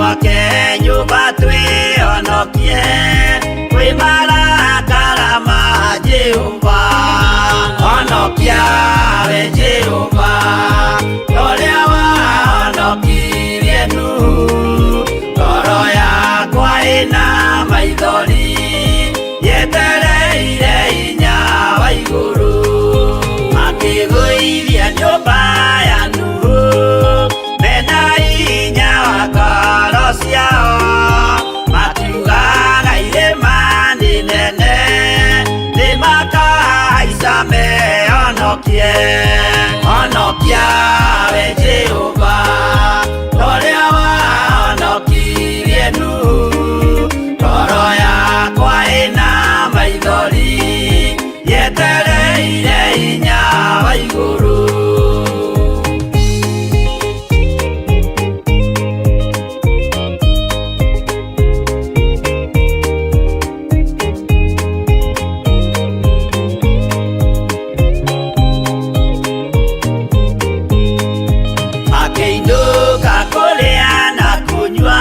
Twake nyũmba twĩhonokie kwĩ marakara ma Jehova. Honokia we Jehova, ũrĩa wahonokirie Nuhu. Ngoro yakwa ĩna maithori, yetereire hinya wa igũrũ. Makĩgũithia nyũmba ya Nuhu, mena hinya wa ngoro ciao. Makiugaga irĩma nĩ nene, nĩmakahaica mehonokie. Honokia we Jehova, ũrĩa wahonokirie Nuhu. Ngoro yakwa ĩna maithori, yetereire hinya wa igũrũ. Makĩinũka kũrĩa na kũnyua,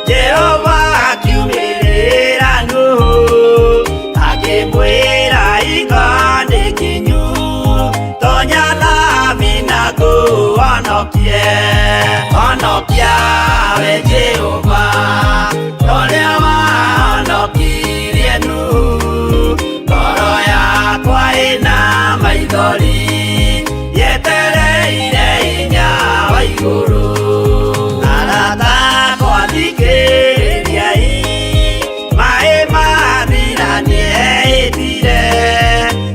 Jehova akiumĩrĩra Nuhu, akĩmwĩra hingo nĩ kinyu, tonya thabina ngũhonokie. Honokia we Jehova, ũrĩa wahonokirie Nuhu. Ngoro yakwa ĩna maithori, yetereire hinya wa igũrũ. Arata akwa thikĩrĩriai, maĩ mathira nĩehĩtire,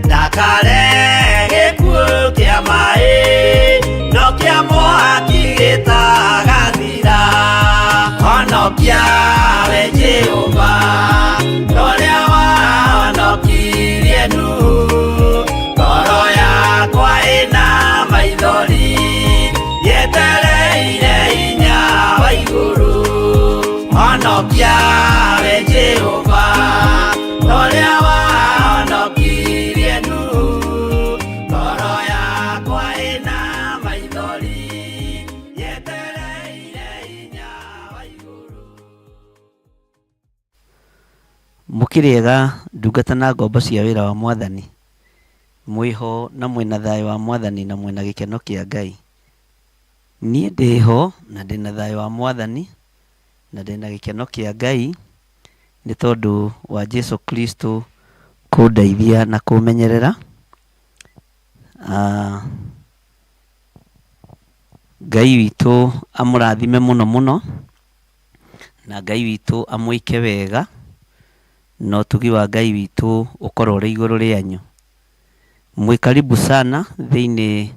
ndakarehe gĩkuũ kĩa maĩ, no kĩa mwaki gĩtagathira. Honokia we Jehova, ũrĩa wahonokirie Nuhu. Ngoro yakwa ĩna maithori, yetereire hinya wa igũrũ. Honokia we Jehova, ũrĩa wahonokirie Nuhu. Ngoro yakwa ĩna maithori, yetereire hinya wa igũrũ. Mũkĩrĩ ega ndungata na ngombo cia wĩra wa Mwathani? Mwĩho na mwĩna thayũ wa Mwathani na mwĩna gĩkeno kĩa Ngai. Niĩ ndĩho na ndĩna thayũ wa Mwathani na ndĩna gĩkeno kĩa Ngai nĩ tondũ wa Jesu Kristo kũndeithia na kũmenyerera. Ngai witũ amũrathime mũno mũno, na Ngai witũ amwĩke wega, na ũtugi wa Ngai witũ ũkorwo ũrĩ igũrũ rĩanyu. Mwĩ karibu sana thĩinĩ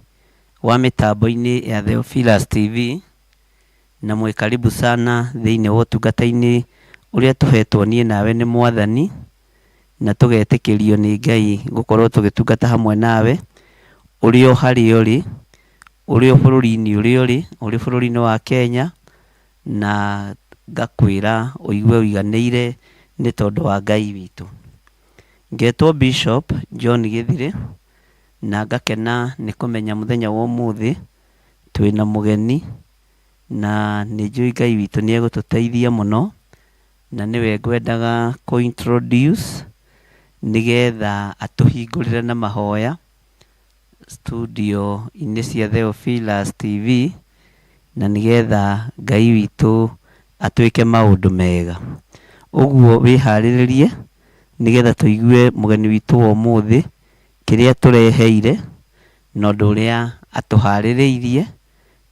wa mĩtambo-inĩ ya Theophilus TV, na mwĩ karibu sana thĩinĩ wa ũtungata-inĩ ũrĩa tũhetwo niĩ nawe nĩ Mwathani, na tũgetĩkĩrio nĩ Ngai gũkorwo tũgĩtungata hamwe nawe, ũrĩ o harĩa ũrĩ, ũrĩ o bũrũri-inĩ ũrĩa ũrĩ, ũrĩ bũrũri-inĩ wa Kenya, na ngakwĩra ũigue ũiganĩire nĩ tondũ wa Ngai witũ. Ngetwo Bishop John Gĩthirĩ, na ngakena nĩ kũmenya mũthenya wa ũmũthĩ twĩna mũgeni, na nĩ njũĩ Ngai witũ nĩ egũtũteithia mũno, na nĩwe ngwendaga kũ introduce nĩgetha atũhingũrĩre na mahoya studio-inĩ cia Theophilus TV, na nĩgetha Ngai witũ atwĩke maũndũ mega. Ũguo wĩharĩrĩrie nĩgetha tũigue mũgeni witũ wa ũmũthĩ kĩrĩa tũreheire na ũndũ ũrĩa atũharĩrĩirie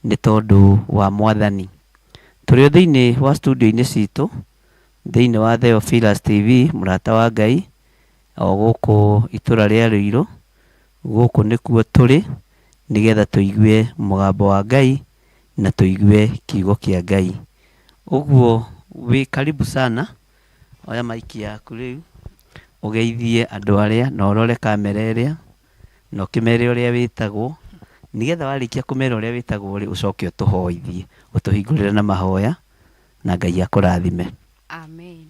nĩ tondũ wa Mwathani. Tũrĩ o thĩinĩ wa studio-inĩ citũ thĩinĩ wa Theophilus TV, mũrata wa Ngai, o gũkũ itũra rĩa Ruiru. Gũkũ nĩkuo tũrĩ nĩgetha tũigue mũgambo wa Ngai na tũigue kiugo kĩa Ngai. Ũguo wĩ karibu sana, oya maiki yaku rĩu ũgeithie andũ arĩa na ũrore kamera ĩrĩa na ũkĩmere ũrĩa wĩtagwo, nĩgetha warĩkia kũmera ũrĩa wĩtagwo rĩ, ũcoke ũtũhoithie, ũtũhingũrĩre na mahoya na Ngai akũrathime. Amen.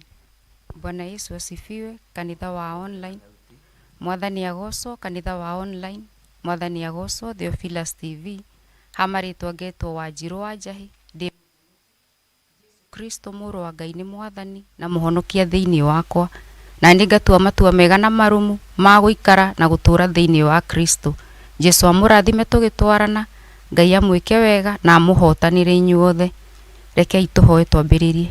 Bwana Yesu asifiwe. Kanitha wa online. Mwathani agocwo kanitha wa online. Mwathani agocwo Theophilus TV. Ha marĩtwa ngetwo Wanjirũ wa Njahi. Ndĩ Kristo mũrũ wa Ngai nĩ mwathani na mũhonokia thĩinĩ wakwa, na nĩ ngatua matua mega na marũmu ma gũikara na gũtũũra thĩinĩ wa Kristo. Jesu amũrathime tũgĩtwarana, Ngai amwĩke wega na amũhotanĩre inyuothe. Rekei tũhoe twambĩrĩrie.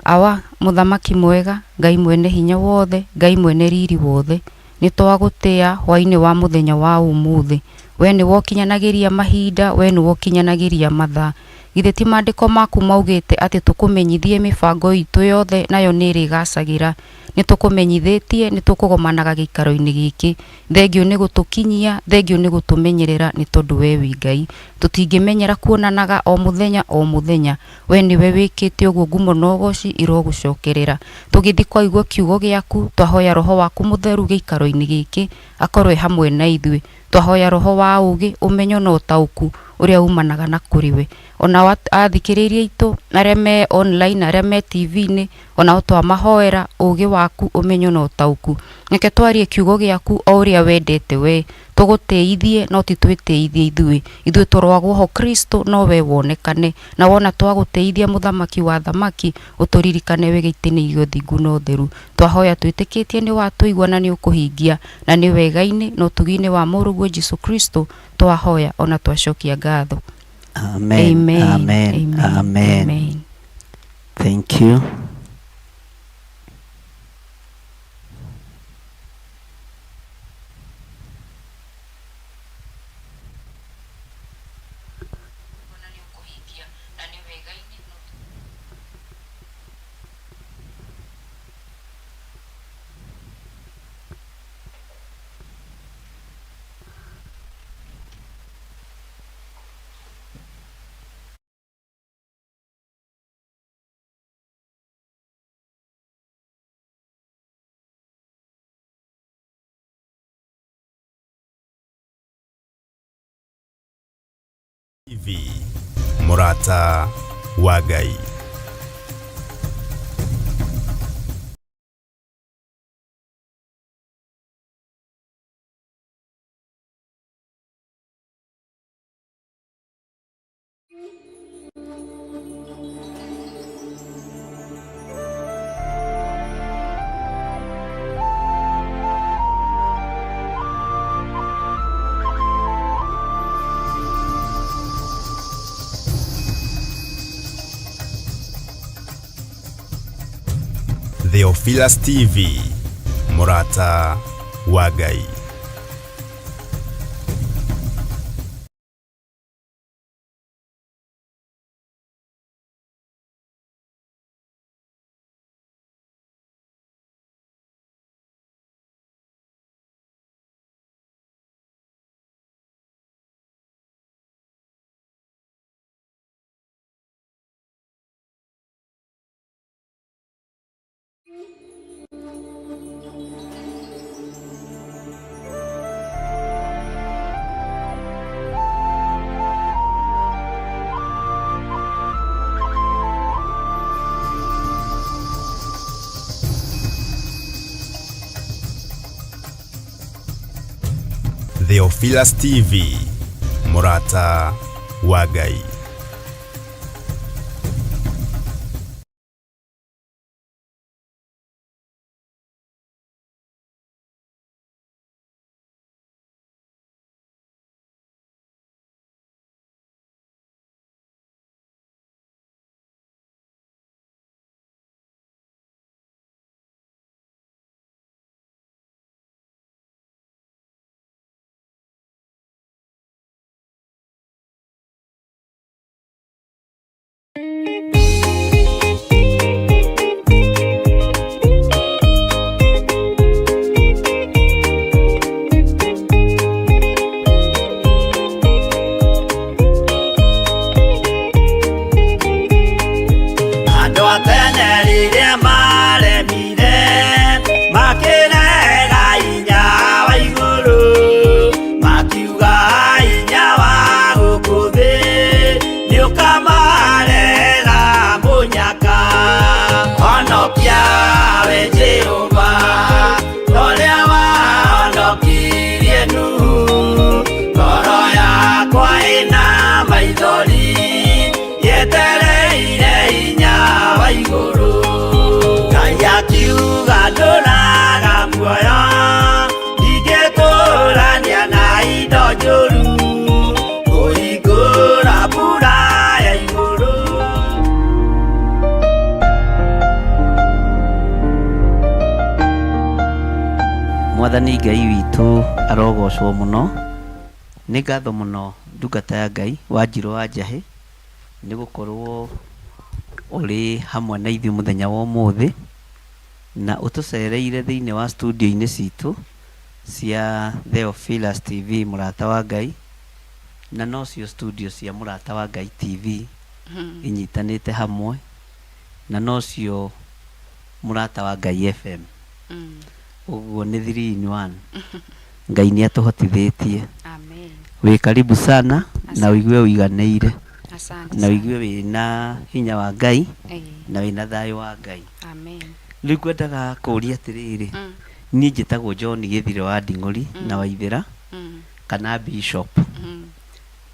Awa, mũthamaki mwega, Ngai mwene hinya wothe, Ngai mwene riri wothe, nĩ twagũtĩa hwainĩ wa mũthenya wa ũmũthĩ. We nĩwe ũkinyanagĩria mahinda, we nĩwe ũkinyanagĩria mathaa. Githĩ ti maandĩko maku maugĩte atĩ tũkũmenyithie mĩbango itũ yothe nayo nĩ ĩrĩgacagĩra. Nĩ tũkũmenyithĩtie, nĩ tũkũgomanaga gĩikaro-inĩ gĩkĩ. Thengiũ nĩ gũtũkinyia, thengiũ nĩ gũtũmenyerera nĩ tondũ we wĩ Ngai. Tũtingĩmenyera kuonanaga o mũthenya o mũthenya. We nĩwe wĩkĩte ũguo, ngumo na ũgoci irogũcokerera. Tũgĩthiĩ kwaigua kiugo gĩaku, twahoya roho waku mũtheru gĩikaro-inĩ gĩkĩ, akorwo e hamwe na ithuĩ. Twahoya roho wa ũgĩ, ũmenyo na ũtaũku ũrĩa umanaga na kũrĩ we. Ona athikĩrĩria aitũ arĩa me online, arĩa me TV-inĩ, onao twamahoera ũgĩ waku, ũmenyo na ũtaũku. Reke twarie kiugo gĩaku o ũrĩa wendete we. Tũgũtĩithie no ti twĩtĩithie ithuĩ. Ithuĩ tũroagwo ho Kristo no we wonekane. Na wona twagũtĩithia mũthamaki wa thamaki, ũtũririkane wĩ gĩtĩ-inĩ gĩa ũthingu na ũtheru. Twahoya twĩtĩkĩtie nĩ watũigua na nĩ ũkũhingia, na nĩ wega-inĩ na ũtugi-inĩ wa mũrũguo Jesu Kristo twahoya ona twacokia ngatho. Amen. Amen. Amen. Amen. Amen. Amen. Thank you. TV Mũrata wa Ngai. Theophilus TV Mũrata wa Ngai. Theophilus TV Mũrata wa Ngai. Andũ a tene rĩrĩa maremire makĩrega hinya wa igũrũ, makiuga hinya wa gũkũ thĩ nĩũkamarega mũnyaka. Honokia we Jehova ũrĩa wahonokirie Nuhu, ngoro yakwa ĩna maithori yetereire Mwathani Ngai witũ arogocwo mũno. Nĩ ngatho mũno ndungata ya Ngai Wanjirũ wa Njahĩ nĩ gũkorwo ũrĩ hamwe na ithuĩ mũthenya wa ũmũthĩ na ũtũcereire thĩinĩ wa studio-inĩ citũ cia Theophilus TV mũrata wa Ngai, na nocio studio cia Mũrata wa Ngai TV inyitanĩte hamwe, na nocio Mũrata wa Ngai FM. Ũguo nĩ 3 in 1. Ngai nĩ atũhotithĩtie. Amen. Wĩ karibu sana na ũigue ũiganĩire Asante na sana. ũigue wĩna hinya wa Ngai na wĩna thayũ wa Ngai. Amen. Rĩu ngwendaga kũria atĩrĩrĩ, niĩ njĩtagwo John Gĩthire wa Nding'ũri na Waithĩra kana Bishop.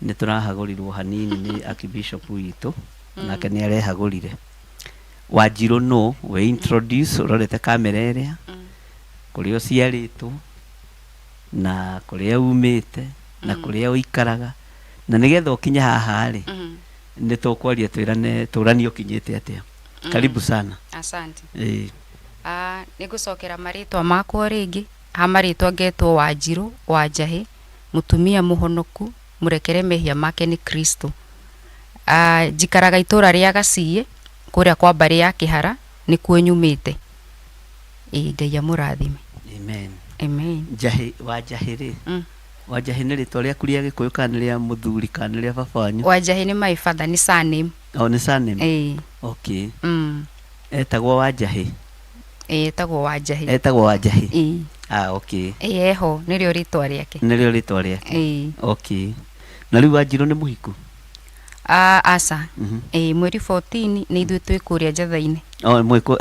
Nĩ tũrahagũrirwo hanini nĩ Archbishop witũ, nake nĩ arehagũrire. Wanjirũ nũ? Wĩ introduce ũrorete kamera ĩrĩa, kũrĩa ũciarĩtwo, na kũrĩa umĩte, na kũrĩa ũikaraga, na nĩgetha ũkinye haha rĩ, nĩ tũkwaria twĩrane tũranie ũkinyĩte atĩa. Karibu sana. Asante. Ĩĩ. Ah, nĩ ngũcokera marĩtwa makwa o rĩngĩ. Ha marĩtwa ngetwo Wanjirũ wa Njahĩ, mũtumia mũhonoku, mũrekere mehia make nĩ Kristo. Ah, njikaraga itũra rĩa Gaciĩ, kũrĩa kwa mbarĩ ya Kĩhara, nĩkuo nyumĩte. Ĩĩ, Ngai amũrathime. Amen. Amen. Njahĩ, wa Njahĩ rĩ, Wanjahĩ nĩ rĩtwa rĩaku rĩa Gĩkũyũ kana nĩ rĩa mũthuri kana nĩ rĩa baba wanyu? Wanjahĩ nĩ my father, nĩ surname. Oh, nĩ surname? Ĩĩ. Okay. Etagwo Wanjahĩ? Ĩĩ, etagwo Wanjahĩ. Etagwo Wanjahĩ? Ĩĩ. Ah, okay. Ĩĩ, eho, nĩrĩo rĩtwa rĩake. Nĩrĩo rĩtwa rĩake? Ĩĩ. Okay. Na rĩu Wanjirũ nĩ mũhiku? Ah, aca. Ĩĩ, mweri 14 nĩ ithuĩ twĩ kũrĩa njatha-inĩ. Oh, mwĩ kũ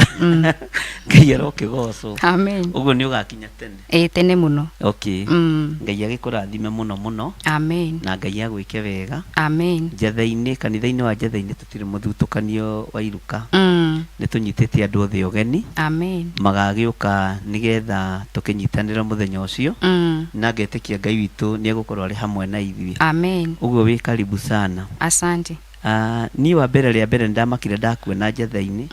Ngai arokĩgocwo. Amen. Ũguo nĩ ũgakinya tene? Ĩĩ, tene mũno. Okay. Ngai agĩkũrathime mũno mũno. Amen. Na Ngai agwĩke wega. Amen. Njatha-inĩ, kanitha-inĩ wa Njatha-inĩ tũtirĩ mũthutũkanio wa iruka. Nĩ tũnyitĩte andũ othe ũgeni. Amen. Magagĩũka nĩgetha tũkĩnyitanĩre mũthenya ũcio. Na ngetĩkia Ngai witũ nĩ egũkorwo arĩ hamwe na ithuĩ. Amen. Ũguo wĩ karibu sana. Asante. Ah, niĩ wa mbere rĩa mbere nĩndamakire ndakuona njatha-inĩ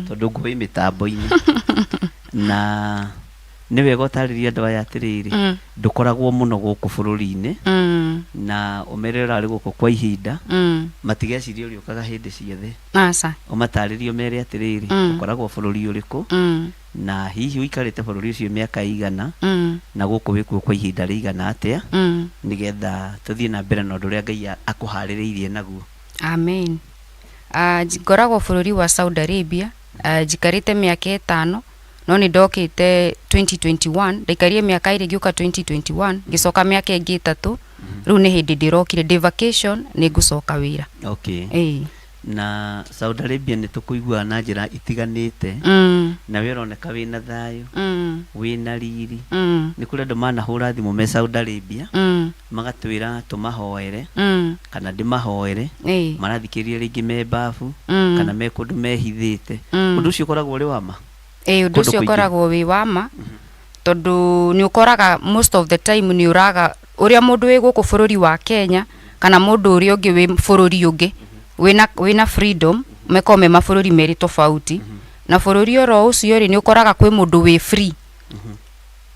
tondũ ngũĩ mĩtambo-inĩ na nĩ wega ũtarĩrie andũ aya atĩrĩrĩ, ndũkoragwo mũno gũkũ bũrũri-inĩ na ũmere ũrarĩ gũkũ kwa ihinda, matigecirie ũrĩũkaga hĩndĩ ciothe. Aca. Ũmatarĩrie ũmere atĩrĩrĩ, ũkoragwo bũrũri ũrĩkũ na hihi ũikarĩte bũrũri ũcio mĩaka ĩigana na gũkũ wĩkuo kwa ihinda rĩigana atĩa, nĩgetha tũthiĩ na mbere na ũndũ ũrĩa Ngai akũharĩrĩirie naguo. Amen. Ah, ngoragwo bũrũri wa Saudi Arabia, ah, njikarĩte mĩaka ĩtano, no nĩ ndokĩte 2021, ndaikarire mĩaka ĩrĩ ngĩũka 2021, ngĩcoka mĩaka ĩngĩ ĩtatũ, rĩu nĩ hĩndĩ ndĩrokire ndĩ vacation, nĩ ngũcoka wĩra. Okay. Ĩĩ. Na Saudi Arabia nĩ tũkũiguaga na njĩra itiganĩte, na we ũroneka wĩna thayũ, wĩna riri. Nĩ kũrĩ andũ manahũra thimũ me Saudi Arabia, magatwĩra tũmahoere, kana ndĩmahoere, marathikĩrĩria rĩngĩ me babu, kana me kũndũ mehithĩte. Ũndũ ũcio ũkoragwo ũrĩ wa ma? Ĩĩ, ũndũ Kũndũ ũcio kũingĩ. ũkoragwo wĩ wa ma, tondũ nĩ ũkoraga most of the time nĩ ũraga ũrĩa mũndũ wĩ gũkũ bũrũri wa Kenya kana mũndũ ũrĩa ũngĩ wĩ bũrũri ũngĩ wĩna freedom, mekorwo me mabũrũri merĩ tofauti, na bũrũri oro ũcio rĩ, nĩ ũkoraga kwĩ mũndũ wĩ free.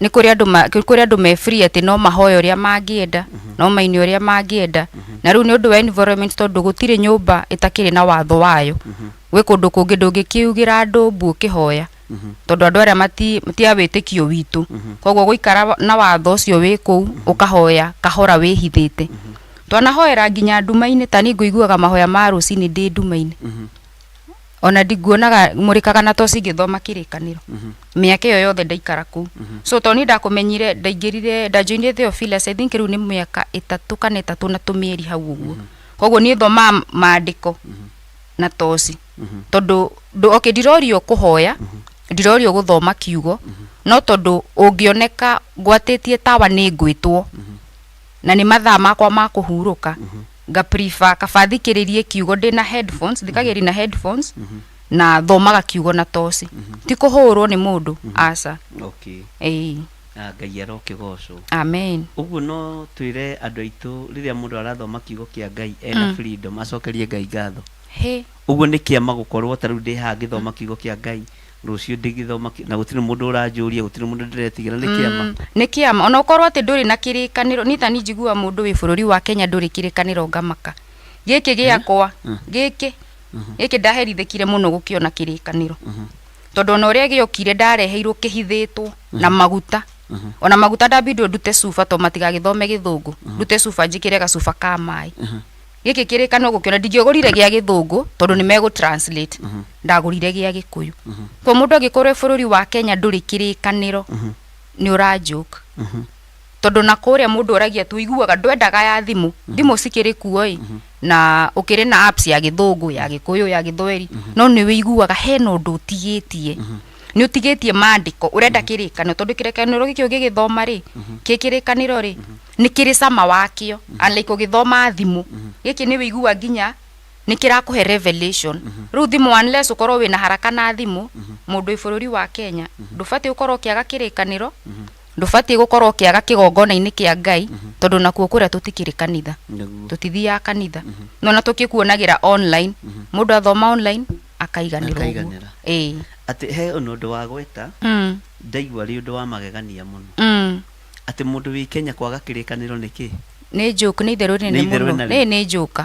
Nĩ kũrĩ andũ ma, kũrĩ andũ me free atĩ no mahoe ũrĩa mangĩenda, no maine ũrĩa mangĩenda. Na rĩu nĩ ũndũ wa environment, tondũ gũtirĩ nyũmba ĩtakĩrĩ na watho wayo. Gwĩ kũndũ kũngĩ ndũngĩkiugĩra andũ mbu ũkĩhoya, tondũ andũ arĩa ti a wĩtĩkio witũ. Koguo gũikara na watho ũcio wĩ kũu, ũkahoya kahora wĩhithĩte. Twanahoera nginya nduma-inĩ, ta niĩ ngũiguaga mahoya ma rũcinĩ ndĩ nduma-inĩ. Ona ndiguonaga mũrĩkaga na toci ngĩthoma kĩrĩkanĩro. Mĩaka ĩyo yothe ndaikara kũu. So tondũ niĩ ndakũmenyire, ndaingĩrire, ndajoinire Theophilus, I think rĩu nĩ mĩaka ĩtatũ kana ĩtatũ na tũmĩeri hau ũguo. Koguo niĩ thomaga maandĩko na toci. Tondũ, okay, ndirorio kũhoya, ndirorio gũthoma kiugo, no tondũ ũngĩoneka ngwatĩtie tawa nĩ ngwĩtwo, na nĩ mathaa makwa ma kũhurũka, nga prefer kaba thikĩrĩrie kiugo ndĩna headphones, thikagĩrĩria na headphones, na thomaga kiugo na toci. Ti kũhũrwo nĩ mũndũ, aca. Okay. Ĩĩ. Na Ngai arokĩgocwo. Amen. Ũguo no twĩre andũ aitũ rĩrĩa mũndũ arathoma kiugo kĩa Ngai ena freedom, acokerie Ngai ngatho. He. Ũguo nĩ kĩama gũkorwo ta rĩu ndĩ haha ngĩthoma kiugo kĩa Ngai, Rũciũ ndĩgĩthoma na gũtirĩ mũndũ ũranjũria, gũtirĩ mũndũ ndĩretigĩra, nĩ kĩama. Nĩ kĩama. Ona ũkorwo atĩ ndũrĩ na kĩrĩkanĩro, niĩ ta niĩ njiguaga mũndũ wĩ bũrũri wa Kenya ndũrĩ kĩrĩkanĩro ngamaka. Gĩkĩ gĩakwa, gĩkĩ gĩkĩ ndaherithĩkire mũno gũkĩona kĩrĩkanĩro, tondũ ona ũrĩa gĩokire ndareheirwo kĩhithĩtwo na maguta. Ona maguta ndambindwo ndute cuba, tondũ matigagĩthome gĩthũngũ, ndute cuba njĩkĩre gacuba ka maĩ. Gĩkĩ kĩrĩkanĩro gũkĩona ndingĩgũrire gĩa gĩthũngũ tondũ nĩ megũ translate, ndagũrire gĩa gĩkũyũ. Kwa mũndũ angĩkorwo wĩ bũrũri wa Kenya ndũrĩ kĩrĩkanĩro, nĩ ũra joke, tondũ na kũrĩa mũndũ oragia tũiguaga ndwendaga ya thimũ. Thimũ cikĩrĩ kuo ĩ, na ũkĩrĩ na apps ya gĩthũngũ, ya gĩkũyũ, ya gĩthweri, no nĩ wĩiguaga hena ũndũ ũtigĩtie, nĩ ũtigĩtie maandĩko. Ũrenda kĩrĩkanĩro tondũ kĩrĩkanĩro gĩkĩ ũgĩgĩthoma rĩ, kĩ kĩrĩkanĩro rĩ, nĩ kĩrĩ cama wakĩo, unlike ũgĩthoma thimũ. Gĩkĩ nĩ wĩigua nginya nĩ kĩrakũhe revelation. Rĩu thimũ, unless ũkorwo wĩna haraka na thimũ, mũndũ wĩ bũrũri wa Kenya ndũbatiĩ gũkorwo ũkĩaga kĩrĩkanĩro, ndũbatiĩ gũkorwo ũkĩaga kĩgongona-inĩ kĩa Ngai, tondũ nakuo kũrĩa tũtikĩrĩ kanitha. Tũtithiaga kanitha, no na tũkĩkuonagĩra online. Mũndũ athoma online akaiganĩra ũguo. Akaiganĩra. Ĩĩ. Atĩ he ona ũndũ wa gweta, ndaigua arĩ ũndũ wa magegania mũno, atĩ mũndũ wĩ Kenya kwaga kĩrĩkanĩro nĩ kĩ? Nĩ joke, nĩ itherũ rĩnene Nĩ itherũ mũno. rĩnene. Nĩ joke.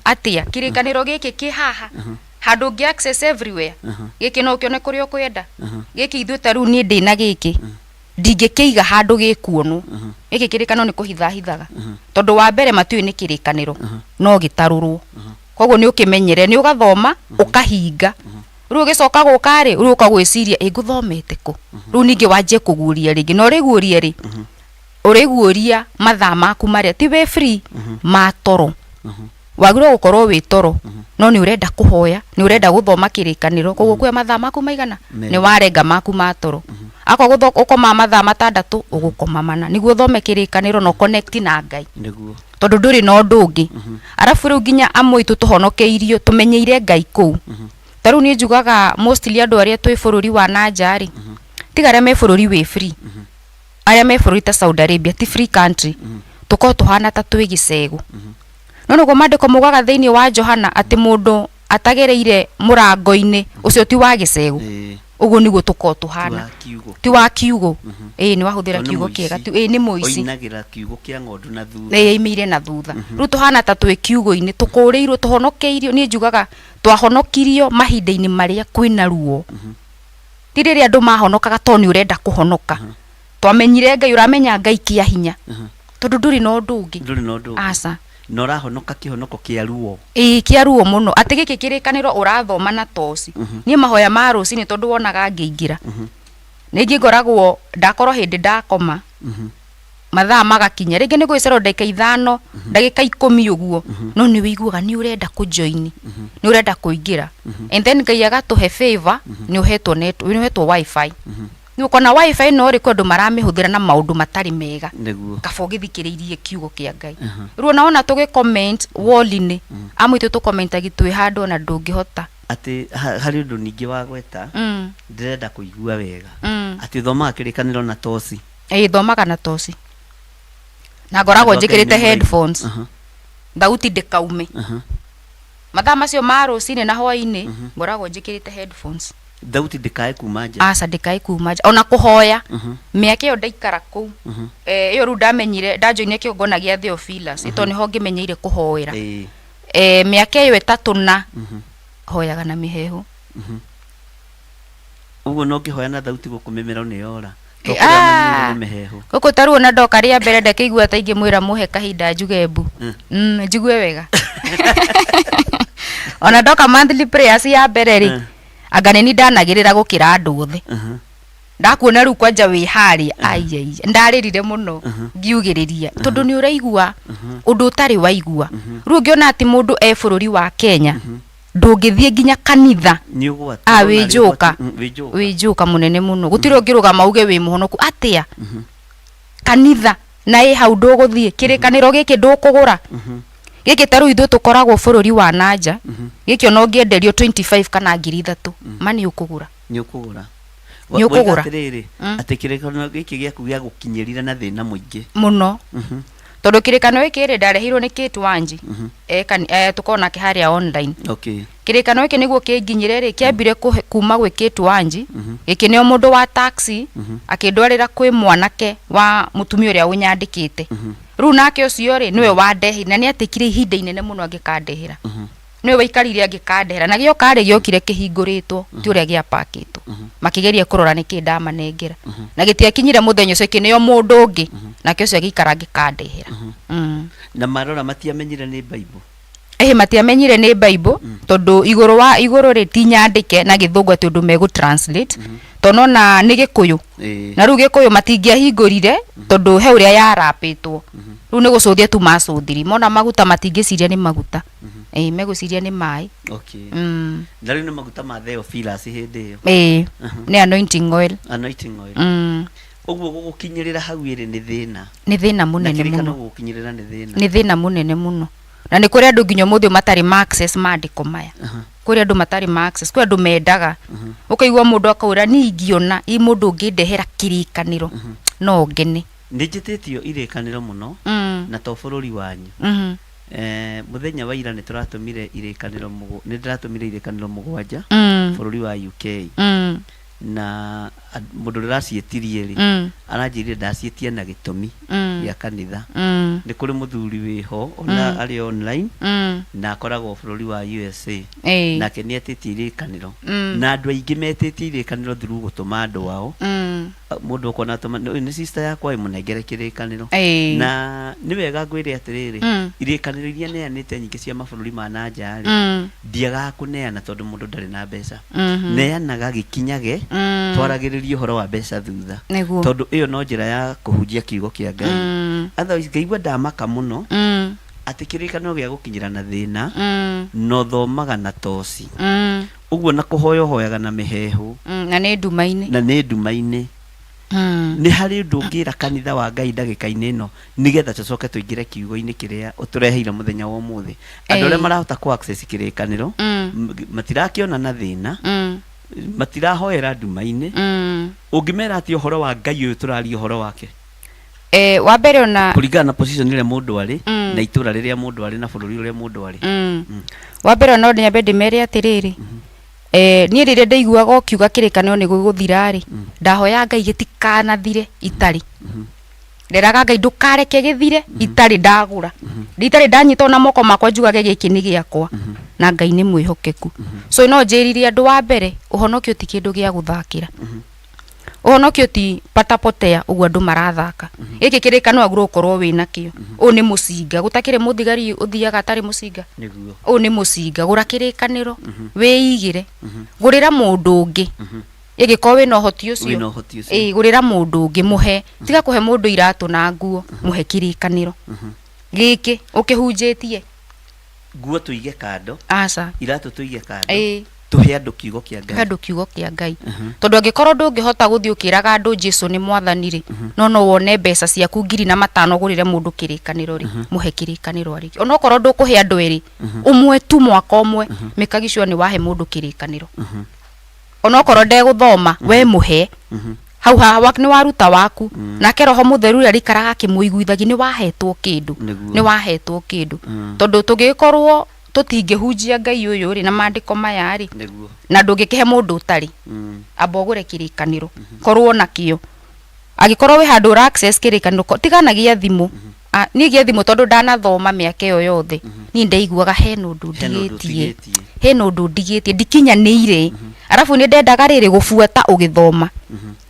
Atĩa kĩrĩkanĩro gĩkĩ kĩ haha handũ ũngĩ access everywhere? Gĩkĩ no ũkĩone kũrĩa ũkwenda. Gĩkĩ ithuĩ ta rĩu niĩ ndĩna gĩkĩ, ndingĩkĩiga handũ gĩkuonwo. Gĩkĩ kĩrĩkanĩro nĩ kũhithahithaga, tondũ wa mbere matiũĩ nĩ kĩrĩkanĩro, no gĩtarũrwo. Koguo nĩ ũkĩmenyere, nĩ ũgathoma ũkahinga. Rĩu ũgĩcoka gũka rĩ, rĩu ũkagwĩciria ĩ ngũthomete kũ. Rĩu ningĩ wanjie kũguũria rĩngĩ, na ũrĩguũria rĩ, ũrĩguũria mathaa maku marĩa ti wĩ free ma toro. Wagĩrĩirwo gũkorwo wĩ toro, no nĩ ũrenda kũhoya, nĩ ũrenda gũthoma kĩrĩkanĩro. Koguo kuoya mathaa maku maigana Merĩ. Nĩ warenga maku ma toro. Akorwo ũkomaga mathaa 6, ũgũkoma 4 nĩguo ũthome kĩrĩkanĩro na ũconnect na Ngai, tondũ ndũrĩ na ũndũ ũngĩ. Arabu rĩu nginya amwe aitũ tũhonokeirio tũmenyeire Ngai kũu. Ta rĩu niĩ njugaga mostly andũ arĩa twĩ bũrũri wa nanja rĩ, tiga arĩa me bũrũri wĩ free, arĩa me bũrũri ta Saudi Arabia, ti free country, tũkorwo tũhana ta twĩ gĩcegũ. No nĩguo maandĩko mugaga thĩinĩ wa Johana atĩ mũndũ atagereire mũrango-inĩ ũcio ti wa gĩcegũ. Ũguo nĩguo tũkorwo Ti tũhana. wa kiugo. Ti wa kiugo. Ĩĩ, nĩ wahũthĩra Tondũ nĩ kiugo mũici. kĩega. Ĩĩ, nĩ mũici. Oinagĩra kiugo kĩa ng'ondu na thutha. Ĩĩ, yaimĩire na thutha. Rĩu tũhana ta twĩ kiugo-inĩ, tũkũrĩirwo, tũhonokeirio. Niĩ njugaga twahonokirio mahinda-inĩ marĩa kwĩna ruo, ti rĩrĩa andũ mahonokaga tondũ nĩ ũrenda kũhonoka. Twamenyire Ngai, ũramenya Ngai kĩa hinya, tondũ ndũrĩ na ũndũ ũngĩ. Ndũrĩ na ũndũ ũngĩ. Aca. Na ũrahonoka kĩhonoko kĩa ruo. Ĩĩ, kĩa ruo mũno, atĩ gĩkĩ kĩrĩkanĩro ũrathoma na toci. Niĩ mahoya ma rũcinĩ, tondũ wonaga ngĩingĩra rĩngĩ ngoragwo ndakorwo hĩndĩ ndakoma, mathaa magakinya, rĩngĩ nĩ gwĩcerwo ndagĩka 5, ndagĩka 10 ũguo, no nĩ wĩiguaga nĩ ũrenda kũjoin, nĩ ũrenda kũingĩra. And then Ngai agatũhe favor, nĩ ũhetwo net, nĩ ũhetwo WiFi. Nĩ ũkona WiFi no rĩ, kwĩ andũ maramĩhũthĩra na maũndũ matarĩ mega. Kaba ũgĩthikĩrĩirie kiugo kĩa Ngai. Rĩu ona wona tũgĩ comment wall-inĩ, amwe itũ tũkomentagi twĩ handũ ona ndũngĩhota. Atĩ harĩ ũndũ ningĩ wa gweta, ndĩrenda kũigua wega, atĩ ũthomaga kĩrĩkanĩro na toci. Ĩĩ, thomaga na toci na ngoragwo Andũ a Ngai njĩkĩrĩte nĩ mũraigua. headphones, thauti ndĩkaume. Mathaa macio ma rũcinĩ na hwainĩ ngoragwo njĩkĩrĩte headphones. Thauti ndĩkae kuma nja. Aca, ndĩkae kuma nja. Ona kũhoya, mĩaka ĩyo ndaikara kũu, ĩyo rĩu ndamenyire ndanjoinire kĩgongona gĩa Theophilus, tondũ nĩho ngĩmenyeire kũhoera. Mĩaka ĩyo 3 na hoyaga na mĩheehũ. Ũguo no ngĩhoya na thauti gũkũ mĩmero nĩ yora. Eh, To kũrĩa ah. mamenyeire nĩ mĩheehũ. Gũkũ ta rĩu ona ndoka rĩa mbere ndakĩigua ta ingĩmwĩra mũhe kahinda njuge mbu. Njigue wega. Ona ndoka monthly prayers ya mbere rĩ, anga nĩ ni ndanagĩrĩra gũkĩra andũ othe. Ndakuona rĩu kwanja wĩ harĩa, aiaiya, ndarĩrire mũno ngiugĩrĩria, tondũ nĩ ũraigua ũndũ ũtarĩ waigua. Rĩu ũngĩona atĩ mũndũ e bũrũri wa Kenya ndũngĩthiĩ nginya kanitha, Nĩ ũgwati. Ah, Ũrona wĩ arĩ njoka. ũgwati. Wĩ njoka. Wĩ njoka mũnene mũno. Gũtirĩ ũngĩrũgama uge wĩ mũhonoku atĩa kanitha na ĩ hau ndũgũthiĩ, kĩrĩkanĩro gĩkĩ ndũkũgũra. Gĩkĩ ta rĩu ithuĩ tũkoragwo bũrũri wa nanja, gĩkĩ ona ũngĩenderio 25 kana 3000, ma nĩ ũkũgũra. Nĩ ũkũgũra. Nĩ ũkũgũra. Atĩrĩrĩ, atĩ kĩrĩkanĩro gĩkĩ gĩaku gĩa gũkinyĩrire na thĩna mũingĩ. Mũno. Tondũ kĩrĩkanĩro gĩkĩ rĩ, ndarehirwo nĩ Kate Wanji. Tũkorwo nake harĩa online. Kĩrĩkanĩro gĩkĩ nĩguo kĩnginyĩre rĩ, kĩambire kuma gwĩ Kate Wanji, gĩkĩneo mũndũ wa taxi, akĩndwarĩra kwĩ mwanake wa mũtumia ũrĩa ũnyandĩkĩte. Rĩu nake ũcio rĩ, nĩwe wandeheire, na nĩatĩkire ihinda inene mũno angĩkandehera. Nĩwe waikarire angĩkandehera, na gĩoka rĩ, gĩokire kĩhingũrĩtwo, ti ũrĩa gĩapakĩtwo. Makĩgeria kũrora nĩkĩ ndamanengera. Na gĩtiakinyire mũthenya ũcio, kĩneo mũndũ ũngĩ, nake ũcio agĩikara angĩkandehera. Na marora matiamenyire nĩ Bible. Ĩhĩ, matiamenyire nĩ Bible, tondũ igũrũ wa igũrũ rĩ, ti nyandĩke na gĩthũngũ atĩ ũndũ megũ translate, tondũ nona nĩ gĩkũyũ. Na rĩu gĩkũyũ matingĩahingũrire, tondũ he ũrĩa yarapĩtwo. Rĩu nĩ gũcũthia tu macũthiri. Mona maguta matingĩciria nĩ maguta. Megũciria nĩ maĩ. Na rĩu nĩ maguta ma Theophilus hĩndĩ ĩyo. Ĩĩ, nĩ anointing oil. Anointing oil. Ũguo gũgũkinyĩrĩra hau ĩrĩ nĩ thĩna. Nĩ thĩna mũnene Na kĩririkano mũno. gũgũkinyĩrĩra nĩ thĩna. Nĩ thĩna mũnene mũno. Na nĩ kũrĩ andũ nginya ũmũthĩ matarĩ ma access maandĩko maya. Kũrĩ andũ matarĩ ma access, kũrĩ andũ mendaga. Ũkaigua mũndũ akaũra niĩ ingĩona ĩ mũndũ ũngĩndehera kĩrĩkanĩro no ngene. Nĩ njĩtĩtio irĩkanĩro mũno na to bũrũri wanyu. Mũthenya wa ira nĩ tũratũmire irĩkanĩro nĩ ndĩratũmire irĩkanĩro 7 bũrũri wa UK. Na mũndũ ũrĩa ũraciĩtirie rĩ, aranjĩrire ndaciĩtia na gĩtũmi gĩa kanitha. Nĩ kũrĩ mũthuri wĩho ona arĩ online na akoragwo bũrũri wa USA. Nake nĩ etĩtie irĩkanĩro. Na andũ aingĩ metĩtie irĩkanĩro through gũtũma andũ ao. Mũndũ ũkona atũma, ũyũ nĩ sister yakwa ĩ, mũnengere kĩrĩkanĩro. Na nĩ wega ngwĩre atĩrĩrĩ, irĩkanĩro iria neanĩte nyingĩ cia mabũrũri ma na nja rĩ, ndiagaga kũneana tondũ mũndũ ndarĩ na mbeca. Neanaga gĩkinyage, twaragĩrĩrie ũhoro wa mbeca thutha. Tondũ ĩyo no njĩra ya kũhunjia kiugo kĩa Ngai. Otherwise ngaigua ndamaka mũno, atĩ kĩrĩkanĩro gĩa gũkinyĩra na thĩna, na ũthomaga na toci. Ũguo na kũhoya ũhoyaga na mĩheehũ. Na nĩ nduma-inĩ. Na nĩ nduma-inĩ. Nĩ harĩ ũndũ ũngĩra kanitha wa Ngai ndagĩka-inĩ ĩno nĩgetha tũcoke tũingĩre kiugo-inĩ kĩrĩa ũtũreheire mũthenya wa ũmũthĩ? Andũ arĩa marahota kũ access kĩrĩkanĩro matirakĩona na thĩna, matirahoera nduma-inĩ. Ũngĩmera atĩa ũhoro wa Ngai ũyũ tũraria ũhoro wake? Wa mbere ona kũringana na position ĩrĩa mũndũ arĩ na itũra rĩrĩa mũndũ arĩ na bũrũri ũrĩa mũndũ arĩ. Wa mbere no nyambe ndĩmere atĩrĩrĩ, niĩ rĩrĩa ndaiguaga ũkiuga kĩrĩkanĩro nĩ gĩgũthira rĩ, ndahoya Ngai gĩtikanathire itarĩ. Nderaga Ngai ndũkareke gĩthire itarĩ ndagũra, itarĩ ndanyita ona moko makwa njugage gĩkĩ nĩ gĩakwa, na Ngai nĩ mwĩhokeku. So no njĩrire andũ, wa mbere, ũhonokio ti kĩndũ gĩa gũthakĩra. Ũhonokio ti patapotea ũguo andũ marathaka. Gĩkĩ kĩrĩkanĩro wagĩrĩirwo gũkorwo wĩna kĩo. Ũyũ nĩ mũcinga, gũtakĩrĩ mũthigari ũthiaga atarĩ mũcinga. Ũyũ nĩ mũcinga, gũra kĩrĩkanĩro, wĩigĩre, gũrĩra mũndũ ũngĩ, ĩngĩkorwo wĩna ũhoti ũcio. Wĩna ũhoti ũcio. Ĩĩ, gũrĩra mũndũ ũngĩ, mũhe. Tiga kũhe mũndũ iratũ na nguo, mũhe kĩrĩkanĩro. Gĩkĩ, ũkĩhunjĩtie. Nguo tũige kando. Aca. Iratũ tũige kando. Tũhe andũ kiugo kĩa Ngai. Tũhe andũ kiugo kĩa Ngai. Tondũ angĩkorwo ndũngĩhota gũthiĩ ũkĩraga andũ Jesu nĩ mwathani rĩ, no wone mbeca ciaku 5,000 ũgũrĩre mũndũ kĩrĩkanĩro rĩ, mũhe kĩrĩkanĩro arĩkie. Onokorwo ndũkũhe andũ erĩ, ũmwe tu mwaka ũmwe, mĩkagi sure nĩ wahe mũndũ kĩrĩkanĩro. Onokorwo ndegũthoma, we mũhe. Hau haha nĩ waruta waku. Nake Roho Mũtheru ũrĩa arĩikaraga akĩmũiguithagia, nĩ wahetwo kĩndũ. Nĩ wahetwo kĩndũ. Tondũ tũngĩgĩkorwo tũtingĩhunjia Ngai ũyũ rĩ, na maandĩko maya rĩ, na ndũngĩkĩhe mũndũ ũtarĩ, amba ũgũre kĩrĩkanĩro, korwo nakĩo. Angĩkorwo wĩ handũ ũra access kĩrĩkanĩro, tigana gĩa thimũ. Niĩ gĩa thimũ tondũ ndanathoma mĩaka ĩyo yothe, niĩ ndaiguaga hena ũndũ ndigĩtie. Hena ũndũ ndigĩtie, ndikinyanĩire. Arabu nĩ ndendaga rĩrĩ gũbuata ũgĩthoma.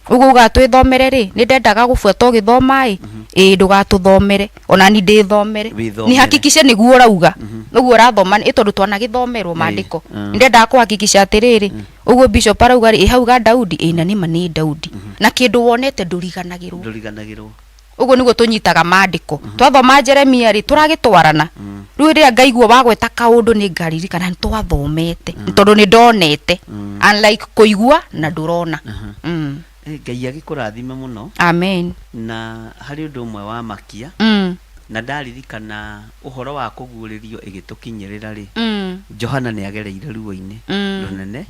Ũguo ugaga twĩthomere rĩ, nĩ ndendaga gũbuata ũgĩthoma ĩ, ĩĩ ndũgatũthomere, ona ni ndĩthomere. Wĩthomere. Ni hakikishe nĩguo ũrauga, ũguo ũrathoma, ĩ tondũ twanagĩthomerwo maandĩko. Nĩ ndendaga kũ hakikisha atĩrĩrĩ, ũguo bishop arauga rĩ, ĩ hau ga Daudi, ĩ na nĩma nĩ Daudi. Na kĩndũ wonete ndũriganagĩrwo. Ndũriganagĩrwo. Ũguo nĩguo tũnyitaga maandĩko. Twathoma Jeremia rĩ, tũragĩtwarana. Rĩu rĩrĩa ngaigua wagweta kaũndũ nĩ ngaririkana nĩ twathomete, tondũ nĩ ndonete. Unlike kũigua na ndũrona. Ngai agĩkũrathime mũno. Amen. Na harĩ ũndũ ũmwe wa makia. Na ndaririkana ũhoro wa kũguũrĩrio ĩgĩtũkinyĩrĩra rĩ, Johana nĩ agereire ruo-inĩ rũnene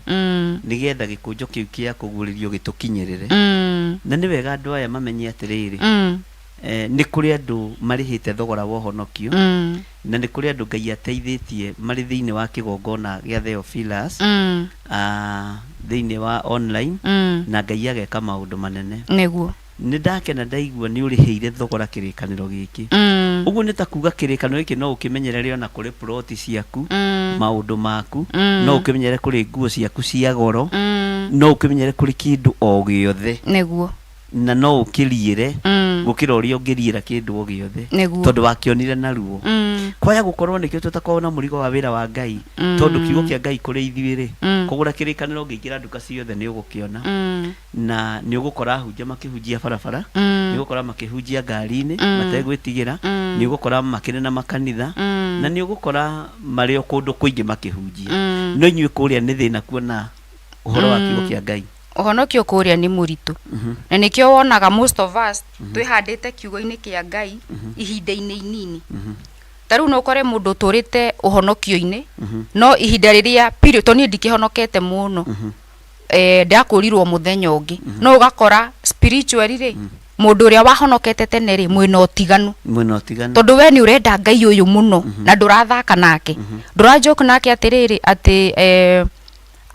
nĩgetha gĩkũnjo kĩu kĩa kũguũrĩrio gĩtũkinyĩrĩre. Na nĩ wega andũ aya mamenye atĩrĩrĩ, Nĩ kũrĩ andũ marĩhĩte thogora wa ũhonokio, na nĩ kũrĩ andũ Ngai ateithĩtie marĩ thĩinĩ wa kĩgongona gĩa Theophilus, thĩinĩ wa online, na Ngai ageka maũndũ manene. Nĩguo. Nĩ ndakena ndaigua nĩ ũrĩhĩire thogora kĩrĩkanĩro gĩkĩ. Ũguo nĩ ta kuga kĩrĩkanĩro gĩkĩ no ũkĩmenyerere ona kũrĩ ploti ciaku, maũndũ maku, no ũkĩmenyerere kũrĩ nguo ciaku cia goro, no ũkĩmenyerere kũrĩ kĩndũ o gĩothe. Nĩguo. Na no ũkĩriĩre gũkĩra ũrĩa ũngĩriĩra kĩndũ o gĩothe, tondũ wakĩonire na ruo. Kwaya gũkorwo nĩkĩo tũtakoragwo na mũrigo wa wĩra wa Ngai, tondũ kiugo kĩa Ngai kũrĩ ithuĩ rĩ, kũgũra kĩrĩkanĩro ũngĩingĩra nduka ciothe nĩ ũgũkĩona, na nĩ ũgũkora ahunjia makĩhunjia barabara, nĩ ũgũkora makĩhunjia ngari-inĩ mategwĩtigĩra, nĩ ũgũkora makĩrĩ na makanitha, na nĩ ũgũkora marĩ o kũndũ kũingĩ makĩhunjia. No inyuĩ kũrĩa nĩ thĩna kuona ũhoro wa kiugo kĩa Ngai. Ũhonokio kũrĩa nĩ mũritũ, na nĩkĩo wonaga most of us twĩhandĩte kiugo-inĩ kĩa Ngai ihinda-inĩ inini. Ta rĩu no ũkore mũndũ ũtũrĩte ũhonokio-inĩ, no ihinda rĩrĩa period, tondũ niĩ ndikĩhonokete mũno, ndakũrirwo mũthenya ũngĩ, no ũgakora spiritually rĩ, mũndũ ũrĩa wahonokete tene rĩ, mwĩna ũtiganu. Mwĩna ũtiganu. Tondũ we nĩ ũrenda Ngai ũyũ mũno, na ndũrathaka nake, ndũra joke nake atĩrĩrĩ, atĩ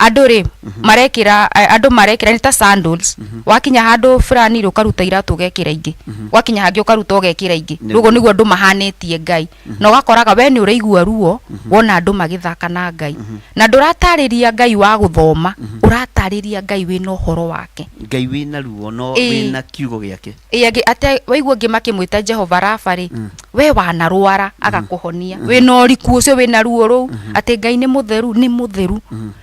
andũ rĩ marekĩra, andũ marekĩra nĩ ta sandals, wakinya handũ fulani rĩ, ũkaruta iratũ ũgekĩra ingĩ, wakinya hangĩ ũkaruta ũgekĩra ingĩ. Rĩu ũguo nĩguo andũ mahanĩtie Ngai, na ũgakoraga we nĩ ũraigua ruo wona andũ magĩthaka na Ngai, na ndũratarĩria Ngai wa gũthoma, ũratarĩria Ngai wĩna ũhoro wake. Ngai wĩna ruo no wĩna kiugo gĩake. Ĩ angĩ ate waigua ũngĩ makĩmwĩta Jehova Rafa rĩ, we wanarwara agakũhonia, wĩna ũriku ũcio, wĩna ruo rũu atĩ Ngai nĩ mũtheru, nĩ mũtheru,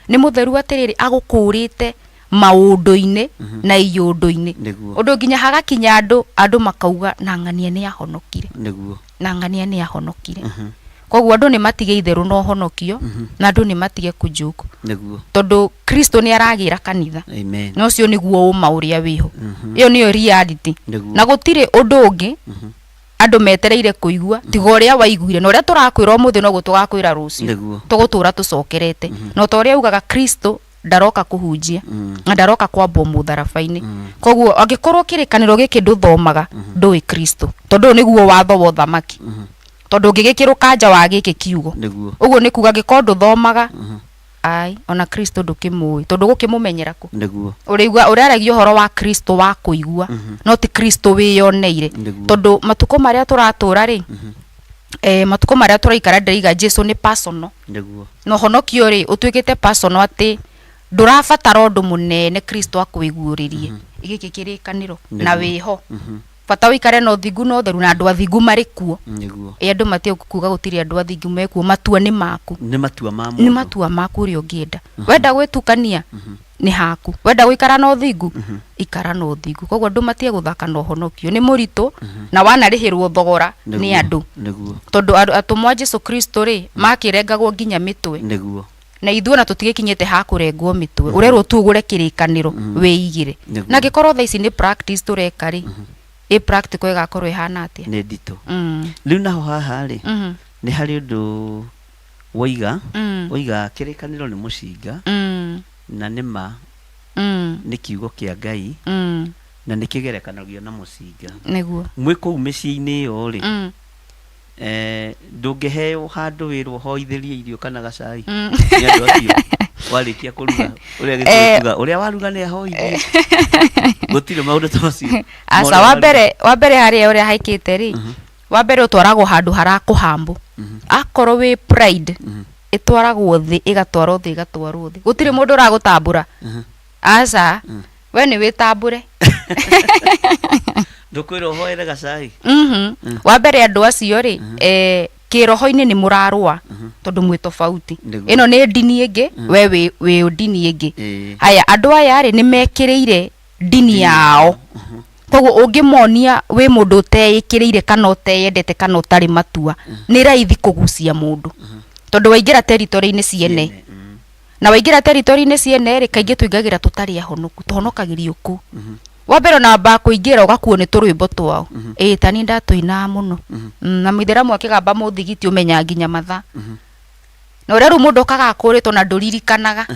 nĩ mũtheru atĩrĩrĩ, agũkũrĩte maũndũ-inĩ na iũndũ-inĩ. Ũndũ nginya hagakinya andũ makauga na ng'ania nĩ ahonokire. Na ng'ania nĩ ahonokire. Koguo andũ nĩ matige itherũ na ũhonokio, na andũ nĩ matige kũnjoke. Tondũ Kristo nĩ aragĩra kanitha. Amen. Na ũcio nĩguo ũma ũrĩa wĩho. Ĩyo nĩyo reality. Na gũtirĩ ũndũ ũngĩ andũ metereire kũigua tiga ũrĩa waiguire, na ũrĩa tũrakwĩra ũmũthĩ noguo tũgakwĩra rũciũ. Tũgũtũra tũcokerete. Na ta ũrĩa ugaga Kristo ndaroka kũhunjia, na ndaroka kwambwo mũtharaba-inĩ. Koguo angĩkorwo kĩrĩkanĩro gĩkĩ ndũthomaga, ndũĩ Kristo, tondũ ũyũ nĩguo watho wa ũthamaki. Tondũ ũngĩgĩkĩrũka nja wa gĩkĩ kiugo, ũguo nĩ kuga angĩkorwo ndũthomaga, ai, ona Kristo ndũkĩmũĩ, tondũ ũgũkĩmũmenyera kũ? Ũrĩigua ũraragia ũhoro wa Kristo wa kũigua, no ti Kristo wĩyoneire. Tondũ matukũ marĩa tũratũra rĩ, matukũ marĩa tũraikara ndĩraiga Jesu nĩ personal. Na ũhonokio rĩ, ũtuĩkĩte personal atĩ ndũrabatara ũndũ mũnene Kristo akwĩguũrĩrie. Gĩkĩ kĩrĩkanĩro na wĩho. Bata ũikare na ũthingu na ũtheru, na andũ athingu marĩ kuo. Ĩ andũ matige kuga gũtirĩ andũ athingu mekuo, matua nĩ maku. Nĩ matua ma Nĩ mũndũ. matua maku ũrĩa ũngĩenda. Wenda gwĩtukania nĩ haku, wenda gũikara na ũthingu ikara na ũthingu. Koguo andũ matige gũthaka na ũhonokio, nĩ mũritũ na wanarĩhĩrwo thogora nĩ andũ. Tondũ atũmwo a Jesu Kristo rĩ, makĩrengagwo nginya mĩtwe. Na ithuĩ ona tũtigĩkinyĩte ha kũrengwo mĩtwe, ũrerwo tu ũgũre kĩrĩkanĩro wĩigĩre. Na angĩkorwo thaa ici nĩ practice tũreka rĩ, ĩ practical ĩgakorwo ĩhana atĩa? Nĩ nditũ. Rĩu naho haha rĩ, nĩ harĩ ũndũ woiga, woiga kĩrĩkanĩro nĩ mũcinga, na nĩ ma, nĩ kiugo kĩa Ngai, na nĩ kĩgerekanagio na mũcinga. Mwĩ kũu mĩciĩ-inĩ ĩyo rĩ, ndũngĩheo handũ wĩrwo hoithĩrie irio kana gacai nĩ andũ acio warĩkia kũruga, ũrĩa Gĩkũyũ tuga ũrĩa waruga nĩ ahoithie, gũtirĩ maũndũ ta macio. Aca, Mona waruga. Wa mbere harĩa ũrĩa haikĩte rĩ, wa mbere ũtwaragwo handũ harakũhambo. Akorwo wĩ pride, ĩtwaragwo thĩ, ĩgatwarwo thĩ, ĩgatwarwo thĩ. Gũtirĩ mũndũ ũragũtambũra. Aca, we nĩ wĩtambũre. Ndũkwĩrwo ũhoere gacai. Wa mbere andũ acio rĩ, kĩroho-inĩ nĩ mũrarũa, tondũ mwĩ tofauti. Ĩno nĩ ndini ĩngĩ, we wĩ ndini ĩngĩ. Haya, andũ aya rĩ, nĩ mekĩrĩire ndini yao. Koguo ũngĩmonia wĩ mũndũ ũteĩkĩrĩire kana ũteyendete kana ũtarĩ matua, nĩ raithi kũgucia mũndũ. Tondũ waingĩra territory-inĩ ciene. Na waingĩra territory-inĩ ciene rĩ, kaingĩ tũingagĩra tũtarĩ ahonoku, tũhonokagĩrio kũu. Wa mbere ona wambaga kũingĩra ũgakuo nĩ tũrwĩmbo twao. Ĩĩ ta niĩ ndatũinaga mũno. Na mũithĩramu akĩgamba mũthigiti ũmenyaga nginya mathaa. Na ũrĩa rĩu mũndũ okaga akũrĩtwo na ndũririkanaga,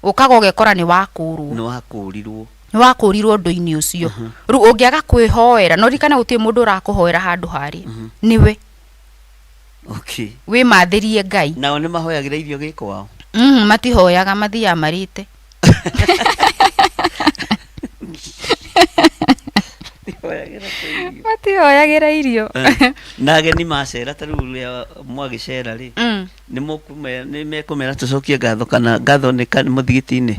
ũkaga ũgekora nĩ wakũrwo. Nĩ wakũrirwo. Nĩ wakũrirwo ũndũ-inĩ ũcio. Rĩu ũngĩaga kwĩhoera, no ririkane gũtirĩ mũndũ ũrakũhoera handũ harĩa, nĩwe. Okay. Wĩmathĩrie Ngai. Nao nĩ mahoyagĩra irio gĩkwao? Matihoyaga, mathiaga marĩte. Matihoyagĩra irio. Na ageni macera ta rĩu ũrĩa mwagĩcera rĩ, nĩ mekũmera tũcokie ngatho kana ngatho nĩ mũthigiti-inĩ?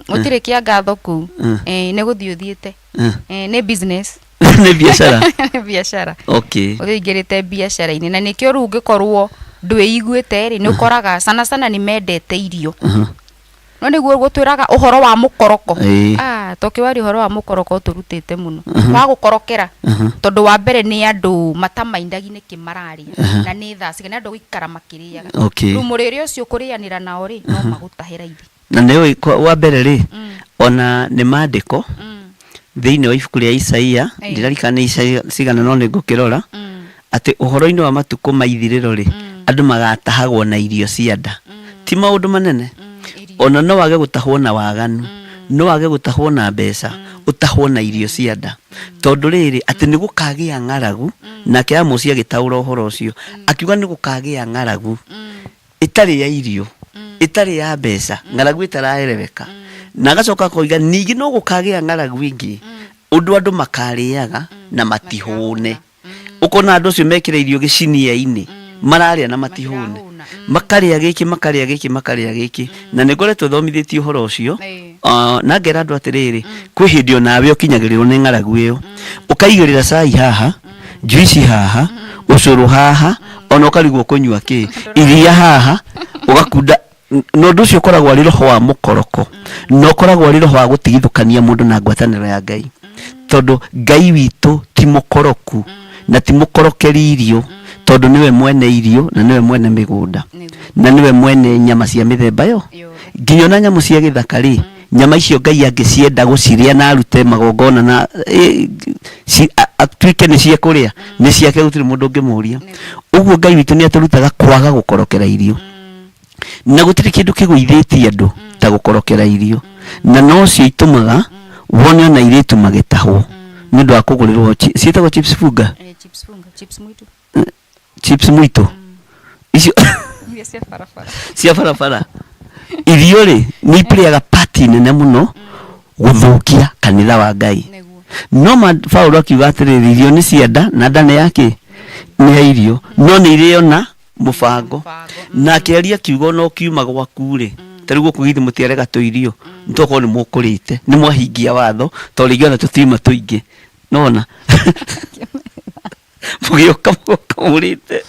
Gũtirĩ kĩa ngatho kũu. Nĩ gũthiĩ ũthiĩte. Nĩ business. Nĩ biacara. Nĩ biacara. Okay. Ũthiĩ ũingĩrĩte biacara-inĩ, na nĩkĩo rĩu ũngĩkorwo ndwĩiguĩte rĩ, nĩ ũkoraga sana sana nĩ mendete irio. No nĩguo gũtwĩraga ũhoro wa mũkoroko. Ah, tũkĩwaria ũhoro wa mũkoroko ũtũrutĩte mũno. Wa gũkorokera. Tondũ wa mbere nĩ andũ matamaindagi nĩkĩ mararĩa. Na nĩ thaa cigana, nĩ andũ gũikara makĩrĩaga. Rĩu mũrĩre ũcio kũrĩanĩra nao rĩ, no magũtahe raithi. Na nĩ ũĩ wa mbere rĩ, ona nĩ maandĩko thĩinĩ wa ibuku rĩa Isaia, ndiririkana nĩ Isaia cigana no nĩ ngũkĩrora, atĩ ũhoro-inĩ wa matukũ ma ithirĩro rĩ, andũ magatahagwo na irio cia nda. Ti maũndũ manene. Ona no wage gũtahwo na waganu, no wage gũtahwo na mbeca, ũtahwo na irio cia nda. Tondũ rĩrĩ, atĩ nĩ gũkagĩa ng'aragu, nake Amosi agĩtaũra ũhoro ũcio, akiuga nĩ gũkagĩa ng'aragu ĩtarĩ ya irio, ĩtarĩ ya mbeca, ng'aragu ĩtaraereweka. Na agacoka akoiga ningĩ no gũkagĩa ng'aragu ĩngĩ, ũndũ andũ makarĩaga na matihũne. Ũkona andũ acio mekĩra irio gĩcinia-inĩ, mararĩa na matihũne. Makarĩa gĩkĩ, makarĩa gĩkĩ, makarĩa gĩkĩ. Na nĩ ngoretwo thomithĩtie ũhoro ũcio, na ngera andũ atĩrĩrĩ, kwĩ hĩndĩ onawe ũkinyagĩrĩrwo nĩ ng'aragu ĩyo. Ũkaigĩrĩra cai haha, juici haha, ũcũrũ haha, ona ũkarigwo ũkũnyua kĩ, iria haha, ũgakunda. Na ũndũ ũcio ũkoragwo arĩ roho wa mũkoroko, na ũkoragwo arĩ roho wa gũtigithũkania mũndũ na ngwatanĩro ya Ngai. Tondũ Ngai witũ ti mũkoroku, na ti mũkorokeri irio, tondũ nĩwe mwene irio, na nĩwe mwene mĩgũnda, na nĩwe mwene nyama cia mĩthemba yo. Nginya ona nyamũ cia gĩthaka rĩ, nyama icio Ngai angĩcienda gũcirĩa na arute magongona na atuĩke nĩ cia kũrĩa, nĩ ciake, gũtirĩ mũndũ ũngĩmũria. Ũguo Ngai witũ nĩ atũrutaga kwaga gũkorokera irio. Na gũtirĩ kĩndũ kĩgũithĩtie andũ ta gũkorokera irio. Na nocio itũmaga wone ona airĩtu magĩtahwo nĩ ũndũ wa kũgũrĩrwo ciĩtagwo chips funga? Chips funga, chips mwitu. Chips mwitu. Icio Iria cia barabara. Cia barabara. Irio rĩ, nĩ iplayega part nene mũno gũthũkia kanitha wa Ngai. Nĩguo. No ma Paulo akiuga atĩrĩrĩ, irio nĩ cia nda na nda nĩ ya kĩ? Nĩ ya irio. No nĩ irĩo na mũbango. Na akĩaria akiuga ona ũkiuma gwaku rĩ, ta rĩu gũkũ githĩ mũtiarega tũirio, nĩ tokorwo nĩ mũkũrĩte, nĩ mwahingia watho, tondũ rĩngĩ ona tũtiuma tũingĩ. Nĩwona? Mũgĩũka mũgoka mũrĩte,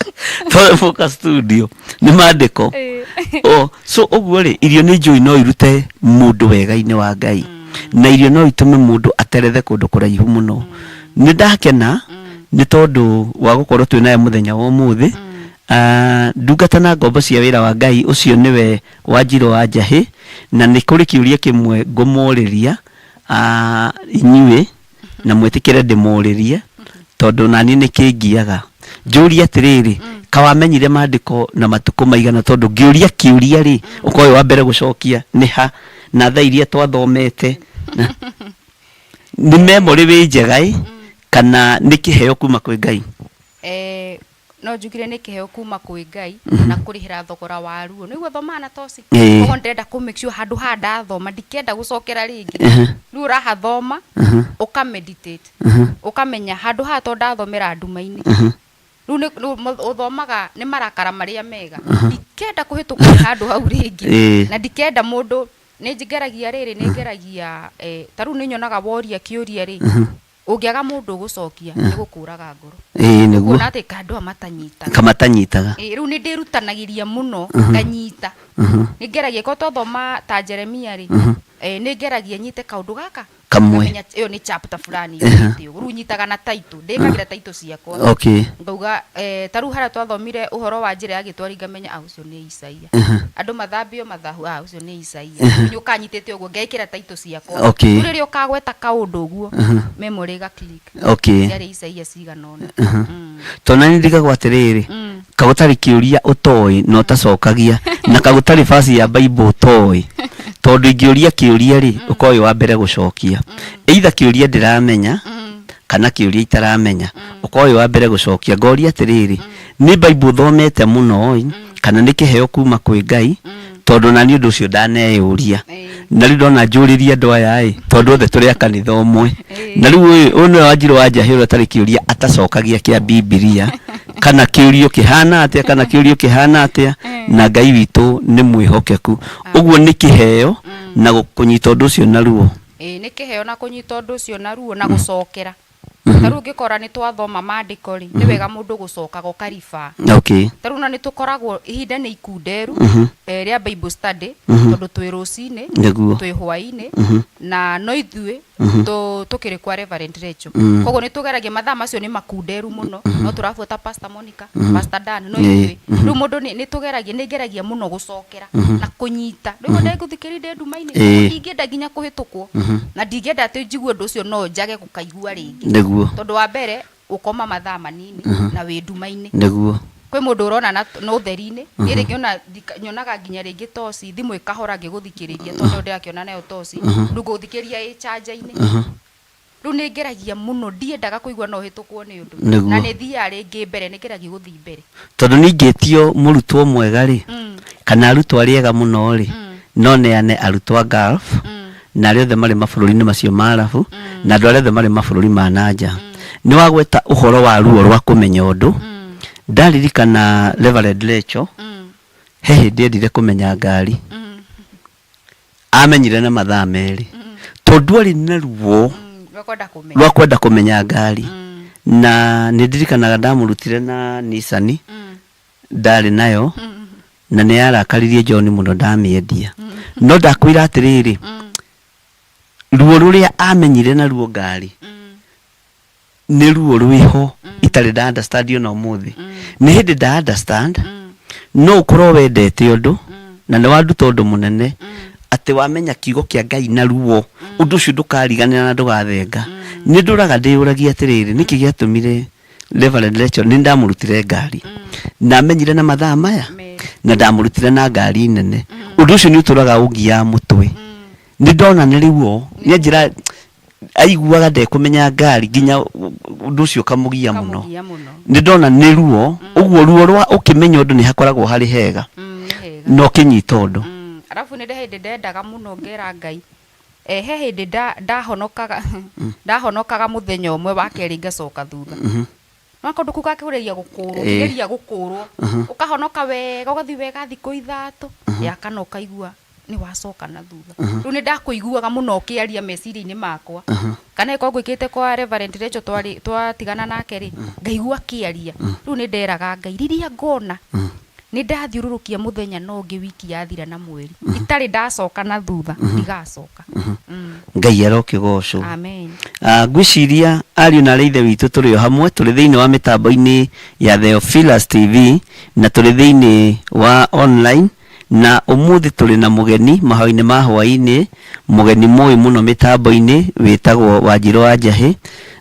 tondũ mũka studio, nĩ maandĩko. O, so ũguo rĩ, irio nĩ njũĩ no irute mũndũ wega-inĩ wa Ngai. Na irio no itũme mũndũ aterethe kũndũ kũraihu mũno. Nĩ ndakena nĩ tondũ wa gũkorwo twĩ nawe mũthenya wa ũmũthĩ. Ndungata na ngombo cia wĩra wa Ngai, ũcio nĩwe Wanjirũ wa Njahĩ, na nĩ kũrĩ kĩũria kĩmwe ngũmũrĩria inyuĩ, na mwĩtĩkĩre ndĩmũrĩrie, tondũ naniĩ nĩ kĩngiaga. Njũrie atĩrĩrĩ, kawamenyire maandĩko na matukũ maigana? Tondũ ngĩũria kĩũria rĩ, ũkorwo wĩ wa mbere gũcokia nĩ ha, na thaa iria twathomete. Nĩ memory wĩ njega ĩ, kana nĩ kĩheo kuma kwĩ Ngai? No njugire nĩ kĩheo kuma kwĩ Ngai na kũrĩhĩra thogora wa ruo. Nĩguo thomaga na toci. Koguo ndĩrenda kũ make sure handũ haha ndathoma ndikenda gũcokera rĩngĩ. Rĩu ũrahathoma ũka meditate, ũkamenya handũ haha to ndathomera nduma-inĩ. Rĩu ũthomaga nĩ marakara marĩa mega. Ndikenda kũhĩtũka handũ hau rĩngĩ. Na ndikenda mũndũ, nĩ ngeragia rĩrĩ, nĩ ngeragia, ta rĩu nĩ nyonaga woria kĩũria rĩ, ũngĩaga mũndũ ũgũcokia, nĩ gũkũraga ngoro. Ĩĩ, nĩguo. Kuona atĩ ka andũ aya matanyitaga. Kamatanyitaga. Ĩĩ, rĩu nĩ ndĩrutanagĩria mũno nganyita. Nĩ ngeragia korwo twathoma ta Jeremia rĩ, nĩ ngeragia nyite kaũndũ gaka. Kamwe. Ngamenya ĩyo nĩ chapter fulani yugĩte ũguo. Rĩu nyitaga na title, ndĩkagĩra title ciakwa. Ngauga, ta rĩu harĩa twathomire ũhoro wa njĩra ya gĩtwari ngamenya, ah, ũcio nĩ Isaia. Andũ mathambio mathahu, ah, ũcio nĩ Isaia. Rĩu nĩ ũkanyitĩte ũguo, ngekĩra title ciakwa. Rĩu rĩrĩa ũkagweta kaũndũ ũguo, memory ĩga click. Ciarĩ Isaia cigana ũna. Tondũ nani ndigagwo atĩrĩrĩ, Kagũtarĩ kĩũria ũtoĩ na ũtacokagia, na kagũtarĩ basi ya Bible ũtoĩ, tondũ ingĩũria kĩũria rĩ, ũkorwo wĩ wa mbere gũcokia, either kĩũria ndĩramenya kana kĩũria itaramenya, ũkorwo wĩ wa mbere gũcokia. Ngoria atĩrĩrĩ, nĩ Bible ũthomete mũno ĩ, kana nĩ kĩheo kuma kwĩ Ngai? Tondũ na niĩ ũndũ ũcio ndaneyũria, na rĩu ndona njũrĩrie andũ aya ĩ, tondũ othe tũrĩ a kanitha ũmwe. Na rĩu ũyũ nĩwe Wanjirũ wa Njahĩ, ũrĩa ũtarĩ kĩũria atacokagia kĩa Bibilia, kana kĩũrio kĩhana atĩa, kana kĩũrio kĩhana atĩa. Na Ngai witũ nĩ mwĩhokeku. Ũguo nĩ kĩheo na kũnyita ũndũ ũcio na ruo. Ĩĩ, nĩ kĩheo na kũnyita ũndũ ũcio na ruo na gũcokera. Ta rĩu ũngĩkora nĩ twathoma maandĩko rĩ, nĩ wega mũndũ gũcokaga ũkaribaa. Ta rĩu ona nĩ tũkoragwo ihinda nĩ ikunderu rĩa Bible study, tondũ twĩ rũcinĩ, twĩ hwainĩ, na no ithuĩ tũkĩrĩ kwa Reverend Rachel. Koguo nĩ tũgeragia mathaa macio nĩ makunderu mũno, no tũrabuata Pastor Monica, Pastor Dan, no ithuĩ. Rĩu mũndũ nĩ tũgeragia, nĩ ngeragia mũno gũcokera na kũnyita. Rĩu ndengũthikĩrĩria ndĩ nduma-inĩ, ndingĩenda nginya kũhĩtũkwo, na ndingĩenda atĩ njigue ũndũ ũcio no njage gũkaigua rĩngĩ. Tondũ wa mbere ũkoma mathaa manini na wĩ nduma-inĩ. Kwĩ mũndũ ũrona na ũtheri-inĩ, niĩ rĩngĩ ona nyonaga nginya rĩngĩ toci, thimũ ĩkahora ngĩgũthikĩrĩria tondũ nĩyo ndĩrakĩona nayo toci, rĩu ngũthikĩrĩria ĩ charger-inĩ. Rĩu nĩ ngeragia mũno, ndiendaga kũigua no hĩtũkwo nĩ ũndũ. Na nĩ thiaga rĩngĩ mbere, nĩ ngeragia gũthiĩ mbere. Tondũ ningĩtio mũrutwo mwega rĩ, kana arutwo arĩa ega mũno rĩ, no neane arutwo a Gulf, na arĩa othe marĩ mabũrũri-inĩ macio ma Arabu, na andũ arĩa othe marĩ mabũrũri ma na nja. Nĩ wagweta ũhoro wa ruo rwa kũmenya ũndũ, ndaririkana Reverend Rachel, he hĩndĩ endire kũmenya ngari. Amenyire na mathaa merĩ, tondũ arĩ na ruo Rwa kwenda kũmenya. Rwa kwenda kũmenya ngari. Na nĩ ndirikanaga ndamũrutire na Nissan ndarĩ nayo, na nĩ yarakaririe John mũno ndamĩendia. No ndakwĩra atĩrĩrĩ, ruo rũrĩa amenyire naruo ngari nĩ ruo rwĩho itarĩ nda understand ona ũmũthĩ. Nĩ hĩndĩ nda understand no ũkorwo wendete ũndũ na nĩ wanduta ũndũ mũnene, atĩ wamenya kiugo kĩa Ngai na ruo, ũndũ ũcio ndũkariganĩra na ndũgathenga. Nĩ ndũraga ndĩyũragia atĩrĩrĩ, nĩkĩ gĩatũmire Reverend Rachel, nĩ ndamũrutire ngari na amenyire na mathaa maya, na ndamũrutire na ngari nene. Ũndũ ũcio nĩ ũtũraga ũngiaga mũtwe. Nĩ ndona nĩ ruo, nĩ anjĩra aiguaga ndekũmenya ngari nginya ũndũ ũcio ũkamũgia mũno. Ũkamũgia mũno. Nĩ ndona nĩ ruo. Ũguo ruo rwa ũkĩmenya ũndũ nĩ hakoragwo harĩ hega Nĩ hega. Na ũkĩnyita ũndũ. Arabu nĩ hĩndĩ ndendaga mũno ngera Ngai, he hĩndĩ ndahonokaga, ndahonokaga mũthenya ũmwe, wa kerĩ ngacoka thutha. No kaũndũ kau gakũgeria gũkũrwo, ũkĩgeria gũkũrwo, ũkahonoka wega, ũgathiĩ wega thikũ 3, ya kana ũkaigua nĩ wacoka na thutha. Rĩu nĩ ndakũiguaga mũno ũkĩaria meciria-inĩ makwa, kana ĩkorwo ngwĩkĩte kwa Reverend Rachel, twarĩ twatigana nake rĩ, ngaigua akĩaria. Rĩu nĩ nderaga Ngai rĩrĩa ngona nĩ ndathiũrũrũkia mũthenya na ũngĩ, wiki yathira na mweri, itarĩ ndacoka na thutha, ndigacoka. Ngai arokĩgocwo. Amen. Ngwĩciria ariũ na arĩ ithe witũ tũrĩ o hamwe, tũrĩ thĩinĩ wa mĩtambo-inĩ ya Theophilus TV na tũrĩ thĩinĩ wa online, na ũmũthĩ tũrĩ na mũgeni mahoya-inĩ ma hwaĩ-inĩ, mũgeni mũĩ mũno mĩtambo-inĩ wĩtagwo Wanjirũ wa Njahĩ.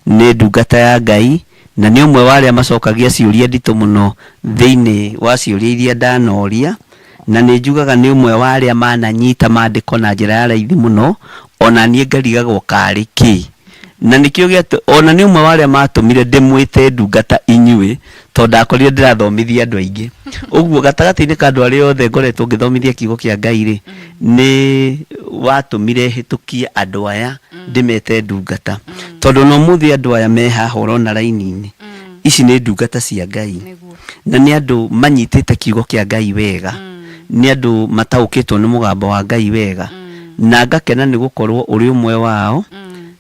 Nĩ ndungata ya Ngai na nĩ ũmwe wa arĩa macokagia ciũria nditũ mũno thĩinĩ wa ciũria iria ndanoria, na nĩ njugaga nĩ ũmwe wa arĩa mananyita maandĩko na njĩra ya raithi mũno, ona niĩ ngarigagwo karĩ kĩ. Na nĩkĩo gĩatũ ona nĩ ũmwe wa arĩa matũmire ndĩmwĩte ndungata inyuĩ, tondũ ndakorire ndĩrathomithia andũ aingĩ. Ũguo gatagatĩ-inĩ ka andũ arĩa othe ngoretwo ngĩthomithia kiugo kĩa Ngai rĩ, nĩ watũmire hĩtũkie andũ aya ndĩmete ndungata, tondũ ona ũmũthĩ andũ aya me haha ũrona raini-inĩ ici nĩ ndungata cia Ngai, na nĩ andũ manyitĩte kiugo kĩa Ngai wega, nĩ andũ mataũkĩtwo nĩ mũgambo wa Ngai wega, na ngakena nĩ gũkorwo ũrĩ ũmwe wao,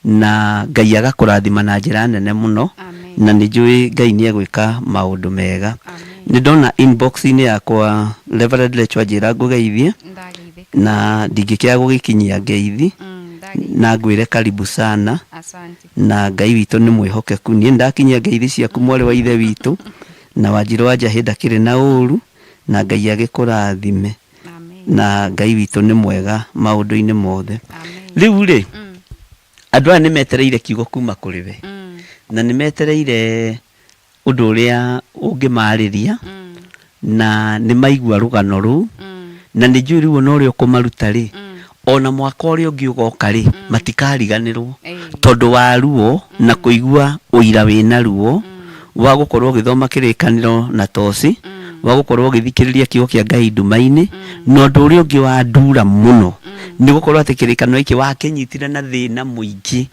na Ngai agakũrathima na njĩra nene mũno. Amen. Na nĩ njũĩ Ngai nĩ egwĩka maũndũ mega. Amen. Nĩ ndona inbox-inĩ yakwa Reverend Rachel anjĩra ngũgeithie, Ndageithĩka. Na ndingĩkĩaga gũgĩkinyia ngeithi, Ndageithĩka. na ngwĩre karibu sana. Asante. Na Ngai witũ nĩ mwĩhokeku. Niĩ ndakinyia ngeithi ciaku, mwarĩ wa ithe witũ, na Wanjirũ wa Njahĩ ndakĩrĩ na ũru, na Ngai agĩkũrathime. Amen. Na Ngai witũ nĩ mwega maũndũ-inĩ mothe. Amen. Rĩu rĩ, andũ aya nĩ metereire kiugo kuma kũrĩ we, na nĩ metereire ũndũ ũrĩa ũngĩmarĩria. Na nĩ maigua rũgano rũu, na nĩ njũĩ rĩu ona ũrĩa ũkũmaruta rĩ, ona mwaka ũrĩa ũngĩ ũgoka rĩ, matikariganĩrwo tondũ wa ruo na kũigua ũira wĩna ruo wa gũkorwo ũgĩthoma kĩrĩkanĩro na toci, wa gũkorwo ũgĩthikĩrĩria kiugo kĩa Ngai nduma-inĩ. Na ũndũ ũrĩa ũngĩ wa ndura mũno nĩ gũkorwo atĩ kĩrĩkanĩro gĩkĩ wakĩnyitire na thĩna mũingĩ.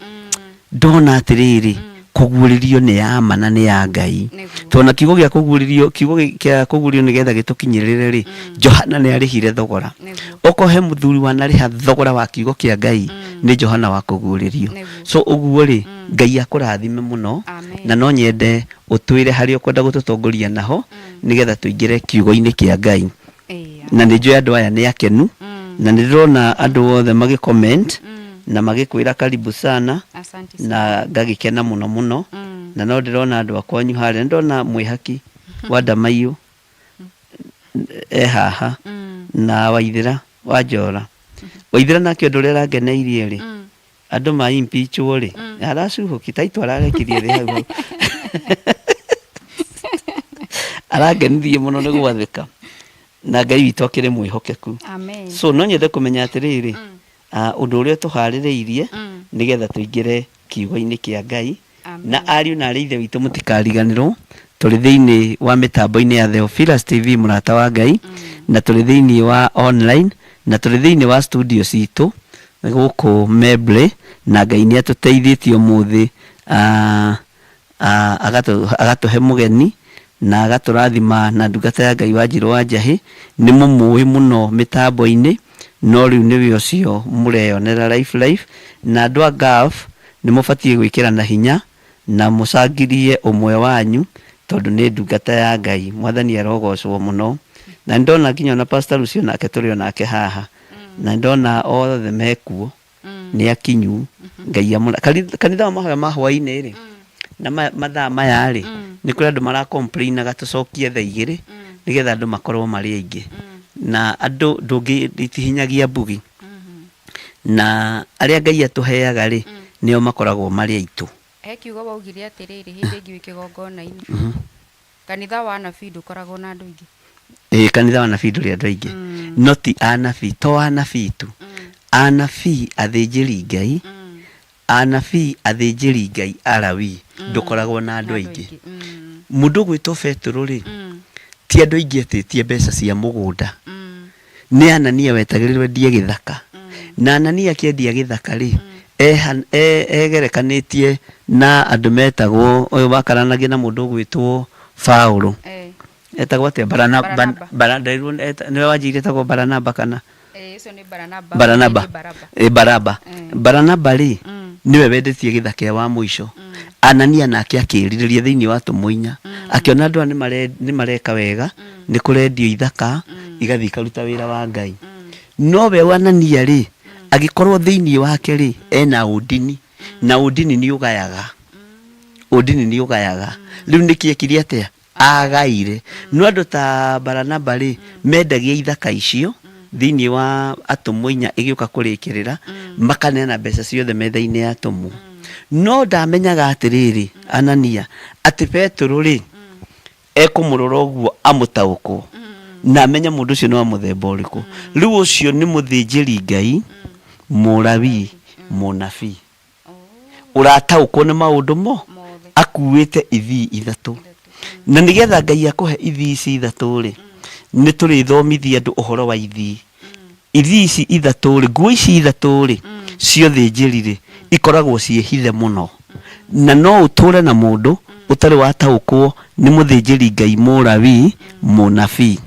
Ndona atĩrĩrĩ, kũguũrĩrio nĩ ya ma na nĩ ya Ngai. Nĩguo. Tondũ na kiugo gĩa kũguũrĩrio, kiugo gĩa kũguũrĩrio nĩgetha gĩtũkinyĩrĩre rĩ, Johana nĩ arĩhire thogora. Nĩguo. Okorwo he mũthuri wanarĩha thogora wa kiugo kĩa Ngai, nĩ Johana wa kũguũrĩrio. Nĩguo. So ũguo rĩ, Ngai akũrathime mũno, Amen. na no nyende ũtwĩre harĩa ũkwenda gũtũtongoria naho, nĩgetha tũingĩre kiugo-inĩ kĩa Ngai. Ĩĩ. Na nĩ njũĩ andũ aya nĩ akenu, na nĩ ndĩrona andũ othe magĩ comment na magĩkwĩra karibu sana. Asante sana. Na ngagĩkena mũno mũno. Na no ndĩrona andũ a kwanyu harĩa, nĩ ndĩrona mwĩhaki wa Ndamaiyũ e haha, na Waithĩra wa Njora. Waithĩra nake ũndũ ũrĩa arangeneirie rĩ, andũ ma impeachwo rĩ, aracuhũki taitũ ararekirie thĩ hau hau. Arangenithirie mũno nĩ gwathĩka. Na Ngai witũ akĩrĩ mwĩhokeku. Amen. So no nyende kũmenya atĩrĩrĩ, ũndũ ũrĩa tũharĩrĩirie nĩgetha tũingĩre kiugo-inĩ kĩa Ngai. Amen. Na ariũ na arĩ ithe witũ mũtikariganĩrwo, tũrĩ thĩinĩ wa mĩtambo-inĩ ya Theophilus TV mũrata wa Ngai, na tũrĩ thĩinĩ wa online, na tũrĩ thĩinĩ wa studio citũ gũkũ Membley, na Ngai nĩ atũteithĩtie ũmũthĩ, agatũhe mũgeni na agatũrathima na ndungata ya Ngai Wanjirũ wa Njahĩ. Nĩ mũmũĩ mũno mĩtambo-inĩ, no rĩu nĩwe ũcio mũreyonera live live. Na andũ a Gulf nĩ mũbatiĩ gwĩkĩra na hinya na mũcangirie ũmwe wanyu tondũ nĩ ndungata ya Ngai. Mwathani arogocwo mũno. Na nĩ ndona nginya ona Pastor Lucy onake tũrĩ onake haha. Na nĩ ndona othe mekuo. Nĩ akinyu. Ngai amũra. Kanitha wa mahoya ma hwainĩ rĩ, na mathaa maya rĩ, nĩ kũrĩ andũ mara complain aga tũcokie thaa igĩrĩ nĩgetha andũ makorwo marĩ aingĩ. Na andũ ndũngĩ itihinyagia mbugi. Na arĩa Ngai atũheaga rĩ, nĩo makoragwo marĩ aitũ. He kiugo waugire atĩrĩrĩ hĩndĩ ĩngĩ wĩ kĩgongona-inĩ. Kanitha wa anabii ndũkoragwo na andũ aingĩ. Ĩĩ, kanitha wa anabii ndũrĩ andũ aingĩ. No ti anabii, to anabii tu. Anabii athĩnjĩri Ngai, anabii athĩnjĩri Ngai Alawii ndũkoragwo na andũ aingĩ. Mũndũ ũgwĩtwo Betũrũ rĩ, ti andũ aingĩ etĩtie mbeca cia mũgũnda. Nĩ Anania wetagĩrĩrwo endie gĩthaka. Na Anania akĩendia gĩthaka rĩ, egerekanĩtie na andũ metagwo, ũyũ wakaranagia na mũndũ ũgwĩtwo Paũlũ. Etagwo atĩa? Baranaba. Baranaba. Nderirwo nĩwe wanjĩire etagwo Baranaba kana? Ĩĩ, ũcio nĩ Baranaba. Baranaba. Ũngĩ nĩ Baraba. Ĩ, Baraba. Baranaba rĩ, nĩwe wendetie gĩthaka e wa mũico. Anania nake akĩĩrirĩria thĩinĩ wa atũmwo inya. Akĩona andũ aya nĩ mareka wega, nĩ kũrendio ithaka, igathiĩ ikaruta wĩra wa Ngai. No we Anania rĩ, agĩkorwo thĩinĩ wake rĩ, ena ũndini, na ũndini nĩ ũgayaga. Ũndini nĩ ũgayaga. Rĩu nĩkĩ ekire atĩa? Agaire. No andũ ta Baranaba rĩ, mendagia ithaka icio thĩinĩ wa atũmwo inya ĩgĩũka kũrĩkĩrĩra, makaneana mbeca ciothe metha-inĩ ya atũmwo. No ndamenyaga atĩrĩrĩ, Anania, atĩ Petero rĩ, ekũmũrora ũguo amũtaũkwo na amenye mũndũ ũcio nĩ wa mũthemba ũrĩkũ. Rĩu ũcio nĩ mũthĩnjĩri Ngai, Mũlawii, mũnabii. Ũrataũkwo nĩ maũndũ mo akuĩte ithii ithatũ. Na nĩgetha Ngai akũhe ithii ici ithatũ rĩ, nĩ tũrĩthomithia andũ ũhoro wa ithii. Ithii ici ithatũ rĩ, nguo ici ithatũ rĩ, cia ũthĩnjĩri rĩ, ikoragwo ciĩ hithe mũno. Na no ũtũre na mũndũ ũtarĩ wataũkwo nĩ mũthĩnjĩri Ngai Mũlawii, mũnabii.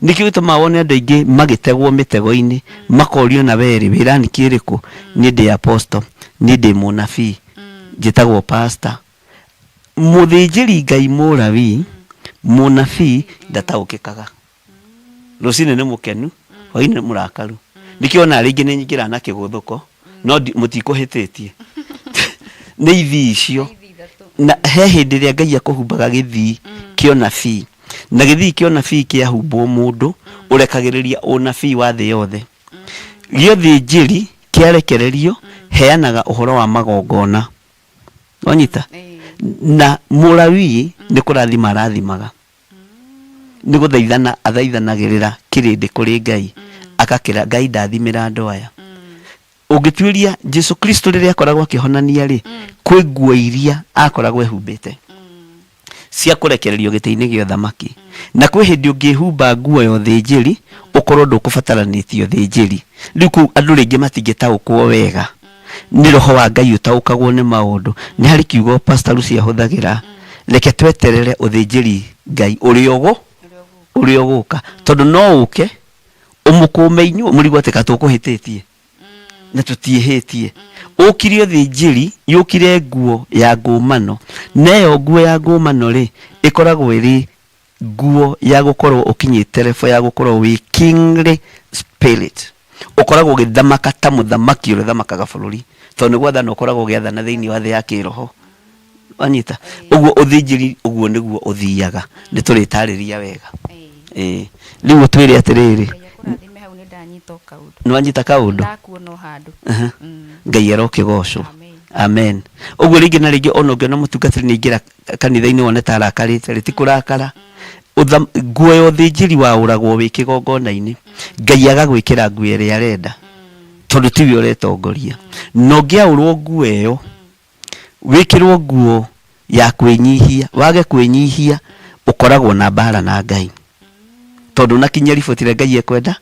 Nĩkĩo gĩtũmaga wone andũ aingĩ magĩtegwo mĩtego-inĩ, makorio na we rĩ, wĩ rank ĩrĩkũ? Niĩ ndĩ apostle, niĩ ndĩ mũnabii, njĩtagwo pastor. Mũthĩnjĩri Ngai Mũlawii, mũnabii ndataũkĩkaga. Rũcinĩ nĩ mũkenu, hwainĩ nĩ mũrakaru. Nĩkĩo wonaga rĩngĩ nĩ nyingĩraga na kĩgũthũko, no mũtikũhĩtĩtie. Nĩ ithii icio. Na he hĩndĩ ĩrĩa Ngai akũhumbaga gĩthii kĩa ũnabii. Na gĩthii kĩa ũnabii kĩahumbwo mũndũ, ũrekagĩrĩria ũnabii wa thĩ yothe. Gĩa ũthĩnjĩri kĩarekererio, heanaga ũhoro wa magongona. Wanyita? Na Mũlawii nĩ kũrathima arathimaga. Nĩ gũthaithana athaithanagĩrĩra kĩrĩndĩ kũrĩ Ngai, agakĩra Ngai ndathimĩra andũ aya. Ũngĩtuĩria Jesu Kristo rĩrĩa akoragwo akĩhonania rĩ, kwĩ nguo iria akoragwo ehumbĩte cia kũrekererio gĩtĩ-inĩ gĩa ũthamaki, na kwĩ hĩndĩ ũngĩhumba nguo ya ũthĩnjĩri ũkorwo ndũkũbataranĩtie ũthĩnjĩri. Rĩu kũu andũ rĩngĩ matingĩtaũkwo wega nĩ roho wa Ngai ũtaũkagwo nĩ maũndũ. Nĩ harĩ kiugo Pastor Lucy ahũthagĩra, reke tweterere ũthĩnjĩri Ngai ũrĩa ũgũ ũrĩa ũgũka, tondũ no ũke ũmũkũme inyuĩ mũrigwo atĩ ka tũkũhĩtĩtie na tũtiĩhĩtie. Ũkire ũthĩnjĩri, yũkire nguo ya ngũmano, na ĩyo nguo ya ngũmano rĩ, ĩkoragwo ĩrĩ nguo ya gũkorwo ũkinyĩte level ya gũkorwo wĩ kingly spirit. Ũkoragwo ũgĩthamaka ta mũthamaki ũrĩa ũthamakaga bũrũri, tondũ nĩ gwathana ũkoragwo ũgĩathana thĩinĩ wa thĩ ya kĩroho. Wanyita? Ũguo ũthĩnjĩri ũguo nĩguo ũthiaga. Nĩ tũrĩtarĩria wega. Ĩĩ. Rĩu ũtwĩre atĩrĩrĩ. Ngai akũrathime hau nĩ ndanyita o kaũndũ. Nĩ wanyita kaũndũ? Ndakuona o handũ. Ngai arokĩgocwo. Amen. Amen. Ũguo rĩngĩ na rĩngĩ ona ũngĩona mũtungatĩri nĩ aingĩra kanitha-inĩ wone ta arakarĩte rĩ, ti kũrakara. Nguo ya ũthĩnjĩri waũragwo wĩ kĩgongona-inĩ, Ngai agagwĩkĩra nguo ĩrĩa arenda, tondũ tiwe ũretongoria. Na ũngĩaũrwo nguo ĩyo, wĩkĩrwo nguo ya kwĩnyihia, wage kwĩnyihia, ũkoragwo na mbara na Ngai. Tondũ ũnakinyia riboti ĩrĩa Ngai ekwenda.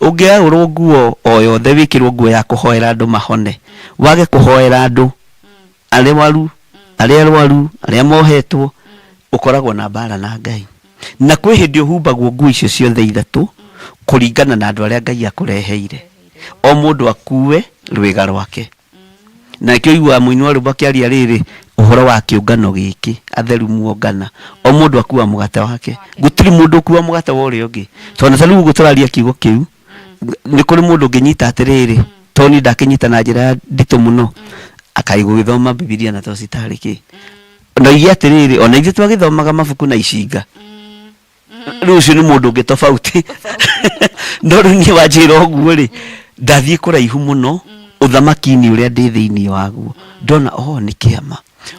Ũngĩaũrwo nguo o yothe, wĩkĩrwo nguo ya kũhoera andũ mahone, wage kũhoera andũ arwaru, arĩa arwaru, arĩa mohetwo, ũkoragwo na mbara na Ngai. Na kwĩ hĩndĩ ũhumbagwo nguo icio ciothe ithatũ kũringana na andũ arĩa Ngai akũreheire. O mũndũ akue rwĩga rwake. Na nĩkĩo ũiguaga mũini wa rwĩmbo akĩaria rĩrĩ, ũhoro wa kĩũngano gĩkĩ, atheru muongana, o mũndũ akua mũgate wake. Gũtirĩ mũndũ ũkua mũgate wa ũrĩa ũngĩ. Tondũ ta rĩu ũguo tũraria kiugo kĩu, nĩ kũrĩ mũndũ ũngĩnyita atĩrĩrĩ, tondũ niĩ ndakĩnyita na njĩra ya nditũ mũno, akaĩ gũgĩthoma Bibilia na toci tarĩ kĩ. Na oige atĩrĩrĩ, ona ithuĩ twagĩthomaga mabuku na icinga. Rĩu ũcio nĩ mũndũ ũngĩ tofauti. No rĩu niĩ wanjĩra ũguo rĩ, ndathiĩ kũraihu mũno ũthamaki-inĩ ũrĩa ndĩ thĩinĩ waguo. Ndona oh nĩ kĩama.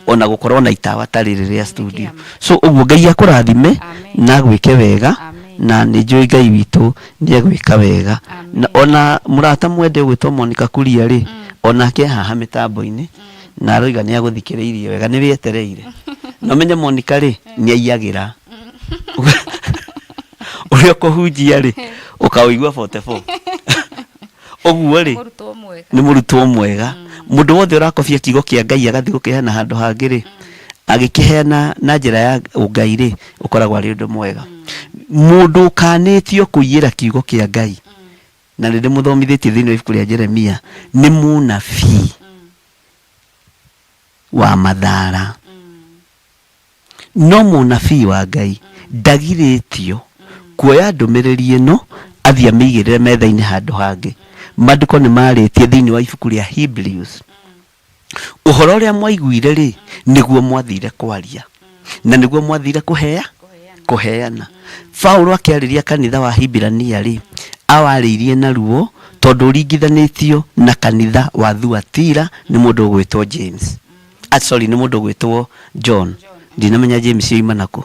Ona gũkorwo na itawa ta rĩrĩ rĩa studio. So ũguo Ngai akũrathime na agwĩke wega, na nĩ njũĩ Ngai witũ nĩ egwĩka wega. Na ona mũrata mwende ũgwĩtwo Monica Kuria rĩ, onake e haha mĩtambo-inĩ na aroiga nĩ agũthikĩrĩirie wega, nĩ wĩetereire. Na ũmenye Monica rĩ, nĩ aiyagĩra. Ũrĩa ũkũhunjia rĩ, ũkaũigua 44. Ũguo rĩ, Mũrutwo mwega. nĩ mũrutwo mwega. Mũndũ wothe ũrakobia kiugo kĩa Ngai agathiĩ gũkĩheana handũ hangĩ rĩ, agĩkĩheana na njĩra ya ũngai rĩ, ũkoragwo arĩ ũndũ mwega. Mũndũ ũkanĩtio kũiyĩra kiugo kĩa Ngai, na nĩ ndĩmũthomithĩtie thĩinĩ wa ibuku rĩa Jeremia, nĩ mũnabii wa mathara. No mũnabii wa Ngai ndagirĩtio kuoya ndũmĩrĩri ĩno athiĩ amĩigĩrĩre metha-inĩ handũ hangĩ. Maandĩko nĩ marĩtie thĩinĩ wa ibuku rĩa Hebrews, ũhoro ũrĩa mwaiguire-rĩ, nĩguo mwathire kwaria na nĩguo mwathire kũhea kũheana. Paulo akĩarĩria kanitha wa Hibirania-rĩ, awarĩirie na ruo tondũ ũringithanĩtio na kanitha wa Thuatira nĩ mũndũ ũgwĩtwo James. Ah, sorry, nĩ mũndũ ũgwĩtwo John. Ndinamenya James yoima nakũ.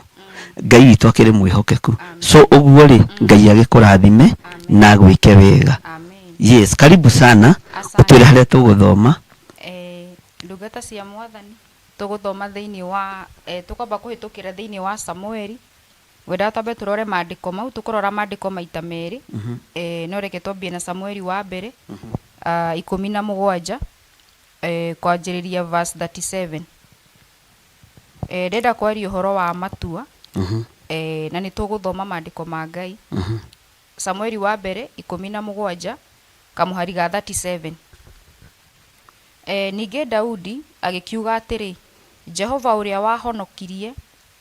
Ngai witũ akĩrĩ mwĩhokeku. So ũguo rĩ, Ngai agĩkũrathime na agwĩke wega. Amen. Yes, karibu sana. Asante. Ũtwĩre harĩa tũgũthoma. Ndungata cia Mwathani, tũgũthoma thĩinĩ wa, tũkwamba kũhĩtũkĩra thĩinĩ wa Samueli. Ngwendaga twambe tũrore maandĩko mau, tũkũrora maandĩko maita merĩ. No reke twambie na Samueli wa mbere, 17, kwanjĩrĩria verse 37. Ndĩrenda kwaria ũhoro wa matua, na nĩ tũgũthoma maandĩko ma Ngai. Samueli wa mbere 17 kamũhari ga 37. Ningĩ Daudi agĩkiuga atĩrĩ, Jehova ũrĩa wahonokirie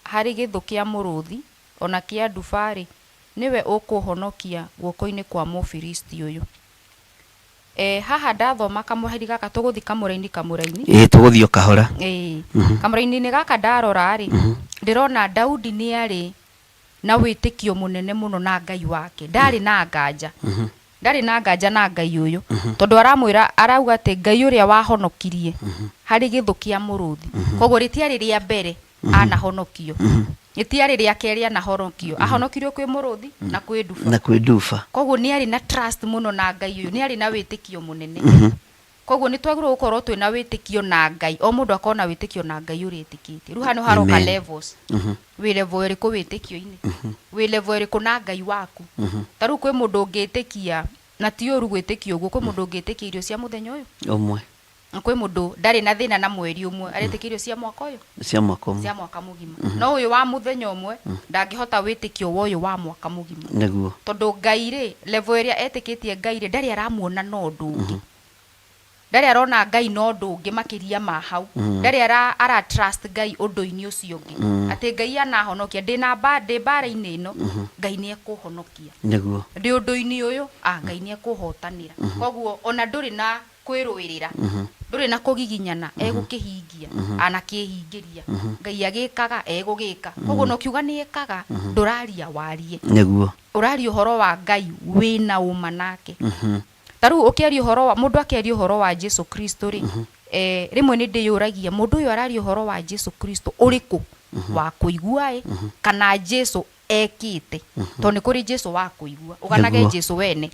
harĩ gĩthũ kĩa mũrũthi o na kĩa nduba-rĩ, nĩwe ũkũ'honokia guoko-inĩ kwa Mũfilisti ũyũ. Haha ndathoma kamũhari gaka, tũgũthiĩ kamũraini kamũraini. Ĩĩ, tũgũthiĩ o kahora. Ĩĩ, kamũraini-inĩ gaka ndarora-rĩ, ndĩrona Daudi nĩ arĩ na wĩtĩkio mũnene mũno na Ngai wake. Ndarĩ na nganja. Ndarĩ na nganja na Ngai ũyũ. Tondũ aramwĩra, arauga atĩ Ngai ũrĩa wahonokirie harĩ gĩthũ kĩa mũrũthi. Koguo rĩtiarĩ rĩa mbere anahonokio. Nĩ ti arĩ rĩa kerĩ anahonokio, ahonokirio kwĩ mũrũthi na kwĩ nduba. Na kwĩ nduba. Koguo nĩ arĩ na trust mũno na Ngai ũyũ, nĩ arĩ na wĩtĩkio mũnene. Koguo nĩ twagĩrĩirwo gũkorwo twĩna wĩtĩkio na Ngai, o mũndũ akorwo na wĩtĩkio na Ngai ũrĩa etĩkĩtie. Rĩu haha nĩho haroka Amen. levels. Wĩ level ĩrĩkũ wĩtĩkio-inĩ? Wĩ level ĩrĩkũ na Ngai waku? Ta rĩu kwĩ mũndũ ũngĩtĩkia, na ti ũru gwĩtĩkia ũguo, kwĩ mũndũ ũngĩtĩkia irio cia mũthenya ũyũ, Ũmwe. na kwĩ mũndũ ndarĩ na thĩna na mweri ũmwe, aretĩkia irio cia mwaka ũyũ, Cia mwaka ũmwe. Cia mwaka mũgima. No ũyũ wa mũthenya ũmwe ndangĩhota wĩtĩkio wa ũyũ wa mwaka mũgima. Tondũ Ngai rĩ, level ĩrĩa etĩkĩtie Ngai rĩ, ndarĩ aramuona na ũndũ ũngĩ, ndarĩ arona Ngai na ũndũ ũngĩ makĩria ma hau, ndarĩ ara trust Ngai ũndũ-inĩ ũcio ũngĩ, atĩ Ngai anahonokia ndĩna ndĩ mbara-inĩ ĩno, Ngai nĩ ekũhonokia. Ndĩ ũndũ-inĩ ũyũ, Ngai nĩ ekũhotanĩra. Koguo ona ndũrĩ na kwĩrũĩrĩra, ndũrĩ na kũgiginyana, egũkĩhingia anakĩhingĩria. Ngai agĩkaga, egũgĩka. Koguo ona ũkiuga nĩ ekaga, ndũraria warie, ũraria ũhoro wa Ngai wĩna ũma nake. Ta rĩu ũkĩaria ũhoro wa mũndũ, akĩaria ũhoro wa Jesu Kristo rĩ, rĩmwe nĩ ndĩyũragia mũndũ ũyũ araria ũhoro wa Jesu Kristo ũrĩkũ, wa kũigua ĩ kana Jesu ekĩte? Tondũ nĩ kũrĩ Jesu wa kũigua ũganage, Jesu wene.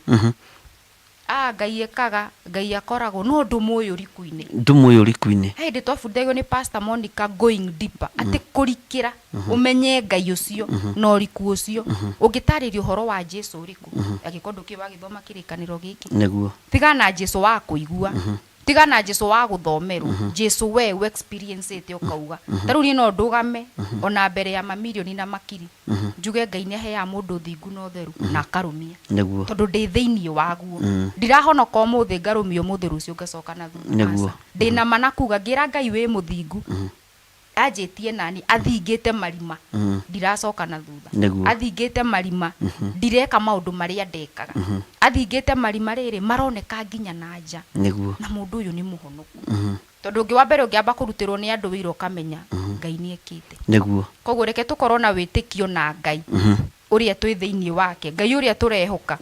Ngai ekaga, Ngai akoragwo no ndũmũĩ ũriku-inĩ. Ndũmũĩ ũriku-inĩ. He hĩndĩ twabundithagio nĩ Pastor Monica going deeper, atĩ kũrikĩra ũmenye Ngai ũcio na ũriku ũcio. Ũngĩtarĩria ũhoro wa Jesu ũrĩkũ angĩkorwo ndũkĩũĩ wagĩthoma kĩrĩkanĩro gĩkĩ? Tiga na Jesu wa kũigua, tiga na Jesu wa gũthomerwo, Jesu we ũ experience ĩte ũkauga. Ta rĩu niĩ no ndũgame ona mbere ya mamirioni na makiri njuge Ngai nĩ aheaga mũndũ ũthingu na ũtheru na akarũmia, tondũ ndĩ thĩinĩ waguo. Ndirahonoka ũmũthĩ ngarũmia ũmũthĩ, rũciũ ngacoka na thutha. Aca. Ndĩna ma na kuga ngĩra Ngai wĩ mũthingu, anjĩtie nani athingĩte marima, ndiracoka na thutha. Athingĩte marima, ndireka maũndũ marĩa ndekaga. Athingĩte marima rĩrĩ maroneka nginya na nja, na mũndũ ũyũ nĩ mũhonoku, tondũ ũngĩ wa mbere ũngĩamba kũrutĩrwo nĩ andũ wĩra ũkamenya Ngai nĩ ekĩte. Koguo reke tũkorwo na wĩtĩkio na Ngai ũrĩa twĩ thĩinĩ wake, Ngai ũrĩa tũrehoka.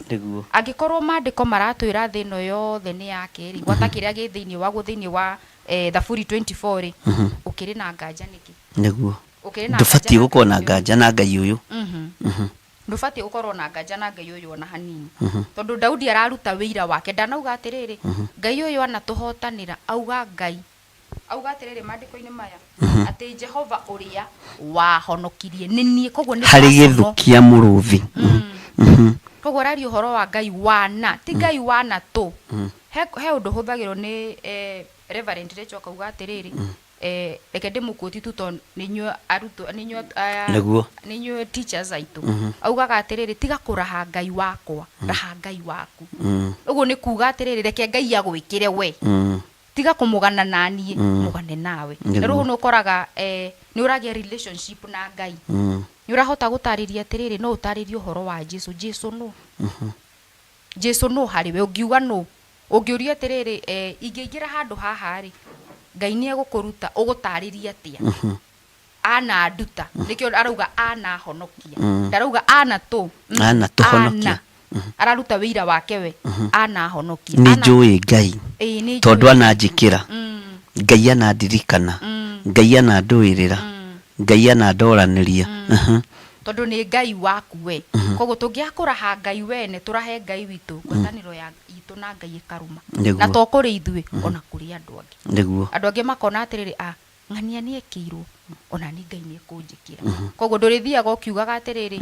Angĩkorwo maandĩko maratwĩra thĩ ĩno yothe nĩ yake rĩ, gwata kĩrĩa gĩ thĩinĩ waguo, thĩinĩ wa Thaburi 24 rĩ, ũkĩrĩ na nganja nĩkĩ? Ũkĩrĩ na Ndũbatiĩ nganja na gũkorwo na Ngai ũyũ? Nganja na Ngai ũyũ. Ndũbatiĩ gũkorwo na nganja na Ngai ũyũ ona hanini, tondũ Daudi araruta wĩira wake. Ndanauga atĩrĩrĩ, Ngai ũyũ anatũhotanĩra, auga Ngai, auga atĩrĩrĩ maandĩko-inĩ maya atĩ Jehova ũrĩa wahonokirie nĩ niĩ. Koguo nĩ Harĩ personal. Gĩthu kĩa mũrũthi. Koguo araria ũhoro wa Ngai wana, ti Ngai wana tũ. He ũndũ hũthagĩrwo nĩ Reverend Rachel, akauga atĩrĩrĩ, reke ndĩmũquote tu tondũ nĩ inyuĩ arutwo, nĩ inyuĩ aya, nĩ inyuĩ teachers aitũ. Augaga atĩrĩrĩ, tiga kũraha Ngai wakwa, raha Ngai waku. Ũguo nĩ kuga atĩrĩrĩ, reke Ngai agwĩkĩre we. Tiga kũmũgana naniĩ, mũgane nawe. Na rĩu nĩ ũkoraga nĩ ũragĩa relationship na Ngai, nĩ ũrahota gũtarĩria atĩrĩrĩ, no ũtarĩrie ũhoro wa Jesu. Jesu nũ? Jesu nũ harĩ we? Ũngiuga nũ? Ũngĩũria atĩrĩrĩ, ingĩingĩra handũ haha rĩ, Ngai nĩ egũkũruta, ũgũtarĩria atĩa? Ananduta, nĩkĩo arauga anahonokia, ndarauga ana tũ. Anatũhonokia. Ana. Araruta wĩira wake we, anahonokia. Nĩ njũĩ Ngai. Ĩĩ, nĩ Tondũ njũĩ. ananjĩkĩra, Ngai anandirikana, Ngai anandũĩrĩra, Ngai anandoranĩria. Tondũ nĩ Ngai waku we. Koguo tũngĩaga kũraha Ngai wene, tũrahe Ngai witũ, ngwatanĩro ya itũ na Ngai ĩkarũma. Na to kũrĩ ithuĩ, ona kũrĩ andũ angĩ. Andũ angĩ makona atĩrĩrĩ, ng'ania nĩ ekĩirwo, ona nĩ Ngai nĩ ekũnjĩkĩra. Koguo ndũrĩthiaga ũkiugaga atĩrĩrĩ,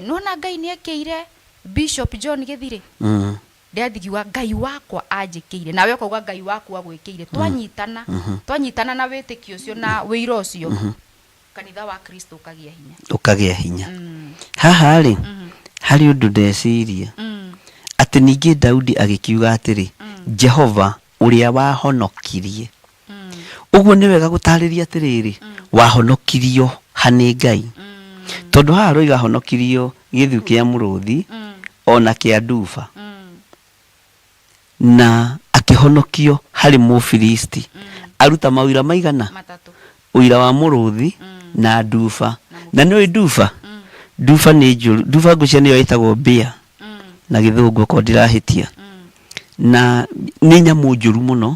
nĩwona Ngai nĩ ekĩire Bishop John Gĩthirĩ, ndĩrathigiuga Ngai wakwa anjĩkĩire, nawe ũkauga Ngai waku agwĩkĩire. Twanyitana, twanyitana na wĩtĩkio ũcio na wĩira ũcio, kanitha wa Kristo ũkagĩa hinya. Ũkagĩa hinya. Haha rĩ, harĩ ũndũ ndeciria, atĩ ningĩ Daudi agĩkiuga atĩrĩ, Jehova ũrĩa wahonokirie. Ũguo nĩ wega gũtarĩria atĩrĩrĩ, wahonokirio ha nĩ Ngai? Tondũ haha roiga honokirio gĩthu kĩa mũrũthi ona kĩa nduba, na akĩhonokio harĩ Mũfilisti. Aruta mawĩra maigana? 3. Ũira wa mũrũthi na nduba. Na nĩ nduba, nduba nĩ njũru. Nduba ngũcia nĩyo ĩtagwo bear na gĩthũngũ, okorwo ndirahĩtia, na nĩ nyamũ njũru mũno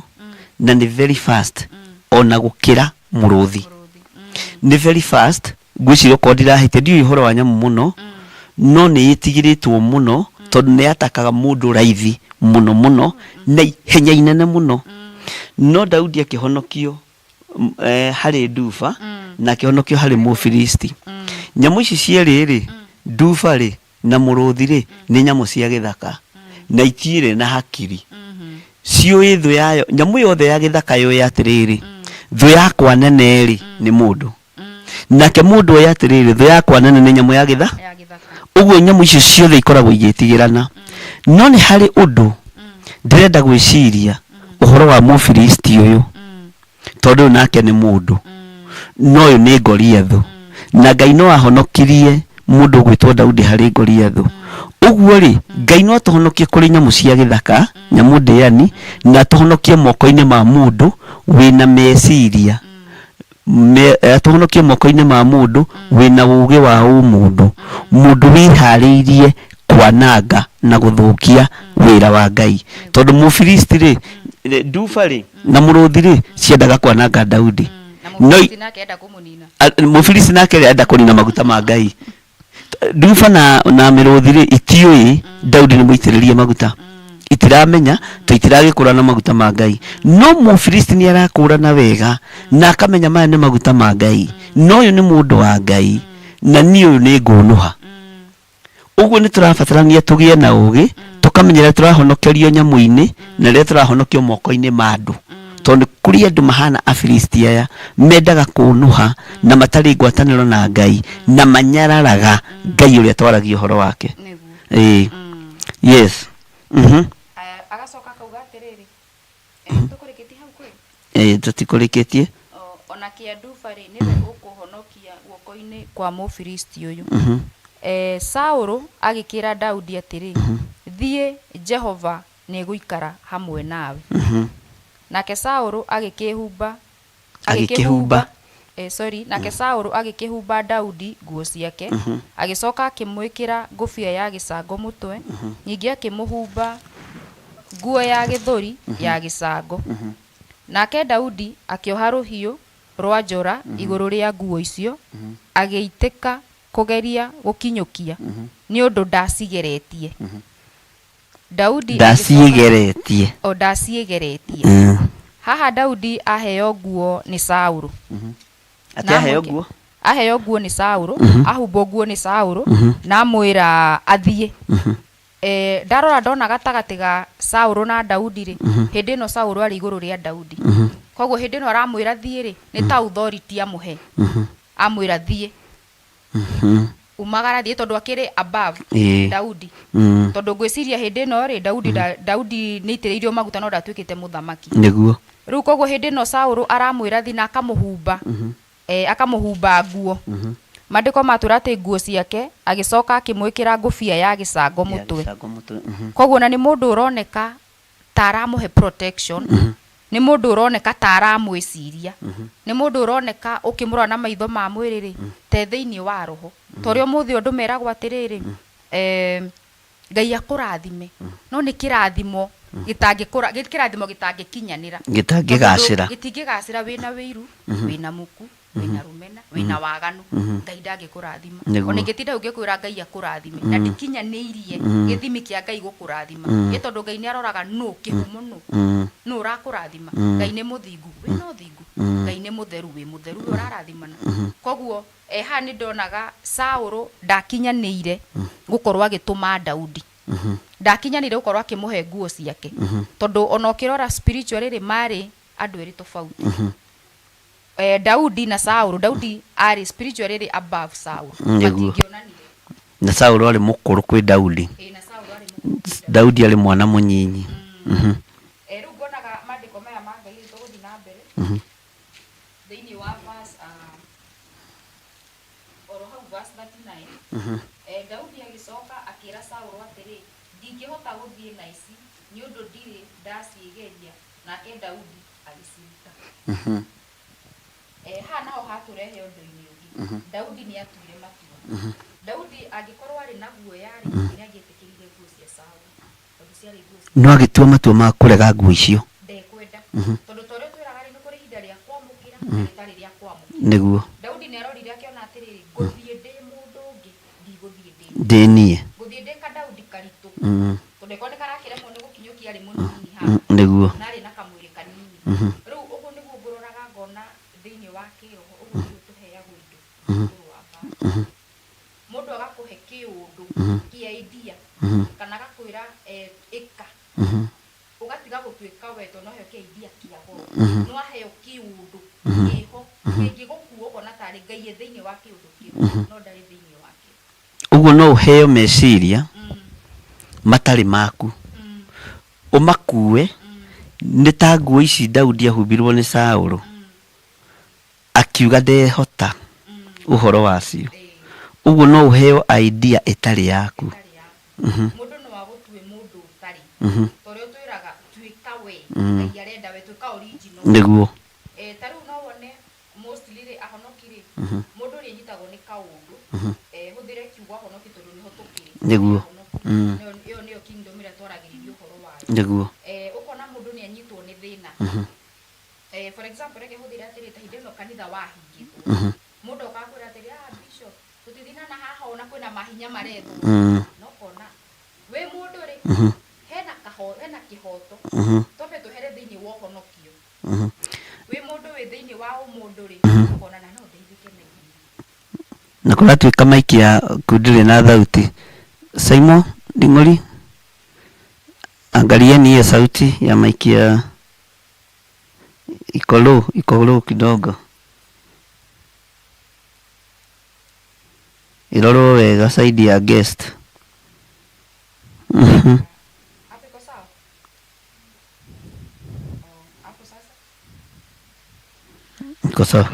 na nĩ very fast ona gũkĩra mũrũthi. Mũrũthi. Nĩ very fast. Ngwĩciria okorwo ndirahĩtia, ndiũĩ ũhoro wa nyamũ mũno, no nĩ ĩtigĩrĩtwo mũno tondũ nĩ yatakaga mũndũ raithi mũno mũno na ihenya inene mũno. No Daudi akĩhonokio harĩ nduba na akĩhonokio harĩ Mũfilisti. Nyamũ ici cierĩ rĩ, nduba rĩ na mũrũthi rĩ, nĩ nyamũ cia gĩthaka na itirĩ na hakiri. Ciũĩ thũ yayo, nyamũ yothe ya gĩthaka yũĩ atĩrĩrĩ, thũ yakwa nene rĩ nĩ mũndũ. Nake mũndũ oĩ atĩrĩrĩ, thũ yakwa nene nĩ nyamũ ya gĩtha. Ũguo nyamũ icio ciothe ikoragwo igĩtigĩrana. No nĩ harĩ ũndũ ndĩrenda gwĩciria ũhoro wa Mũfilisti ũyũ, tondũ ũyũ nake nĩ mũndũ, no ũyũ nĩ Goliathũ. Na Ngai no ahonokirie mũndũ ũgwĩtwo Daudi harĩ Goliathũ. Ũguo rĩ, Ngai no atũhonokie kũrĩ nyamũ cia gĩthaka, nyamũ ndĩani, na atũhonokie moko-inĩ ma mũndũ wĩna meciria atũhonokie moko-inĩ ma mũndũ wĩna ũũgĩ wa ũmũndũ, mũndũ wĩharĩirie kwananga na gũthũkia wĩra wa Ngai. Tondũ Mũfilisti rĩ, nduba rĩ, na mũrũthi rĩ, ciendaga kwananga Daudi. Na Mũfilisti nake enda kũmũnina. Mũfilisti nake rĩ, enda kũnina maguta ma Ngai. Nduba na mĩrũthi rĩ, itiũĩ Daudi nĩ mũitĩrĩrie maguta. Itiramenya to itiragĩkũrana maguta ma Ngai. No Mũfilisti nĩ arakũrana wega na akamenya maya nĩ maguta ma Ngai. No ũyũ nĩ mũndũ wa Ngai na niĩ ũyũ nĩ ngũnũha. Ũguo nĩ tũrabatarania tũgĩe na ũgĩ, tũkamenya rĩrĩa tũrahonokerio nyamũ-inĩ na rĩrĩa tũrahonokio moko-inĩ ma andũ. Tondũ nĩ kũrĩ andũ mahana Afilisti aya mendaga kũnũha na matarĩ ngwatanĩro na Ngai na manyararaga Ngai ũrĩa twaragia ũhoro wake. Ĩĩ. Yes. Agacoka akauga atĩrĩrĩ, tũkũrĩkĩtie hau kweli? Ĩĩ, tũtikũrĩkĩtie. Ona kĩa nduba rĩ, nĩwe ũkũhonokia guoko-inĩ kwa Mũfilisti ũyũ. Saũlũ agĩkĩĩra Daudi atĩrĩ, Thiĩ, Jehova nĩegũikara hamwe nawe. Nake Saũlũ agĩkĩĩhumba Agĩkĩhumba. Sorry, nake Saũlũ agĩkĩhumba Daudi nguo ciake, agĩcoka akĩmwĩkĩra ngũbia ya gĩcango mũtwe, ningĩ akĩmũhumba nguo ya gĩthũri ya gĩcango. Nake Daudi akĩoha rũhiũ rwa njora igũrũ rĩa nguo icio, agĩitĩka kũgeria gũkinyũkia, nĩ ũndũ ndacigeretie. Daudi Ndaciĩgeretie. O ndaciĩgeretie. Haha Daudi aheo nguo nĩ Saũlũ. Atĩ aheo nguo? Aheo nguo nĩ Saũlũ, ahumbwo nguo nĩ Saũlũ, na amwĩra athiĩ. Ndarora ndona gatagatĩ ga Saũlũ na Daudi rĩ, hĩndĩ ĩno Saũlũ arĩ igũrũ rĩa Daudi. Koguo hĩndĩ ĩno aramwĩra thiĩ rĩ, nĩ ta authority amũhe. Amwĩra thiĩ. Umagara thiĩ tondũ akĩrĩ above Daudi. Tondũ ngwĩciria hĩndĩ ĩno rĩ, Daudi Daudi nĩ aitĩrĩirio maguta no ndatuĩkĩte mũthamaki. Nĩguo. Rĩu koguo hĩndĩ ĩno Saũlũ aramwĩra thiĩ na akamũhumba, akamũhumba nguo. Maandĩko matwĩra atĩ nguo ciake, agĩcoka akĩmwĩkĩra ngũbia ya gĩcango mũtwe. Koguo ona nĩ mũndũ ũroneka ta aramũhe protection, nĩ mũndũ ũroneka ta aramwĩciria, nĩ mũndũ ũroneka ũkĩmũrora na maitho ma mwĩrĩ rĩ, ta e thĩinĩ wa roho. Ta ũrĩa ũmũthĩ andũ meragwo atĩrĩrĩ, Ngai akũrathime, no nĩ kĩrathimo gĩtangĩkũra, nĩ kĩrathimo gĩtangĩkinyanĩra. Gĩtangĩgacĩra. Gĩtingĩgacĩra wĩna wĩiru, wĩna muku, wĩna rũmena, wĩna waganu, Ngai ndangĩkũrathima. Ona ingĩtinda hau ngĩkwĩra Ngai akũrathime, na ndikinyanĩirie gĩthimi kĩa Ngai gũkũrathima. Ĩ tondũ Ngai nĩ aroraga nũ, kĩhumo nũ, nũ ũrakũrathima. Ngai nĩ mũthingu, wĩna ũthingu. Ngai nĩ mũtheru, wĩ mũtheru, we ũrarathimana. Koguo haha nĩ ndonaga Saũlũ ndakinyanĩire gũkorwo agĩtũma Daudi. Ndakinyanĩire gũkorwo akĩmũhe nguo ciake. Tondũ ona ũkĩrora spiritually rĩ, marĩ andũ erĩ tofauti. Daudi na Saũlũ, Daudi arĩ spiritually rĩ above Saũlũ. Nĩguo. Matingĩonanire. Na Saũlũ arĩ mũkũrũ kwĩ Daudi. Ĩĩ, na Saũlũ arĩ mũkũrũ kwĩ Daudi. Daudi arĩ mwana mũnyinyi. Rĩu ngonaga maandĩko maya ma Ngai rĩ, tũgũthiĩ na mbere thĩinĩ wa verse, oro hau verse 39. Daudi agĩcoka akĩra Saũlũ atĩrĩ, Ndingĩhota gũthiĩ na ici, nĩ ũndũ ndirĩ ndaciĩgeria. Nake Daudi agĩciruta. Haha naho hatũrehe ũndũ-inĩ ũngĩ. Daudi nĩ atuire matua. Daudi angĩkorwo arĩ na guoya-rĩ, nĩ angĩetĩkĩrire nguo cia Saũlũ, tondũ ciarĩ nguo cia No agĩtua matua ma kũrega nguo icio. Ndekwenda. Tondũ ta ũrĩa twĩraga rĩ, nĩ kũrĩ ihinda rĩa kwamũkĩra na rĩtarĩ rĩa kwamũkĩra. Nĩguo. Daudi nĩ arorire akĩona atĩrĩrĩ, atĩrĩrĩ, ngũthiĩ ndĩ mũndũ ũngĩ, ndigũthiĩ ndĩ Ndĩ niĩ. Ngũthiĩ ndĩ kadaudi karitũ, tondũ ĩkorwo nĩ karakĩremwo nĩ gũkinyũkia arĩ mũnini haha, Nĩguo. na arĩ na kamwĩrĩ kanini. Rĩu ũguo nĩguo ngũroraga ngona thĩinĩ wa kĩroho, ũguo nĩguo tũheagwo indo kũrũa mbara. Mũndũ agakũhe kĩũndũ kĩa idea, kana agakwĩra ĩka, ũgatiga gũtuĩka we, tondũ noheo kĩa idea kĩa goro, nĩwaheo kĩũndũ kĩho kĩngĩgũkua, ũkona tarĩ Ngai e thĩinĩ wa kĩũndũ kĩu, no ndarĩ thĩinĩ wakĩo. Ũguo no ũheo meciria matarĩ maku, ũmakue nĩ ta nguo ici Daudi ahumbirwo nĩ Saũlũ, akiuga ndehota ũhoro wacio. Ũguo no ũheo idea ĩtarĩ yaku. Ĩtarĩ yaku. Mũndũ no agũtue mũndũ ũtarĩ, ta ũrĩa ũtwĩraga tuĩka we. Ngai arenda we tuĩka original. Nĩguo. Ta rĩu no wone mostly rĩ, ahonoki rĩ, mũndũ ũrĩa anyitagwo nĩ kaũndũ, hũthĩre kiugo ahonoki tondũ nĩho tũkĩrĩ. Nĩguo. Ahonoki. Ĩyo nĩyo kingdom ĩrĩa twaragĩrĩria ũhoro wayo. Nĩguo. Ũkona mũndũ nĩ anyitwo nĩ thĩna. For example, reke hũthĩre atĩrĩ, ta hĩndĩ ĩno kanitha wahingĩtwo, mũndũ okaga kwĩra atĩrĩ, "Ah, bishop, tũtithina na haha ona kwĩna mahinya marethwo." No kona wĩ mũndũ rĩ, hena kaho, hena kĩhoto. Twambe twehere thĩinĩ wa ũhonokio. Wĩ mũndũ wĩ thĩinĩ wa ũmũndũ rĩ, ũkona na no ndeithĩke na ihenya. Na kũratuĩka maiki yaku ndĩrĩ na thauti. Simon Ding'ori, angalieni hiyo sauti ya maiki ya iko low, iko low kidogo, irorwo wega side ya guest. Hapo iko sawa? Oh, hapo sasa. Iko sawa.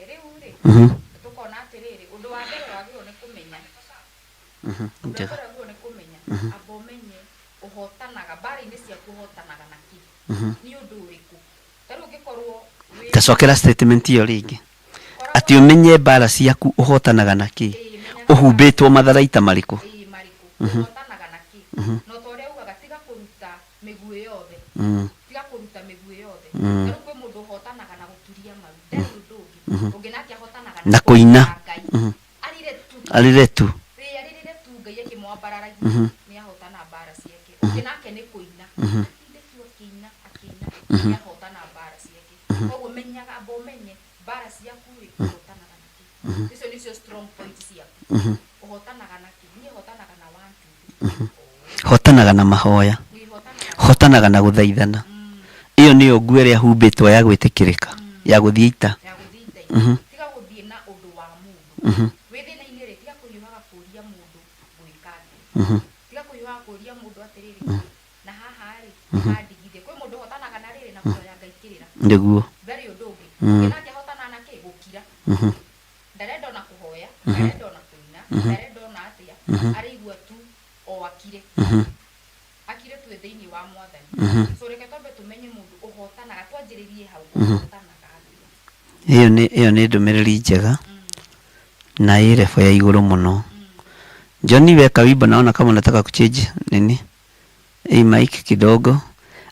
Rĩu rĩ, tũkona atĩrĩrĩ, ũndũ wa mbere wagĩrĩirwo nĩ kũmenya, ũndũ wa Njega. mbere wagĩrĩirwo nĩ kũmenya, amba ũmenye ũhotanaga mbara-inĩ ciaku, ũhotanaga na kĩ, nĩ ũndũ ũrĩkũ. Ta rĩu ũngĩkorwo wĩ Tacokera statement ĩyo rĩngĩ. Koragwo Atĩ ũmenye mbara ciaku ũhotanaga na kĩ, Ĩĩ, menyaga ũhumbĩtwo matharaita marĩkũ. Ĩĩ, marĩkũ, ũhotanaga na kĩ. No ta ũrĩa ugaga, tiga kũruta mĩguĩ yothe, tiga kũruta mĩguĩ yothe. Ta rĩu kwĩ mũndũ ũhotanaga na gũturia maru, ndarĩ ũndũ ũngĩ. Ũngĩ nake ahotanaga Na kũina. kũhoya Ngai. Arire tu. Arire tu. Ĩĩ, arĩrĩre tu Ngai akĩmwambararagia, nĩ ahotana mbara ciake. Ũngĩ nake nĩ kũina, atinde tu akĩina akĩina, nĩ ahotana mbara ciake. Koguo menyaga, amba ũmenye mbara ciaku rĩ, ũhotanaga na kĩ, icio nĩcio strong point ciaku, ũhotanaga na kĩ. Niĩ hotanaga na one two three. Hotanaga na mahoya. Niĩ hotanaga. Hotanaga na gũthaithana. Ĩyo nĩyo nguo ĩrĩa humbĩtwo ya gwĩtĩkĩrĩka ya gũthiĩ ita. Ya gũthiĩ ita-inĩ. Tiga gũthiĩ na ũndũ wa mũndũ wĩ thĩna-inĩ rĩ, tiga kũhiũhaga kũria mũndũ gwĩka atĩa, tiga kũhiũhaga kũria mũndũ atĩrĩrĩ, na haha rĩ handigithie. Kwĩ mũndũ ũhotanaga na rĩrĩ, na kũhoya Ngai kĩrĩra. Nĩguo. Ndarĩ ũndũ ũngĩ. Ũngĩ nake ahotanaga na kĩ? Gũkira. Ndarenda ona kũhoya, ndarenda ona kũina, ndarenda ona atĩa, araigua tu o akire, akire tu thĩinĩ wa Mwathani. So reke twambe tũmenye mũndũ ũhotanaga, twanjĩrĩrie hau, ũhotanaga atĩa. Ĩyo nĩ ndũmĩrĩri njega na ĩ level ya igũrũ mũno. Johnny, weka wimbo, naona kama unataka kuchange nini hii mic kidogo,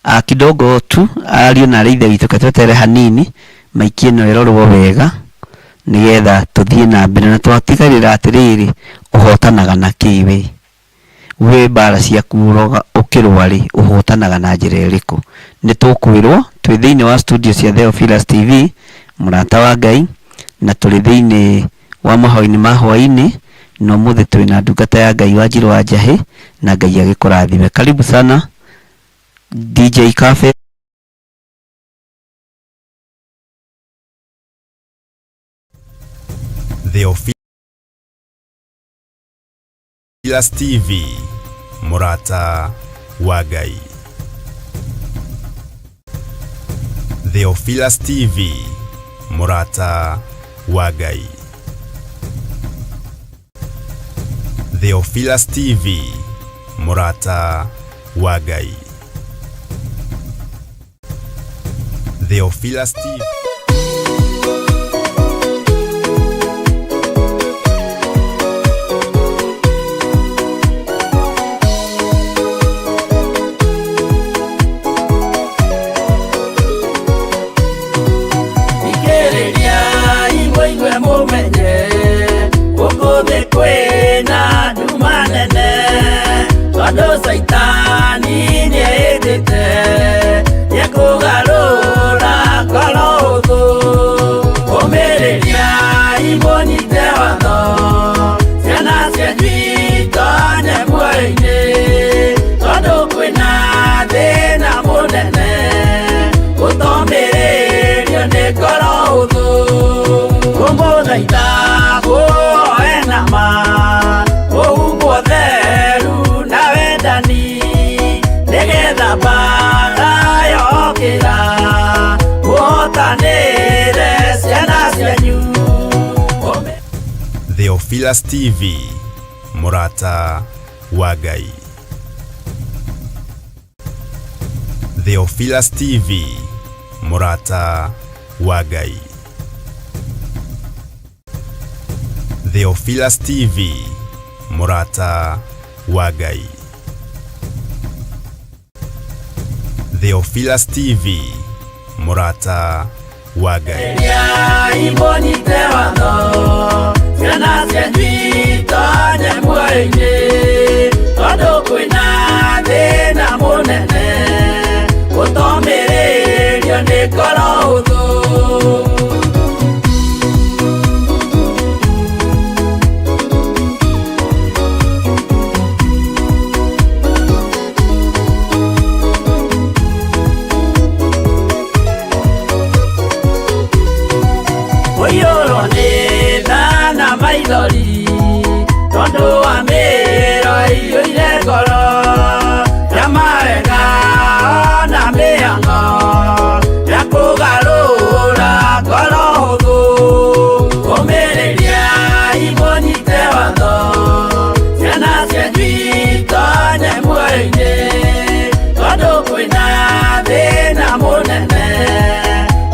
ah, kidogo tu. Ariũ na arĩ ithe witũ, ke twetere hanini maiki ĩno ĩrorwo wega nĩgetha tũthiĩ na mbere na twatigarĩra atĩrĩrĩ, ũhotanaga na kĩ we mbara ciaku ũroga ũkĩrũa rĩ, ũhotanaga na njĩra ĩrĩkũ? Nĩ tũkwĩrwo twĩ thĩinĩ wa studio cia Theophilus TV, mũrata wa Ngai, na tũrĩ thĩinĩ wa mahoya-inĩ ma hwaĩ-inĩ, na ũmũthĩ twĩ na ndungata ya Ngai Wanjirũ wa Njahĩ, na Ngai agĩkũrathime. Karibu sana DJ Cafe. Theophilus TV, mũrata wa Ngai. Theophilus TV, mũrata wa Ngai. Theophilus TV, mũrata wa Ngai. Theophilus TV. Mũnene, tondũ Caitani nĩehĩtĩte nĩekũgarũra ngoro hũthũ. Ũmĩrĩriai mũnyite watho, ciana cianyu itonye muoyo-inĩ, tondũ kwĩna thĩna mũnene gũtomĩrĩrio nĩ ngoro hũthũ. Ngũmũthaitha mũhoe na ma, mũhumbwo theru na wendani, nĩgetha mbara yokĩra mũhotanĩre ciana cianyu. Theophilus TV, Mũrata wa Ngai. Theophilus TV, Mũrata wa Ngai. Theophilus TV, Mũrata wa Ngai. Theophilus TV, Mũrata wa Ngai. Riai mũnyite watho, ciana cianyu itonye muoyo-inĩ, tondũ kwĩna thĩna mũnene gũtomĩrĩrio nĩ ngoro hũthũ. Ũiyũrwo nĩ tha na maithori, tondũ wa mĩĩro ĩiyũire ngoro ya mawega na mĩhang'o ya kũgarũra ngoro hũthũ. Ũmĩrĩriai mũnyite watho, ciana cianyu itonye muoyo-inĩ, tondũ kwĩna thĩna mũnene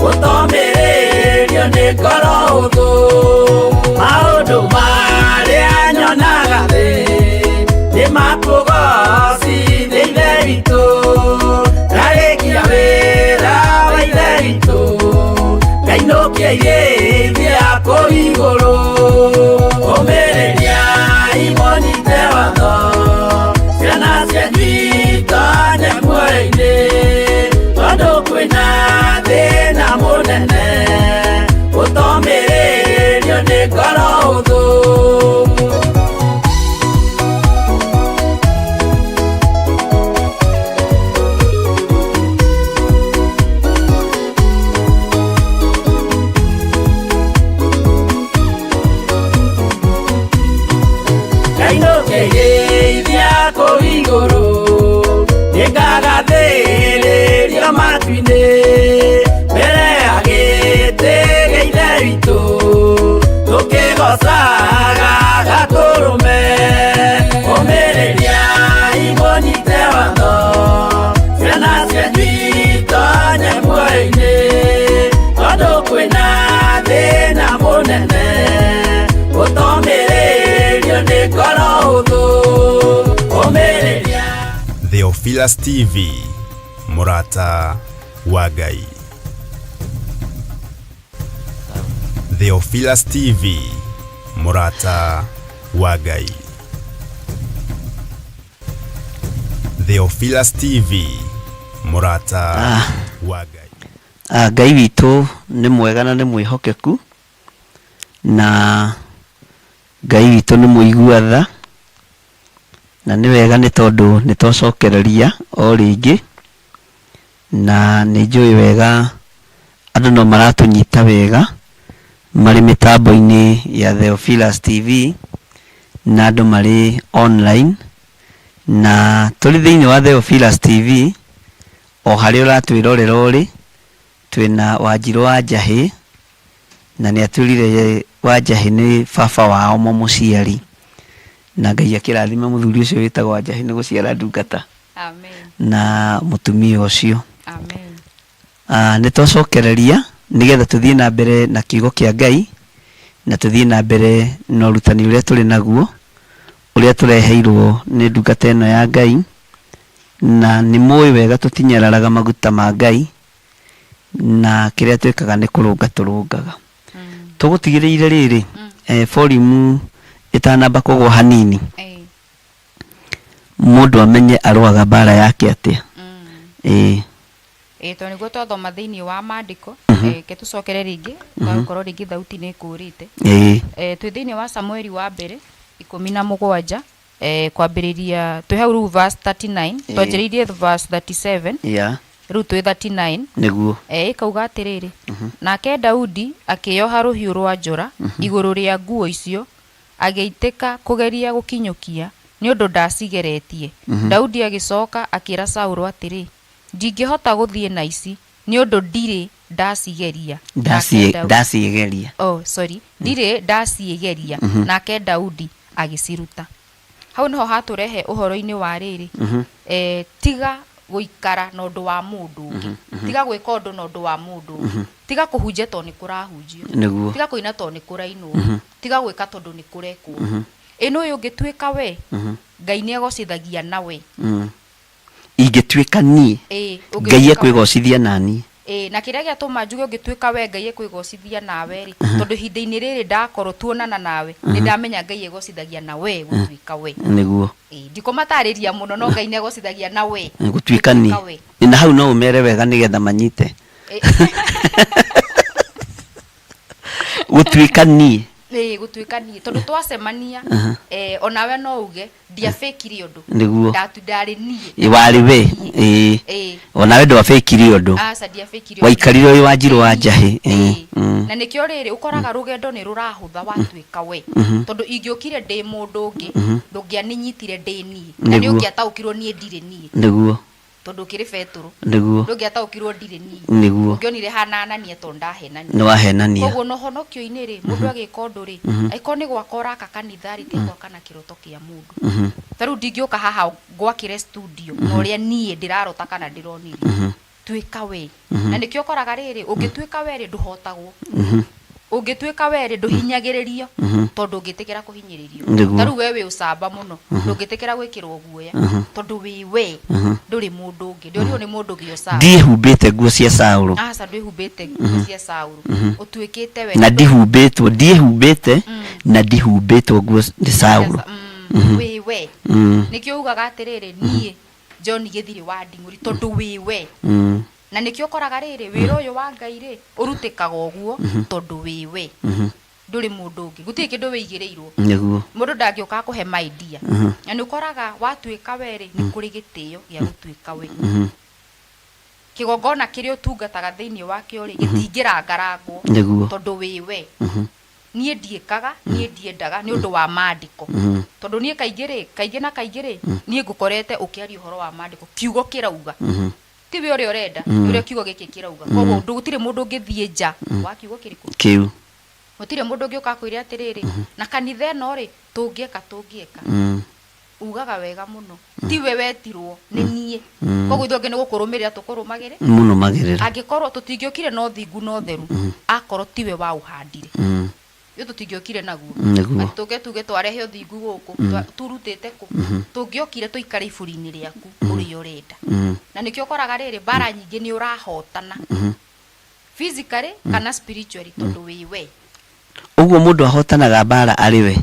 gũtomĩrĩrio nĩ ngoro hũthũ. Maũndũ marĩa nyonaga thĩ nĩ makũgocithia Ithe witũ, ndarĩkia wĩra wa Ithe witũ, ngainũkia irĩithia kũu igũrũ. Ũmĩrĩriai mũnyite watho, ciana cianyu itonye muoyo-inĩ, tondũ kwĩna thĩna mũnene gũtomĩrĩrio nĩ ngoro hũthũ. Ngainũkĩrĩithia kũu igũrũ, nĩngagathĩrĩrio matu-inĩ, mbere ya gĩtĩ gĩa Ithe witũ, tũkĩgocaga Gatũrũme. Ũmĩrĩriai mũnyite watho, ciana cianyu itonye muoyo-inĩ, tondũ kwĩna thĩna mũnene gũtomĩrĩrio nĩ ngoro hũthũ. Ũmĩrĩria. Theophilus TV, Mũrata wa Ngai. Theophilus TV, Mũrata wa Ngai. Theophilus TV, Mũrata wa Ngai. Ngai witũ nĩ mwega na nĩ mwĩhokeku, na Ngai witũ nĩ mũigua tha, na nĩ wega nĩ tondũ nĩ twacokereria o rĩngĩ, na nĩ njũĩ wega andũ no maratũnyita wega marĩ mĩtambo-inĩ ya Theophilus TV, na andũ marĩ online, na tũrĩ thĩinĩ wa Theophilus TV, o harĩa ũratwĩrorera ũrĩ, twĩna Wanjirũ wa Njahĩ, na nĩ atwĩrire Wanjahĩ nĩ baba wao mũmũciari, na Ngai akĩrathime mũthuri ũcio wĩtagwo Wanjahĩ nĩ gũciara ndungata. Amen. Na mũtumia ũcio. Amen. Nĩ twacokereria nĩgetha tũthiĩ na mbere na kiugo kĩa Ngai, na tũthiĩ na mbere na ũrutani ũrĩa tũrĩ naguo, ũrĩa tũreheirwo nĩ ndungata ĩno ya Ngai, na nĩ mũĩ wega tũtinyararaga maguta ma Ngai, na kĩrĩa twĩkaga nĩ kũrũnga tũrũngaga. Tũgũtigĩrĩire rĩrĩ, volume ĩtanamba kũgwa hanini. Mũndũ amenye arũaga mbara yake atĩa. Ĩĩ. Ĩĩ, tondũ nĩguo twathoma thĩinĩ wa maandĩko. Reke tũcokere rĩngĩ, twakorwo rĩngĩ thauti nĩ ĩkũrĩte. Twĩ thĩinĩ wa Samueli wa mbere 17, kwambĩrĩria twĩ hau rĩu verse 39. Twanjĩrĩirie verse 37. Rĩu twĩ 39. Ĩkauga atĩrĩrĩ, nake Daudi akĩyoha rũhiũ rwa njora igũrũ rĩa nguo icio, agĩitĩka kũgeria gũkinyũkia, nĩ ũndũ ndacigeretie. Daudi agĩcoka akĩra Saũlũ atĩrĩ, ndingĩhota gũthiĩ na ici, nĩ ũndũ ndirĩ ndacigeria. Nake Ndaciegeria. Oh, sorry, ndirĩ ndaciĩgeria. Nake Daudi agĩciruta. Hau niho hatũrehe ũhoro-inĩ wa rĩrĩ, tiga gũikara na ũndũ wa mũndũ ũngĩ, tiga gwĩka ũndũ na ũndũ wa mũndũ ũngĩ, tiga kũhunjia tondũ nĩ kũrahunjio, tiga kũina tondũ nĩ kũrainwo, tiga gwĩka tondũ nĩ kũrekwo. Ĩno ũyũ ũngĩtuĩka we, Ngai nĩ egocithagia nawe. Ingĩtuĩka niĩ, Ngai ũngĩtuĩka we. Ekwĩgocithia naniĩ. Ĩĩ, na kĩrĩa gĩatũma njuge ũngĩtuĩka we Ngai ekwĩgocithia nawe rĩ, tondũ ihinda-inĩ rĩrĩ ndakorwo tuonana nawe, nĩ ndamenya Ngai egocithagia na we gũtuĩka we. Ĩĩ, ndikũmatarĩria mũno, no Ngai nĩ egocithagia na we gũtuĩka niĩ. Gũtuĩka we. Na hau no ũmere wega nĩgetha manyite. Gũtuĩka niĩ. Ĩĩ, gũtuĩka niĩ, tondũ twacemania, onawe no uge ndiabĩkire ũndũ. Ndarĩ niĩ. Ĩ, warĩ we. Ĩĩ. Onawe ndwabĩkire ũndũ. Aca, ndiabĩkire ũndũ. Waikarire ũrĩ Wanjirũ wa Njahĩ. Ĩĩ. Na nĩkĩo rĩrĩ ũkoraga rũgendo nĩ rũrahũtha watuĩka we, tondũ ingĩũkire ndĩ mũndũ ũngĩ, ndũngĩaninyitire ndĩ niĩ, na nĩ ũngĩataũkirwo niĩ ndirĩ niĩ. Tondũ ũkĩrĩ Betũrũ, ndũngĩataũkirwo ndirĩ niĩ. Ũngĩonire hana Anania tondũ ndahenania. Nĩ wahenania. Koguo na ũhonokio-inĩ rĩ, mũndũ agĩka ũndũ rĩ, angĩkorwo nĩ gwaka ũraka kanitha rĩ, ti gwaka na kĩroto kĩa mũndũ. Ta rĩu ndingĩũka haha ngwakĩre studio na ũrĩa niĩ ndĩrarota kana ndĩronire. Tuĩka we. Na nĩkĩo ũkoraga rĩrĩ, ũngĩtuĩka we rĩ, ndũhotagwo. Ũngĩtuĩka we rĩ, ndũhinyagĩrĩrio, tondũ ũngĩtĩkĩra kũhinyĩrĩrio. Ta rĩu we wĩ ũcamba mũno, ndũngĩtĩkĩra gwĩkĩrwo guoya, tondũ wĩ we, ndũrĩ mũndũ ũngĩ. Ndũrirwo nĩ mũndũ gĩa ũcamba. Ndiĩhumbĩte nguo cia Saũlũ. Aca, ndwĩhumbĩte nguo cia Saũlũ. Ũtuĩkĩte we. Na ndihumbĩtwo, ndiĩhumbĩte na ndihumbĩtwo nguo nĩ Saũlũ. Wĩ we. Nĩkĩo ugaga atĩrĩrĩ, niĩ John Gĩthirĩ wa Nding'ũri, tondũ wĩ we. Na nĩkĩo ũkoraga rĩrĩ, wĩra ũyũ wa Ngai rĩ, ũrutĩkaga ũguo tondũ wĩ we. Ndũrĩ mũndũ ũngĩ. Gũtirĩ kĩndũ wĩigĩrĩirwo. Mũndũ ndangĩũka akũhe ma idea. Na nĩ ũkoraga watuĩka we rĩ, nĩ kũrĩ gĩtĩo gĩa gũtuĩka we. Kĩgongona kĩrĩa ũtungataga thĩinĩ wakĩo rĩ, gĩtingĩrangarangwo. Tondũ wĩ we. Niĩ ndiĩkaga, niĩ ndiendaga nĩ ũndũ wa maandĩko. Tondũ niĩ kaingĩ rĩ, kaingĩ na kaingĩ rĩ, niĩ ngũkorete ũkĩaria ũhoro wa maandĩko, kiugo kĩrauga. Ti we ũrĩa ũrenda, nĩ ũrĩa kiugo gĩkĩ kĩrauga. Koguo gũtirĩ mũndũ ũngĩthiĩ nja wa kiugo kĩrĩkũ? Kĩu. Gũtirĩ mũndũ ũngĩũka akwĩre atĩrĩrĩ, na kanitha ĩno rĩ, tũngĩeka, tũngĩeka. Ugaga wega mũno. Ti we wetirwo, nĩ niĩ. Koguo ithuĩ angĩ nĩ gũkũrũmĩrĩra tũkũrũmagĩrĩra. Mũnũmagĩrĩra. Angĩkorwo tũtingĩũkire na ũthingu na ũtheru, akorwo tiwe waũhandire. Ithuĩ tũtingĩokire naguo. Atĩ tũke tuge twarehe ũthingu gũkũ, turutĩte kũ? Tũngĩokire tũikare iburi-inĩ rĩaku ũrĩa ũrenda. Na nĩkĩo ũkoraga rĩrĩ, mbara nyingĩ nĩ ũrahotana. Physically kana spiritually, tondũ wĩ we. Ũguo mũndũ ahotanaga mbara arĩ we.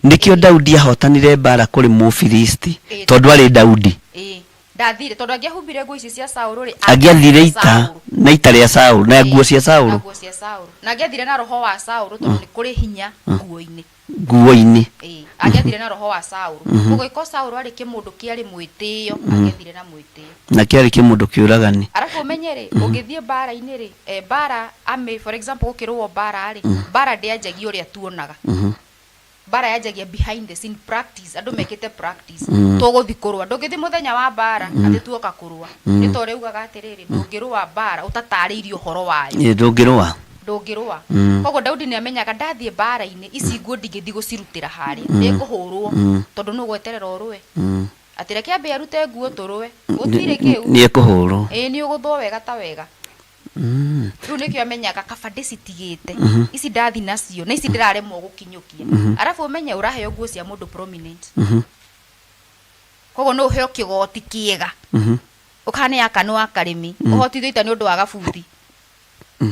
Nĩkĩo Daudi ahotanire mbara kũrĩ Mũfilisti, tondũ arĩ Daudi. Ĩĩ, ndathire tondũ angĩahumbire nguo ici cia Saũlũ rĩ, angĩathire ita na ita rĩa Saũlũ, na nguo cia Saũlũ. Na nguo cia Saũlũ. Na angĩathire na roho wa Saũlũ, tondũ nĩ kũrĩ hinya nguo-inĩ. Nguo-inĩ. Ĩĩ, angĩathire na roho wa Saũlũ. Koguo ĩko Saũlũ arĩ kĩmũndũ kĩarĩ mwĩtĩo, angĩathire na mwĩtĩo. Na kĩarĩ kĩmũndũ kĩũragani. Arabu ũmenye rĩ, ũngĩthiĩ mbara-inĩ rĩ, mbara, for example gũkĩrũo mbara rĩ, mbara ndĩanjagia ũrĩa tuonaga. Mbara yanjagia behind the scene, practice, andũ mekĩte practice. Tũgũthiĩ kũrũa. Ndũngĩthiĩ mũthenya wa mbara, atĩ tuoka kũrũa. Nĩ ta ũrĩa ugaga atĩrĩrĩ, ndũngĩrũa mbara ũtatarĩirie ũhoro wayo. Ĩĩ, ndũngĩrũa. Ndũngĩrũa. Koguo Daudi nĩ amenyaga ndathiĩ mbara-inĩ, ici nguo ndingĩthiĩ gũcirutĩra harĩa. Nĩ ngũhũrwo. Tondũ nũ gweterera ũrũe. Atĩ reke ambe arute nguo tũrũe. Gũtirĩ kĩu. Nĩ ekũhũrwo. Ĩĩ, nĩ ũgũthwo wega ta wega. Rĩu nĩkĩo amenyaga kaba ndĩcitigĩte. Ici ndathi nacio, na ici ndĩraremwo gũkinyũkia. Arabu ũmenye ũraheo nguo cia mũndũ prominent. Koguo no ũheo kĩgoti kĩega. Ũkane aka nĩ wa karĩmi. Ũhotithio ita nĩ ũndũ wa gabuthi.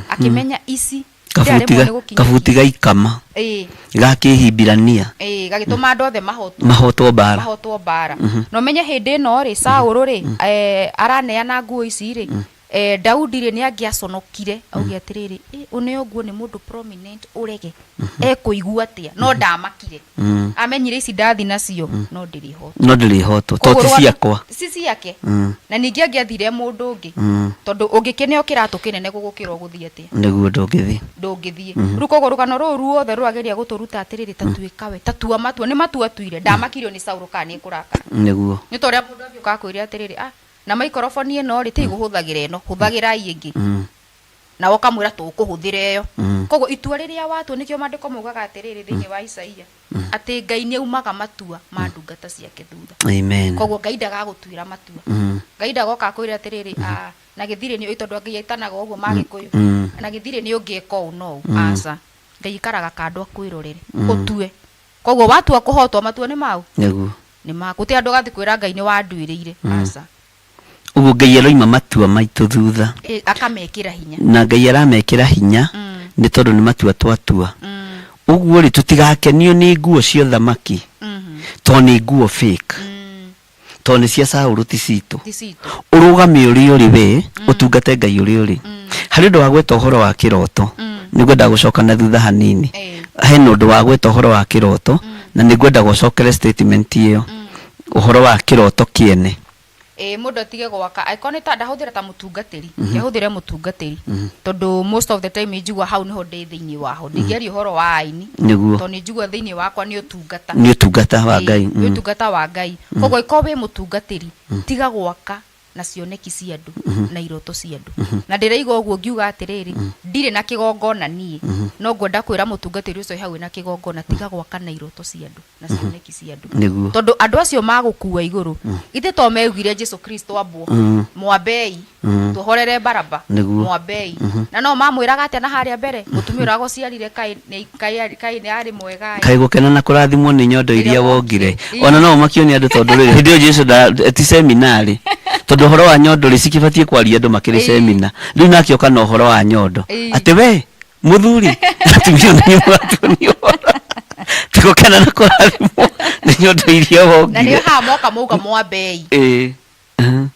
Akĩmenya ici. Kabuti Ndaremwo nĩ gũkinyũkia. Kabuti gaikama Ĩĩ. Ga kĩhibirania. Ĩĩ, gagĩtũma andũ othe mahotwo. Mahotwo mbara. Mahotwo mbara. Na ũmenye hĩndĩ ĩno rĩ, Saũlũ rĩ, araneana nguo ici rĩ, Daudi rĩ, nĩ angĩaconokire auge atĩrĩrĩ, "Ĩ, ũneo nguo nĩ mũndũ prominent ũrege, ekũigua atĩa?" No ndamakire. Amenyire ici ndathi nacio no ndĩrĩhotwo. No ndĩrĩhotwo to Koguo ti ciakwa. Ci ciake. Na ningĩ angĩathire mũndũ ũngĩ, tondũ ũngĩkĩneo kĩratũ kĩnene gũgũkĩra, ũgũthiĩ atĩa? Nĩguo, ndũngĩthiĩ. Ndũngĩthiĩ. Rĩu koguo rũgano rũrũ ruothe rũrageria gũtũruta atĩrĩrĩ, ta tuĩka we, ta tua matua. Nĩ matua atuire. Ndamakirio nĩ Saũlũ kana nĩ ekũrakara. Nĩ ta ũrĩa mũndũ angĩũka akwĩre atĩrĩrĩ, ah, na maikoroboni ĩno rĩ, tigũhũthagĩra ĩno, hũthagĩrai ĩngĩ. Nawe ũkamwĩra tũkũhũthĩra ĩyo. Koguo itua rĩrĩa watua, nĩkĩo maandĩko maugaga atĩrĩrĩ thĩinĩ wa Isaia, atĩ Ngai nĩ aumaga matua ma ndungata ciake thutha. Amen. Koguo Ngai ndagagũtuĩra matua. Ngai ndagoka akwĩre atĩrĩrĩ, ah, na gĩthirĩ nĩ, tondũ Ngai etanaga ũguo magĩkũyũ, na gĩthirĩ nĩ ũngĩka ũũ no ũũ. Aca, Ngai ikaraga kando akwĩrorere ũtue. Koguo watua kũhotwo, matua nĩ mau. Nĩ maku. Ti andũ gathi kwĩra Ngai nĩ wanduĩrĩire, aca. Ũguo Ngai aroima matua maitũ thutha. Ĩ, akamekĩra hinya. Na Ngai aramekĩra hinya nĩ tondũ nĩ matua twatua. Ũguo rĩ, tũtigakenio nĩ nguo cia ũthamaki tondũ nĩ nguo fake, tondũ nĩ cia Saũlũ, ti citũ. Ti citũ. Ũrũgame ũrĩa ũrĩ we, ũtungate Ngai ũrĩa ũrĩ. Harĩ ũndũ wa gweta ũhoro wa kĩroto, nĩ ngwenda gũcoka na thutha hanini. Hena ũndũ wa gweta ũhoro wa kĩroto, na nĩ ngwenda gũcokere statement ĩyo, ũhoro wa kĩroto kĩene. Ĩ, mũndũ atige gwaka, angĩkorwo nĩ ta ndahũthĩra ta mũtungatĩri, kĩahũthĩre mũtungatĩri, tondũ most of the time njigua hau nĩho ndĩ thĩinĩ waho. Ndingĩaria ũhoro wa aini, tondũ nĩ njigua thĩinĩ wakwa nĩ ũtungata. Nĩ ũtungata wa Ĩ, Ngai. Nĩ ũtungata wa Ngai. Koguo angĩkorwo wĩ mũtungatĩri, tiga gwaka na cioneki cia andũ na iroto cia andũ. Na ndĩraiga ũguo ngiuga atĩrĩrĩ, ndirĩ na kĩgongona niĩ, no ngwenda kwĩra mũtungatĩri ũcio wĩ hau wĩna kĩgongona, tiga gwaka na iroto cia andũ na cioneki cia andũ, tondũ andũ acio magũkua igũrũ, ithe to meugire Jesu Kristo ambwo, mwambei tuohorere Baraba. Mwambei. Na no mamwĩraga atĩa na harĩa mbere, mũtumia ũrĩa wagũciarire, kaĩ kaĩ nĩ arĩ mwega ĩ. Kaĩ gũkena na kũrathimwo nĩ nyondo iria Iria wongire. Ii. Ona no ũmakio nĩ andũ, tondũ rĩrĩ, hĩndĩ ĩyo Jesu ti seminarĩ, tondũ ũhoro wa nyondo rĩ, cikĩbatiĩ kwaria andũ makĩrĩ semina. Rĩu nake oka na ũhoro wa nyondo, atĩ we mũthuri, atumia nĩ mũratuonio ũhoro ti gũkena na kũrathimwo nĩ nyondo iria Na nĩo wongire. Haha moka mauga mwambei.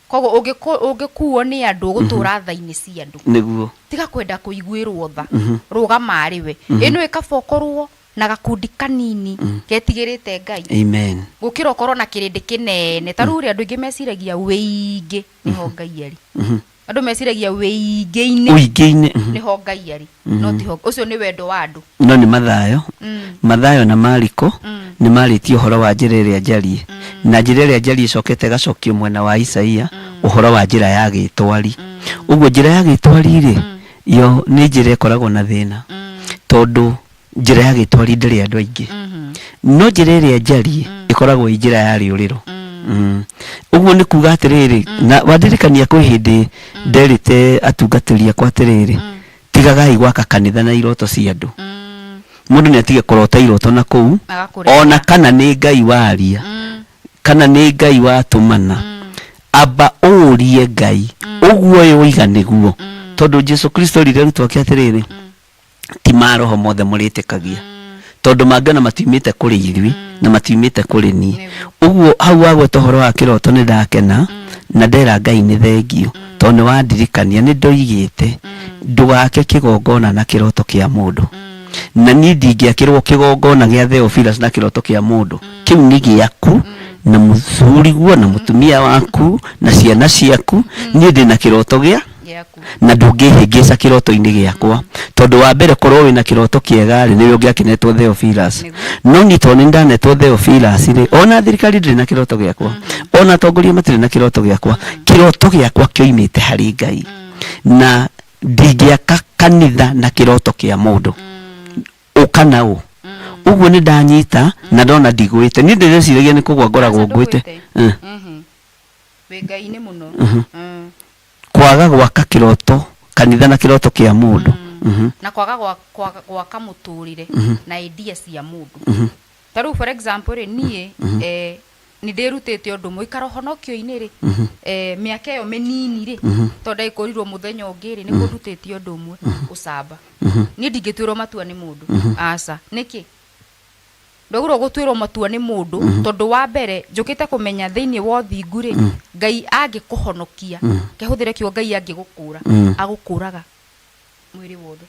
Koguo ũngĩkuo nĩ andũ, ũgũtũra tha-inĩ cia andũ. Tiga kwenda kũiguĩrwo tha, rũgama arĩ we. Ĩno ĩkaba ũkorwo na gakundi kanini ketigĩrĩte Ngai, gũkĩra ũkorwo na kĩrĩndĩ kĩnene. Ta rĩu rĩ, andũ aingĩ meciragia wĩingĩ nĩho Ngai arĩ. Andũ meciragia wĩingĩ-inĩ ũingĩ-inĩ nĩho Ngai arĩ, no tiho. Ũcio nĩ wendo wa andũ. No nĩ Mathayo. Mathayo na Mariko nĩ marĩtie ũhoro wa njĩra ĩrĩa njariĩ, na njĩra ĩrĩa njariĩ ĩcokete ĩgacokio mwena wa Isaia, ũhoro wa njĩra ya gĩtwari. Ũguo njĩra ya gĩtwari rĩ, yo nĩ njĩra ĩkoragwo na thĩna, tondũ njĩra ya gĩtwari ndĩrĩ andũ aingĩ, no njĩra ĩrĩa njariĩ ĩkoragwo ĩ njĩra ya rĩũrĩro. Ũguo nĩ kuga atĩrĩrĩ, na wandirikania kwĩ hĩndĩ nderĩte atungatĩri akwa atĩrĩrĩ, tigagai gwaka kanitha na iroto cia andũ. Mũndũ nĩ atige kũrota iroto na kũu, Agakũrehera. ona kana nĩ Ngai waria, kana nĩ Ngai watũmana, amba ũrie Ngai ũguo ũyũ ũiga nĩguo, tondũ Jesu Kristo erire arutwo ake atĩrĩrĩ, ti maroho mothe mũrĩtĩkagia, tondũ mangĩona matiumĩte kũrĩ ithuĩ na matiumĩte kũrĩ niĩ. Ũguo hau wagweta ũhoro wa kĩroto, nĩ ndakena na ndera Ngai nĩ thengio, tondũ nĩ wandirikania nĩ ndoigĩte ndũgake kĩgongona na kĩroto kĩa mũndũ. Na niĩ ndingĩakĩrwo kĩgongona gĩa Theophilus na kĩroto kĩa mũndũ. Kĩu nĩ gĩaku na mũthuriguo na mũtumia waku na ciana ciaku. Niĩ ndĩna kĩroto gĩa gĩaku, na ndũngĩhĩngĩca kĩroto-inĩ gĩakwa, tondũ wa mbere, korwo wĩna kĩroto kĩega rĩ, nĩwe ũngĩakĩnetwo Theophilus. No niĩ tondũ nĩ ndanetwo Theophilus rĩ, ona thirikari ndĩrĩ na kĩroto gĩakwa, ona atongoria matirĩ na kĩroto gĩakwa. Kĩroto gĩakwa kĩoimĩte harĩ Ngai, na ndingĩaka kanitha na kĩroto kĩa mũndũ ũka na ũ. Ũguo nĩ ndanyita na ndona ndigwĩte. Niĩ ndĩreciragia nĩ kũgwa ngoragwo Aca, ngwĩte. ndũgwĩte. Wĩ Ngai-inĩ mũno. Kwaga gwaka kĩroto, kanitha na kĩroto kĩa mũndũ. Na kwaga gwaka mũtũrĩre na idea cia mũndũ. Ta rĩu for example rĩ, niĩ Nĩ ndĩrutĩte ũndũ ũmwe ikara ũhonokio-inĩ rĩ, mĩaka ĩyo mĩnini rĩ, tondũ ndagĩkũrirwo mũthenya ũngĩ rĩ, nĩ kũndutĩte ũndũ ũmwe, ũcamba. Niĩ ndingĩtuĩrwo matua nĩ mũndũ, aca. Nĩkĩ ndwagĩrĩirwo gũtuĩrwo matua nĩ mũndũ? Tondũ wa mbere njũkĩte kũmenya thĩinĩ wa ũthingu rĩ, Ngai angĩkũhonokia, kehũthĩre kiugo Ngai angĩgũkũra, agũkũraga mwĩrĩ wothe.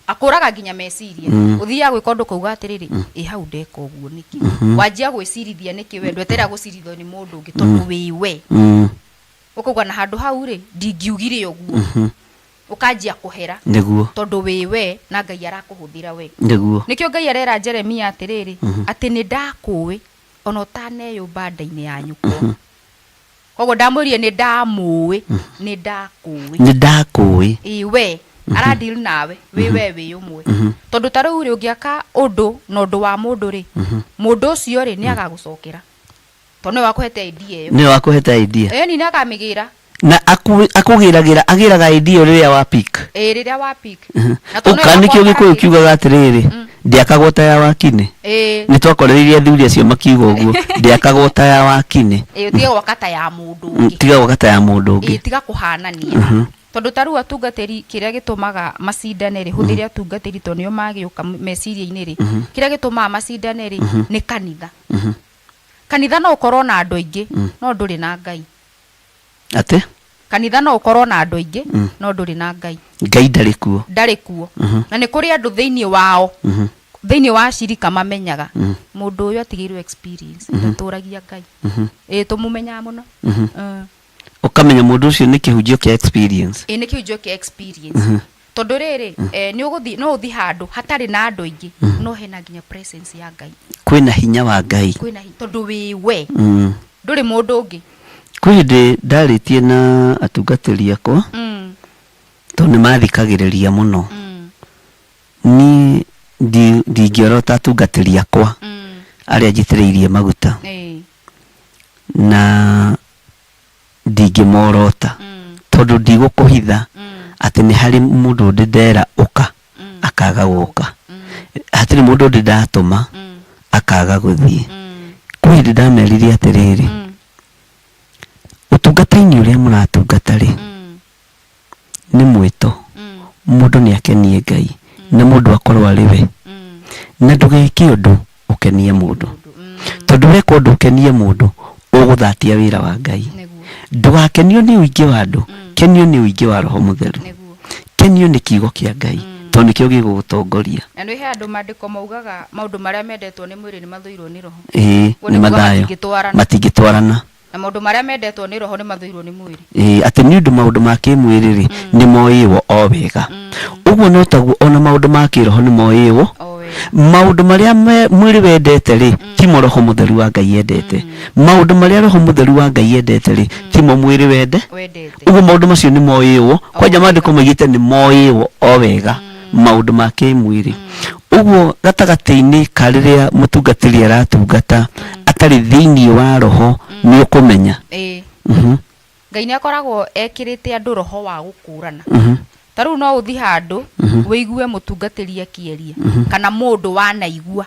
Akũraga nginya meciria. Ũthiaga gwĩka ũndũ ũkauga atĩrĩrĩ, ĩ hau ndeka ũguo nĩkĩ? Wanjia gwĩcirithia nĩkĩ? We ndweterera gũcirithio nĩ mũndũ ũngĩ tondũ wĩ we. Ũkauga na handũ hau rĩ, ndingiugire ũguo. Ũkanjia kũhera. Tondũ wĩ we na Ngai arakũhũthĩra we. Nĩkĩo Ngai arera Jeremia atĩrĩrĩ, atĩ nĩ ndakũĩ ona ũtaneyũmba nda-inĩ ya nyũkwa. Koguo ndamwĩrire nĩ ndamũĩ, nĩ ndakũĩ. Nĩ ndakũĩ. Ĩĩ we aradeal nawe wĩ we wĩ ũmwe. Tondũ ta rĩu rĩ, ũngĩaka ũndũ na ũndũ wa mũndũ rĩ, mũndũ ũcio rĩ nĩ agagũcokera. Tondũ nĩwe wakũhete idea ĩyo. Nĩwe wakũhete idea. Ĩni nĩ akamĩgĩra. Na akũgĩragĩra, agĩraga idea rĩrĩa wa pick. Ĩĩ rĩrĩa wa pick. Na tondũ nĩwe Ũka nĩkĩo Gĩkũyũ wakwakaragĩra. kiugaga atĩrĩrĩ, ndĩakagwo ta ya wakinĩ. Nĩ twakorereirie athuri acio makiuga ũguo, ndĩakagwo ta ya wakinĩ. Ĩĩ, ũtige gwaka ta ya mũndũ ũngĩ. Tiga gwaka ta ya mũndũ ũngĩ. Ĩĩ, tiga kũhanania. Tondũ ta rĩu atungatĩri kĩrĩa gĩtũmaga macindane rĩ, hũthĩre atungatĩri tondũ nĩo magĩũka meciria-inĩ rĩ, kĩrĩa gĩtũmaga macindane rĩ, nĩ kanitha. Kanitha no ũkorwo na andũ aingĩ, no ndũrĩ na Ngai. Atĩ? Kanitha no ũkorwo na andũ aingĩ, no ndũrĩ na Ngai. Ngai ndarĩ kuo. Ndarĩ kuo. Na nĩ kũrĩ andũ thĩinĩ wao, thĩinĩ wa acirika mamenyaga, mũndũ ũyũ atigĩirwo experience, ndatũragia Ngai. Ĩĩ tũmũmenyaga mũno. Ũkamenya mũndũ ũcio nĩ kĩhunjio kĩa experience. Ĩĩ nĩ kĩhunjio kĩa experience. Tondũ rĩrĩ, nĩ ũgũthiĩ, no ũthiĩ handũ hatarĩ na andũ aingĩ, no hena nginya presence ya Ngai. Kwĩna hinya wa Ngai. Kwĩna hinya, tondũ wĩ we. Ndũrĩ mũndũ ũngĩ. Kwĩ hĩndĩ ndarĩtie na atungatĩri akwa, tondũ nĩ mathikagĩrĩria mũno. Niĩ ndingĩorota atungatĩri akwa arĩa njitĩrĩirie maguta. Na ndingĩmorota, tondũ ndigũkũhitha atĩ nĩ harĩ mũndũ ndĩ ndera ũka akaga gũka, hatirĩ mũndũ ndĩ ndatũma akaga gũthiĩ. Kwĩ hĩndĩ ndamerire atĩrĩrĩ, ũtungata-inĩ ũrĩa mũratungata rĩ, nĩ mwĩto, mũndũ nĩ akenie Ngai na mũndũ akorwo arĩ we, na ndũgeke ũndũ ũkenie mũndũ, tondũ weka ũndũ ũkenie mũndũ ũgũthatia wĩra wa Ngai. Ndũgakenio nĩ ũingĩ wa andũ, kenio nĩ ũingĩ wa Roho Mũtheru, kenio nĩ kiugo kĩa Ngai, tondũ nĩkĩo gĩgũgũtongoria. Na nĩ he andũ maandĩko maugaga maũndũ marĩa mendetwo nĩ mwĩrĩ nĩ mathũirwo nĩ Roho. Ĩĩ, Ũguo nĩ nĩ kuuga Mathayo. matingĩtwarana. Matingĩtwarana. Na maũndũ marĩa mendetwo nĩ Roho nĩ mathũirwo nĩ mwĩrĩ. Ĩĩ, atĩ nĩ ũndũ maũndũ ma kĩmwĩrĩ-rĩ, nĩ moĩwo o wega. Ũguo no taguo ona maũndũ ma kĩroho nĩ moĩwo. O wega. Maũndũ marĩa mwĩrĩ wendete-rĩ, timo Roho Mũtheru wa Ngai endete. Maũndũ marĩa Roho Mũtheru wa Ngai endete-rĩ, timo mwĩrĩ wende. Wendete. Ũguo maũndũ macio nĩ moĩwo. Kwanja wega. maandĩko maigĩte nĩ moĩwo o wega maũndũ ma kĩmwĩrĩ. Ũguo gatagatĩ-inĩ ka rĩrĩa mũtungatĩri aratungata atarĩ thĩinĩ wa Roho, nĩ ũkũmenya. Ngai nĩ akoragwo ekĩrĩte andũ roho wa gũkũrana. Ta rĩu no ũthiĩ handũ wĩigue mũtungatĩri akĩaria, kana mũndũ wanaigua.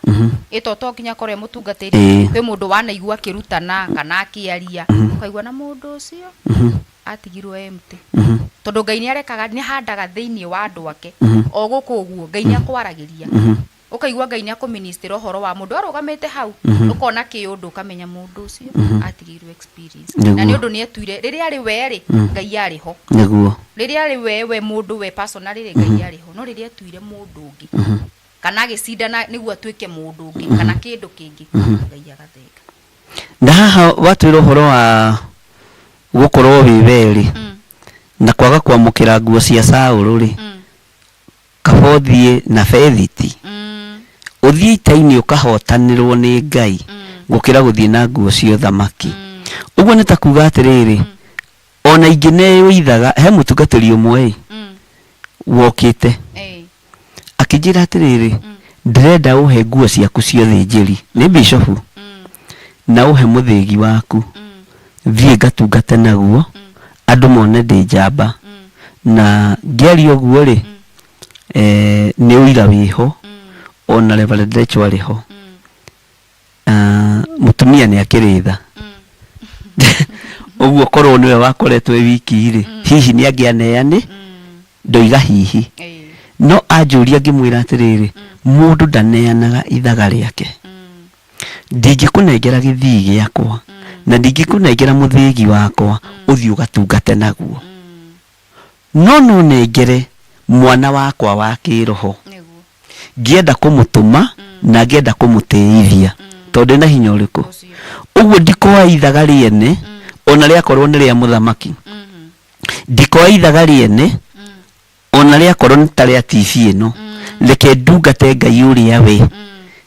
Ĩ to nginya akorwo e mũtungatĩri, kwĩ mũndũ wanaigua akĩrutana kana akĩaria, ũkaigua na mũndũ ũcio atigirwo empty. Tondũ Ngai nĩ arekaga, nĩ ahandaga thĩinĩ wa andũ ake. O gũkũ ũguo Ngai nĩ akwaragĩria. Ũkaigua Ngai nĩ akũministĩra ũhoro wa mũndũ arũgamĩte hau, ũkona kĩũndũ ũkamenya mũndũ ũcio atigĩirwo experience. Na nĩ ũndũ nĩ etuire rĩrĩa arĩ we rĩ, Ngai arĩ ho. Rĩrĩa arĩ we, we mũndũ we personally rĩ, Ngai arĩ ho. No rĩrĩa etuire mũndũ ũngĩ, kana agĩcindana nĩguo atuĩke mũndũ ũngĩ, kana kĩndũ kĩngĩ, Ngai agathenga. Na haha watwĩra ũhoro wa gũkorwo wĩ we rĩ, na kwaga kwamũkĩra nguo cia Saũlũ rĩ, kaba ũthiĩ na bethiti, ũthiĩ ita-inĩ ũkahotanĩrwo nĩ Ngai gũkĩra gũthiĩ na nguo cia ũthamaki. Ũguo nĩ ta kuga atĩrĩrĩ, ona ingĩneyũithaga, he mũtungatĩri ũmwe ĩ, wokĩte akĩnjĩra atĩrĩrĩ, ndĩrenda ũhe nguo ciaku cia ũthĩnjĩri, nĩ bishofu, na ũhe mũthĩgi waku, thiĩ ngatungate naguo, andũ mone ndĩ njamba. Na ngĩaria ũguo rĩ, nĩ ũira wĩho, ona Reverend Rachel arĩ ho. Mũtumia nĩ akĩrĩ tha. Ũguo korwo nĩwe wakoretwo e wiki rĩ, hihi nĩ angĩaneane, ndoiga hihi. No anjũria ngĩmwĩra atĩrĩrĩ, mũndũ ndaneanaga ithaga rĩake. Ndingĩkũnengera gĩthii gĩakwa na ndingĩkũnengera mũthĩgi wakwa ũthiĩ ũgatungate naguo. No no nengere mwana wakwa wa kĩroho ngĩenda kũmũtũma na ngĩenda kũmũtĩithia tondũ ndĩ na hinya ũrĩkũ. Ũguo ndikoya ithaga rĩene ona rĩakorwo nĩ rĩa mũthamaki. Ndikoya ithaga rĩene ona rĩakorwo nĩ ta rĩa TV ĩno. Reke ndungate Ngai ũrĩa we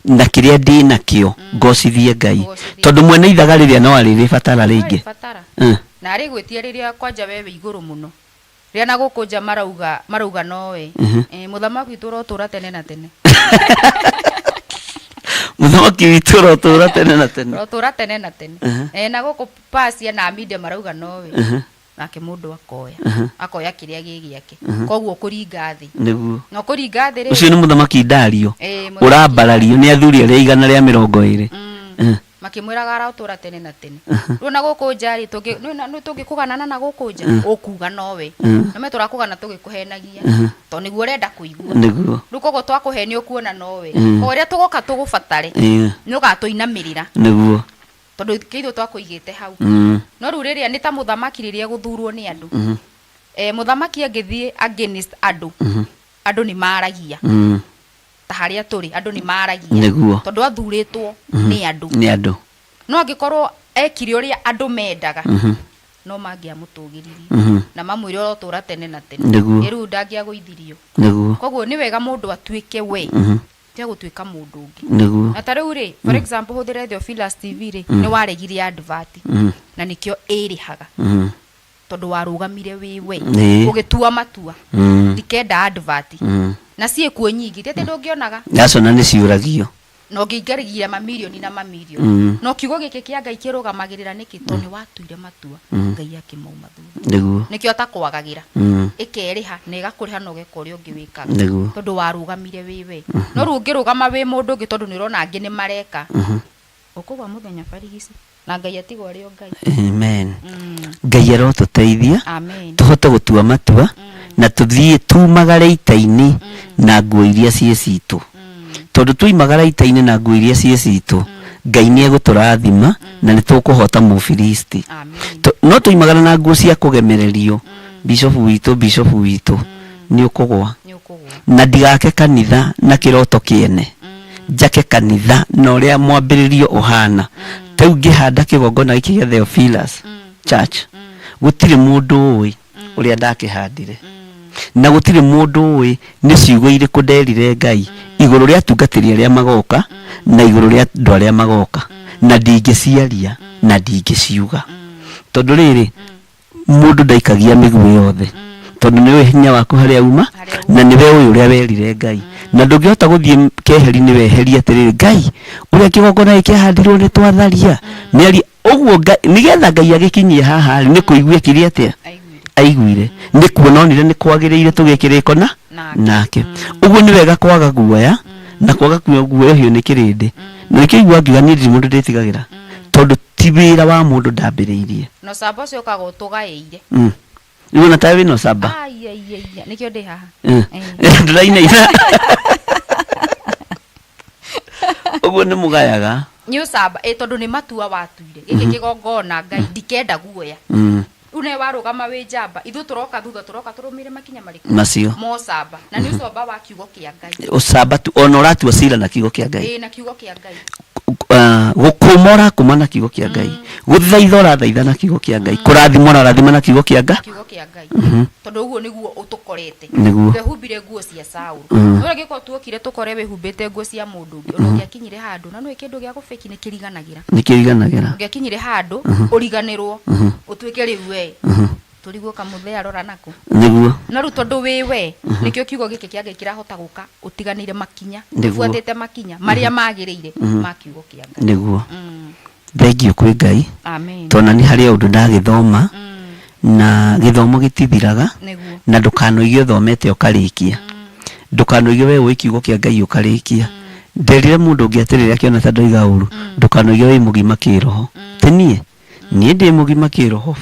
na kĩrĩa ndĩ nakĩo ngocithie Ngai. Tondũ mwene ithaga rĩrĩa no arĩrĩbatara rĩngĩ. Na arĩgwĩtia rĩrĩa kwanja we wĩ igũrũ mũno. Rĩrĩa na gũkũ nja marauga marauga nowe. Eh, mũthamaki witũ ũrotũra tene na tene. Mũthamaki witũ ũrotũra tene na tene. Ũrotũra tene na tene. Eh, na gũkũ Pasia na Media marauga nowe. Nake mũndũ akoya. Akoya kĩrĩa gĩ gĩake. Koguo kũringa thĩ. Nĩguo. Na kũringa thĩ rĩ. Ũcio nĩ mũthamaki Dario. Eh, mũthamaki Ũrambarario nĩ athuri arĩa 120. Makĩmwĩraga arotũra tene na tene. Rĩu na gũkũ nja rĩ, nĩ tũngĩkũganana na gũkũ nja, ũkuga nowe. Na me tũrakũgana tũgĩkũhenagia. Tondũ nĩguo ũrenda kũigua. Nĩguo. Rĩu koguo twakũhenia ũkuona nowe. Koguo rĩrĩa tũgoka tũgũbatare, nĩ ũgatũinamĩrĩra. Nĩguo. Tondũ kĩ ithuĩ twakũigĩte hau. No rĩu rĩrĩa nĩ ta mũthamaki rĩrĩa egũthurwo nĩ andũ. Mũthamaki angĩthiĩ against andũ, andũ nĩ maragia. Ta harĩa tũrĩ andũ nĩ maragia. Nĩguo. Tondũ athurĩtwo nĩ andũ. Nĩ andũ. No angĩkorwo ekire ũrĩa andũ mendaga, no mangĩamũtũgĩririe. Na mamwĩre ũrotũra tene na tene. Nĩguo. Rĩu ndangĩagũithirio. Nĩguo. Koguo nĩ wega mũndũ atuĩke we. Tiga gũtuĩka mũndũ ũngĩ. Nĩguo. Na ta rĩu rĩ, for example hũthĩre Theophilus TV rĩ, nĩ waregire advert. Na nĩkĩo ĩrĩhaga. Tondũ warũgamire wĩ we. Ũgĩtua matua. Ndikenda advert. Na ciĩkuo nyingĩ, ti atĩ ndũngĩonaga. Yacona nĩ ciũragio. Na ũngĩingĩria mamirioni na mamirioni. No kiugo gĩkĩ kĩa Ngai kĩrũgamagĩrĩra nĩkĩ? Tondũ nĩ watuire matua. Ngai akĩmauma thutha. Nĩguo. Nĩkĩo atakwagagĩra. Ĩkerĩha na ĩgakũrĩha na ũgeka ũrĩa ũngĩ wĩkaga. Nĩguo. Tondũ warũgamire wĩ we. No rĩu ũngĩrũgama wĩ mũndũ ũngĩ tondũ nĩ ũrona angĩ nĩ mareka. Ũkũgwa mũthenya barigici. Na Ngai atigwo arĩ o Ngai. Amen. Ngai arotũteithia. Amen. Tũhote gũtua matua na tũthiĩ tumagare ita-inĩ na nguo iria ciĩ citũ. Tondũ twoimagara ita-inĩ na nguo iria ciĩ citũ, Ngai nĩ egũtũrathima na nĩ tũkũhota Mũfilisti. Amen. No twoimagara na nguo cia kũgemererio, bishofu witũ, bishofu witũ, nĩ ũkũgwa. Nĩ ũkũgwa. Na ndigake kanitha na kĩroto kĩene. Njake kanitha na ũrĩa mwambĩrĩrio ũhana. Ta rĩu ngĩhanda kĩgongona gĩkĩ gĩa Theophilus Church, gũtirĩ mũndũ ũĩ ũrĩa ndakĩhandire. Na gũtirĩ mũndũ ũĩ nĩ ciugo irĩkũ nderire Ngai igũrũ rĩa atungatĩri arĩa magoka na igũrũ rĩa andũ arĩa magoka. Na ndingĩciaria na ndingĩciuga. Tondũ rĩrĩ, mũndũ ndaikagia mĩguĩ yothe. Tondũ nĩũĩ hinya waku harĩa uma na nĩwe ũĩ ũrĩa werire Ngai. Na ndũngĩhota gũthiĩ keheri-inĩ weherie atĩrĩrĩ, Ngai ũrĩa kĩgongona gĩkĩ kĩahandirwo nĩ twatharia. Mĩario ũguo Ngai, nĩgetha Ngai agĩkinyie haha rĩ, nĩ kũigua ekire atĩa? Aiguire. Nĩ kuona onire nĩ kwagĩrĩire tũgĩe kĩrĩko na nake. Ũguo nĩ wega kwaga guoya na kwaga guoyohio nĩ kĩrĩndĩ. Na nĩkĩo igua ngiuga niĩ ndirĩ mũndũ ndĩtigagĩra. Tondũ ti wĩra wa mũndũ ndambĩrĩirie. Na ũcamba ũcio ũkaga ũtũgaĩire. Rĩu ona tawe wĩna ũcamba? Ai, ai, ai, ai, nĩkĩo ndĩ haha. Ndũrainaina. Ũguo nĩ mũgayaga. Nĩ ũcamba, tondũ nĩ matua watuire. Gĩkĩ kĩgongona Ngai ndikenda guoya. Rĩu nawe warũgama wĩ njamba, ithuĩ tũroka thutha, tũroka tũrũmĩrĩre makinya marĩkũ? Macio. Ma ũcamba. Na nĩ ũcamba wa kiugo kĩa Ngai. Ũcamba tu, ona ũratua cira na kiugo kĩa Ngai. Ĩĩ, na kiugo kĩa Ngai. Gũkũma ũrakũma na kiugo kĩa Ngai. Gũthaitha ũrathaitha na kiugo kĩa Ngai. Kũrathima ũrarathima na kiugo kĩa Ngai. Kiugo kĩa Ngai. Tondũ ũguo nĩguo ũtũkorete. Nĩguo. Twehumbire nguo cia Saũlũ. No rĩngĩ tuokire tũkore wĩhumbĩte nguo cia mũndũ ũngĩ, ona ũngĩakinyire handũ, na nĩũĩ kĩndũ gĩa gũbĩki nĩ kĩriganagĩra. Nĩ kĩriganagĩra. Ũngĩakinyire handũ, ũriganĩrwo, ũtuĩke rĩu we. Tũrigwo kamũthea rora nakũ. Nĩguo. No rĩu tondũ wĩ we, nĩkĩo kiugo gĩkĩ kĩa Ngai kĩrahota gũka ũtiganĩire makinya, Nĩguo. ũbuatĩte makinya marĩa magĩrĩire ma kiugo kĩa Ngai. Nĩguo. Thengiũ kwĩ Ngai. Amen. Tondũ nĩ harĩ ũndũ ndagĩthoma na gĩthomo gĩtithiraga. Nĩguo. Na ndũkanoige ũthomete ũkarĩkia. Ndũkanoige we ũĩ kiugo kĩa Ngai ũkarĩkia. Nderire mũndũ ũngĩ atĩrĩrĩ akĩona ta ndoiga ũru, ndũkanoige wĩ mũgima kĩroho. Ti niĩ. Niĩ ndĩ mũgima kĩroho.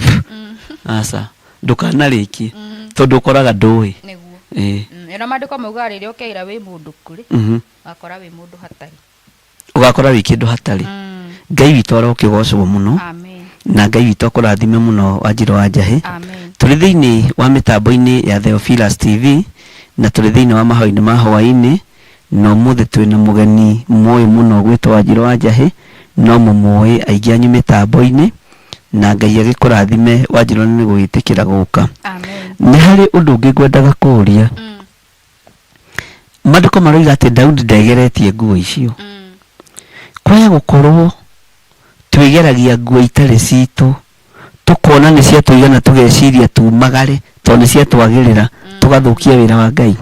Aca, ndũkanarĩkie tondũ ũkoraga ndũĩ. Nĩguo. Ĩĩ. Ĩno maandĩko maugaga rĩrĩa ũkeira wĩ mũndũ kũrĩ, ũgakora wĩ mũndũ hatarĩ. Ũgakora wĩ kĩndũ hatarĩ. Ngai witũ arokĩgocwo mũno. Amen. Na Ngai witũ akũrathime mũno, Wanjirũ wa Njahĩ. Amen. Tũrĩ thĩinĩ wa mĩtambo-inĩ ya Theophilus TV na tũrĩ thĩinĩ wa mahoya-inĩ ma hwaĩ-inĩ, na ũmũthĩ twĩna mũgeni mũĩ mũno gwĩtwo Wanjirũ wa Njahĩ, no mũmũĩ aingĩ anyu mĩtambo-inĩ, na Ngai agĩkũrathime Wanjirũ nĩ gwĩtĩkĩra gũka. Amen. Nĩ harĩ ũndũ ũngĩ ngwendaga kũũria. Maandĩko maroiga atĩ Daudi ndegeretie nguo icio. Kwaya gũkorwo twĩgeragia nguo itarĩ citũ, tũkona nĩ ciatũigana, tũgeciria tumagare tondũ nĩ ciatwagĩrĩra, tũgathũkia wĩra wa Ngai.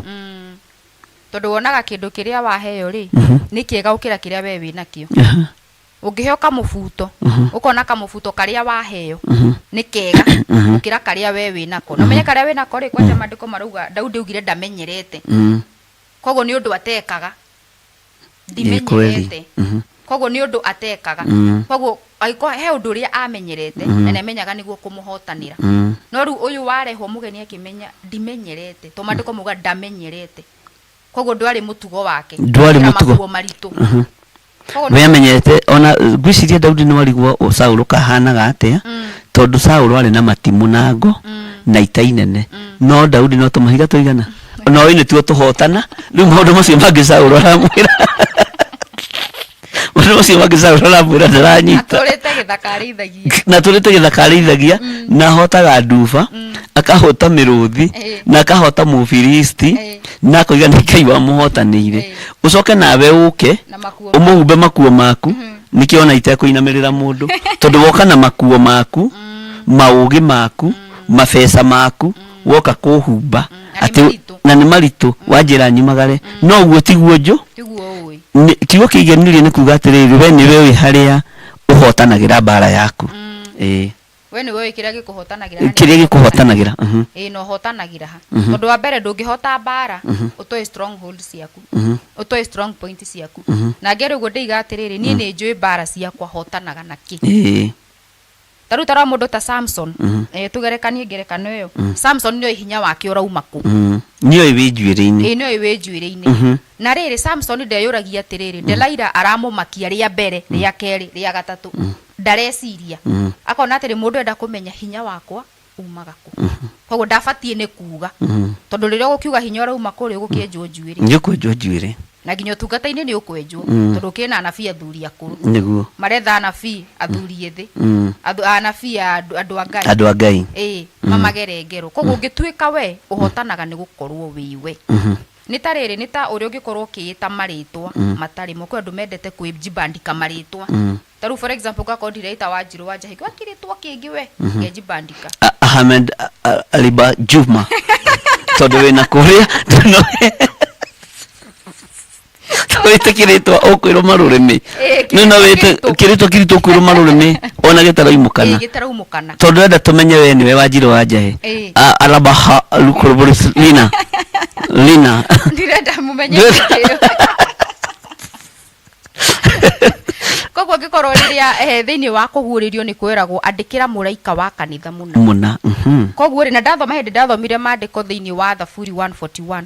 Tondũ wonaga kĩndũ kĩrĩa waheo rĩ, nĩ kĩega gũkĩra kĩrĩa we wĩ nakĩo. Ũngĩheo kamũbuto, ũkona kamũbuto karĩa waheo nĩ kega gũkĩra karĩa we wĩ nako. Na ũmenye karĩa wĩ nako rĩ, kwanja maandĩko marauga Daudi augire ndamenyerete. Koguo nĩ ũndũ atekaga. Ĩ, kweli. Ndimenyerete. Koguo nĩ ũndũ atekaga. Koguo angĩkorwo he ũndũ ũrĩa amenyerete na nĩamenyaga nĩguo kũmũhotanĩra. No rĩu ũyũ warehwo mũgeni akĩmenya ndimenyerete, to maandĩko mauga ndamenyerete. Koguo ndwarĩ mũtugo wake. Ndwarĩ Gũkĩra mũtugo. makuo maritũ. Koguo We amenyerete ona ngwĩciria Daudi no arigwo Saũlũ kahanaga atĩa, tondũ Saũlũ arĩ na matimũ na ngo na ita inene, no Daudi no tũmahiga tũigana no ĩ nĩtuo tũhotana. Rĩu maũndũ macio mangĩ Saũlũ aramwĩra, maũndũ macio mangĩ Saũlũ aramwĩra ndaranyita. Atũrĩte gĩthaka arĩithagia. Na tũrĩte gĩthaka arĩithagia, na ahotaga nduba, akahota mĩrũthi, na akahota mũfilisti, na akoiga nĩ Ngai wamũhotanĩire. Ũcoke nawe ũke na makuo ũmũhumbe makuo maku. Nĩkĩo ona itekũinamĩrĩra mũndũ, tondũ woka na makuo maku, maũgĩ maku, mabeca maku, woka kũhumba. Na nĩ maritũ. Na nĩ maritũ, wanjĩra nyumagare, no ũguo tiguo njũ tiguo ũĩ. Kiugo kĩigenirie nĩ kuga atĩrĩrĩ, we nĩwe wĩ harĩa ũhotanagĩra mbara yaku. Ĩĩ. We nĩwe ũĩ kĩrĩa gĩkũhotanagĩra na kĩrĩa gĩkũhotanagĩra. Ĩĩ, na ũhotanagĩra ha? Tondũ wa mbere ndũngĩhota mbara ũtoĩ stronghold ciaku, ũtoĩ strong point ciaku. Na ngere ũguo ndĩiga atĩrĩrĩ, niĩ nĩ njũĩ mbara ciakwa hotanaga na kĩ. Ta rĩu tarora mũndũ ta Samson, tũgerekanie ngerekano ĩyo. Samson nĩoĩ hinya wake ũrauma kũ. Nĩoĩ wĩ njuĩrĩ-inĩ. Ĩĩ, nĩoĩ wĩ njuĩrĩ-inĩ. Na rĩrĩ, Samson ndeyũragia atĩrĩrĩ, Delaila aramũmakia rĩa mbere, rĩa kerĩ, rĩa gatatũ, ndareciria. Akona atĩrĩ, mũndũ enda kũmenya hinya wakwa umaga kũ, koguo ndabatiĩ nĩ kuga, tondũ rĩrĩa ũgũkiuga hinya ũrauma kũ rĩ, ũgũkĩenjwo njuĩrĩ. Nĩ ũkwenjwo njuĩrĩ. Na nginya ũtungata-inĩ nĩ ũkwenjwo, tondũ ũkĩrĩ na anabii athuri akũrũ. Maretha anabii athuri ethĩ, anabii a andũ a Ngai. Andũ a Ngai. Ĩĩ, mamagere ngero. Koguo ũngĩtuĩka we ũhotanaga nĩ gũkorwo wĩ we. Nĩ ta rĩrĩ, nĩ ta ũrĩa ũngĩkorwo ũkĩĩta marĩtwa matarĩ mo. Kwĩ andũ mendete kwĩjibandika marĩtwa. Ta rĩu for example ngakorwo ndireĩta Wanjirũ wa Njahĩ, wakĩrĩtwa kĩngĩ we, ngejibandika. Ahmed Aliba Juma, tondũ wĩna kũrĩa wĩtĩkĩrĩtwo ũkwĩrũma rũrĩmĩ. Ĩĩ, no kĩrĩtwa wĩte kĩritũ. Kĩrĩtwa kĩritũ ũkwĩrũma rũrĩmĩ ona gĩtaraumũkana. Ĩĩ, gĩtaraumũkana. Tondũ enda tũmenye we nĩwe Wanjirũ wa Njahĩ. Arabaha Lukorobori Lina Lina. Ndirenda mũmenye kĩo. Koguo angĩkorwo rĩrĩa thĩinĩ wa kũguũrĩrio nĩ kwĩragwo andĩkĩra mũraika wa kanitha mũna. Mũna. Koguo rĩ, na ndathoma hĩndĩ ndathomire maandĩko thĩinĩ wa Thaburi 141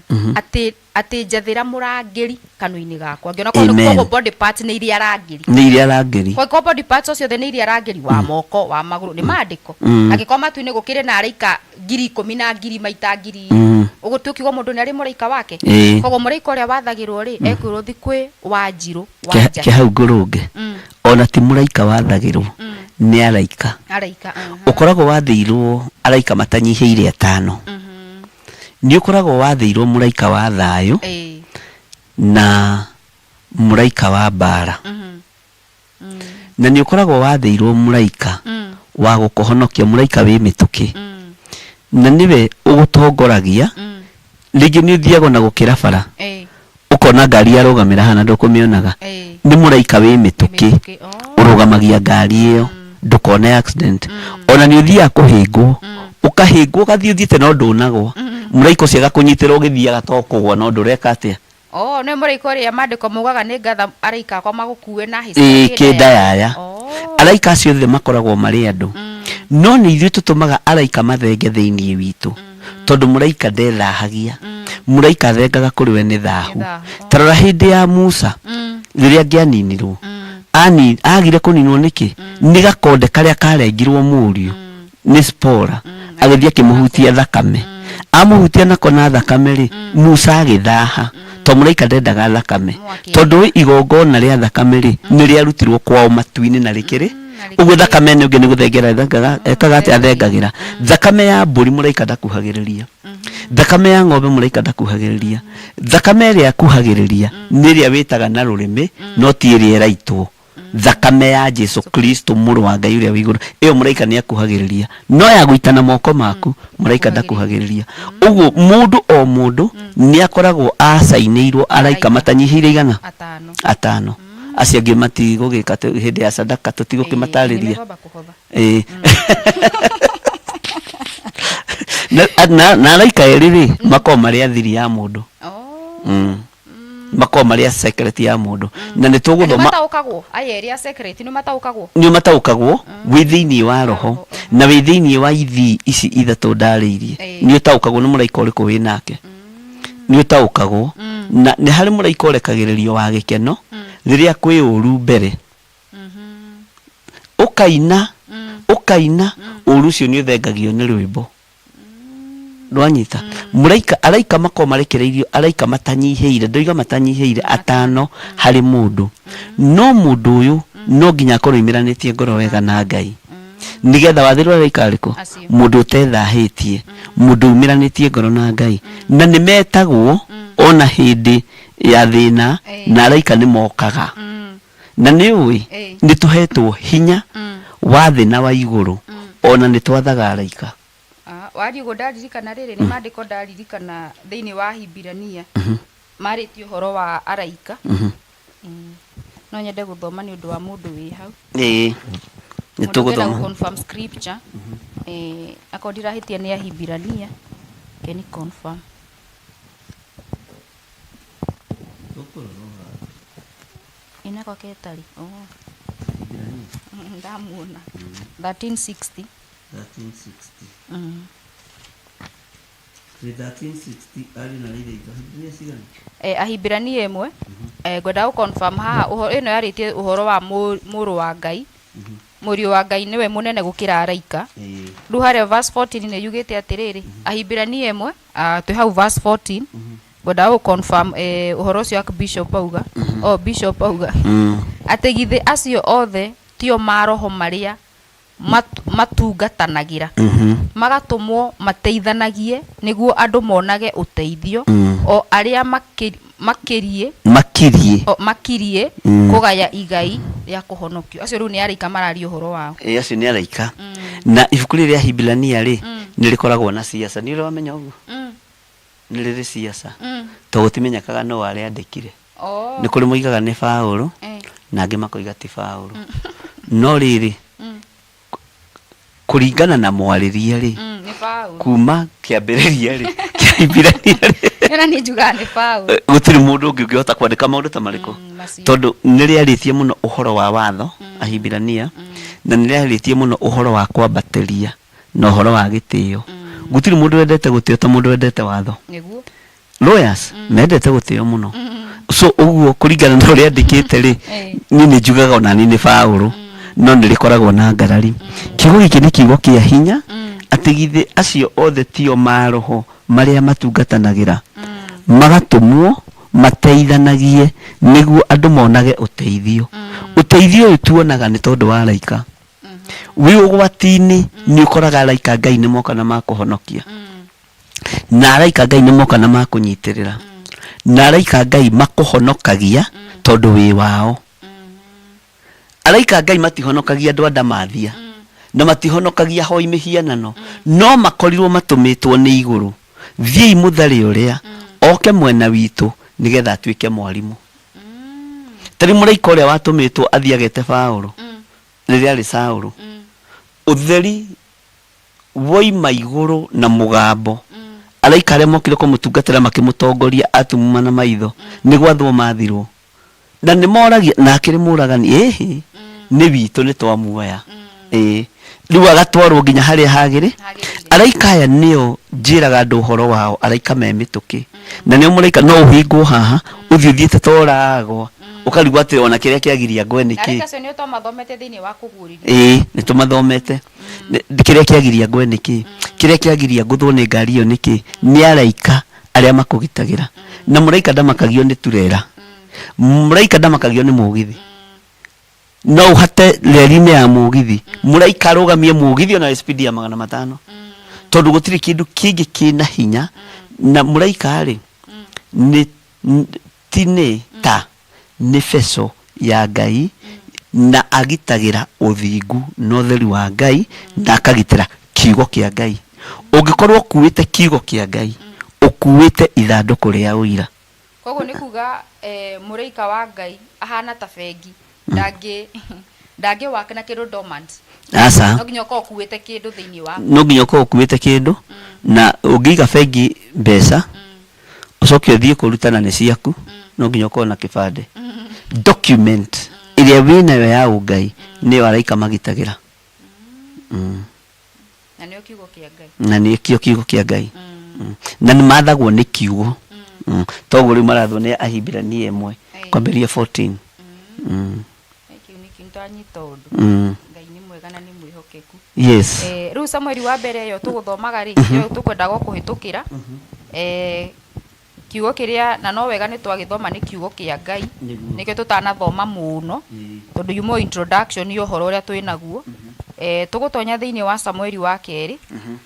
atĩ njathĩra mũrangĩri kanua-inĩ gakwa, ngĩona koguo Amen. koguo body parts nĩ iria arangĩri. Nĩ iria arangĩri. Koguo body parts o ciothe nĩ iria arangĩri, wa moko, wa magũrũ, nĩ maandĩko. Angĩkorwo matu-inĩ gũkĩrĩ na araika 10,000 na ngiri maita ngiri, ũguo tũkiuga mũndũ nĩ arĩ mũraika wake. Koguo mũraika ũrĩa wathagĩrwo rĩ, ekwĩrwo thi kwĩ Wanjirũ wa Njahĩ. Kĩhau ngũrũnge, ona ti mũraika wathagĩrwo, nĩ araika. Araika. Ũkoragwo wathĩirwo araika matanyihĩire atano. Nĩ ũkoragwo wathĩirwo mũraika wa thayũ na mũraika wa mbara, na nĩ ũkoragwo wathĩirwo mũraika wa gũkũhonokia, mũraika wĩ mĩtũkĩ, na nĩwe ũgũtongoragia. Rĩngĩ nĩ ũthiaga ona gũkĩra bara, ũkona ngari yarũgamĩra haha na ndũkũmĩonaga. Nĩ mũraika wĩ mĩtũkĩ. Mĩtũkĩ. Oh. Ũrũgamagia ngari ĩyo ndũkone accident. Ona nĩ ũthiaga kũhĩngwo, ũkahĩngwo ũgathiĩ ũthiĩte no ndũnagwa, mũraika ũcio agakũnyitĩra ũgĩthiaga to kũgwa no ndũreka atĩa. Oh, nĩ mũraika ũrĩa maandĩko maugaga nĩ ngatha araika akwa magũkue na hĩ Ĩĩ, kĩnda yaya. Oh. Araika acio othe makoragwo marĩ andũ, no nĩ ithuĩ tũtũmaga araika mathenge thĩinĩ witũ, tondũ mũraika ndethahagia. Mũraika athengaga kũrĩ we nĩ thahu. Nĩ thahu. Tarora hĩndĩ ya Musa rĩrĩa angĩaninirwo, agire kũninwo nĩkĩ? Nĩ gakonde karĩa karengirwo mũriũ nĩ Zipporah, agĩthiĩ akĩmũhutia thakame. Amũhutia nako na thakame rĩ, Musa agĩthaha, tondũ mũraika ndendaga thakame. Mwaki. Tondũ igongona rĩa thakame rĩ, nĩ rĩarutirwo kwao matu-inĩ na rĩkĩrĩ ũguo thakame ĩno ĩngĩ nĩ gũthengera ĩthengaga, ekaga atĩa? Athengagĩra. Thakame ya mbũri mũraika ndakuhagĩrĩria, thakame ya ng'ombe mũraika ndakuhagĩrĩria. Thakame ĩrĩa akuhagĩrĩria nĩ ĩrĩa wĩtaga na rũrĩmĩ, no ti ĩrĩa ĩraitwo. Thakame ya Jesu Kristo mũrũ wa Ngai ũrĩa wĩ igũrũ, ĩyo mũraika nĩ akuhagĩrĩria, no ya gũita na moko maku mũraika ndakuhagĩrĩria. Ũguo mũndũ o mũndũ nĩ akoragwo acainĩirwo araika matanyihĩire igana atano. Atano. Acio angĩ matigũgĩka hĩndĩ ya sadaka tũtigũkĩmatarĩria. Nĩmekwamba kũhotha. Ĩĩ. Na araika erĩ rĩ, makoragwo marĩ athiri ya mũndũ. Makoragwo marĩ a secret ya mũndũ, na nĩ Nĩ tũgũthoma. Mataũkagwo aya erĩ a secret nĩ mataũkagwo. Nĩ mataũkagwo wĩ thĩinĩ wa roho na wĩ thĩinĩ wa ithii ici ithatũ ndarĩirie. Nĩ ũtaũkagwo nĩ mũraika ũrĩkũ wĩ nake, nĩ ũtaũkagwo. Na nĩ harĩ mũraika ũrekagĩrĩrio wa gĩkeno rĩrĩa kwĩ ũru mbere, ũkaina ũkaina, ũru ũcio nĩ ũthengagio nĩ rwĩmbo ndwanyita. Mũraika, araika makoragwo marekereirio, araika matanyihĩire, ndoiga matanyihĩire atano harĩ mũndũ. No mũndũ ũyũ no nginya akorwo oimĩranĩtie ngoro wega na Ngai, nĩgetha wathĩrwo araika arĩkũ? Acio. Mũndũ ũtethahĩtie, mũndũ umĩranĩtie ngoro na Ngai. Na nĩ metagwo ona hĩndĩ ya thĩna, na araika nĩ mokaga. Na nĩ ũĩ, nĩ tũhetwo hinya wa thĩ na wa igũrũ, ona nĩ twathaga araika. Ah, waria ũguo ndaririkana rĩrĩ nĩ maandĩko ndaririkana thĩinĩ wa Hibirania marĩtie ũhoro wa araika. No nyende gũthoma nĩ ũndũ wa mũndũ wĩ hau. Ĩĩ, nĩ Mũndũ ũngĩenda tũgũthoma. gũ-confirm scripture, akorwo ndirahĩtia nĩ Ahibirania, can you confirm? Ĩ nako ketarĩ? Oh. Ndamuona. 1360. 1360. 1360 ariũ na aarĩ a Ithe witũ, Ahibirania cigana? Ahibirania 1, ngwenda gũ confirm haha ũhoro ĩno yarĩtie ũhoro wa mũrũ wa Ngai. Mũriũ wa Ngai nĩwe mũnene gũkĩra araika. Rĩu harĩa verse 14 nĩ yugĩte atĩrĩrĩ, Ahibirania 1, twĩ hau verse 14, ngwenda gũ confirm ũhoro ũcio Archbishop auga, oh, Bishop auga atĩ githĩ acio othe tio maroho marĩa matungatanagĩra, magatũmwo mateithanagie nĩguo andũ monage ũteithio, o arĩa makĩriĩ Makiriĩ. O, makiriĩ kũgaya igai rĩa kũhonokio. Acio rĩu nĩ araika mararia ũhoro wao. Ĩ, acio nĩ araika. Na ibuku rĩrĩ rĩa Hibirania rĩ, nĩ rĩkoragwo na ciaca. Nĩ ũrĩ wamenya ũguo? Nĩ rĩrĩ ciaca, tondũ gũtimenyekaga nũ warĩandĩkire. Nĩ kũrĩ moigaga nĩ Paũlũ, na angĩ makoiga ti Paũlũ. No rĩrĩ, kũringana na mwarĩrie rĩ, Nĩ Paũlũ. kuma kĩambĩrĩria rĩ kĩa Hibirania rĩ, Ona niĩ njugaga nĩ Paũlũ. Gũtirĩ mũndũ ũngĩ ũngĩhota kwandĩka maũndũ ta marĩkũ, Macio. tondũ nĩ rĩarĩtie mũno ũhoro wa watho, Ahibirania, na nĩ rĩarĩtie mũno ũhoro wa kwambatĩria na ũhoro wa gĩtĩo. Gũtirĩ mũndũ wendete gũtĩo ta mũndũ wendete watho. Lawyers mendete gũtĩo mũno. So ũguo kũringana na ũrĩa andĩkĩte rĩ, niĩ nĩ njugaga ona niĩ nĩ Paũlũ, no nĩ rĩkoragwo na ngarari. Kiugo gĩkĩ nĩ kiugo kĩa hinya, atĩ githĩ acio othe tio maroho marĩa matungatanagĩra, magatũmwo mateithanagie nĩguo andũ monage ũteithio. Ũteithio ũyũ tuonaga nĩ tondũ wa araika. Wĩ ũgwati-inĩ nĩ ũkoraga araika Ngai nĩ moka na makũhonokia, na araika Ngai nĩ moka na makũnyitĩrĩra, na araika Ngai makũhonokagia tondũ wĩ wao. Araika Ngai matihonokagia andũ a ndamathia, na matihonokagia hoi mĩhianano, no makorirwo matũmĩtwo nĩ igũrũ, thiĩi mũtharĩ ũrĩa oke mwena witũ nĩgetha atuĩke mwarimũ. Tarĩ mũraika ũrĩa watũmĩtwo athiĩ agete Paũlũ rĩrĩa arĩ Saũlũ, ũtheri woima igũrũ na mũgambo, araika arĩa mokire kũmũtungatĩra makĩmũtongoria atumuma na maitho, nĩ gwathwo mathirwo. Na nĩ moragia, na akĩrĩ mũragani? Ĩhĩ, Nĩ witũ, nĩ twamuoya. Ĩĩ, rĩu agatwarwo nginya harĩa hagĩrĩ. Hagĩrĩire. Araika aya nĩo njĩraga andũ ũhoro wao, araika me mĩtũkĩ, na nĩo mũraika no ũhingwo haha ũthiĩ ũthiĩte ta ũragwa, ũkarigwo atĩ ona kĩrĩa kĩagiria ngwe nĩ Na kĩ. araika acio nĩo twamathomete thĩinĩ wa kũguũrĩrio. Ĩĩ, nĩ tũmathomete. Kĩrĩa kĩagiria ngwe nĩ kĩ, kĩrĩa kĩagiria ngũthwo nĩ ngari ĩyo nĩ kĩ? Nĩ araika arĩa makũgitagĩra. Na mũraika ndamakagio nĩ turera, mũraika ndamakagio nĩ mũgithi. No ũhate reri-inĩ ya mũgithi, mũraika arũgamie mũgithi ona speed ya 500, tondũ gũtirĩ kĩndũ kĩngĩ kĩna hinya. Na mũraika rĩ, nĩ ti nĩ ta nĩ beco ya Ngai, na agitagĩra ũthingu na ũtheru wa Ngai, na akagitĩra kiugo kĩa Ngai. Ũngĩkorwo ũkuĩte kiugo kĩa Ngai, ũkuĩte ithandũkũ rĩa ũira. Koguo nĩ kuga mũraika wa Ngai ahana ta bengi, ndangĩ ndangĩ work na kĩndũ dormant. Aca. No nginya ũkorwo ũkuĩte kĩndũ thĩinĩ wa. No nginya ũkorwo ũkuĩte kĩndũ. Na ũngĩiga bengi mbeca, ũcoke ũthiĩ kũruta na nĩ ciaku, no nginya ũkorwo na kĩbandĩ, document ĩrĩa wĩnayo ya ũngai, nĩyo araika magitagĩra. Na nĩo kiugo kĩa Ngai. Na nĩkĩo kiugo kĩa Ngai. Na nĩ mathagwo nĩ kiugo. Toguo rĩu marathwo nĩ Ahibirania 1 kwambĩrĩria 14. Kĩu nĩkĩo nĩtwanyita ũndũ. Ngai nĩ mwega na nĩ mwĩhokeku. Yes. Rĩu Samueli wa mbere ĩyo tũgũthomaga rĩ, ĩyo tũkwendaga o kũhĩtũkĩra. Kiugo kĩrĩa na no wega nĩ twagĩthoma nĩ kiugo kĩa Ngai. Nĩguo. Nĩkĩo tũtanathoma mũno, tondũ yuma o introduction ya ũhoro ũrĩa twĩ naguo. Tũgũtonya thĩinĩ wa Samueli wa kerĩ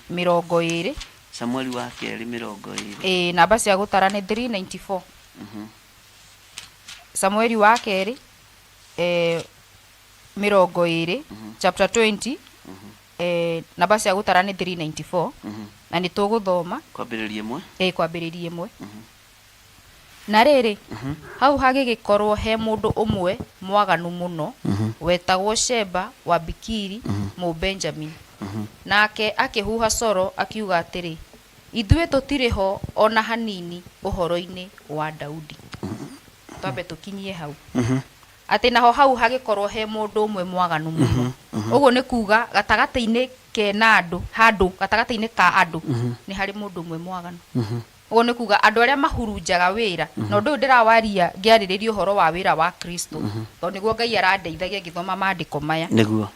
20. Samueli wa kerĩ 20. Ĩĩ, namba cia gũtara nĩ 394. Samueli wa kerĩ 20, chapter 20, namba cia gũtara nĩ 394, na nĩ tũgũthoma kwambĩrĩria 1. Ĩ, kwambĩrĩria 1. Na rĩrĩ, hau hagĩgĩkorwo he mũndũ ũmwe mwaganu mũno, wetagwo Sheba wa Bikiri, Mũbenjamini. Nake akĩhuha coro akiuga atĩrĩ, Ithuĩ tũtirĩ ho o na hanini ũhoro-inĩ wa Daudi. Twambe tũkinyie hau. Atĩ naho hau hagĩkorwo he mũndũ ũmwe mwaganu mũno. Ũguo nĩ kuga gatagatĩ-inĩ kena andũ, handũ gatagatĩ-inĩ ka andũ nĩ harĩ mũndũ ũmwe mwaganu. Ũguo nĩ kuga andũ arĩa mahurunjaga wĩra, na ũndũ ũyũ ndĩrawaria ngĩarĩrĩria ũhoro wa wĩra wa Kristo, tondũ nĩguo Ngai arandeithagia ngĩthoma maandĩko maya.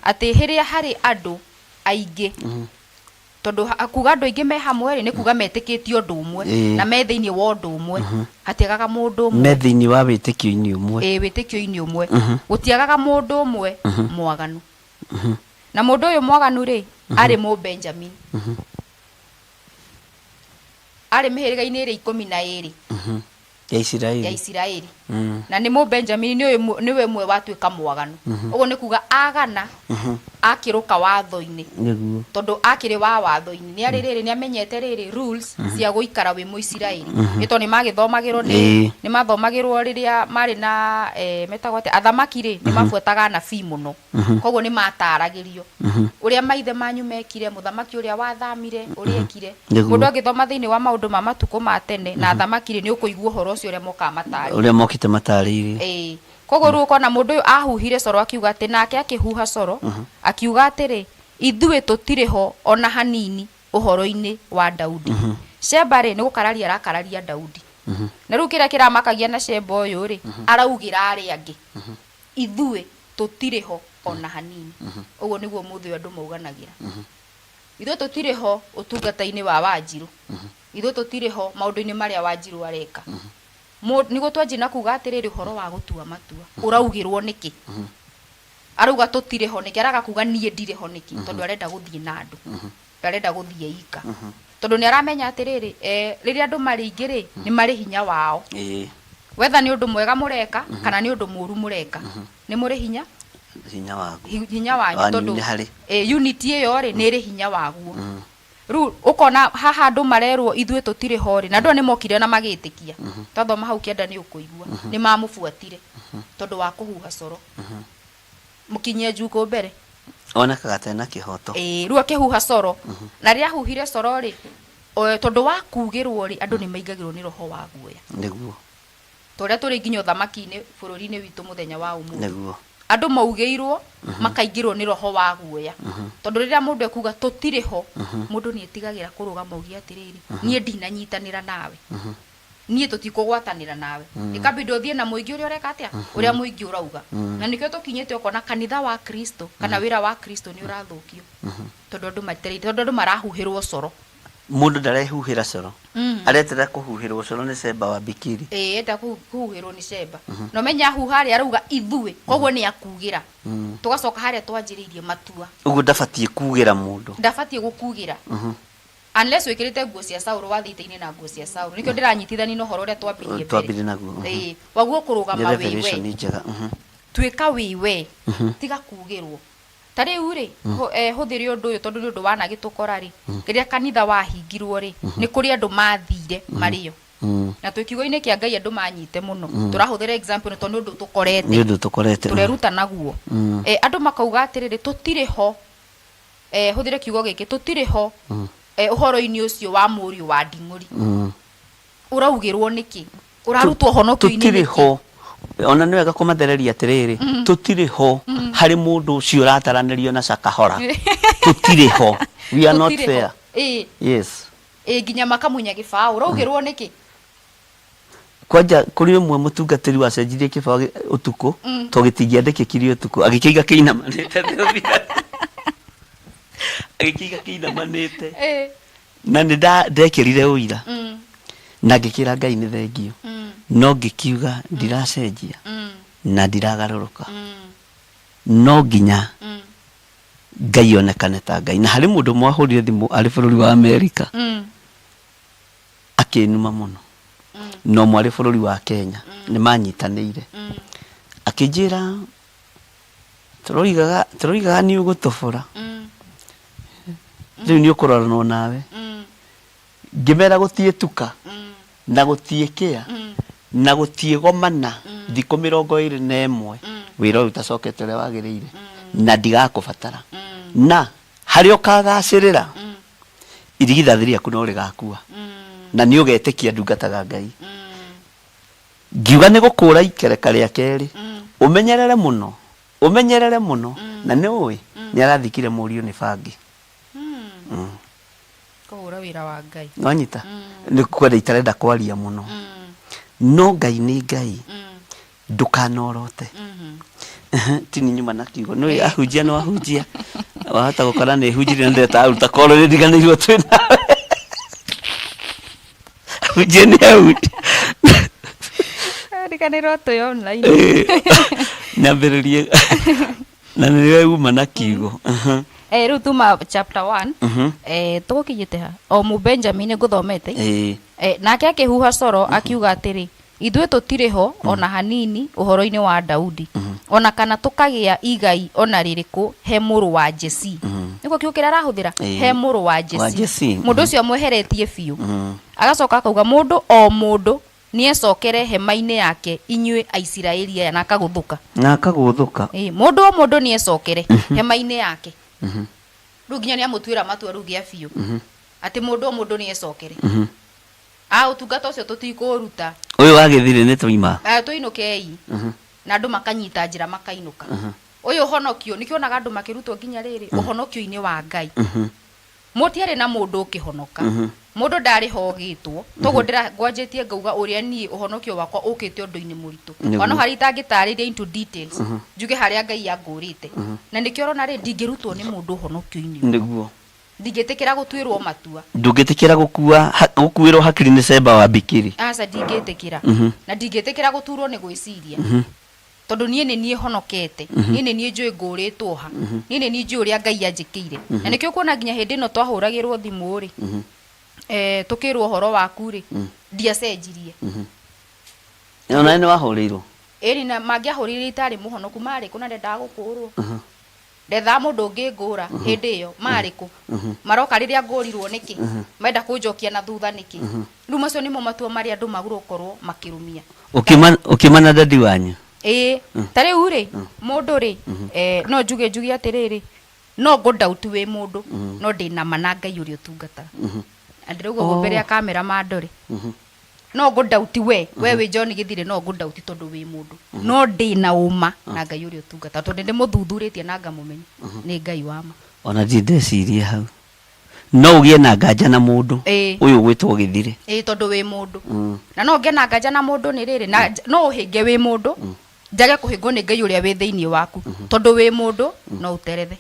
Atĩ hĩrĩa harĩ andũ aingĩ, tondũ kuga andũ aingĩ me hamwe rĩ, nĩ kuga metĩkĩtie ũndũ ũmwe, na me thĩinĩ wa ũndũ ũmwe, hatiagaga mũndũ ũmwe. Me thĩinĩ wa wĩtĩkio-inĩ ũmwe. Ĩĩ, wĩtĩkio-inĩ ũmwe. Gũtiagaga mũndũ ũmwe mwaganu. Na mũndũ ũyũ mwaganu rĩ, arĩ Mũbenjamini. Arĩ mĩhĩrĩga-inĩ ĩrĩa 12 ya Isiraeli. Ya Isiraeli. Na nĩ Mũbenjamini, nĩwe ũmwe watuĩka mwaganu. Ũguo nĩ kuga agana akĩrũka watho-inĩ. Tondũ akĩrĩ wa watho-inĩ, nĩ arĩ rĩrĩ, nĩ amenyete rĩrĩ rules cia gũikara wĩ Mũisiraeli. Nĩ tondũ nĩ magĩthomagĩrwo nĩ nĩ mathomagĩrwo rĩrĩa marĩ na metagwo atĩa, athamaki rĩ, nĩ mabuataga anabii mũno. Koguo nĩ mataragĩrio ũrĩa maithe manyu mekire, mũthamaki ũrĩa wathamire, ũrĩa ekire. Mũndũ angĩthoma thĩinĩ wa maũndũ ma matukũ ma tene na athamaki rĩ, nĩ ũkũigua ũhoro ũcio ũrĩa mokaga matarĩirie. Ũrĩa mokĩte matarĩirie. Ĩĩ. Koguo rĩu ũkona mũndũ ũyũ ahuhire coro akiuga atĩ, nake akĩhuha coro akiuga atĩrĩ, ithuĩ tũtirĩ ho o na hanini ũhoro-inĩ wa Daudi. Sheba rĩ, nĩ gũkararia arakararia Daudi. Na rĩu kĩrĩa kĩramakagia na Sheba ũyũ rĩ, araugĩra arĩa angĩ, ithuĩ tũtirĩ ho o na hanini. Ũguo nĩguo ũmũthĩ ũyũ andũ mauganagĩra. Ithuĩ tũtirĩ ho ũtungata-inĩ wa Wanjirũ. Ithuĩ tũtirĩ ho maũndũ-inĩ marĩa Wanjirũ areka. Nĩguo twanjie na kuga atĩrĩrĩ, ũhoro wa gũtua matua, ũraugĩrwo nĩkĩ? Arauga tũtirĩ ho nĩkĩ? Araga kuga niĩ ndirĩ ho nĩkĩ? Tondũ arenda gũthiĩ na andũ. Ndarenda gũthiĩ ika. Tondũ nĩ aramenya atĩrĩrĩ, rĩrĩa andũ marĩ aingĩ rĩ, nĩ marĩ hinya wao. Whether nĩ ũndũ mwega mũreka, kana nĩ ũndũ mũru mũreka, nĩ mũrĩ hinya? Hinya waguo. Hinya wanyu, Wanyu tondũ nĩ harĩ. Unity ĩyo rĩ, nĩ ĩrĩ hinya waguo. Rĩu ũkona haha andũ marerwo ithuĩ tũtirĩ ho rĩ, na andũ aya nĩ mokire na magĩtĩkia. Twathoma hau kĩanda nĩ ũkũigua. Nĩ mamũbuatire tondũ wa kũhuha coro. Mũkinyie njukũ mbere. Onekaga ta ena kĩhoto. Ĩĩ, rĩu akĩhuha coro. Na rĩrĩa ahuhire coro rĩ, tondũ wa kugĩrwo rĩ, andũ nĩ maingagĩrwo nĩ roho wa guoya. Ta ũrĩa tũrĩ nginya ũthamaki-inĩ bũrũri-inĩ witũ mũthenya wa ũmũthĩ. Andũ maugĩirwo makaingĩrwo nĩ roho wa guoya, tondũ rĩrĩa mũndũ ekuga tũtirĩ ho, mũndũ nĩ etigagĩra kũrũgama auge atĩrĩrĩ, niĩ ndinanyitanĩra nawe, niĩ tũtikũgwatanĩra nawe. Ĩkambindwo ũthiĩ na mũingĩ ũrĩa ũreka atĩa, ũrĩa mũingĩ ũrauga. Na nĩkĩo tũkinyĩte ũkona kanitha wa Kristo kana wĩra wa Kristo nĩ ũrathũkio, tondũ andũ matereire, tondũ andũ marahuhĩrwo coro. Mũndũ ndarehuhĩra coro, areterera kũhuhĩrwo coro nĩ Sheba wa Bikiri. Ĩĩ, enda kũhuhĩrwo nĩ Sheba. Na ũmenye ahuha harĩa arauga ithuĩ, koguo nĩ akugĩra. Tũgacoka harĩa twanjĩrĩirie matua. Ũguo ndabatiĩ kugĩra mũndũ. Ndabatiĩ gũkugĩra. Unless wĩkĩrĩte nguo cia Saũlũ, wathiĩ ita-inĩ na nguo cia Saũlũ. Nĩkĩo ndĩranyitithania na ũhoro ũrĩa twambirie mbere. Twambirie naguo. Ĩĩ, waguo Nĩ kũrũgama wĩ we. revelation njega. Tuĩka wĩ we. Tiga kugĩrwo. Ta rĩu rĩ, hũthĩre ũndũ ũyũ tondũ nĩ ũndũ wanagĩtũkora rĩ, rĩrĩa kanitha wahingirwo rĩ, nĩ kũrĩ andũ mathire marĩo. Na twĩ kiugo-inĩ kĩa Ngai andũ manyite mũno. Tũrahũthĩra example ĩno tondũ nĩ ũndũ tũkorete. Nĩ ũndũ tũkorete. Tũreruta naguo. Andũ makauga atĩrĩrĩ, tũtirĩ ho. Hũthĩre kiugo gĩkĩ, tũtirĩ ho. Ũhoro-inĩ ũcio wa mũriũ wa nding'ũri. Ũraugĩrwo nĩkĩ? Ũrarutwo ũhonokio-inĩ Tũtirĩ nĩkĩ? ho. Ona nĩ wega kũmathereria atĩrĩrĩ, tũtirĩ ho harĩ mũndũ ũcio ũrataranĩrio na Shakahora. Tũtirĩ ho. We are not Tũtirĩ ho. there. Ĩĩ. Yes. Ĩĩ, nginya makamunya gĩbaũ. Ũraugĩrwo nĩkĩ? Kwanja kũrĩ ũmwe mũtungatĩri wacenjirie kĩbaũ ũtukũ, tondũ gĩtingĩandĩkĩkire ũtukũ, agĩkĩiga kĩinamanĩte. Agĩkĩiga kĩinamanĩte. Na nĩ ndekĩrire ũira. Na ngĩkĩra Ngai nĩ thengio. No ngĩkiuga ndiracenjia na ndiragarũrũka. No nginya Ngai onekane ta Ngai. Na harĩ mũndũ ũmwe wahũrire thimũ arĩ bũrũri wa Amerika. Akĩnuma mũno. Na ũmwe arĩ bũrũri wa Kenya. Nĩ manyitanĩire. Akĩnjĩra tũroigaga tũroigaga nĩ ũgũtũbũra. Rĩu nĩ ũkũroranwo nawe. Ngĩmera gũtiĩ tuka na gũtiĩ kĩa na gũtiĩ gomana thikũ 21 wĩra ũyũ ũtacokete ũrĩa wagĩrĩire na ndigakũbatara na harĩa ũkagacĩrĩra irigithathi rĩaku no rĩgakua na nĩ ũgetĩkia ndungataga Ngai. Ngiuga nĩ gũkũra ikereka rĩa kerĩ, ũmenyerere mũno, ũmenyerere mũno. Na nĩ ũĩ nĩ arathikire mũriũ nĩ bangi. Kũhũra wĩra wa Ngai. Nwanyita nĩ kwenda itarenda kwaria mũno, no Ngai nĩ Ngai, ndũkanorote. Tini nyuma na kiugo nĩ ahunjia no ahunjia wahota gũkora nĩ hunjirie na ndetaruta korwo nĩ ndiganĩirwo twĩ nawe ahunjia nĩ ahunjia. Riganĩrwo twĩ online. Nyambĩrĩrie na nĩwe uma na kiugo. Rĩu tuma chapter 1. Tũgũkinyĩte ha? O mu Benjamin ngũthomete. Ĩĩ. Nake akĩhuha coro akiuga atĩrĩ, ithuĩ tũtirĩ ho ona hanini ũhoro-inĩ wa Daudi, ona kana tũkagĩa igai ona rĩrĩkũ he mũrũ wa Jesii. Nĩguo kiugo kĩrĩa arahũthĩra, he mũrũ wa Wa Jesii. Jesii. Mũndũ ũcio amweheretie biũ. Agacoka akauga mũndũ o mũndũ nĩecokere hema-inĩ yake inyuĩ Aisiraeli aya, na akagũthũka. Na akagũthũka. Ĩĩ, mũndũ o mũndũ nĩecokere hema-inĩ yake. Rĩu nginya nĩamũtuĩra matua rĩu gĩa biũ. Atĩ mũndũ o mũndũ nĩecokere. A ũtungata ũcio tũtikũũruta. Ũyũ wa gĩthirĩ nĩ twaima. Tũinũkei. Na andũ makanyita njĩra makainũka. Ũyũ ũhonokio, nĩkĩo wonaga andũ makĩrutwo nginya rĩrĩ, ũhonokio-inĩ wa Ngai. Mũtiarĩ na mũndũ ũkĩhonoka. Mũndũ ndarĩ ho ogĩtwo. Toguo ngwanjĩtie ngauga ũrĩa niĩ ũhonokio wakwa ũkĩte ũndũ-inĩ mũritũ. Ona no harĩa itangĩtarĩria into details, njuge harĩa Ngai angũrĩte. Na nĩkĩo ũrona rĩ, ndingĩrutwo nĩ mũndũ ũhonokio-inĩ ũyũ. Nĩguo. Ndingĩtĩkĩra gũtuĩrwo matua. Ndũngĩtĩkĩra gũkua gũkuĩrwo hakiri nĩ Sheba wa Bikiri. Aca, ndingĩtĩkĩra. Na ndingĩtĩkĩra gũturwo nĩ gwĩciria. Tondũ niĩ nĩ niĩ honokete. Niĩ nĩ niĩ njũĩ ngũrĩtwo ha. Niĩ nĩ niĩ njũĩ ũrĩa Ngai anjĩkĩire. Na nĩkĩo ũkuona nginya hĩndĩ ĩno twahũragĩrwo thimũ rĩ, tũkĩrwo ũhoro waku rĩ, ndiacenjirie. Ona nĩ wahũrĩirwo? Ĩni, na mangĩahũrĩire itarĩ mũhonoku marĩ kũ na ndendaga gũkũrwo. Ndethaga mũndũ ũngĩngũra hĩndĩ ĩyo, marĩ kũ? Maroka rĩrĩa ngũrirwo nĩkĩ? Menda kũnjokia na thutha nĩkĩ? Rĩu macio nĩmo matua marĩa andũ magĩrĩirwo gũkorwo makĩrũmia. Ũkiuma na dadi wanyu? Ĩĩ, ta rĩu rĩ, mũndũ rĩ, no njuge njuge atĩrĩrĩ, no ngũ doubt wĩ mũndũ, no ndĩna ma na Ngai ũrĩa ũtungataga. Na ndĩrauga ũguo mbere ya kamera mandore. No ngũ-doubt we, we wĩ John Gĩthirĩ, no ngũ-doubt tondũ wĩ mũndũ, no ndĩ na ũma na Ngai ũrĩa ũtungata, tondũ nĩndĩmũthuthurĩtie na ngamũmenya nĩ Ngai wa ma. Ona ndirĩ ndeciria hau. No ũgĩe na nganja na mũndũ ũyũ ũgwĩtwo Gĩthirĩ. Ĩĩ, tondũ wĩ mũndũ. Na no ngĩe na nganja na mũndũ nĩ rĩrĩ, na no ũhĩnge wĩ mũndũ, njage kũhĩngwo nĩ Ngai ũrĩa wĩ thĩinĩ waku. Tondũ wĩ mũndũ, no ũterethe.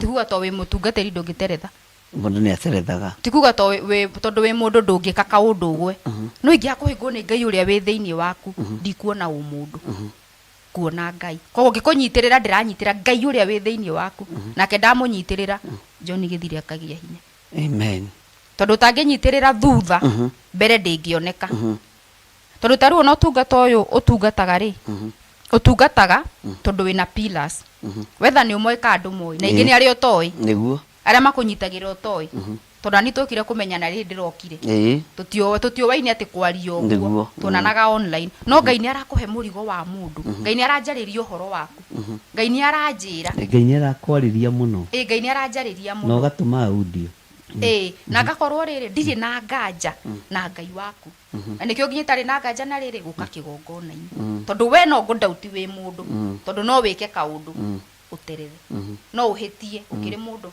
Ti kuga to wĩ mũtungatĩri ndũngĩteretha. Mũndũ nĩ aterethaga. Ti kuga to wĩ, tondũ wĩ mũndũ ndũngĩka kaũndũ ũgwe. No ingĩaga kũhĩngwo nĩ Ngai ũrĩa wĩ thĩinĩ waku, ndikuona ũmũndũ. Nguona Ngai. Koguo ngĩkũnyitĩrĩra ndĩranyitĩra Ngai ũrĩa wĩ thĩinĩ waku. Nake ndamũnyitĩrĩra, John Gĩthiri akagĩa hinya. Amen. Tondũ ũtangĩnyitĩrĩra thutha, mbere ndĩngĩoneka. Tondũ ta rĩu ona ũtungata ũyũ ũtungataga rĩ, ũtungataga tondũ wĩna pillars. Whether nĩ ũmoĩ kana ndũmoĩ, na aingĩ nĩ arĩa ũtoĩ. Nĩguo. Arĩa makũnyitagĩrĩra ũtoĩ. Tondũ nani twokire kũmenyana rĩrĩ ndĩrokire. Tũtioĩ, tũtiũaine atĩ kwaria ũguo. Tuonanaga online. No Ngai nĩ arakũhe mũrigo wa mũndũ. Ngai nĩ aranjarĩria ũhoro waku. Ngai nĩ aranjĩra. Ngai nĩ arakwarĩria mũno. Ĩĩ, Ngai nĩ aranjarĩria Na mũno. ũgatũma audio. Ĩĩ, na ngakorwo rĩrĩ ndirĩ na nganja na Ngai waku. Na nĩkĩo nginya itarĩ na nganja na rĩrĩ gũka kĩgongona-inĩ. Tondũ we no ngũ-doubt wĩ mũndũ. Tondũ no wĩke kaũndũ ũterere. No ũhĩtie ũkĩrĩ mũndũ.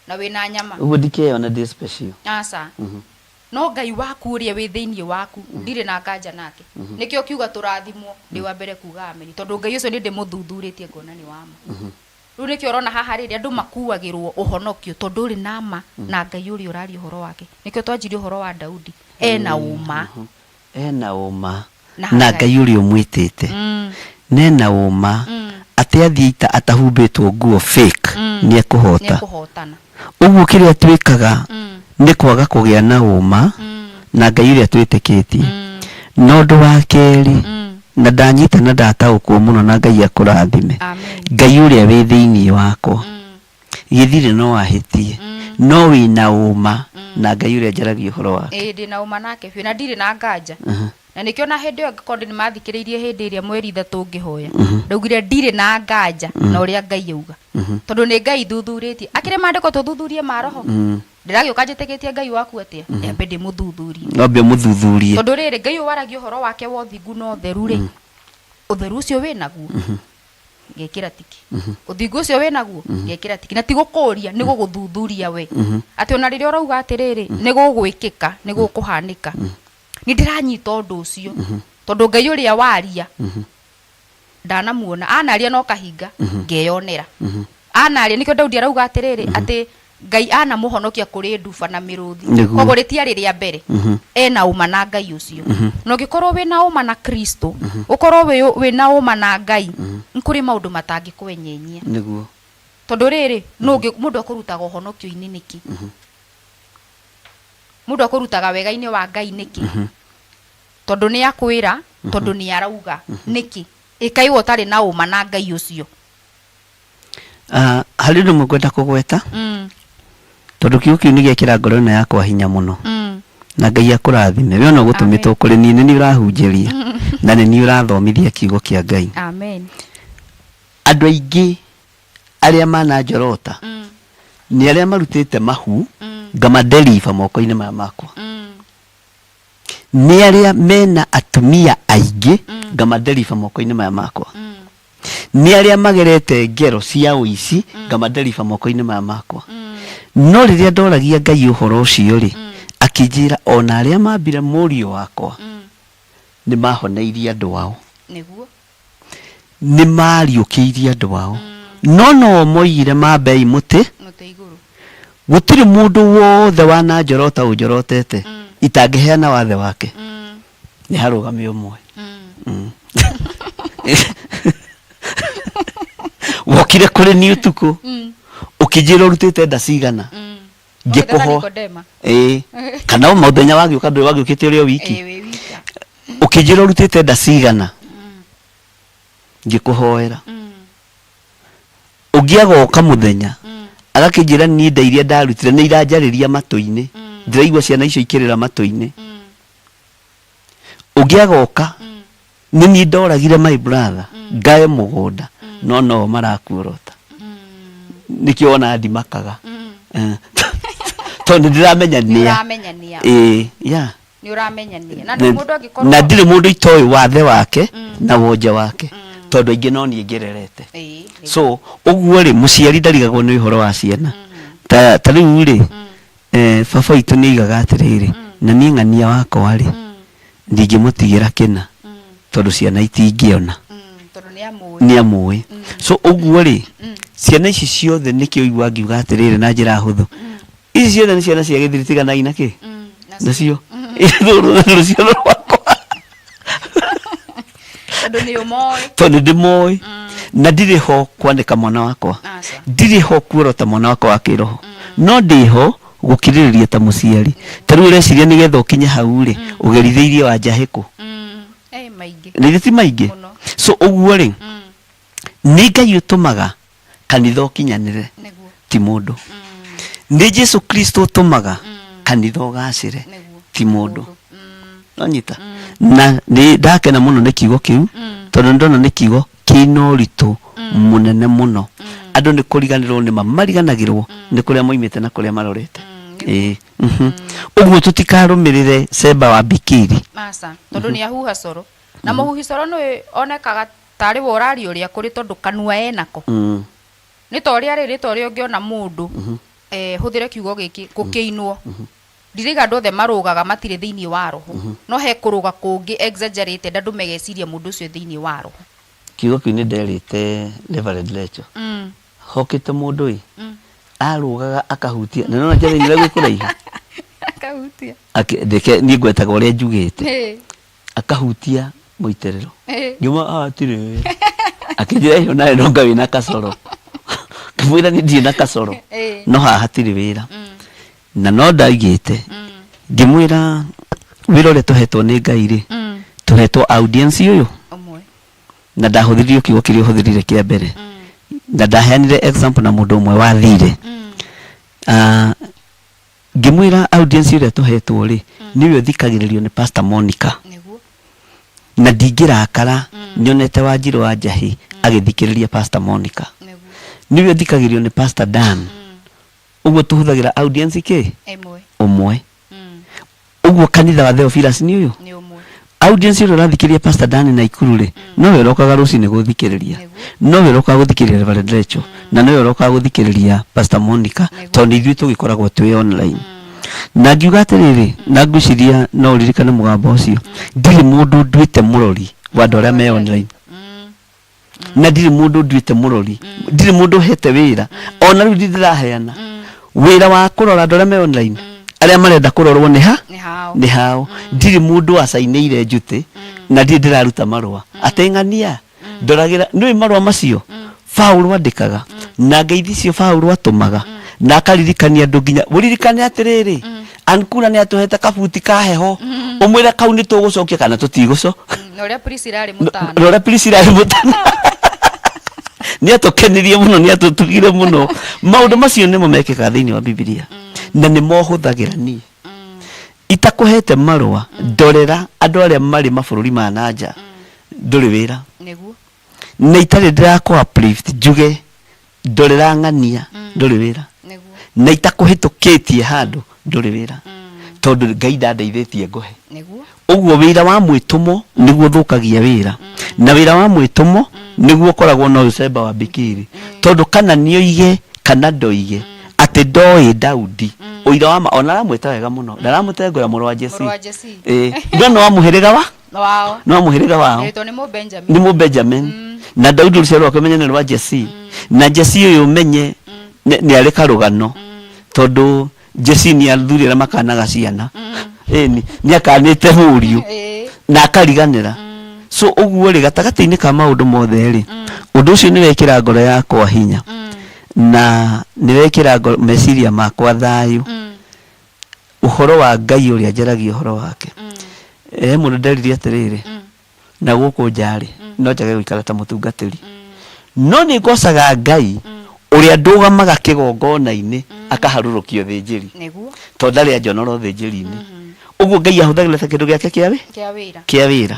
Na wĩna nyama. Ũguo ndikeyona ndĩ special. Aca. No Ngai waku ũrĩa wĩ thĩinĩ waku ndirĩ na nganja nake. Nĩkĩo ũkiuga tũrathimwo ndĩ wa mbere kuga ameni. Tondũ Ngai ũcio nĩ ndĩmũthuthurĩtie ngona nĩ wa ma. Rĩu nĩkĩo ũrona haha rĩrĩ andũ makuagĩrwo ũhonokio tondũ ũrĩ na ma na Ngai ũrĩa ũraria ũhoro wake. Nĩkĩo twanjirie ũhoro wa Daudi. Ena ũma. Ena ũma na Ngai ũrĩa ũmwĩtĩte. Na ena ũma atĩ athiĩ ita atahumbĩtwo nguo fake nĩ ekũhota. Ũguo kĩrĩa twĩkaga nĩ kwaga kũgĩa na ũma na Ngai ũrĩa twĩtĩkĩtie. Na ũndũ wa kerĩ, na ndanyita na ndataũkwo mũno na Ngai akũrathime, Ngai ũrĩa wĩ thĩinĩ wakwa, gĩthirĩ no ahĩtie, no wĩna ũma na Ngai ũrĩa njaragia ũhoro wake. Ĩĩ, ndĩna ũma nake biũ na ndirĩ na nganja. Na nĩkĩo na hĩndĩ ĩyo angĩkorwo andũ nĩmathikĩrĩirie hĩndĩ ĩrĩa mweri ithatũ ngĩhoya, ndaugire ndirĩ na nganja na ũrĩa Ngai auga. Tondũ nĩ Ngai thuthurĩtie. Akĩrĩ maandĩko tũthuthurie ma roho? Ndĩragĩũka njĩtĩkĩtie Ngai waku atĩa? Nyambe ndĩmũthuthurie. Wambe ũmũthuthurie. Tondũ rĩrĩ, Ngai ũyũ waragia ũhoro wake wa ũthingu na ũtheru-rĩ, ũtheru ũcio wĩ naguo? Ngekĩra tiki. Ũthingu ũcio wĩ naguo? Ngekĩra tiki. Na ti gũkũria, nĩ gũgũthuthuria we. Atĩ ona rĩrĩa ũrauga atĩrĩrĩ, nĩ gũgwĩkĩka, nĩ gũkũhanĩka. Nĩ ndĩranyita ũndũ ũcio. Tondũ Ngai ũrĩa waria, ndanamuona. Anaria no kahinga, ngeyonera. Anaria, nĩkĩo Daudi arauga atĩrĩrĩ, atĩ Ngai anamũhonokia kũrĩ nduba na mĩrũthi. Koguo rĩtiarĩ rĩa mbere. Ena ũma na Ngai ũcio. Na ũngĩkorwo wĩna ũma na Kristo, ũkorwo wĩna ũma na Ngai, nĩ kũrĩ maũndũ matangĩkwenyenyia. Tondũ rĩrĩ, nũ ũngĩ, mũndũ akũrutaga ũhonokio-inĩ nĩkĩ? Mũndũ akũrutaga wega-inĩ wa Ngai nĩkĩ? Tondũ nĩ akwĩra, tondũ nĩ arauga. Nĩkĩ? Ĩka iwe ũtarĩ na ũma na Ngai ũcio. Ah, harĩ ũndũ ũmwe ngwenda kũgweta tondũ kiugo kĩu nĩ gĩekĩra ngoro ĩno yakwa hinya mũno na Ngai akũrathime we ona ũgũtũmĩtwo kũrĩ niĩ nĩ niĩ ũrahunjĩria na nĩ niĩ ũrathomithia kiugo kĩa Ngai. Amen. Andũ aingĩ arĩa mananjorota nĩ arĩa marutĩte mahu ngamadeliver moko-inĩ maya makwa. Nĩ arĩa mena atumia aingĩ ngamadeliver moko-inĩ maya makwa. Nĩ arĩa magerete ngero cia ũici ngamadeliver moko-inĩ maya makwa. No rĩrĩa ndoragia Ngai ũhoro ũcio rĩ, akĩnjĩra ona arĩa mambire mũriũ wakwa nĩ mahoneirie andũ ao. Nĩguo. Nĩ mariũkĩirie andũ ao. No no moigire mambei mũtĩ. Mũtĩ igũrũ. Gũtirĩ mũndũ wothe wananjorota ũnjorotete itangĩheana wathe wake. Nĩ harũgame ũmwe. Wokire kũrĩ niĩ ũtukũ ũkĩnjĩra ũrutĩte nda cigana. Ngĩkũho. Nikodema. Ĩĩ. Kana o mũthenya wagĩũka ndũĩ wagĩũkĩte ũrĩ o wiki. Ĩĩ, wĩ wika. Ũkĩnjĩra ũrutĩte nda cigana. Ngĩkũhoera. Ũngĩ agoka mũthenya agakĩnjĩra niĩ nda iria ndarutire nĩ iranjarĩria matũ-inĩ. Ndĩraigua ciana icio ikĩrĩra matũ-inĩ. Ũngĩ agoka nĩ niĩ ndoragire my brother ngae mũgũnda no no marakuorota. Nĩkĩo wona ndimakaga. Tondũ nĩ ndĩramenya nĩa. Nĩũramenya nĩa. Ĩĩ, yeah. Nĩ ũramenyania na ndũ mũndũ angĩkorwo Na ndirĩ mũndũ itoĩ wathe wake na wonje wake, tondũ aingĩ no niĩ ngererete. So ũguo rĩ, mũciari ndarigagwo nĩ ũhoro wa ciana. Ta rĩu rĩ, baba witũ nĩ aigaga atĩrĩrĩ, na niĩ ng'ania wakwa rĩ, ndingĩmũtigĩra kĩna tondũ ciana itingĩona. Tondũ nĩ amũĩ. Nĩ amũĩ. So ũguo rĩ, ciana ici ciothe nĩkĩo igua ngiuga atĩrĩrĩ na njĩra hũthũ, ici ciothe nĩ ciana cia gĩthiri, tiganai na kĩ nacio, rũrũ rũciaro rwakwa. Tondũ nĩ ũmoĩ. Tondũ ndĩmoĩ na ndirĩ ho kwanĩka mwana wakwa. Aca. Ndirĩ ho kuorota mwana wakwa wa kĩroho, no ndĩ ho gũkirĩrĩria ta mũciari. Ta rĩu ũreciria nĩgetha ũkinye hau rĩ, ũgerithĩirie wa njahĩkũ? Maingĩ. Rĩrĩ ti maingĩ? Mũno. So ũguo rĩ, nĩ Ngai ũtũmaga kanitha ũkinyanĩre, ti mũndũ. Nĩ Jesu Kristo ũtũmaga kanitha ũgacĩre, ti mũndũ. Nonyita na nĩ ndakena mũno nĩ kiugo kĩu, tondũ nĩ ndona nĩ kiugo kĩna ũritũ mũnene mũno. Andũ nĩ kũriganĩrwo nĩ mariganagĩrwo nĩ kũrĩa moimĩte na kũrĩa marorete. Ĩĩ, Ũguo tũtikarũmĩrĩre Seba wa Bikiri. Aca, tondũ nĩ ahuha coro na mũhuhi coro nĩ onekaga tarĩ we ũraria ũrĩa kũrĩ, tondũ kanua enako. Nĩ ta ũrĩa rĩ, nĩ ta ũrĩa ũngĩona mũndũ, hũthĩre kiugo gĩkĩ, gũkĩinwo. Ndirauga andũ othe marũgaga matirĩ thĩinĩ wa roho, no he kũrũga kũngĩ exaggerated, andũ megeciria mũndũ ũcio thĩinĩ wa roho. Kiugo kĩu nĩ nderĩte Reverend Lecho. Hokĩte mũndũ ĩ, arũgaga akahutia na nona njĩra ĩrĩa gwĩ kũraihu. Akahutia. Ndeke niĩ ngwetaga ũrĩa njugĩte. Akahutia mũitĩrĩro. Ngiuma hatirĩ wĩra. Akĩnjĩra ĩyo nawe no nga wĩna kacoro. Ngĩmwĩra niĩ ndirĩ na kacoro. No haha hatirĩ wĩra. Na no ndaigĩte. Ngĩmwĩra wĩra ũrĩa tũhetwo nĩ Ngai rĩ, tũhetwo audience ũyũ. Ũmwe. Na ndahũthĩrire kiugo kĩrĩa ũhũthĩrire kĩa mbere. Na ndaheanire example na mũndũ ũmwe wathire. Ngĩmwĩra audience ĩrĩa tũhetwo rĩ, nĩwe ũthikagĩrĩrio nĩ Pastor Monica. Na ndingĩrakara nyonete Wanjirũ wa Njahi agĩthikĩrĩria Pastor Monica. Nĩwe ũthikagĩrĩrio nĩ Pastor Dan. Ũguo tũhũthagĩra audience kĩ? Ĩmwe. Ũmwe. Ũguo kanitha wa Theophilus nĩ ũyũ? Nĩ ũmwe. Audience ĩrĩa ũrathikĩrĩria Pastor Dan na Ikuru rĩ, nowe ũrokaga rũcinĩ gũthikĩrĩria. Nowe ũrokaga gũthikĩrĩria Reverend Rachel. Na nowe ũrokaga gũthikĩrĩria Pastor Monica, tondũ nĩ ithuĩ tũgĩkoragwo twĩ online. Na ngiuga atĩrĩrĩ, na ngwĩciria no ũririkane mũgambo ũcio, ndirĩ mũndũ nduĩte mũrori wa andũ arĩa me online. Na ndirĩ mũndũ nduĩte mũrori, ndirĩ mũndũ hete wĩra. Ona rĩu ndirĩ ndĩraheana wĩra wa kũrora andũ arĩa me online, arĩa marenda kũrorwo nĩ ha? Nĩ hao. Nĩ hao. Ndirĩ mũndũ acainĩire njutĩ na ndirĩ ndĩraruta marũa atĩ ng'ania ndoragĩra. Nĩũĩ marũa macio Paũlũ andĩkaga na ngeithi icio Paũlũ atũmaga na akaririkania andũ nginya ũririkane atĩrĩrĩ, Ankura nĩ atũhete kabuti ka heho, ũmwĩre kau nĩ tũgũcokia kana tũtigũco. Na ũrĩa Priscilla arĩ mũtana. Na ũrĩa Priscilla arĩ mũtana, nĩ atũkenirie mũno, nĩ atũtugire mũno. Maũndũ macio nĩmo mekĩkaga thĩinĩ wa Bibilia na nĩmo hũthagĩra niĩ. Itakũhete marũa ndorera andũ arĩa marĩ mabũrũri ma na nja, ndũrĩ wĩra. Na itarĩ ndĩrakũ uplift njuge ndorera ng'ania, ndũrĩ wĩra. Na itakũhĩtũkĩtie handũ, ndũrĩ wĩra, tondũ Ngai ndandeithĩtie ngũhe. Ũguo wĩra wa mwĩtũmo nĩguo ũthũkagia wĩra, na wĩra wa mwĩtũmo nĩguo ũkoragwo na ũcemba wa Bikiri, tondũ kana nĩoige kana ndoige atĩ ndoĩ Daudi, ũira wa ma ona aramwĩta wega mũno, ndaramũtengũra mũrũ wa Jesi. Mũrũ wa Jesi. Ĩĩ, no nĩ wa mũhĩrĩga wa wao. Nĩ wa mũhĩrĩga wao. Ĩtwo nĩ Mũbenjamin. Nĩ Mũbenjamin. Na Daudi rũciaro rwake ũmenye nĩ rwa Jesi, na Jesi ũyũ ũmenye nĩ arĩ karũgano, tondũ Jesi nĩ athuri arĩa makanaga ciana. Ĩni nĩ akanĩte mũriũ na akariganĩra. So ũguo rĩ, gatagatĩ-inĩ ka maũndũ mothe rĩ, ũndũ ũcio nĩ wekĩra ngoro yakwa hinya na nĩ wekĩra meciria makwa thayũ, ũhoro wa Ngai ũrĩa njaragia ũhoro wake. He mũndũ nderire atĩrĩrĩ, na gũkũ nja rĩ, no njage gũikara ta mũtungatĩri, no nĩ ngocaga Ngai ũrĩa ndũgamaga kĩgongona-inĩ akaharũrũkia ũthĩnjĩri, tondũ ndarĩ anjonora ũthĩnjĩri-inĩ. Ũguo Ngai ahũthagĩra ta kĩndũ gĩake kĩa wĩ Kĩa wĩra. Kĩa wĩra.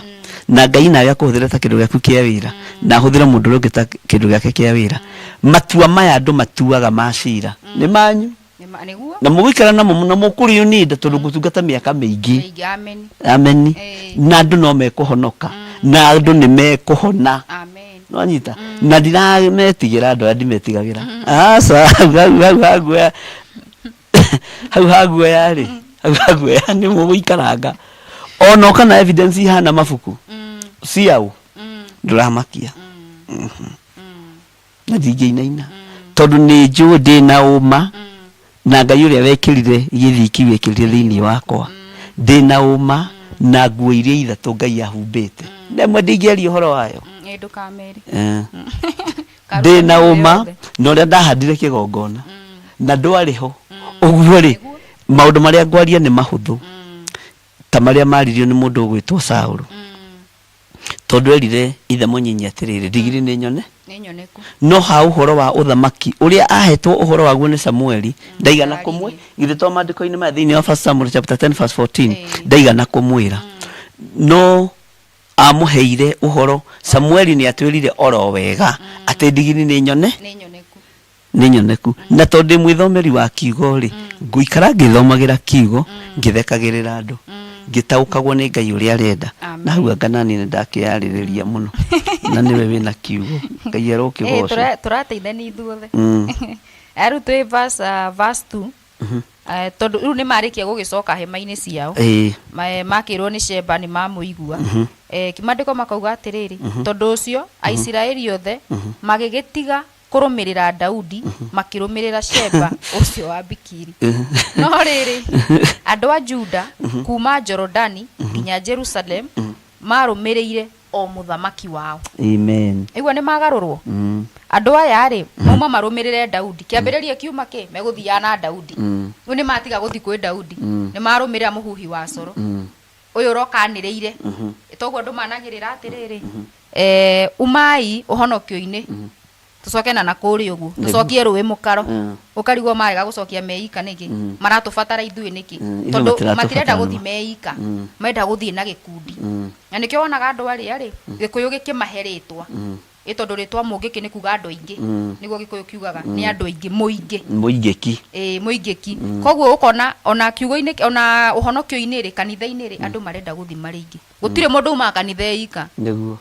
Na Ngai nawe akũhũthĩre ta kĩndũ gĩaku kĩa wĩra, na ahũthĩre mũndũ ũrĩa ũngĩ ta kĩndũ gĩake kĩa wĩra. Matua maya andũ matuaga ma cira nĩ manyu. Nĩguo. Na mũgũikara namo na mũkũrĩũninda tondũ ngũtungata mĩaka mĩingĩ. Mĩingĩ, amen. Ameni. Ĩĩ. Na andũ no mekũhonoka na andũ nĩ mekũhona. Amen. Nwanyita na ndirametigĩra andũ aya, ndimetigagĩra, aca. Hau hau hau haguoya, hau haguoya rĩ, hau haguoya nĩ mũgũikaranga ona ũka na evidence ihana mabuku ciau ndũramakia na ndingĩinaina tondũ nĩ njũĩ ndĩ na ũma na Ngai ũrĩa wekĩrire gĩthii kĩu ekĩrire thĩinĩ wakwa. Ndĩ na ũma na nguo iria ithatũ Ngai ahumbĩte na ĩmwe ndingĩaria ũhoro wayo. Ĩ ndũkamere. Ndĩ na ũma na ũrĩa ndahandire kĩgongona na ndwarĩ ho ũguo rĩ, maũndũ marĩa ngwaria nĩ mahũthũ ta marĩa maririo nĩ mũndũ ũgwĩtwo Saũlũ, tondũ erire ithe mũnyinyi atĩrĩrĩ, ndigiri nĩ nyone. Nĩ nyoneku. No ha ũhoro wa ũthamaki ũrĩa ahetwo ũhoro waguo nĩ Samueli, ndaigana kũmwe githĩ to maandĩko-inĩ maya thĩinĩ wa 1 Samuel chapter 10 verse 14? Ndaigana kũmwĩra, no amũheire ũhoro. Samueli nĩ atwĩrire oro wega atĩ ndigiri nĩ nyone. Nĩ nyoneku. Nĩ nyoneku. Na tondũ ndĩ mwĩthomeri wa kiugo rĩ, ngũikara ngĩthomagĩra kiugo, ngĩthekagĩrĩra andũ, ngĩtaũkagwo nĩ Ngai ũrĩa arenda. Amen. Na hau anga nani nĩ ndakĩyarĩrĩria mũno na nĩwe wĩna kiugo. Ngai Ĩ, arokĩgocwo. Tũrateithania ithuothe. Rĩu twĩ verse 2. Tondũ rĩu nĩ marĩkia gũgĩcoka hema-inĩ ciao. Makĩrwo nĩ Sheba nĩ mamũigua. Maandĩko makauga atĩrĩrĩ, tondũ ũcio Aisiraeli othe magĩgĩtiga kũrũmĩrĩra Daudi, makĩrũmĩrĩra Sheba ũcio wa Bikiri. No rĩrĩ, andũ a Juda kuuma Jorodani nginya Jerusalem marũmĩrĩire o mũthamaki wao. Amen. Igua nĩ magarũrwo. Andũ aya rĩ, mauma marũmĩrĩre Daudi. Kĩambĩrĩria kiuma kĩ megũthiaga na Daudi. Rĩu nĩ matiga gũthiĩ kwĩ Daudi. Nĩ marũmĩrĩra mũhuhi wa coro. Ũyũ ũroka anĩrĩire. Toguo andũ managĩrĩra atĩrĩrĩ, umai ũhonokio-inĩ, tũcoke na nakũrĩa ũguo, tũcokie rũĩ mũkaro. Ũkarigwo marega gũcokia meika nĩkĩ? Maratũbatara ithuĩ nĩkĩ? Ithuĩ Tondũ matiratũbatara matirenda nĩma. gũthiĩ meika, marenda gũthiĩ na gĩkundi. Na nĩkĩo wonaga andũ arĩa rĩ, Gĩkũyũ gĩkĩmahe rĩtwa. Ĩ tondũ rĩtwa mũngĩkĩ nĩ kuga andũ aingĩ. Nĩguo Gĩkũyũ kiugaga, nĩ andũ aingĩ, mũingĩ. Mũingĩki. Ĩĩ, mũingĩki. Koguo ũkona ona kiugo-inĩ, ona ũhonokio-inĩ rĩ, kanitha-inĩ rĩ, andũ marenda gũthiĩ marĩ aingĩ. Gũtirĩ mũndũ umaga kanitha e ika. Nĩguo.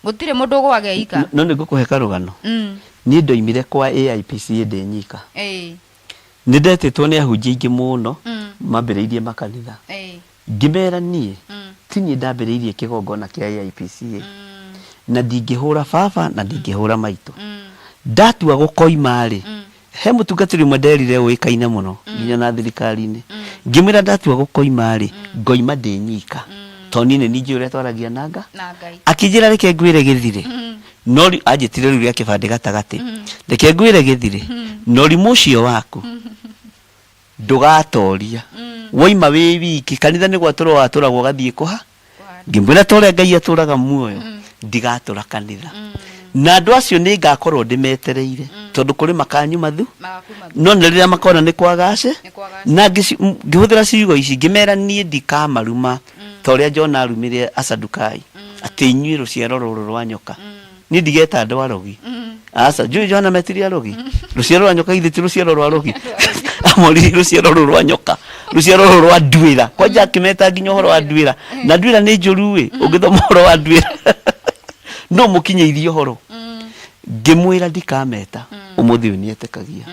Gũtirĩ mũndũ ũgũaga e ika. No nĩ ngũkũhe karũgano. Niĩ ndoimire kwa AIPCA ndĩ nyika. Nĩ ndetĩtwo nĩ ahunjia aingĩ mũno mambĩrĩirie makanitha. Ngĩmera niĩ ti niĩ ndambĩrĩirie kĩgongona kĩa AIPCA na ndingĩhũra baba na ndingĩhũra maitũ. Ndatua gũkoima rĩ, he mũtungatĩri ũmwe nderire ũĩkaine mũno nginya na thirikari-inĩ. Ngĩmwĩra ndatua gũkoima rĩ, ngoima ndĩ nyika tondũ niĩ nĩ niĩ njũĩ ũrĩa twaragia na Nga. Na Ngai. Akĩnjĩra reke ngwĩre gĩthirĩ. No anjĩtire rĩu rĩa kĩbandĩ gatagatĩ. Reke ngwĩre gĩthirĩ. Na ũrimũ ũcio waku ndũgatoria. Woima wĩ wiki kanitha nĩ gwatũrwo watũragwo ũgathiĩ kũha. Ngĩmwĩra ta ũrĩa Ngai atũraga muoyo, ndigatũra kanitha. Na andũ acio nĩ ngakorwo ndĩmetereire tondũ kũrĩ makanyuma thu, Magakuma thu. no nĩ rĩrĩa makona nĩ kwagace. Nĩ kwagace. Na ngĩhũthĩra ciugo ici ngĩmera niĩ ndikamaruma ta ũrĩa Jona arumire Asadukai, atĩ inyuĩ rũciaro rũrũ rwa nyoka. Niĩ ndigeta andũ arogi. Aca, njũĩ Johana metire arogi. Rũciaro rwa nyoka githĩ ti rũciaro rwa arogi? Amoririe rũciaro rũrũ rwa nyoka, rũciaro rũrũ rwa nduĩra. Kwanja akĩmeta nginya ũhoro wa nduĩra. Na nduĩra nĩ njũru ĩ, ũngĩthoma ũhoro wa nduĩra. No mũkinyĩirie ũhoro. Ngĩmwĩra ndikameta, ũmũthĩ ũyũ nĩetĩkagia.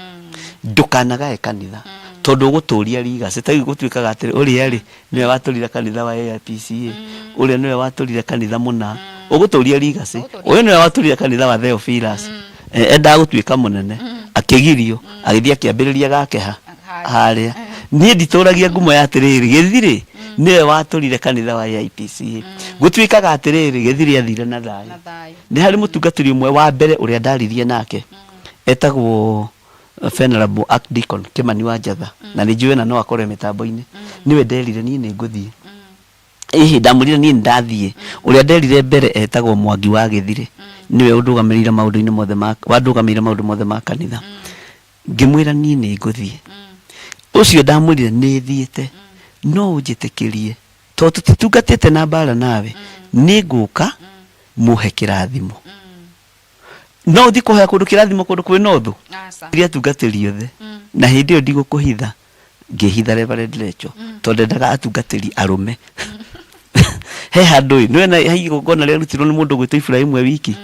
Ndũkanagae kanitha, tondũ ũgũtũria legacy. Ta rĩu gũtuĩkaga atĩrĩ, ũrĩa rĩ, nĩwe watũrire kanitha wa AIPCA, ũrĩa nĩwe watũrire kanitha mũna, ũgũtũria legacy. Ũyũ nĩwe watũrire kanitha wa Theophilus. Endaga gũtuĩka mũnene, akĩgirio, agĩthiĩ akĩambĩrĩria gake ha harĩa. Niĩ nditũragia ngumo ya atĩrĩrĩ, gĩthirĩ nĩwe watũrire kanitha wa AIPCA. Gũtuĩkaga atĩrĩrĩ, gĩthirĩ athire na thayũ. Na thayũ. Nĩ harĩ mũtungatĩri ũmwe wa mbere ũrĩa ndaririe nake, etagwo Venerable Archdeacon Kimani wa Njatha, na nĩ njũĩ ona no akorwo e mĩtambo-inĩ. Nĩwe nderire niĩ nĩ ngũthiĩ. Ĩhĩ, ndamwĩrire niĩ nĩ ndathiĩ. Ũrĩa nderire mbere etagwo Mwangi wa Gĩthirĩ, nĩwe ũndũgamĩrĩire maũndũ-inĩ mothe ma, wandũgamĩrĩire maũndũ mothe ma kanitha. Ngĩmwĩra niĩ nĩ ngũthiĩ. Ũcio ndamwĩrire nĩ thiĩte, no ũnjĩtĩkĩrie, tondũ tũtitungatĩte na mbara nawe, nĩ ngũka mũhe kĩrathimo. No ũthiĩ kũhoya kũndũ kĩrathimo kũndũ kwĩna ũthũ? Aca. Iria atungatĩri othe. Na hĩndĩ ĩyo ndigũkũhitha, ngĩhitha Reverend Rachel tondũ ndendaga atungatĩri arũme. He handũ ĩ, nĩwona he igongona rĩarutirwo nĩ mũndũ ũgwĩtwo Ibrahim e wiki.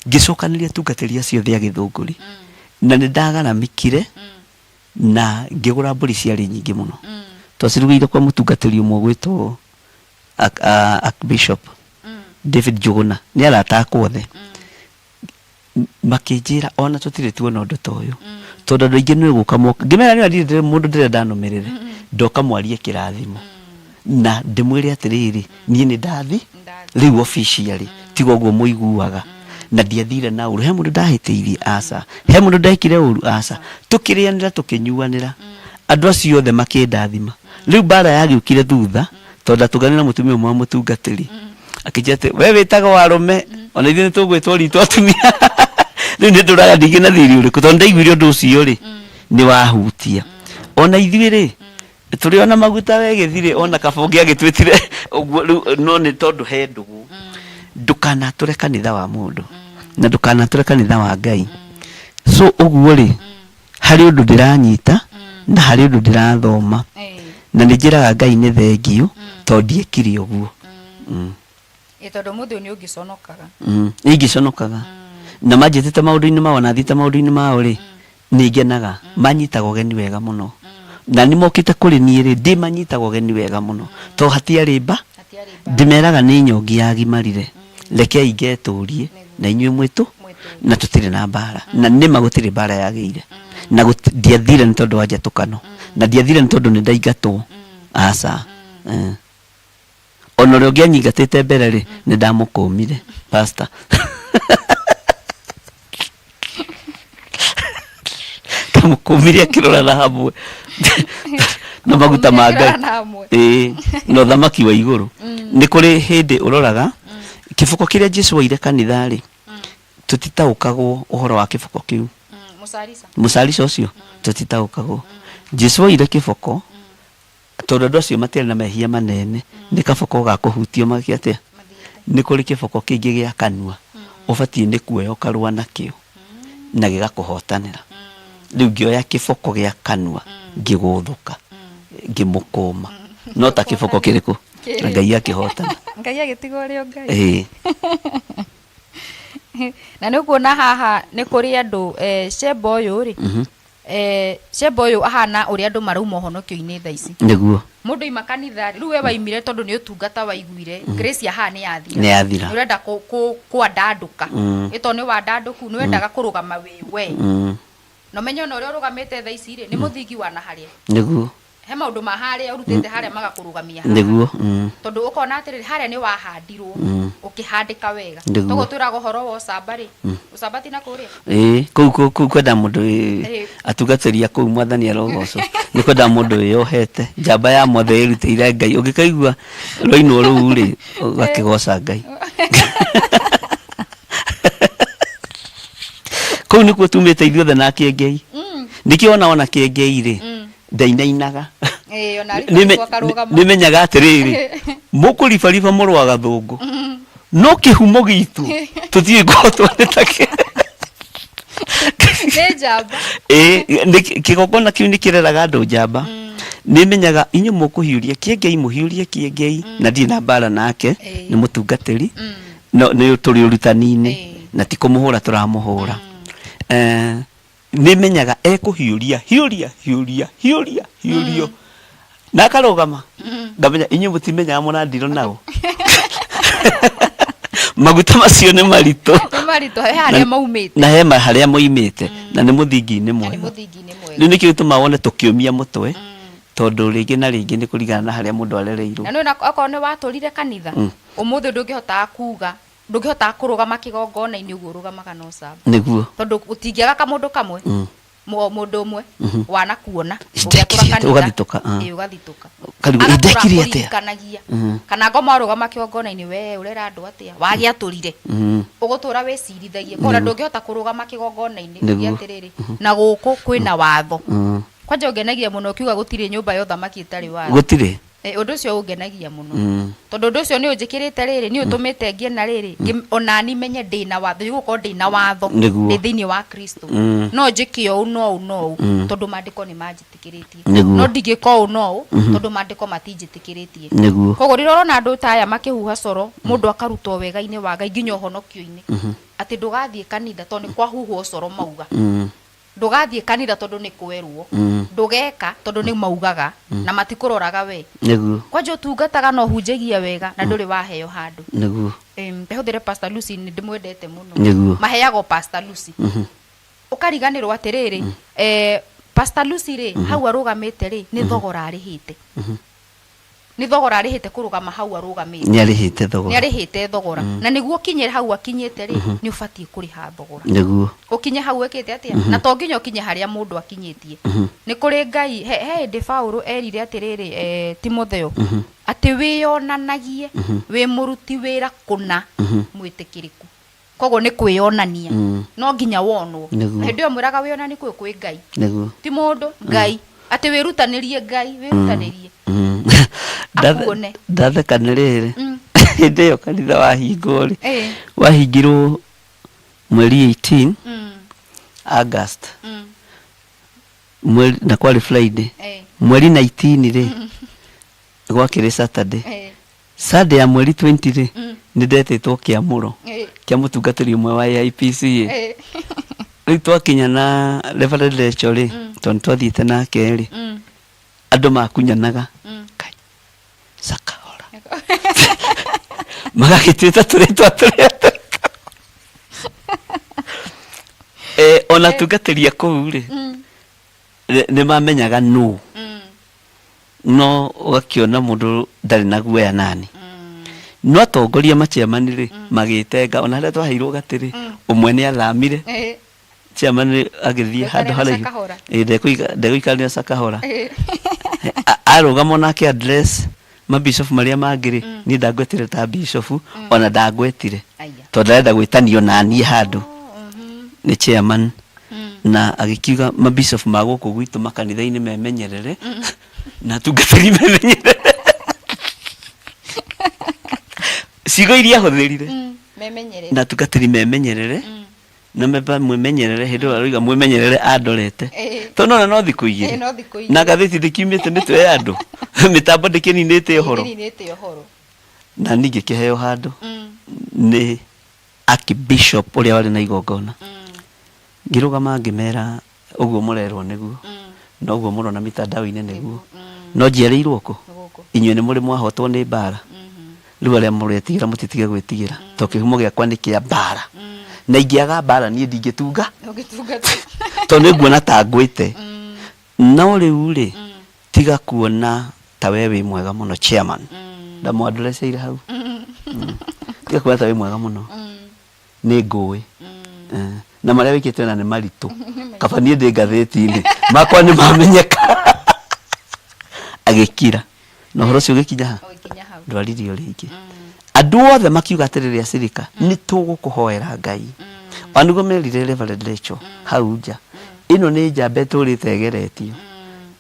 Ngĩcokanĩria atungatĩri acio othe a Gĩthũngũri na nĩ ndagaramikire na ngĩgũra mbũri ciarĩ nyingĩ mũno. Twacirugĩire kwa mũtungatĩri ũmwe ũgwĩtwo Archbishop David Njũgũna, nĩ arata akwa othe. Makĩnjĩra ona tũtirĩ tuona ũndũ ta ũyũ tondũ andũ aingĩ nĩ gũka moka. Ngĩmera nĩ ndirĩ mũndũ ndĩrenda anũmĩrĩre, ndoka mwarie kĩrathimo na ndĩmwĩre atĩrĩrĩ, niĩ nĩ ndathi rĩu officially, tiga ũguo mũiguaga na ndiathire na ũru. He mũndũ ndahĩtĩirie? Aca. He mũndũ ndekire ũru? Aca. Tũkĩrĩanĩra tũkĩnyuanĩra, andũ acio othe makĩndathima. Rĩu mbara yagĩũkire thutha tondũ ndatũnganire na mũtumia ũmwe wa mũtungatĩri akĩnjĩra atĩ we wĩtagwo arũme ona ithuĩ nĩ tũgwĩtwo ritũ atumia. Rĩu nĩ ndũraga ndingĩ na thiri ũrĩkũ tondũ ndaiguire ũndũ ũcio rĩ nĩ wahutia. Ona ithuĩ rĩ tũrĩ ona maguta we gĩthirĩ ona kaba ũngĩagĩtwĩtire ũguo rĩu, no nĩ tondũ he ndũgũ. Ndũkanatũre kanitha wa mũndũ na ndũkanatũre kanitha wa Ngai. So ũguo rĩ harĩ ũndũ ndĩranyita na harĩ ũndũ ndĩrathoma na nĩ njĩraga Ngai nĩ thengiũ tondũ ndiekire ũguo. Ĩ tondũ mũthĩ ũyũ nĩ ũngĩconokaga. Nĩ ingĩconokaga. Na manjĩtĩte maũndũ-inĩ mao na thiĩte maũndũ-inĩ mao rĩ, nĩ ngenaga. Manyitaga ũgeni wega mũno. Na nĩ mokĩte kũrĩ niĩ rĩ, ndĩmanyitaga ũgeni wega mũno. Tondũ hatiarĩ mba, ndĩmeraga nĩ nyongi yagimarire. Rekei ngetũrie na inyuĩ mwĩtũ na tũtirĩ na mbara. Na nĩma gũtirĩ mbara yagĩire. Na ndiathire nĩ tondũ wa njatũkano. Na ndiathire nĩ tondũ nĩ ndaingatwo. Aca. Ona ũrĩa ũngĩanyingatĩte mbere rĩ, nĩ ndamũkũmire pastor. Ndamũkũmire akĩrorana hamwe na maguta ma Ngai. Akĩrorana hamwe. Ĩĩ, na ũthamaki wa igũrũ. Nĩ kũrĩ hĩndĩ ũroraga kĩboko kĩrĩa Jesu oire kanitha rĩ, tũtitaũkagwo ũhoro wa kĩboko kĩu. Mũcarica. Mũcarica ũcio tũtitaũkagwo. Jesu oire kĩboko tondũ andũ acio matiarĩ na mehia manene, nĩ kaboko ga kũhutio magĩke atĩa? Nĩ kũrĩ kĩboko kĩngĩ gĩa kanua ũbatiĩ nĩ kuoya ũkarũa nakĩo na gĩgakũhotanĩra. Rĩu ngĩoya kĩboko gĩa kanua ngĩgũthũka ngĩmũkũma, no ta kĩboko kĩrĩkũ? Na Ngai akĩhotana. Ngai agĩtigwo ũrĩ o Ngai. Ĩĩ. Na nĩ ũkuona haha nĩ kũrĩ andũ Sheba ũyũ rĩ, Sheba ũyũ ahana ũrĩa andũ marauma ũhonokio-inĩ thaa ici. Nĩguo. Mũndũ aima kanitha rĩ, rĩu we waimire tondũ nĩ ũtungata waiguire, grace ya haha nĩ yathira. Nĩ yathira. Nĩ ũrenda kwandandũka. Ĩ tondũ nĩ wandandũku, nĩ wendaga kũrũgama wĩ we. Na ũmenye ona ũrĩa ũrũgamĩte thaa ici rĩ, nĩ mũthingi wa na harĩa. Nĩguo. He maũndũ ma harĩa ũrutĩte harĩa magakũrũgamia haha. Nĩguo. Tondũ ũkona atĩrĩrĩ, harĩa nĩ wahandirwo, ũkĩhandĩka wega. Nĩguo. Toguo twĩragwo ũhoro wa ũcamba rĩ, ũcamba ti na kũrĩa? Ĩĩ, kũu kũu kũu kwenda mũndũ wĩ Ĩĩ. atungatĩri a kũu mwathani arogocwo. Nĩ kwenda mũndũ wĩyohete, njamba ya mothe ĩrutĩire Ngai. Ũngĩkaigua rwainwo rũu rĩ, ũgakĩgoca Ngai. Kũu nĩkuo tumĩte ithuothe na Kĩengei. Nĩkĩo ona ona Kĩengei rĩ, ndainainaga. Ĩĩ, ona Nĩme- aribaribu akarũgama. nĩmenyaga atĩrĩrĩ, mũkũribariba mũrũ wa gathũngũ, no kĩhumo gitũ tũtiũĩ korwo twanĩta kĩ. Nĩ njamba. Ĩĩ, kĩgongona kĩu nĩ kĩreraga andũ njamba. Nĩmenyaga inyuĩ mũkũhiũria Kĩengei, mũhiũrie Kĩengei, na ndirĩ na mbara nake, nĩ mũtungatĩri, no nĩ tũrĩ ũrutani-inĩ, na ti kũmũhũra tũramũhũra. Nĩmenyaga ekũhiũria, hiũria, hiũria, hiũria, hiũrio. Na akarũgama. Ngamenya inyuĩ mũtimenyaga mũrandirwo nao. Maguta macio nĩ maritũ. Nĩ maritũ, he harĩa maumĩte. Na he harĩa moimĩte, na nĩ mũthingi-inĩ Na nĩ mwega. mũthingi-inĩ mwega. Rĩu nĩkĩo gĩtũmaga wone tũkĩũmia mũtwe, tondũ rĩngĩ na rĩngĩ nĩ kũringana na harĩa mũndũ arereirwo. Na nĩũĩ okorwo nĩ watũrire kanitha, ũmũthĩ ndũngĩhotaga kuga, ndũngĩhotaga kũrũgama kĩgongona-inĩ ũguo ũrũgamaga na ũcamba. Nĩguo. Tondũ gũtingĩaga kamũndũ kamwe, mũndũ ũmwe wanakuona Ndekire ũgĩatũra atĩa? kanitha. Ũgathitũka, ah. Ĩĩ, ũgathitũka. Karigwo, Agatũra ndekire atĩa? akũririkanagia. Kana ngoma warũgama kĩgongona-inĩ, we ũrera andũ atĩa? Wagĩatũrire. Ũgũtũra wĩcirithagia. Kona ndũngĩhota kũrũgama kĩgongona-inĩ uge atĩrĩrĩ, na gũkũ kwĩna watho. Kwanja ũngenagia mũno ũkiuga gũtirĩ nyũmba ya ũthamaki ĩtarĩ watho. Gũtirĩ. Ũndũ ũcio ũngenagia mũno, tondũ ũndũ ũcio nĩ ũnjĩkĩrĩte rĩrĩ, nĩ ũtũmĩte ngĩe na rĩrĩ, onani menye ndĩna watho, nĩ gũkorwo ndĩna watho ndĩ thĩinĩ wa Kristo. No njĩke ũũ no ũũ no ũũ, tondũ maandĩko nĩ manjĩtĩkĩrĩtie. No ndingĩka ũũ no ũũ, tondũ maandĩko matinjĩtĩkĩrĩtie. Koguo rĩrĩa ũrona andũ ta aya makĩhuha coro, mũndũ akarutwo wega-inĩ wa Ngai nginya ũhonokio-inĩ, atĩ ndũgathiĩ kanitha tondũ nĩ kwahuhwo coro mauga, ndũgathiĩ kanitha tondũ nĩ kwerwo, ndũgeka tondũ nĩ maugaga, na matikũroraga we. Kwanja ũtungataga na ũhunjagia wega na ndũrĩ waheo handũ. Ndehũthĩre Pastor Lucy, nĩ ndĩmwendete mũno. Maheagwo Pastor Lucy. Ũkariganĩrwo atĩrĩrĩ, Pastor Lucy rĩ, hau arũgamĩte rĩ, nĩ thogora arĩhĩte. Nĩ thogora arĩhĩte kũrũgama hau arũgamĩte. Nĩ arĩhĩte thogora. Nĩ arĩhĩte thogora. Na nĩguo ũkinye hau akinyĩte rĩ, nĩ ũbatiĩ kũrĩha thogora. Ũkinye hau ĩkĩte atĩa? Na to nginya ũkinye harĩa mũndũ akinyĩtie. Nĩ kũrĩ Ngai, he hĩndĩ Paũlũ erire atĩrĩrĩ, Timotheo, atĩ wĩyonanagie wĩ mũruti wĩra kũna mwĩtĩkĩrĩku. Koguo nĩ kwĩyonania. No nginya wonwo. Na hĩndĩ ĩyo mwĩraga wĩyonanie kwĩ kwĩ Ngai. Ti mũndũ, Ngai. Atĩ wĩrutanĩrie Ngai, wĩrutanĩrie. Akuone. Ndatheka nĩ rĩrĩ, hĩndĩ ĩyo kanitha wahingwo rĩ, wahingirwo mweri 18 August. Mweri, na kwarĩ Friday. Mweri 19 rĩ, gwakĩrĩ Saturday. Sunday ya mweri 20 rĩ, nĩ ndetĩtwo kĩamũro kĩa mũtungatĩri ũmwe wa AIPCA. Rĩu twakinya na Reverend Rachel rĩ, tondũ nĩ twathiĩte nake rĩ, andũ makunyanaga, Ngai, Sakahora. Magagĩtuĩta tũrĩtwa tũrĩa twĩtagwo. Ona atungatĩri a kũu rĩ, nĩ mamenyaga nũ, no ũgakĩona mũndũ ndarĩ na guoya nani. No atongoria machairman rĩ, magĩtenga, ona harĩa twaheirwo gatĩ rĩ, ũmwe nĩ athamire, chairman agĩthiĩ handũ Ndekũikarania na haraihu. Sakahora. Ĩ, ndegũikarania na Sakahora. Arũgama onake address mabishop marĩa mangĩ rĩ, niĩ ndangwetire ta bishop, ona ndangwetire Aya. tondũ ndarenda gwĩtanio naniĩ handũ nĩ chairman, na agĩkiuga mabishop ma gũkũ gwitũ makanitha-inĩ memenyerere na atungatĩri memenyerere, ciugo iria ahũthĩrire. Memenyerere. Na atungatĩri memenyerere na memba mwĩmenyerere. Hĩndĩ ĩyo aroiga mwĩmenyerere andorete, tondũ nona no thikũ 2 No thikũ 2. Na ngathĩti ndĩkiumĩte mĩtwe ya andũ, mĩtambo ndĩkĩninĩte ũhoro. Ndĩninĩte ũhoro. Na ningĩ kĩheo handũ nĩ archbishop ũrĩa warĩ na igongona, ngĩrũgama ngĩmera ũguo mũrerwo nĩguo, na ũguo mũrona mitandao-inĩ nĩguo, no njiarĩirwo kũ? Gũkũ. Inyuĩ nĩ mũrĩ mwahotwo nĩ mbara? Rĩu arĩa mũretigĩra, mũtitige gwĩtigĩra, tondũ kĩhumo gĩakwa nĩ kĩa mbara, na ingĩaga mbara niĩ ndingĩtunga. Ũngĩtungata. Tondũ nĩ nguona ta ngwĩte. No rĩu rĩ, tiga kuona ta we wĩ mwega mũno, chairman ndamwandureceire hau. Tiga kuona ta wĩ mwega mũno, nĩ ngũĩ. Na marĩa wĩkĩte na nĩ maritũ, kaba niĩ ndĩ ngathĩti-inĩ, makwa nĩ mamenyeka. Agĩkira na ũhoro ũcio ũgĩkinya ha? Ũgĩkinya hau. Ndwaririo rĩngĩ. Andũ othe makiuga atĩrĩrĩ, acirika nĩ tũgũkũhoera Ngai. Ona nĩguo merire Reverend Rachel hau nja, ĩno nĩ njamba ĩtũrĩte ĩgeretio.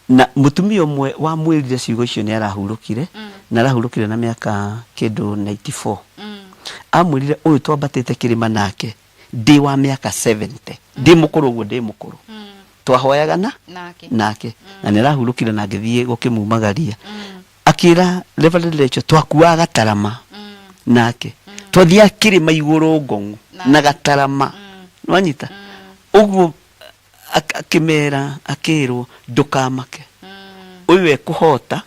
Na mũtumia ũmwe wamwĩrire ciugo icio nĩ arahurũkire, na arahurũkire na mĩaka kĩndũ 94. Amwĩrire ũyũ twambatĩte kĩrĩma nake ndĩ wa mĩaka 70, ndĩ mũkũrũ ũguo, ndĩ mũkũrũ, twahoyaga na Nake. Nake na nĩ arahurũkire, na ngĩthiĩ gũkĩmumagaria, akĩra Reverend Rachel twakuaga gatarama nake, twathiaga kĩrĩma igũrũ ngong'u na gatarama, nwanyita ũguo. Akĩmera, akĩrwo ndũkamake, ũyũ ekũhota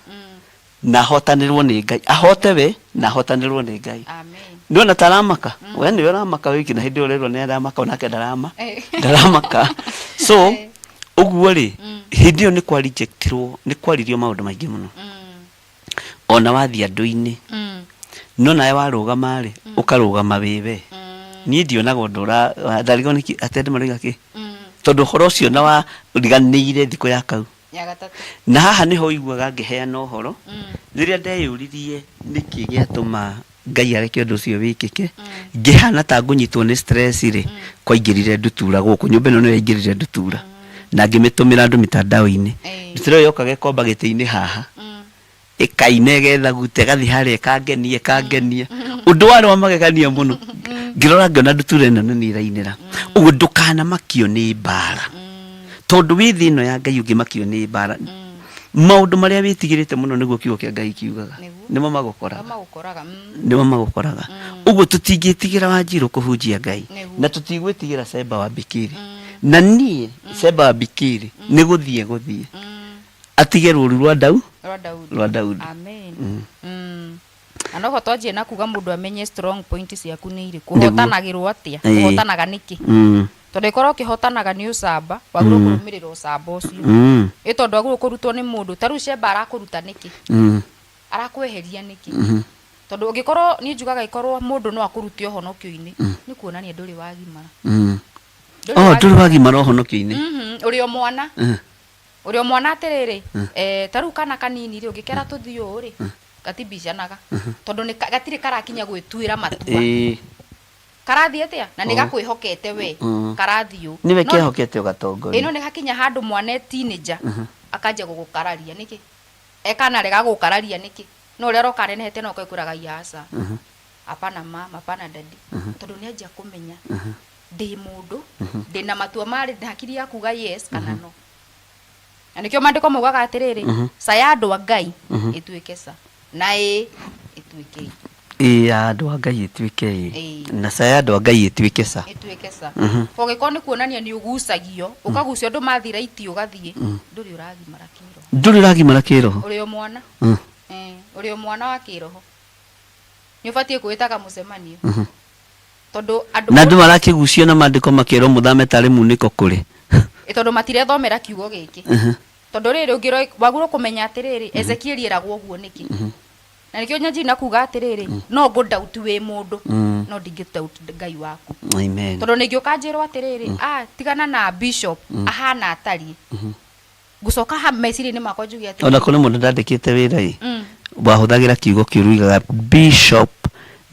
na ahotanĩrwo nĩ Ngai, ahote we na ahotanĩrwo nĩ Ngai. Amen. Nĩwona ta aramaka, we nĩwe ũramaka wiki, na hĩndĩ ĩyo ũrerwo nĩ aramaka, onake ndarama, ndaramaka. So ũguo rĩ, hĩndĩ ĩyo nĩ kwa rejectirwo, nĩ kwaririo maũndũ maingĩ mũno, ona wathiĩ andũ-inĩ. No nawe warũgama rĩ, ũkarũgama wĩ we. Niĩ ndionaga ũndũ ndarigwo nĩkĩ atĩ andũ maroiga kĩ, tondũ ũhoro ũcio na wariganĩire thikũ ya kau. Ya gatatũ. Na haha nĩho ũiguaga ngĩheana ũhoro, rĩrĩa ndeyũririe nĩkĩ gĩatũma Ngai areke ũndũ ũcio wĩkĩke, ngĩhana ta ngũnyitwo nĩ stress rĩ, kwaingĩrire ndutura gũkũ nyũmba ĩno, nĩyo yaingĩrire ndutura na ngĩmĩtũmĩra andũ mitandao-inĩ. Ndutura ĩyo yokaga ĩkomba gĩtĩ-inĩ haha. Ĩkaina, ĩgetha gute, ĩgathiĩ harĩa, ĩkangenia, ĩkangenia. Ũndũ warĩ wa magegania mũno, ngĩrora ngĩona ndutura ĩno nĩ ĩrainĩra ũguo. Ndũkanamakio nĩ mbara, tondũ wĩ thĩ ĩno ya Ngai ũngĩmakio nĩ mbara, maũndũ marĩa wĩtigĩrĩte mũno nĩguo kiugo kĩa Ngai kiugaga nĩmo magũkoraga. Magũkoraga. Nĩmo magũkoraga. Ũguo tũtingĩtigĩra Wanjirũ kũhunjia Ngai. Na tũtigwĩtigĩra Cemba wa Bikiri. Na niĩ Cemba wa Bikiri nĩ gũthiĩ gũthiĩ atige rũru rwa Dau rwa Daudi. Rwa Daudi. Amen. Na noho twanjie na kuga mũndũ amenye strong point ciaku nĩ irĩkũ. Nĩguo. Ũhotanagĩrwo atĩa? Ũhotanaga nĩkĩ? Tondũ ĩkorwo ũkĩhotanaga nĩ ũcamba, wagĩrĩirwo kũrũmĩrĩra ũcamba ũcio. Ĩ tondũ wagĩrĩirwo kũrutwo nĩ mũndũ ta rĩu Sheba arakũruta nĩkĩ? Arakweheria nĩkĩ? Tondũ ũngĩkorwo niĩ njugaga ĩkorwo mũndũ no akũrute ũhonokio-inĩ, nĩ kuonania ndũrĩ wagimara. Ndũrĩ Oh, ndũrĩ wagimara. wagimara ũhonokio-inĩ. Ũrĩ o mwana. Ũrĩ o mwana atĩrĩrĩ, ta rĩu kana kanini rĩ, ũngĩkera tũthiĩ ũũ rĩ, gatibicanaga tondũ nĩ gatirĩ karakinya gwĩtuĩra matua. Karathiĩ atĩa na nĩ gakwĩhokete we. Karathiĩ ũũ. Nĩwe kehokete ũgatongoria. Ĩno nĩ gakinya handũ mwana e teenager akanjia gũgũkararia nĩkĩ, ekanarega gũgũkararia nĩkĩ, no ũrĩa aroka anenehete no kwĩraga ia aca, hapana mama, hapana daddy, tondũ nĩ anjia kũmenya ndĩ mũndũ ndĩna matua marĩ na hakiri ya kuga yes kana no. Na nĩkĩo maandĩko maugaga atĩrĩrĩ, ca ya andũ a Ngai ĩtuĩke ca, na ĩ ĩtuĩke ĩ. Ĩ ya andũ a Ngai ĩtuĩke ĩ. Na ca ya andũ a Ngai ĩtuĩke ca. Ĩtuĩke ca. Ũngĩkorwo nĩ kuonania nĩ ũgucagio, ũkagucio andũ mathiĩ right ũgathiĩ, ndũrĩ ũragimara kĩroho. Ndũrĩ ũragimara kĩroho. Ũrĩ o mwana. Ũrĩ o mwana wa kĩroho, nĩ ũbatiĩ kwĩtaga mũcemanio tondũ andũ Na andũ marakĩgucio na maandĩko makerwo mũthame tarĩ munĩko kũrĩ. Ĩ tondũ matirethomera kiugo gĩkĩ. Tondũ rĩrĩ ũngĩro wagĩrĩirwo kũmenya atĩrĩrĩ, Ezekieli eragwo ũguo nĩkĩ? Na nĩkĩo nyanjiri na kuga atĩrĩrĩ, no ngũ doubt wĩ mũndũ, no ndingĩ doubt Ngai waku. Amen. Tondũ ningĩ ũkanjĩrwo atĩrĩrĩ, ah, tigana na bishop ahana atariĩ, ngũcoka ha meciria-inĩ makwa njuge atĩrĩrĩ, Ona kũrĩ mũndũ ndandĩkĩte wĩra ĩ, wahũthagĩra kiugo kĩũru ugaga bishop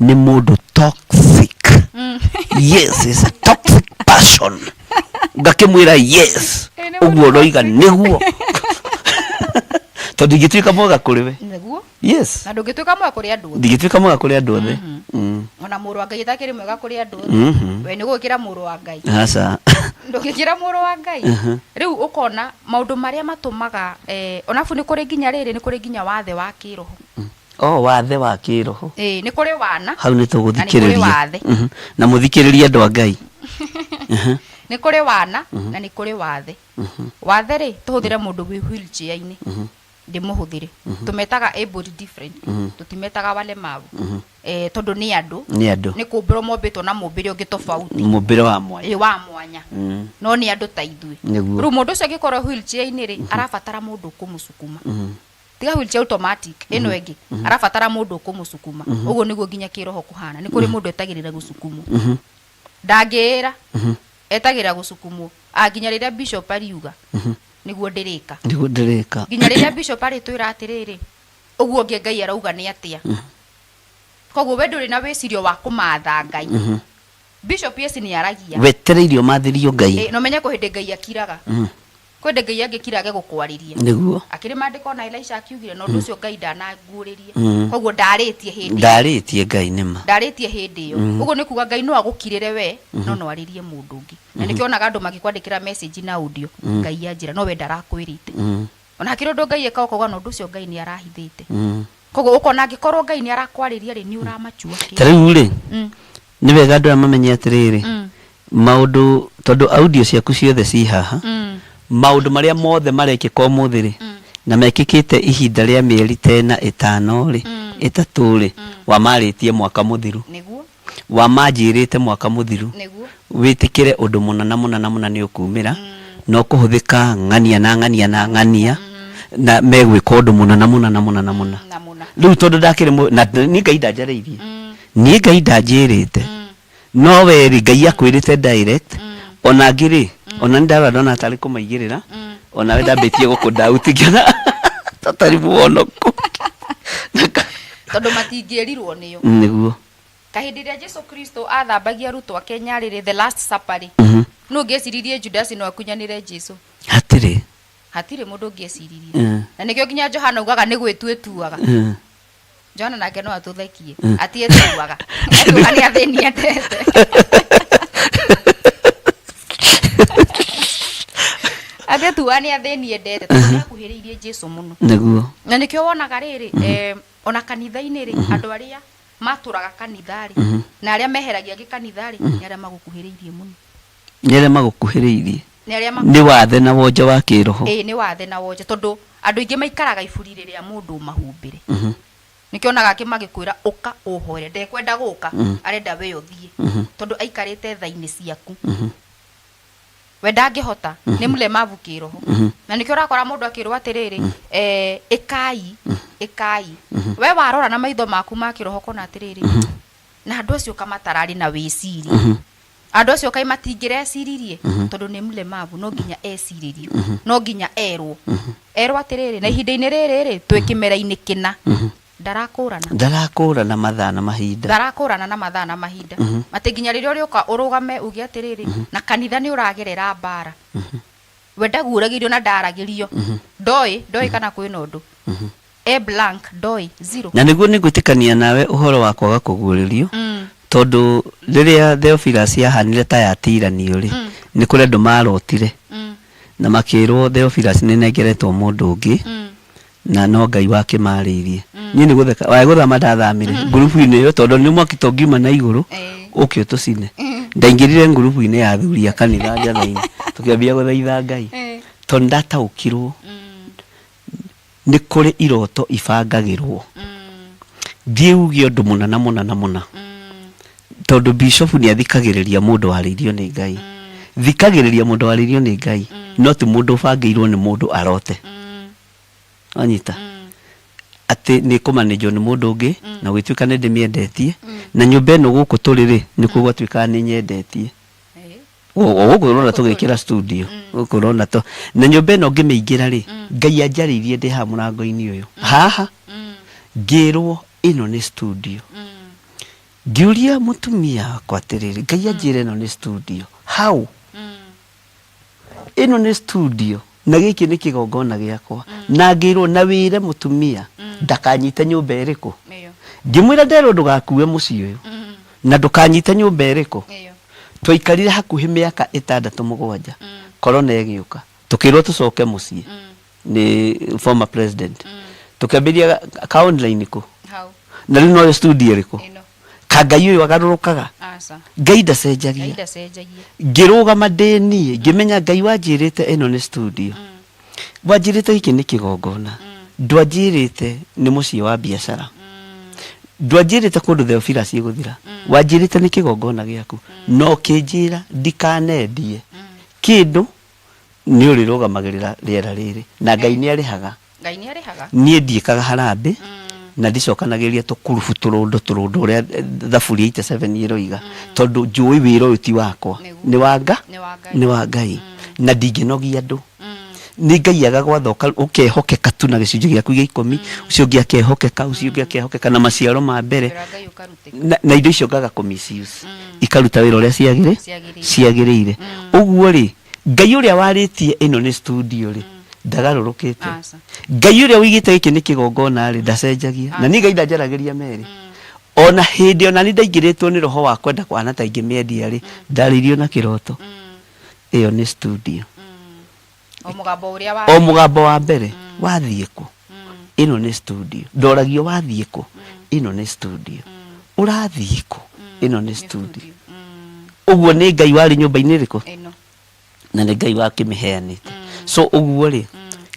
nĩ mũndũ toxic. Yes, is a toxic person. Ngakĩmwĩra yes. Ĩ, nĩ ũguo mũndũ ũroiga nĩguo, tondũ ingĩtuĩka mwega kũrĩ we. Nĩguo. Yes. Na ndũngĩtuĩka mwega kũrĩ andũ othe. Ndingĩtuĩka mwega kũrĩ andũ othe. Ona mũrũ wa Ngai atakĩrĩ mwega kũrĩ andũ othe. We nĩ gũgĩkĩra mũrũ wa Ngai? Aca. Ndũngĩkĩra mũrũ wa Ngai. Rĩu ũkona maũndũ marĩa matũmaga, onabu nĩ kũrĩ nginya rĩrĩ, nĩ kũrĩ nginya wathe wa kĩroho. Oh, wathe wa kĩroho. Ĩĩ, nĩ kũrĩ wana hau nĩ na nĩ kũrĩ tũgũthikĩrĩria wathe. Na mũthikĩrĩrie andũ a Ngai. Nĩ kũrĩ wana na nĩ kũrĩ wathe. Wathe rĩ, tũhũthĩre mũndũ wĩ wheelchair-inĩ, ndĩmũhũthĩre, tũmetaga able different, tũtimetaga walemavu, tondũ nĩ andũ. Nĩ andũ. Nĩ kũmbĩrwo mombĩtwo na mũmbĩre ũngĩ tofauti. Mũmbĩre wa mwanya. Ĩ, wa mwanya. No nĩ andũ ta ithuĩ. Rĩu mũndũ ũcio angĩkorwo wheelchair-inĩ rĩ, arabatara mũndũ ũkũmũcukuma. Tiga wheelchair automatic ĩno ĩngĩ, arabatara mũndũ ũkũmũcukuma. Ũguo nĩguo nginya kĩroho kũhana, nĩ kũrĩ mũndũ etagĩrĩra gũcukumwo, ndangĩĩra, etagĩrĩra gũcukumwo a nginya rĩrĩa bishop ariuga nĩguo ndĩrĩka. Nĩguo ndĩrĩka. Nginya rĩrĩa bishop arĩtwĩra atĩrĩrĩ, ũguo ũngĩ Ngai arauga nĩ atĩa. Koguo we ndũrĩ na wĩcirio wa kũmatha Ngai. Bishop yes nĩ aragia. Wetereire ũmathĩrio Ngai. Ĩ, na ũmenye kwĩ hĩndĩ Ngai akiraga. Kwĩ hĩndĩ Ngai angĩkira age gũkwarĩria. Akĩrĩ maandĩko ona Elisha akiugire na ũndũ ũcio Ngai ndananguũrĩria. Koguo ndarĩtie hĩndĩ ĩyo. Ndarĩtie Ngai nĩma. Ndarĩtie hĩndĩ ĩyo. Ũguo nĩ kuga Ngai no agũkirĩre we, no no arĩrie mũndũ ũngĩ. Na nĩkĩo wonaga andũ magĩkwandĩkĩra message na audio, Ngai anjĩra, no we ndarakwĩrĩte. Ona hakĩrĩ ũndũ Ngai ekaga ũkauga na ũndũ ũcio Ngai nĩ arahithĩte. Koguo ũkona angĩkorwo Ngai nĩ arakwarĩria rĩ, nĩ ũramachua Ta rĩu rĩ, nĩ wega andũ aya mamenye atĩrĩrĩ, maũndũ tondũ audio ciaku ciothe ci haha, maũndũ marĩa mothe marekĩka ũmũthĩ rĩ, na mekĩkĩte ihinda rĩa mĩeri ta ĩna ĩtano rĩ, ĩtatũ rĩ, wamarĩtie mwaka mũthiru. Wamanjĩrĩte mwaka mũthiru. Wĩtĩkĩre ũndũ mũna na mũna na mũna nĩ ũkumĩra, na ũkũhũthĩka ng'ania na ng'ania na ng'ania, na megwĩka ũndũ mũna na mũna na mũna na mũna. Na mũna. Rĩu tondũ ndakĩrĩ na niĩ Ngai ndanjarĩirie, niĩ Ngai ndanjĩrĩte, no we rĩ, Ngai akwĩrĩte direct. Ona angĩ rĩ, ona nĩ ndarora ndona tarĩ kũmaigĩrĩra, onawe ndambĩtie gũkũ doubt ngĩona tatarĩ mũhonoku. Tondũ matingĩrirwo nĩo. Kahĩndĩ ĩrĩa Jesu Kristo athambagia arutwo ake nyarĩrĩ, the last supper rĩ, nũ ũngĩeciririe Judasi no akunyanĩre Jesu? Hatirĩ. Hatirĩ mũndũ ũngĩeciririe. Na nĩkĩo nginya Johana ugaga nĩ gwĩtuĩtuaga. Johana nake no atũthekie. Atietuaga. Etuaga nĩ athĩni endete. Atietuaga nĩ athĩni endete tondũ nĩ akuhĩrĩirie Jesu mũno. Nĩguo. Na nĩkĩo wonaga rĩrĩ, ona kanitha-inĩ rĩ, andũ arĩa matũraga kanitha rĩ, na arĩa meheragia gĩkanitha rĩ, nĩ arĩa magũkuhĩrĩirie mũno. Nĩ arĩa magũkuhĩrĩirie. Nĩ arĩa Nĩ wathe na wonje wa kĩroho. Ĩĩ, nĩ wathe na wonje, tondũ andũ aingĩ maikaraga iburi rĩrĩa mũndũ ũmahumbĩre. Nĩkĩo onaga angĩ magĩkwĩra ũka ũhoere, ndekwenda gũka, arenda we ũthiĩ, tondũ aikarĩte tha-inĩ ciaku. We ndangĩhota, nĩ mlemavu kĩroho. Na nĩkĩo ũrakora mũndũ akĩrwo atĩrĩrĩ, ĩkai, ĩkai. We warora na maitho maku ma kĩroho ũkona atĩrĩrĩ, na andũ acio kamatararĩ na wĩciri. Andũ acio kaĩ matingĩreciririe, tondũ nĩ mlemavu, no nginya ecirĩrio, no nginya erwo. Erwo atĩrĩrĩ, na ihinda-inĩ rĩrĩ rĩ, twĩ kĩmera-inĩ kĩna. Ndarakũrana. Ndarakũrana mathaa na mahinda. Ndarakũrana na mathaa na mahinda. Atĩ nginya rĩrĩa ũrĩũka ũrũgame uge atĩrĩrĩ, na kanitha nĩ ũragerera mbara. We ndaguũragĩrio na ndaragĩrio. Ndoĩ, ndoĩ kana kwĩna ũndũ. E blank, ndoĩ, zero. Na nĩguo nĩngwĩtĩkania nawe ũhoro wa kwaga kũguũrĩrio, tondũ rĩrĩa Theophilus yahanire ta yatiranio rĩ, nĩ kũrĩ andũ marotire na makĩrwo Theophilus nĩ nengeretwo mũndũ ũngĩ, na no Ngai wakĩmarĩirie. Niĩ nĩ gũtheka, waĩ gũthama ndathamire ngurubu-inĩ ĩyo, tondũ nĩ mwaki to ngiuma na igũrũ ũke ũtũcine. Ndaingĩrire ngurubu-inĩ ya athuri a kanitha njatha-inĩ, tũkĩambia gũthaitha Ngai, tondũ ndataũkirwo nĩ kũrĩ iroto ibangagĩrwo. Thiĩ uge ũndũ mũna na mũna na mũna, tondũ bishofu nĩ athikagĩrĩria mũndũ warĩirio nĩ Ngai. Thikagĩrĩria mũndũ warĩirio nĩ Ngai, no ti mũndũ ũbangĩirwo nĩ mũndũ arote. Wanyita? Atĩ nĩ kũmanĩnjwo nĩ mũndũ ũngĩ, na gũgĩtuĩka nĩ ndĩmĩendetie, na nyũmba ĩno gũkũ tũrĩ rĩ, nĩkuo gwatuĩkaga nĩ nyendetie. O gũkũ ũrona tũgĩkĩra studio, gũkũ ũrona to, na nyũmba ĩno ngĩmĩingĩra rĩ, Ngai anjarĩirie ndĩ haha mũrango-inĩ ũyũ, haha, ngĩrwo ĩno nĩ studio. Ngĩũria mũtumia wakwa atĩrĩrĩ, Ngai anjĩra ĩno nĩ studio, how? Ĩno nĩ studio na gĩkĩ nĩ kĩgongona gĩakwa, na ngĩrwo na wĩre mũtumia ndakanyite nyũmba ĩrĩkũ. Ngĩmwĩra nderwo ndũgakue mũciĩ ũyũ na ndũkanyite nyũmba ĩrĩkũ. Twaikarire hakuhĩ mĩaka ĩtandatũ mũgwanja, corona ĩgĩũka, tũkĩrwo tũcoke mũciĩ nĩ former president. Tũkĩambĩrĩria ka online kũ? Na rĩu noyo studio ĩrĩkũ? Ka Ngai ũyũ agarũrũkaga? Ngai ndacenjagia. Ngĩrũgama ndĩ niĩ, ngĩmenya Ngai wanjĩrĩte ĩno nĩ studio. Wanjĩrĩte gĩkĩ nĩ kĩgongona. Ndwanjĩrĩte nĩ mũciĩ wa biacara. Ndwanjĩrĩte kũndũ Theophilus ĩgũthira. Wanjĩrĩte nĩ kĩgongona gĩaku. Na ũkĩnjĩra ndikanendie kĩndũ, nĩ ũrĩrũgamagĩrĩra rĩera rĩrĩ. Na Ngai nĩ arĩhaga. Ngai nĩ arĩhaga. Niĩ ndiĩkaga harambĩ na ndicokanagĩrĩria tũkurubu tũrũndo tũrũndo ũrĩa thaburi 87 ĩroiga, tondũ njũĩ wĩra ũyũ ti wakwa, nĩ wa Nga, nĩ wa Ngai, na ndingĩnogia andũ. Nĩ Ngai agagwatha ũkehokeka tu na gĩcunjĩ gĩaku gĩa ikũmi, ũcio ũngĩ akehokeka, ũcio ũngĩ akehokeka, na maciaro ma mbere, na indo icio ngaga kũ misuse, ikaruta wĩra ũrĩa ciagĩrĩire. Ũguo rĩ, Ngai ũrĩa warĩtie ĩno nĩ studio rĩ, ndagarũrũkĩte. Ngai ũrĩa ũigĩte gĩkĩ nĩ kĩgongona rĩ, ndacenjagia. Na niĩ Ngai ndanjaragĩria merĩ. Ona hĩndĩ ona niĩ ndaingĩrĩtwo nĩ roho wa kwenda kũhana ta ingĩmĩendia rĩ, ndarĩirio na kĩroto. Ĩyo nĩ studio. O mũgambo ũrĩa wa O mũgambo wa mbere, wathiĩ kũ? Ĩno nĩ studio. Ndoragio wathiĩ kũ? Ĩno nĩ studio. Ũrathiĩ kũ? Ĩno nĩ studio. Ũguo nĩ Ngai warĩ nyũmba-inĩ ĩrĩkũ? Ĩno. Na nĩ Ngai wakĩmĩheanĩte. So ũguo rĩ,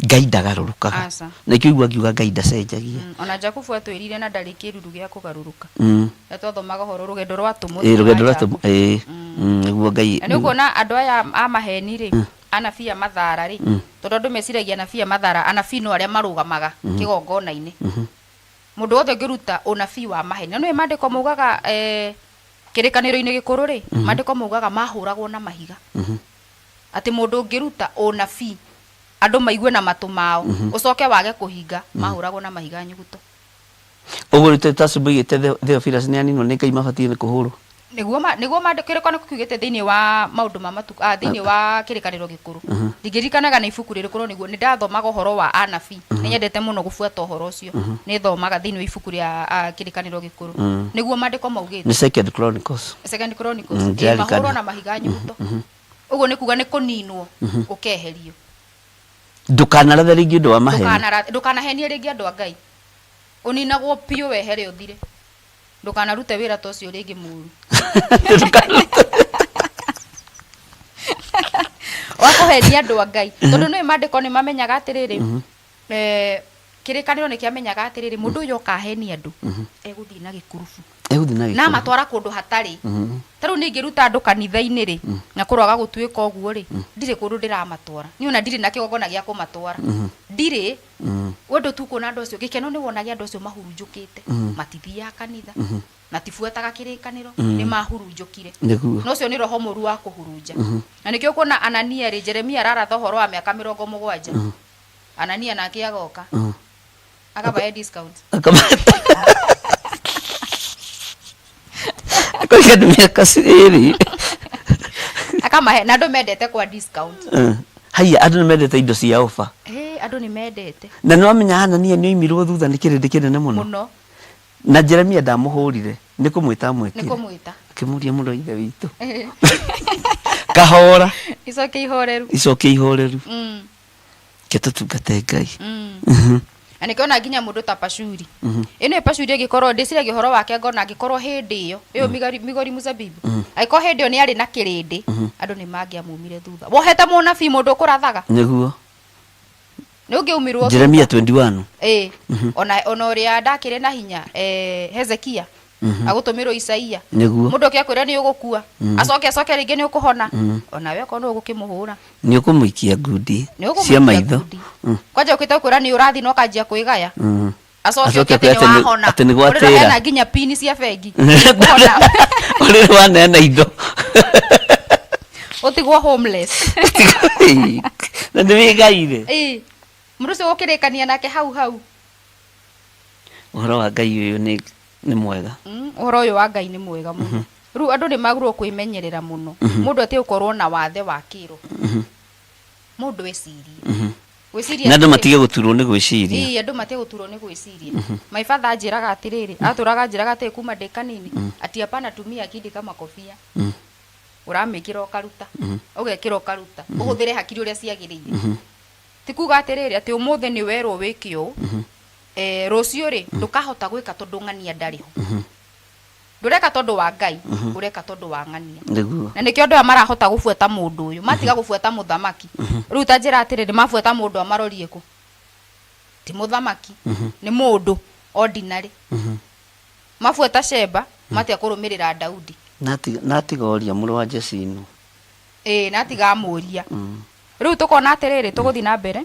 Ngai ndagarũrũkaga. Aca. Na nĩkĩo ũigua ngiuga Ngai ndacenjagia. Ona Jakubu atwĩrire na ndarĩ kĩruru gĩa kũgarũrũka. Na twathomaga ũhoro rũgendo rwa atũmwo Ĩĩ, rũgendo rwa thĩinĩ wa atũmwo, ĩĩ. Nĩguo Ngai. Na nĩ ũkuona andũ aya a maheni rĩ, anabii a mathara rĩ, tondũ andũ meciragia anabii a mathara, anabii no arĩa marũgamaga kĩgongona-inĩ. Mũndũ wothe ũngĩruta ũnabii wa maheni, na nĩũĩ maandĩko maugaga Kĩrĩkanĩro-inĩ gĩkũrũ rĩ, maandĩko maugaga mahũragwo na mahiga. Atĩ mũndũ ũngĩruta ũnabii andũ maigue na matũ mao, ũcoke wage kũhinga, mahũragwo na mahiga nyuguto. Ũguo rĩu ta Tacibu oigĩte Theophilus nĩ aninwo nĩ Ngai mabatiĩ nĩ kũhũrwo. Nĩguo nĩguo kĩrĩkanĩro kiugĩte thĩinĩ wa maũndũ ma matukũ, thĩinĩ wa kĩrĩkanĩro gĩkũrũ. Ndingĩririkanaga nĩ ibuku rĩrĩkũ, no nĩguo nĩ ndathomaga ũhoro wa anabii. Nĩ nyendete mũno gũbuata ũhoro ũcio. Nĩ thomaga thĩinĩ wa ibuku rĩa kĩrĩkanĩro gĩkũrũ. Nĩguo maandĩko maugĩte. Nĩ Second Chronicles. Second Chronicles. Ĩ, Ndĩrarikana. mahũrwo na mahiga nyundo. Ũguo nĩ kuga nĩ kũninwo ũkeherio. Ndũkanarathe rĩngĩ ũndũ wa maheni. Ndũkanahenie rĩngĩ andũ a Ngai. Ũninagwo biũ wehere ũthire. Ndũkanarute wĩra ta ũcio rĩngĩ mũru. Wa kũhenia andũ a Ngai. Tondũ nĩũĩ maandĩko nĩ mamenyaga atĩrĩrĩ, kĩrĩkanĩro nĩ kĩamenyaga atĩrĩrĩ, mũndũ ũyũ oka ahenie andũ, egũthiĩ na gĩkurubu. Egũthiĩ na Na gĩkurubu. amatwara kũndũ hatarĩ. Ta rĩu niĩ ingĩruta andũ kanitha-inĩ rĩ, na kũroaga gũtuĩka ũguo rĩ, ndirĩ kũndũ ndĩramatwara. Niĩ ona ndirĩ na kĩgongona gĩa kũmatwara. Ndirĩ. We ndũtukuona andũ acio, gĩkeno nĩ wonage andũ acio mahurunjũkĩte. Matithiaga kanitha, matibuataga kĩrĩkanĩro, nĩ mahurunjũkire. Na ũcio nĩ roho mũru wa kũhurunja. Na nĩkĩo ũkuona Anania rĩ, Jeremia araratha ũhoro wa mĩaka mĩrongo mũgwanja. Anania nake agoka. Akamahe discount. Akoiga nĩ mĩaka ĩrĩ. Akamahe, na andũ mendete kwa discount. Haiya, andũ nĩ mendete indo cia ofa. Ĩ, andũ nĩ mendete. Na nĩ wamenya Hanania nĩ oimirwo thutha nĩ kĩrĩndĩ kĩnene mũno. Mũno. Na Jeremia ndamũhũrire, nĩ kũmwĩta amwĩtire. Nĩ kũmwĩta. Akĩmũria mũrũ wa ithe witũ. Kahora. Icoke ihoreru. Icoke ihoreru. Ke tũtungate Ngai. Na nĩkĩo ona nginya mũndũ ta Pashuri. Ĩno ĩ Pashuri ĩngĩkorwo ndĩciragia ũhoro wake ngona angĩkorwo hĩndĩ ĩyo, ĩyo Migori Mzabibu. Angĩkorwo hĩndĩ ĩyo nĩ arĩ na kĩrĩndĩ, andũ nĩ mangĩamumire thutha. Wohete mũnabii mũndũ ũkũrathaga? Nĩguo. Nĩ ũngĩaumirwo thutha. Jeremia 21. Ĩ, ona ũrĩa ndakĩrĩ na hinya, Hezekia. Agũtũmĩrwo Isaia. Nĩguo. Mũndũ oke akwĩre nĩ ũgũkua. Acoke acoke rĩngĩ nĩ ũkũhona. Ona we okorwo nĩ ũgũkĩmũhũra. Nĩ ũkũmũikia ngundi Nĩ ũkũmũikia cia maitho. ngundi. Kwanja ũkĩte gũkwĩra nĩ ũrathiĩ na ũkanjia kwĩgaya. Acoke Acoke oke atĩ akwĩre nĩ wahona. atĩ nĩ Ũrĩ gwatĩra. ũraheana nginya pini cia bengi. Ũkũhona. Ũrĩ waneana indo. Ũtigwo homeless. Na nĩ wĩgaire. Ĩĩ. Mũndũ ũcio ũgũkĩrĩkania nake hau hau. Ũhoro wa Ngai ũyũ nĩ mwega. Ũhoro ũyũ wa Ngai nĩ mwega mũno. Rĩu andũ nĩ magĩrĩirwo kwĩmenyerera mũno. Mũndũ atige gũkorwo na wathe wa kĩroho. Mũndũ ecirie. Gwĩciria Na andũ atĩrĩrĩ. matige gũturwo nĩ gwĩciria. Ĩĩ, andũ matige gũturwo nĩ gwĩciria. My father anjĩraga atĩrĩrĩ, atũraga anjĩraga atĩrĩ kuma ndĩ kanini, ati hapana tumia akili kama kofia. Ũramĩkĩra ũkaruta, ũgekĩra ũkaruta, ũhũthĩre hakiri ũrĩa ciagĩrĩire. Ti kuga atĩrĩrĩ, atĩ ũmũthĩ nĩ werwo wĩke ũũ, rũciũ rĩ, ndũkahota gwĩka tondũ ng'ania ndarĩ ho. Ndũreka tondũ wa Ngai, ũreka tondũ wa ng'ania. Nĩguo. Na nĩkĩo andũ aya marahota gũbuata mũndũ ũyũ, matiga gũbuata mũthamaki. Rĩu ta njĩra atĩrĩrĩ, mabuata mũndũ amarorie kũ? Ti mũthamaki, nĩ mũndũ ordinary. Mabuata Sheba, matiga kũrũmĩrĩra Daudi. Natiga oria mũrũ wa Jesii nũ? Ĩĩ, natiga amũria. Rĩu tũkona atĩrĩrĩ, tũgũthiĩ na mbere.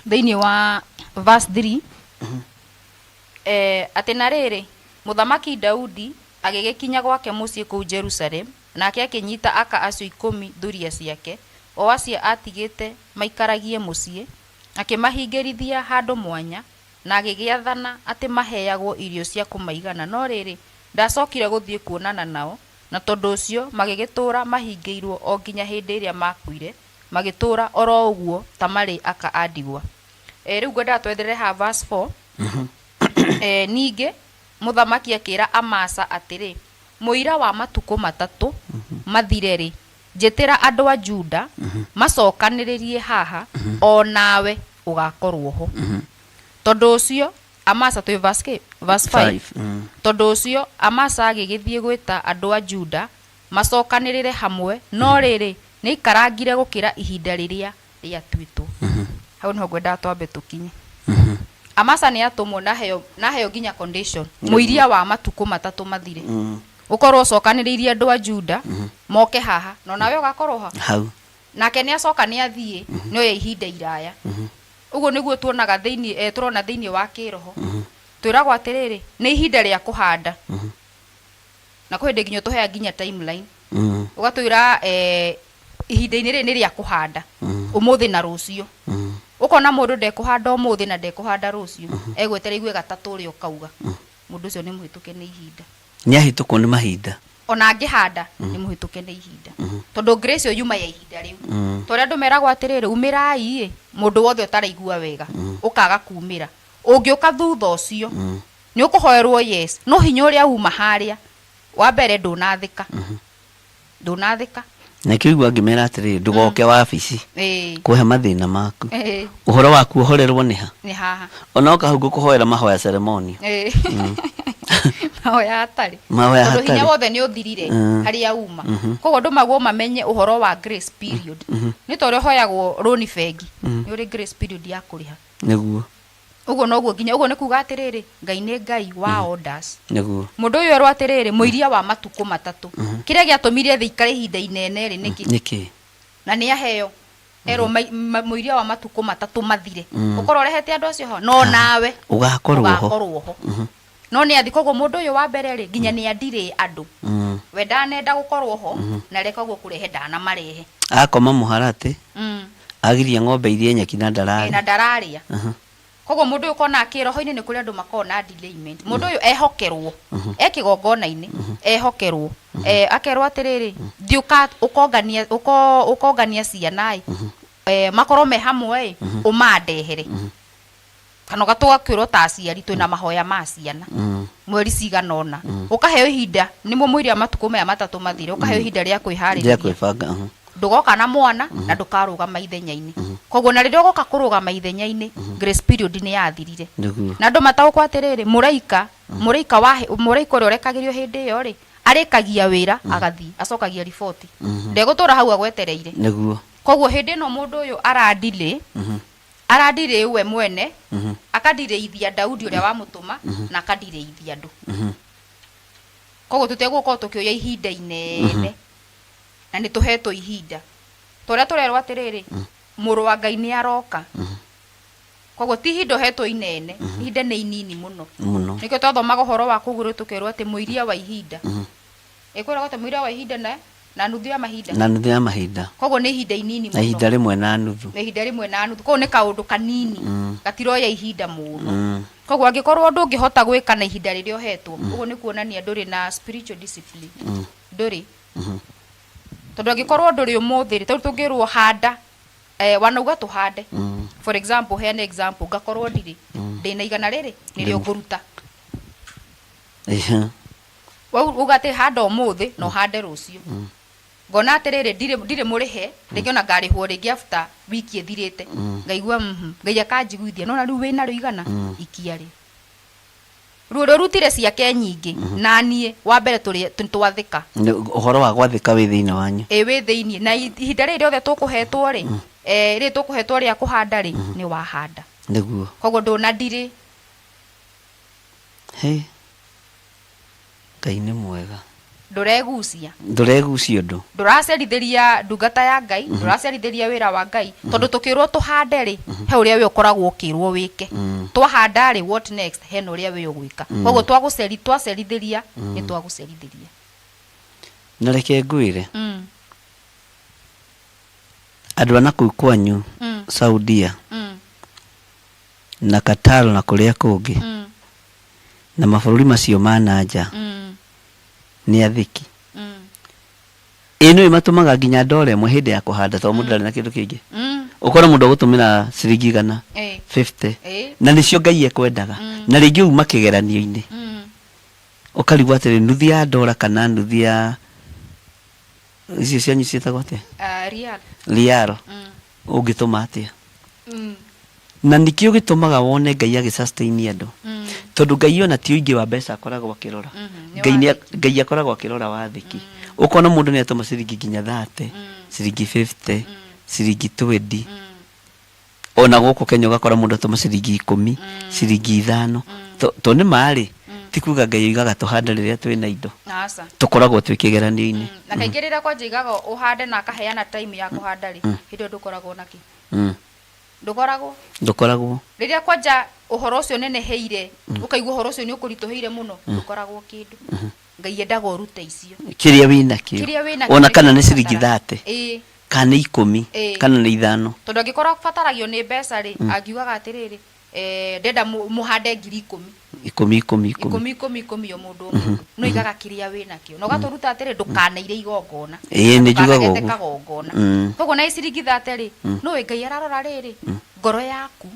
Thĩinĩ wa verse 3. Atĩ na rĩrĩ, mũthamaki Daudi agĩgĩkinya gwake mũciĩ kũu Jerusalemu, nake akĩnyita aka acio ikũmi thuriya ciake, o acio aatigĩte maikaragie mũciĩ, akĩmahingĩrithia handũ mwanya, na agĩgĩathana atĩ maheagwo irio cia kũmaigana, no rĩrĩ, ndaacokire gũthiĩ kuonana nao, na tondũ ũcio magĩgĩtũũra mahingĩirũo o nginya hĩndĩ ĩrĩa maakuire, magĩtũũra o ro ũguo ta marĩ aka a ndigwa. Rĩu ngwendaga twetherere haha verse 4. Ningĩ mũthamaki akĩĩra Amasa atĩrĩ, Mũira wa matukũ matatũ mathire-rĩ, njĩtĩra andũ a Juda macokanĩrĩrie haha, o nawe ũgakorũo ho. Tondũ ũcio Amasa, twĩ verse kĩ? Verse 5. Five. Tondũ ũcio Amasa agĩgĩthiĩ gwĩta andũ a Juda macokanĩrĩre hamwe, no rĩrĩ, nĩaikarangire gũkĩra ihinda rĩrĩa rĩatuĩtwo. Hau nĩho ngwendaga twambe tũkinye. Amasa nĩ atũmwo na heo, na heo nginya condition. Mũiria wa matukũ matatũ mathire. Ũkorwo ũcokanĩrĩirie andũ a Juda moke haha, na onawe ũgakorwo ha. Hau. Nake nĩ acoka nĩ athiĩ, nĩ oya ihinda iraya. Ũguo nĩguo tuonaga thĩinĩ, tũrona thĩinĩ wa kĩroho. Twĩragwo atĩrĩrĩ, nĩ ihinda rĩa kũhanda. Na kwĩ hĩndĩ nginya ũtũheaga nginya timeline. Ũgatwĩra, ihinda-inĩ rĩrĩ nĩ rĩa kũhanda. Ũmũthĩ na rũciũ. Ũkona mũndũ ndekũhanda ũmũthĩ na ndekũhanda rũciũ. Egweterera igue gatatũ ũrĩa ũkauga. Mũndũ ũcio nĩ mũhĩtũke nĩ ihinda. Nĩ ahĩtũkwo nĩ mahinda. Ona angĩhanda nĩ mũhĩtũke nĩ ihinda, tondũ grace ĩyo yuma ya ihinda rĩu. Torĩa andũ meragwo atĩrĩrĩ, umĩrai ĩ, mũndũ wothe ũtaraigua wega ũkaga kumĩra, ũngĩũka thutha ũcio nĩ ũkũhoerwo, yes, no hinya ũrĩa uma harĩa wa mbere ndũnathĩka, ndũnathĩka. Nakĩo igua ngĩmera atĩrĩrĩ, ndũgoke wabici kũhe mathĩna maku. Ũhoro waku ũhorerwo nĩ ha? Nĩ haha. Ona oka hau ngũkũhoera mahoya ceremony. Mahoya hatarĩ. Mahoya tondũ hinya hatarĩ. Wothe nĩ ũthirire harĩa uma. Koguo andũ maguo mamenye ũhoro wa grace period nĩ ta ũrĩa ũhoyagwo rũni bengi, nĩ ũrĩ grace period ya kũrĩha. Ũguo noguo nginya ũguo nĩ kuga atĩrĩrĩ, Ngai nĩ Ngai wa orders. Mũndũ ũyũ erwo atĩrĩrĩ, mũiria wa matukũ 3, kĩrĩa gĩatũmire thĩ ikare ihinda inene rĩ nĩkĩ? Nĩkĩ? Na nĩ aheo erwo mũiria wa matukũ 3 mathire, ũkorwo ũrehete andũ acio ho no nawe ũgakorwo ho. Ũgakorwo ho, no nĩ athi. Koguo mũndũ ũyũ wa mbere rĩ, nginya nĩ andirĩ andũ, we ndanenda gũkorwo ho, na reka ũguo kũrehe ndanamarehe. Akoma mũharatĩ, agiria ng'ombe irie nyeki na na ndararĩa. Ndararĩa. Koguo mũndũ ũyũ ũkona kĩroho-inĩ nĩ kũrĩ andũ makoragwo na delayment. Mũndũ ũyũ ehokerwo e kĩgongona-inĩ, ehokerwo, akerwo atĩrĩrĩ, thiĩ ũkongania ũkongania ciana ĩ, makorwo me hamwe ĩ, ũmandehere, kana ũgatũgakwĩrwo ta aciari twĩna mahoya ma ciana mweri cigana ũna, ũkaheo ihinda nĩmo mũiria matukũ maya 3 mathire, ũkaheo ihinda rĩa rĩa kwĩharĩrĩria. Kwĩbanga. Ndũgoka na mwana na ndũkarũgama ithenya-inĩ. Koguo na rĩrĩa ũgoka kũrũgama ithenya-inĩ, grace period nĩ yathirire. Na andũ mataũkwo atĩrĩrĩ, mũraika wa mũraika ũrĩa ũrekagĩrio hĩndĩ ĩyo rĩ, arĩkagia wĩra agathiĩ acokagia riboti, ndegũtũra hau agwetereire. Koguo hĩndĩ ĩno mũndũ ũyũ aradilĩ, aradirĩ we mwene, akadirĩithia Daudi ũrĩa wamũtũma, na akadirĩithia andũ. Koguo tũtegũkorwo tũkĩoya ihinda inene, na nĩ tũhetwo ihinda ta ũrĩa tũrerwo atĩrĩrĩ, mũrũ wa Ngai nĩ aroka. Koguo ti ihinda ũhetwo inene, ihinda nĩ inini mũno. Mũno. Nĩkĩo twathomaga ũhoro wa kũgũrũ tũkerwo atĩ mũiria wa ihinda, ĩkwĩragwo atĩ mũiria wa ihinda na nuthu ya mahinda. Na nuthu ya mahinda. Koguo nĩ ihinda inini na mũno. Ihinda rĩmwe na nuthu. Na ihinda rĩmwe na nuthu, koguo nĩ kaũndũ kanini, gatiroya ihinda mũno. Koguo angĩkorwo ndũngĩhota gwĩka na ihinda rĩrĩa ũhetwo, ũguo nĩ kuonania ndũrĩ na spiritual discipline, ndũrĩ, tondũ angĩkorwo ndũrĩ ũmũthĩ rĩ, tondũ tũngĩrwo handa, wanauga tũhande, for example, heane example, ngakorwo ndirĩ, ndĩna 100 rĩrĩ nĩrĩo ngũruta. Uga atĩ handa ũmũthĩ na ũhande rũciũ, ngona atĩrĩrĩ, ndirĩ mũrĩhe rĩngĩ, ona ngarĩhwo rĩngĩ after wiki ĩthirĩte, ngaigua Ngai akanjiguithia, nona rĩu wĩna rĩo 100 ikia rĩ rĩu ũrĩa ũrutire ciake nyingĩ, na niĩ wa mbere tũrĩ twathĩka. Ũhoro wa gwathĩka wĩ thĩinĩ wanyu. Ĩ, wĩ thĩiniĩ, na ihinda rĩrĩ rĩothe tũkũhetwo rĩ, rĩrĩ tũkũhetwo rĩa kũhanda rĩ, nĩ wahanda. Koguo ndũna ndirĩ. He Ngai nĩ mwega. Ndũregucia. Ndũregucia ũndũ. Ndũracerithĩria ndungata ya Ngai, ndũracerithĩria wĩra wa Ngai, tondũ tũkĩrwo tũhande rĩ, he ũrĩa we ũkoragwo ũkĩrwo wĩke. Twahanda rĩ, what next? Hena ũrĩa we ũgwĩka. Koguo twagũceri twacerithĩria nĩ twagũcerithĩria. Na reke ngwĩre, andũ a nakũu kwanyu Saudia na Qatar na kũrĩa kũngĩ na mabũrũri macio ma na nja nĩ athĩki. Ĩ nĩũĩ matũmaga nginya ndora ĩmwe hĩndĩ ya kũhanda, tondũ mũndũ ndarĩ na kĩndũ kĩngĩ, ũkore mũndũ agũtũmĩra ciringi 100, 50, na nĩcio Ngai ekwendaga. Na rĩngĩ uma kĩgeranio-inĩ ũkarigwo atĩrĩ, nuthu ya ndora kana nuthu ya icio cianyu ciĩtagwo atĩa? Rial. Rial, ũngĩtũma atĩa? Na nĩkĩo gĩtũmaga wone Ngai agĩ sustain andũ, tondũ Ngai ona ti ũingĩ wa mbeca akoragwo akĩrora. Nĩ Ngai Ngai akoragwo akĩrora wathĩki. Ũkona mũndũ nĩ atũma ciringi nginya 30, ciringi 50, ciringi 20. Ona gũkũ Kenya ũgakora mũndũ atũma ciringi 10, ciringi 5. To nĩ marĩ ti kuga Ngai oigaga tũhande rĩrĩa twĩna indo. Aca. Tũkoragwo twĩ kĩgeranio-inĩ. Na kaingĩ rĩrĩa kwanja igaga ũhande na akaheana time ya kũhanda rĩ, hĩndĩ ĩyo ndũkoragwo na kĩ, ndũkoragwo. Ndũkoragwo. Rĩrĩa kwanja ũhoro ũcio ũneneheire, ũkaigua ũhoro ũcio nĩ ũkũritũhĩire mũno, ndũkoragwo kĩndũ. Ngai endaga ũrute icio kĩrĩa wĩnakĩo. Kĩrĩa wĩnakĩo. Ona nĩkĩo kana nĩ ciringi ũrabatara. 30, kana nĩ 10, kana nĩ 5. Tondũ angĩkorwo abataragio nĩ mbeca rĩ, angiugaga atĩrĩrĩ, ndenda mũhande 10,000. Ikũmi ikũmi ikũmi. Ikũmi ikũmi ikũmi o mũndũ o mũndũ, no igaga kĩrĩa wĩ nakĩo na ũgatũruta atĩrĩ, ndũkanaire igongona. Ĩĩ, nĩ njugaga Ndũkanagete ũguo. kagongona. Koguo na ciringi 30 rĩ, nũĩ Ngai ararora rĩrĩ ngoro yaku,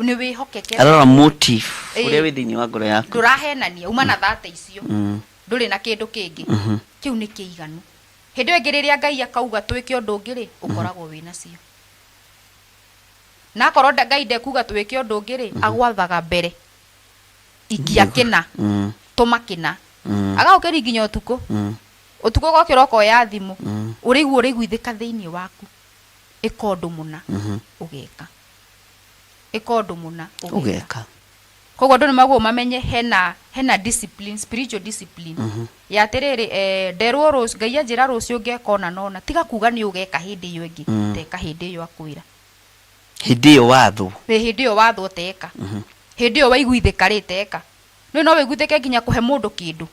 nĩ wĩhokeke. Arora motive ũrĩa wĩ thĩinĩ wa ngoro yaku. Ndũrahenania, uma na 30 icio, ndũrĩ na kĩndũ kĩngĩ, kĩu nĩ kĩiganu. Hĩndĩ ĩyo ĩngĩ rĩrĩa Ngai akauga twĩke ũndũ ũngĩ rĩ, ũkoragwo wĩ nacio. Na akorwo Ngai ndekuga twĩke ũndũ ũngĩ rĩ, agwathaga mbere ikia kĩna, tũma kĩna, agagũkĩria nginya ũtukũ. Ũtukũ ũgokĩra ũkoya thimũ, ũrĩigua ũraiguithĩka thĩinĩ waku, ĩka ũndũ mũna, ũgeka. Ĩka ũndũ mũna, ũgeka. Ũgeka. Koguo andũ nĩ magwo mamenye hena discipline, spiritual discipline ya atĩrĩrĩ, nderwo rũciũ, Ngai anjĩra rũciũ ngeka ũna na ũna, tiga kuga nĩ ũgeka hĩndĩ ĩyo ĩngĩ, teka hĩndĩ ĩyo akwĩra. Hĩndĩ ĩyo wathwo. Ĩ, hĩndĩ ĩyo wathwo teka. Hĩndĩ ĩyo waiguithĩka rĩ, teka. Nĩ no wĩiguithĩke nginya kũhe mũndũ kĩndũ.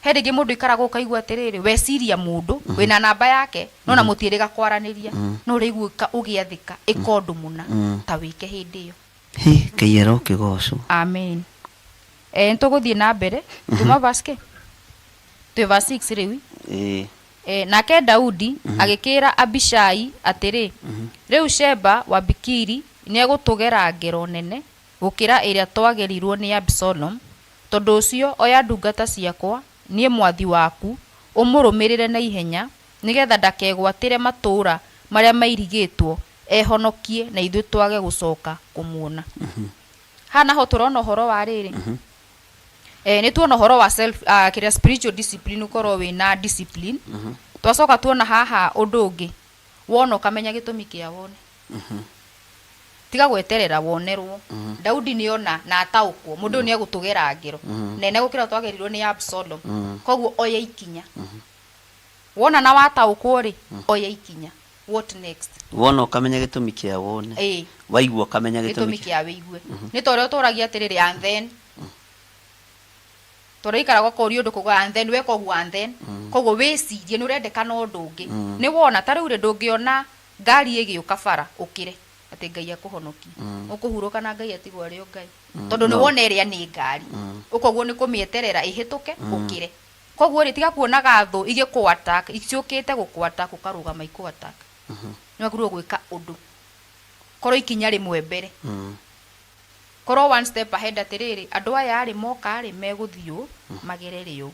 He rĩngĩ mũndũ aikaraga ũkaigua atĩrĩrĩ, weciria mũndũ, wĩna namba yake, no na mũtiĩrĩga kwaranĩria, no ũraigua ũgĩathĩka, ĩka ũndũ mũna, ta wĩke hĩndĩ ĩyo. Hĩ, Ngai arokĩgocwo. Amen. Nĩtũgũthiĩ na mbere, tuma verse kĩ? Twĩ verse 6 rĩu. Ĩĩ. Nake Daudi agĩkĩĩra Abishai atĩrĩ, Rĩu Sheba wa Bikiri nĩegũtũgera ngero nene gũkĩra ĩrĩa twagerirũo nĩ Abisalomu, tondũ ũcio oya ndungata ciakwa, niĩ mwathi waku, ũmũrũmĩrĩre na ihenya, nĩ getha ndakegwatĩre matũũra marĩa mairigĩtwo, ehonokie, na ithuĩ twage gũcoka kũmuona. Haha naho tũrona ũhoro wa rĩrĩ, nĩ tuona ũhoro wa self, kĩrĩa spiritual discipline, ũkorwo wĩna discipline. Twacoka tuona haha ũndũ ũngĩ, wona ũkamenya gĩtũmi kĩa wone. Tiga gweterera wonerwo. Daudi nĩ ona na ataũkwo, mũndũ ũyũ nĩ egũtũgera ngero nene gũkĩra twagerirwo nĩ Absalom. Koguo oya ikinya. Wona na wataũkwo rĩ, oya ikinya. What next? Wona ũkamenya gĩtũmi kĩa wone. Ĩĩ. Waigua ũkamenya gĩtũmi gĩtũmi kĩa wĩigue. Nĩ ta ũrĩa ũtũragia atĩrĩrĩ, and then. Tondũ ikara gũkũria ũndũ kuga and then, weka ũguo and then. Koguo wĩcirie nĩ ũrendekana ũndũ ũngĩ. Nĩ wona ta rĩu rĩ, ndũngĩona ngari ĩgĩũka bara ũkĩre atĩ Ngai akũhonokie. Ũkũhurũka na Ngai atigwo arĩ o Ngai. Tondũ nĩ wona ĩrĩa nĩ ngari. Ũkoguo nĩ kũmĩeterera ĩhĩtũke ũkĩre. Koguo rĩ, tiga kuonaga thũ igĩkũ attack, ciũkĩte gũkũ attack ũkarũgama ikũ attack. Nĩ wagĩrĩirwo gwĩka ũndũ. Korwo ikinya rĩmwe mbere. Korwo one step ahead atĩrĩrĩ, andũ aya rĩ moka rĩ megũthiĩ ũũ, magere rĩ ũũ.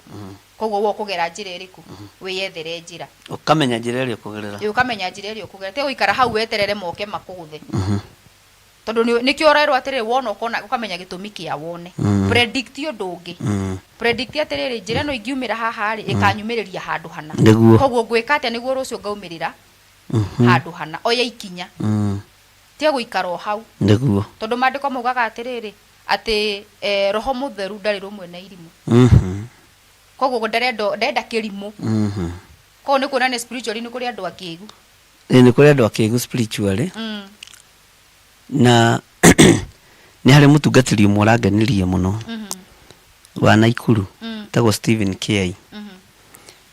Koguo we ũkũgera njĩra ĩrĩkũ? Wĩyethere njĩra. Ũkamenya njĩra ĩrĩa ũkũgerera. Ĩ, ũkamenya njĩra ĩrĩa ũkũgerera. Tiga gũikara hau weterere moke makũgũthe. Tondũ nĩkĩo ũrerwo atĩrĩrĩ, wona ũkona, ũkamenya gĩtũmi kĩa wone. Predict ũndũ ũngĩ. Predict atĩrĩrĩ, njĩra ĩno ingiumĩra haha rĩ, ĩkanyumĩrĩria handũ hana. Nĩguo. Koguo ngwĩka atĩa nĩguo rũciũ ngaumĩrĩra handũ hana. Oya ikinya. Tiga gũikara o hau. Nĩguo. Tondũ maandĩko maugaga atĩrĩrĩ, atĩ roho mũtheru ndarĩ rũmwe na irimũ. Koguo ndarenda kĩrimũ. Koguo nĩ kuonania spiritually nĩ kũrĩ andũ akĩgu. Ĩĩ, nĩ kũrĩ andũ akĩgu spiritually. Na nĩ harĩ mũtungatĩri ũmwe ũrangenirie mũno wa Naikuru, etagwo Stephen Kiai.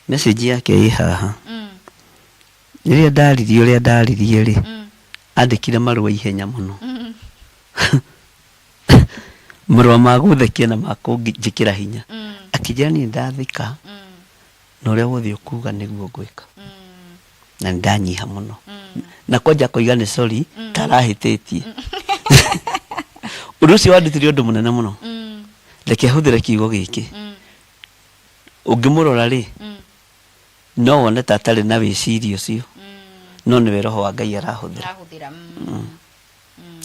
Message yake ĩ haha. Rĩrĩa ndaririe ũrĩa ndaririe rĩ, andĩkire marũa ihenya mũno. Marũa ma gũthekia na ma kũnjĩkĩra hinya. Akĩnjĩra niĩ ndathĩka na ũrĩa wothe ũkuga nĩguo ngwĩka. Na nĩ ndanyiha mũno. Na kwanja akoiga nĩ sorry ta arahĩtĩtie. Ũndũ ũcio wandutire ũndũ mũnene mũno. Reke hũthĩre kiugo gĩkĩ. Ũngĩmũrora rĩ, no wone ta atarĩ na wĩcirio ũcio, no nĩwe roho wa Ngai arahũthĩra. Arahũthĩra.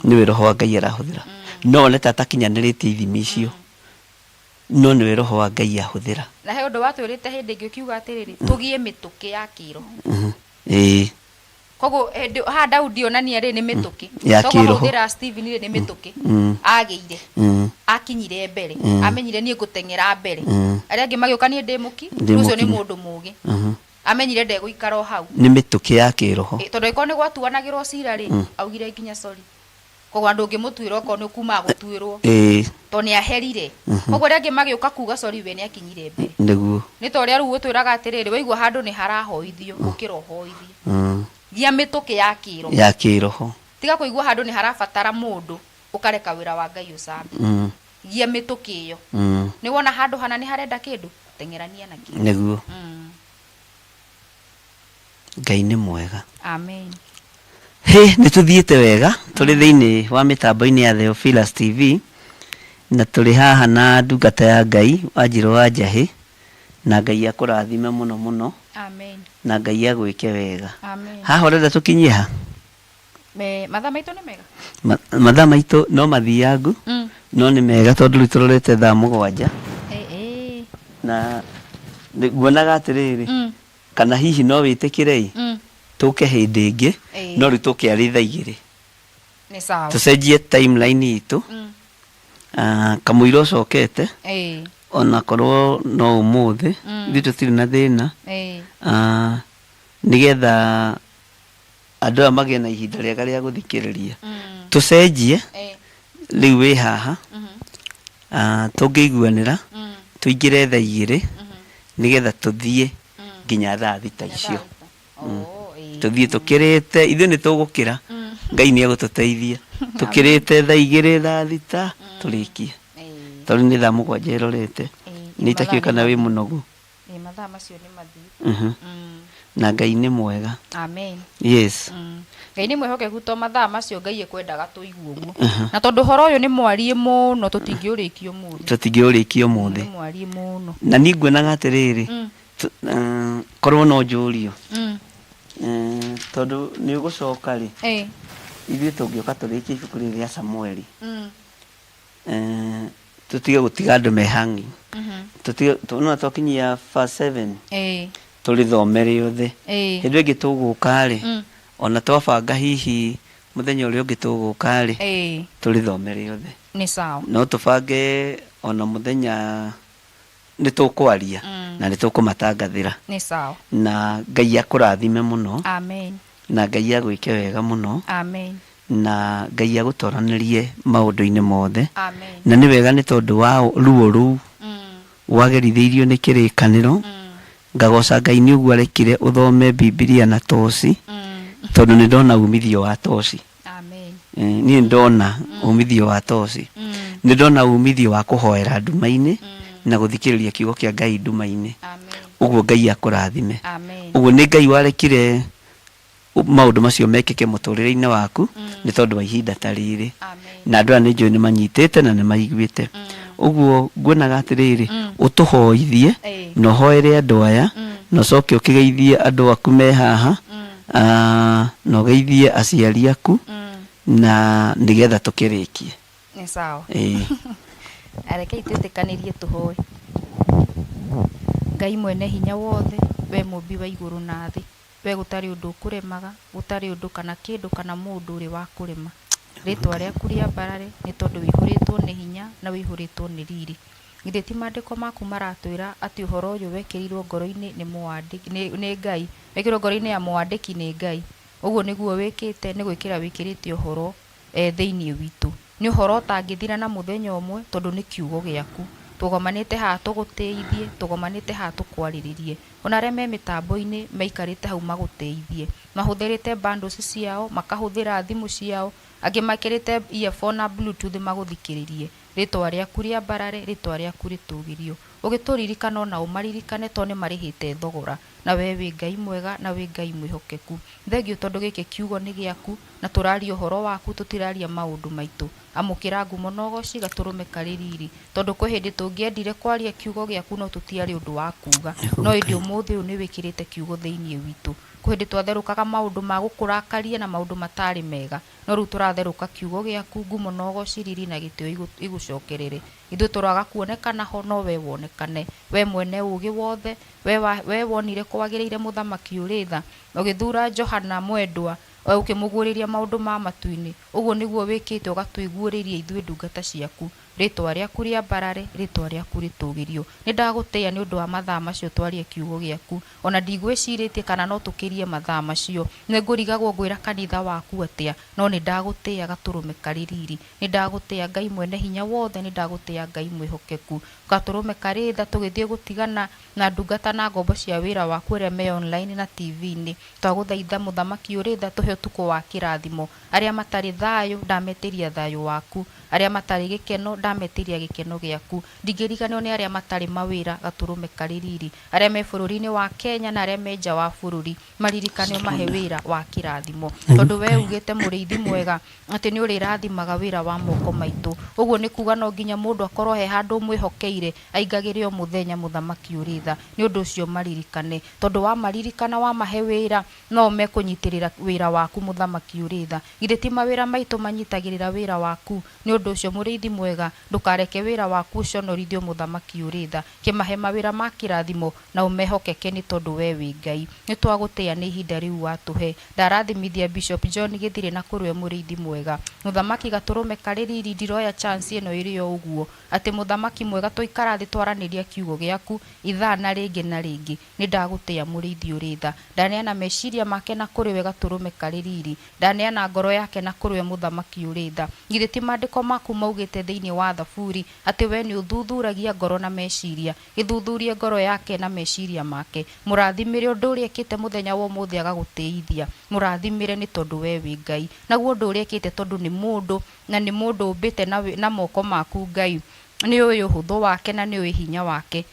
Nĩwe roho wa Ngai arahũthĩra. No wone ta atakinyanĩrĩtie ithimi icio, no nĩwe roho wa Ngai ahũthĩra. Na he ũndũ watwĩrĩte hĩndĩ ĩngĩ ũkiuga atĩrĩrĩ, tũgĩe mĩtũkĩ ya kĩroho. Ĩĩ. Koguo hĩndĩ haha Daudi onania rĩ nĩ mĩtũkĩ. Ya Toguo kĩroho. ahũthĩra Stephen rĩ nĩ mĩtũkĩ. Agĩire. Akinyire mbere. Amenyire niĩ ngũteng'era mbere. Arĩa angĩ magĩũka niĩ ndĩ mũki, Ndĩ ũcio nĩ mũkinyi. mũndũ mũgĩ. Amenyire ndegũikara o hau. Nĩ mĩtũkĩ ya kĩroho. Ĩ, tondũ angĩkorwo nĩ gwatuanagĩrwo cira rĩ, augire nginya sorry. Koguo ndũngĩmũtuĩra okorwo nĩ kumaga gũtuĩrwo. Ĩĩ. Tondũ nĩ aherire. Koguo arĩa angĩ magĩũka kuga sorry we nĩ akinyire mbere. Nĩguo. Nĩ ta ũrĩa rĩu ũtwĩraga atĩrĩrĩ, waigua handũ nĩ harahoithio, ũkĩra ũhoithie. Gĩa mĩtũkĩ ya kĩroho. Ya kĩroho. Tiga kũigua handũ nĩ harabatara mũndũ, ũkareka wĩra wa Ngai ũcambe. gia mĩtũkĩ ĩyo. Nĩ wona handũ hana nĩ harenda kĩndũ, teng'erania nakĩo. Nĩguo. Ngai nĩ mwega. Amen. Hĩ, nĩ tũthiĩte wega tũrĩ thĩinĩ wa mĩtambo-inĩ ya Theophilus TV na tũrĩ haha na ndungata ya Ngai Wanjirũ wa Njahĩ, na Ngai akũrathime mũno mũno. Amen. Na Ngai agwĩke wega. Amen. Haha ũrenda tũkinyie ha? Me, mathaa maitũ nĩ mega? Mathaa maitũ no mathiangu, no nĩ mega tondũ rĩu tũrorete thaa 7. Eh, eh. Na nguonaga atĩrĩrĩ, kana hihi no wĩtĩkĩre-ĩ, tũke hĩndĩ ĩngĩ, no rĩu tũke arĩ thaa 2. Nĩ sawa. Tũcenjie timeline itũ. Kamũira ũcokete, onakorwo no ũmũthĩ, ithuĩ tũtirĩ na thĩna. Nĩgetha andũ aya magĩe na ihinda rĩega rĩa gũthikĩrĩria. Tũcenjie, rĩu wĩ haha, tũngĩiguanĩra, tũingĩre thaa 2, nĩgetha tũthiĩ nginya thaa 6 icio. Tũthiĩ tũkĩrĩte, ithuĩ nĩ tũgũkĩra, Ngai nĩ egũtũteithia. Tũkĩrĩte thaa 2, thaa 6, tũrĩkie. Tondũ nĩ thaa 7 ĩrorete. Nĩ itakĩũĩ kana wĩ mũnogu. Mathaa macio nĩ mathiĩ. Na Ngai nĩ mwega. Amen. Yes. Ngai nĩ mwĩhokeku to mathaa macio Ngai ekwendaga tũigue ũguo. Na tondũ ũhoro ũyũ nĩ mwariĩ mũno tũtingĩũrĩkia ũmũthĩ. Tũtingĩũrĩkia ũmũthĩ. Nĩ mwariĩ mũno. Na niĩ nguonaga atĩrĩrĩ, korwo no njũrio. Tondũ nĩ ũgũcoka rĩ, ithuĩ tũngĩũka tũrĩkie ibuku rĩrĩ rĩa Samueli. Tũtige gũtiga andũ me hanging. Tũtige, no twakinyia verse 7. Tũrĩthome rĩothe. Hĩndĩ ĩngĩ tũgũka rĩ, ona twabanga hihi mũthenya ũrĩa ũngĩ tũgũka rĩ, tũrĩthome rĩothe. Nĩ sawa. No tũbange ona mũthenya nĩ tũkwaria na nĩ tũkũmatangathĩra. Nĩ sawa. Na Ngai akũrathime mũno. Amen. Na Ngai agwĩke wega mũno. Amen. Na Ngai agũtoranĩrie maũndũ-inĩ mothe. Amen. Na nĩ wega nĩ tondũ wa ruo rũu wagerithĩirio nĩ kĩrĩkanĩro. Ngagoca Ngai nĩ ũguo arekire ũthome Bibilia na toci, tondũ nĩ ndona umithio wa toci. Amen. Niĩ ndona umithio wa toci. Nĩ ndona umithio wa kũhoera nduma-inĩ na gũthikĩrĩria kiugo kĩa Ngai nduma-inĩ. Amen. Ũguo Ngai akũrathime. Amen. Ũguo nĩ Ngai warekire maũndũ macio mekĩke mũtũrĩre-inĩ waku nĩ tondũ wa ihinda ta rĩrĩ. Amen. Na andũ aya nĩ njũĩ nĩ manyitĩte na nĩ maiguĩte. Ũguo nguonaga atĩrĩrĩ, ũtũhoithie na ũhoere andũ aya na ũcoke ũkĩgeithie andũ aku me haha, na ũgeithie aciari aku na nĩgetha tũkĩrĩkie. Nĩ sawa. Rekei twĩtĩkanĩrie tũhoe. Ngai mwene hinya wothe, we mũmbi wa igũrũ na thĩ, we gũtarĩ ũndũ ũkũremaga, gũtarĩ ũndũ kana kĩndũ kana mũndũ ũrĩ wa kũrema. Rĩtwa rĩaku rĩambarare nĩ tondũ wĩihũrĩtwo nĩ hinya na wĩihũrĩtwo nĩ riri. Githĩ ti maandĩko maku maratwĩra atĩ ũhoro ũyũ wekĩrirwo ngoro-inĩ nĩ mũwandĩki, nĩ Ngai, wekĩrirwo ngoro-inĩ ya mũwandĩki nĩ Ngai. Ũguo nĩguo wĩkĩte, nĩ gwĩkĩra wĩkĩrĩte ũhoro thĩinĩ witũ. Nĩ ũhoro ũtangĩthira na mũthenya ũmwe tondũ nĩ kiugo gĩaku. Tũgomanĩte haha tũgũtĩithie, tũgomanĩte haha tũkwarĩrĩrie. Ona arĩa me mĩtambo-inĩ maikarĩte hau magũtĩithie. Mahũthĩrĩte bundles ciao, makahũthĩra thimũ ciao, angĩ mekĩrĩte earphone na bluetooth magũthikĩrĩrie. Rĩtwa rĩaku rĩambarare, rĩtwa rĩaku rĩtũgĩrio. Ũgĩtũririkana ona ũmaririkane tondũ nĩ marĩhĩte thogora. Na we wĩ Ngai mwega na wĩ Ngai mwĩhokeku. Thengiũ tondũ gĩkĩ kiugo nĩ gĩaku na tũraria ũhoro waku, tũtiraria maũndũ maitũ. Amũkĩra ngumo na ũgoci gatũrũme karĩ riri. Tondũ kwĩ hĩndĩ tũngĩendire kwaria kiugo gĩaku no tũtiarĩ ũndũ wa kuga. No ĩndĩ ũmũthĩ ũyũ nĩ wĩkĩrĩte kiugo thĩinĩ witũ. Kwĩ hĩndĩ twatherũkaga maũndũ ma gũkũrakaria na maũndũ matarĩ mega. No rĩu tũratherũka kiugo gĩaku, ngumo na ũgoci, riri na gĩtĩo igũcokerere. Ithuĩ tũraga kuonekana ho no we wonekane. We mwene ũgĩ wothe, we wonire kwagĩrĩire mũthamaki ũrĩ tha. Ũgĩthura Johana mwendwa, ũkĩmũguũrĩria maũndũ ma matu-inĩ. Ũguo nĩguo wĩkĩte ũgatũiguũrĩria ithuĩ ndungata ciaku. Rĩtwa rĩaku rĩambarare, rĩtwa rĩaku rĩtũgĩrio. Nĩ ndagũtĩĩa nĩ ũndũ wa mathaa macio twarie kiugo gĩaku. Ona ndigwĩcirĩtie kana no tũkĩrie mathaa macio. Nĩ ngũrigagwo ngwĩra kanitha waku atĩa, no nĩ ndagũtĩĩa gatũrũme karĩ riri. Nĩ ndagũtĩĩa Ngai mwene hinya wothe, nĩ ndagũtĩĩa Ngai mwĩhokeku. Gatũrũme karĩ tha tũgĩthiĩ gũtigana na ndungata na ngombo cia wĩra waku arĩa me online na TV-inĩ. Twagũthaitha mũthamaki ũrĩ tha tũhe ũtukũ wa kĩrathimo. Arĩa matarĩ thayũ ndametĩria thayũ waku. Arĩa matarĩ gĩkeno ndametĩria gĩkeno gĩaku. Ndingĩriganĩrwo nĩ arĩa matarĩ mawĩra gatũrũme karĩ riri. Arĩa me bũrũri-inĩ wa Kenya na arĩa me nja wa bũrũri maririkane ũmahe wĩra wa kĩrathimo. Tondũ we ugĩte mũrĩithi mwega atĩ nĩ ũrĩrathimaga wĩra wa moko maitũ. Ũguo nĩ kuga no nginya mũndũ akorwo he handũ ũmwĩhokeire aingagĩre o mũthenya mũthamaki ũrĩ tha. Nĩ ũndũ ũcio maririkane. Tondũ wamaririkana wamahe wĩra no mekũnyitĩrĩra wĩra waku mũthamaki ũrĩ tha. Githĩ ti mawĩra maitũ manyitagĩrĩra wĩra waku? Nĩ ũndũ ũcio mũrĩithi mwega ndũkareke wĩra waku ũconorithio mũthamaki ũrĩ tha. Kĩmahe mawĩra ma kĩrathimo na ũmehokeke nĩ tondũ we wĩ Ngai. Nĩ twagũtĩĩa nĩ ihinda rĩu watũhe. Ndarathimithia Bishop John Gĩthirĩ na kũrĩ we mũrĩithi mwega. Mũthamaki gatũrũme karĩ riri ndiroya chance ĩno ĩrĩ o ũguo. Atĩ mũthamaki mwega twaikara thĩ twaranĩria kiugo gĩaku ithaa na rĩngĩ na rĩngĩ. Nĩ ndagũtĩĩa mũrĩithi ũrĩ tha. Ndaneana meciria make na kũrĩ we gatũrũme karĩ riri. Ndaneana ngoro yake na kũrĩ we mũthamaki ũrĩ tha. Githĩ ti maandĩko maku maugĩte thĩinĩ wa Thaburi atĩ wee nĩ ũthuthuragia ngoro na meciria? Gĩthuthurie ngoro yake na meciria make. Mũrathimĩre ũndũ ũrĩa ekĩte mũthenya wa ũmũthĩ agagũtĩithia. Mũrathimĩre nĩ tondũ wee wĩ Ngai. Naguo ũndũ ũrĩa ekĩte tondũ nĩ mũndũ na nĩ mũndũ ũmbĩte na moko maku Ngai, nĩ ũĩ ũhũthũ wake na nĩ ũĩ hinya wake.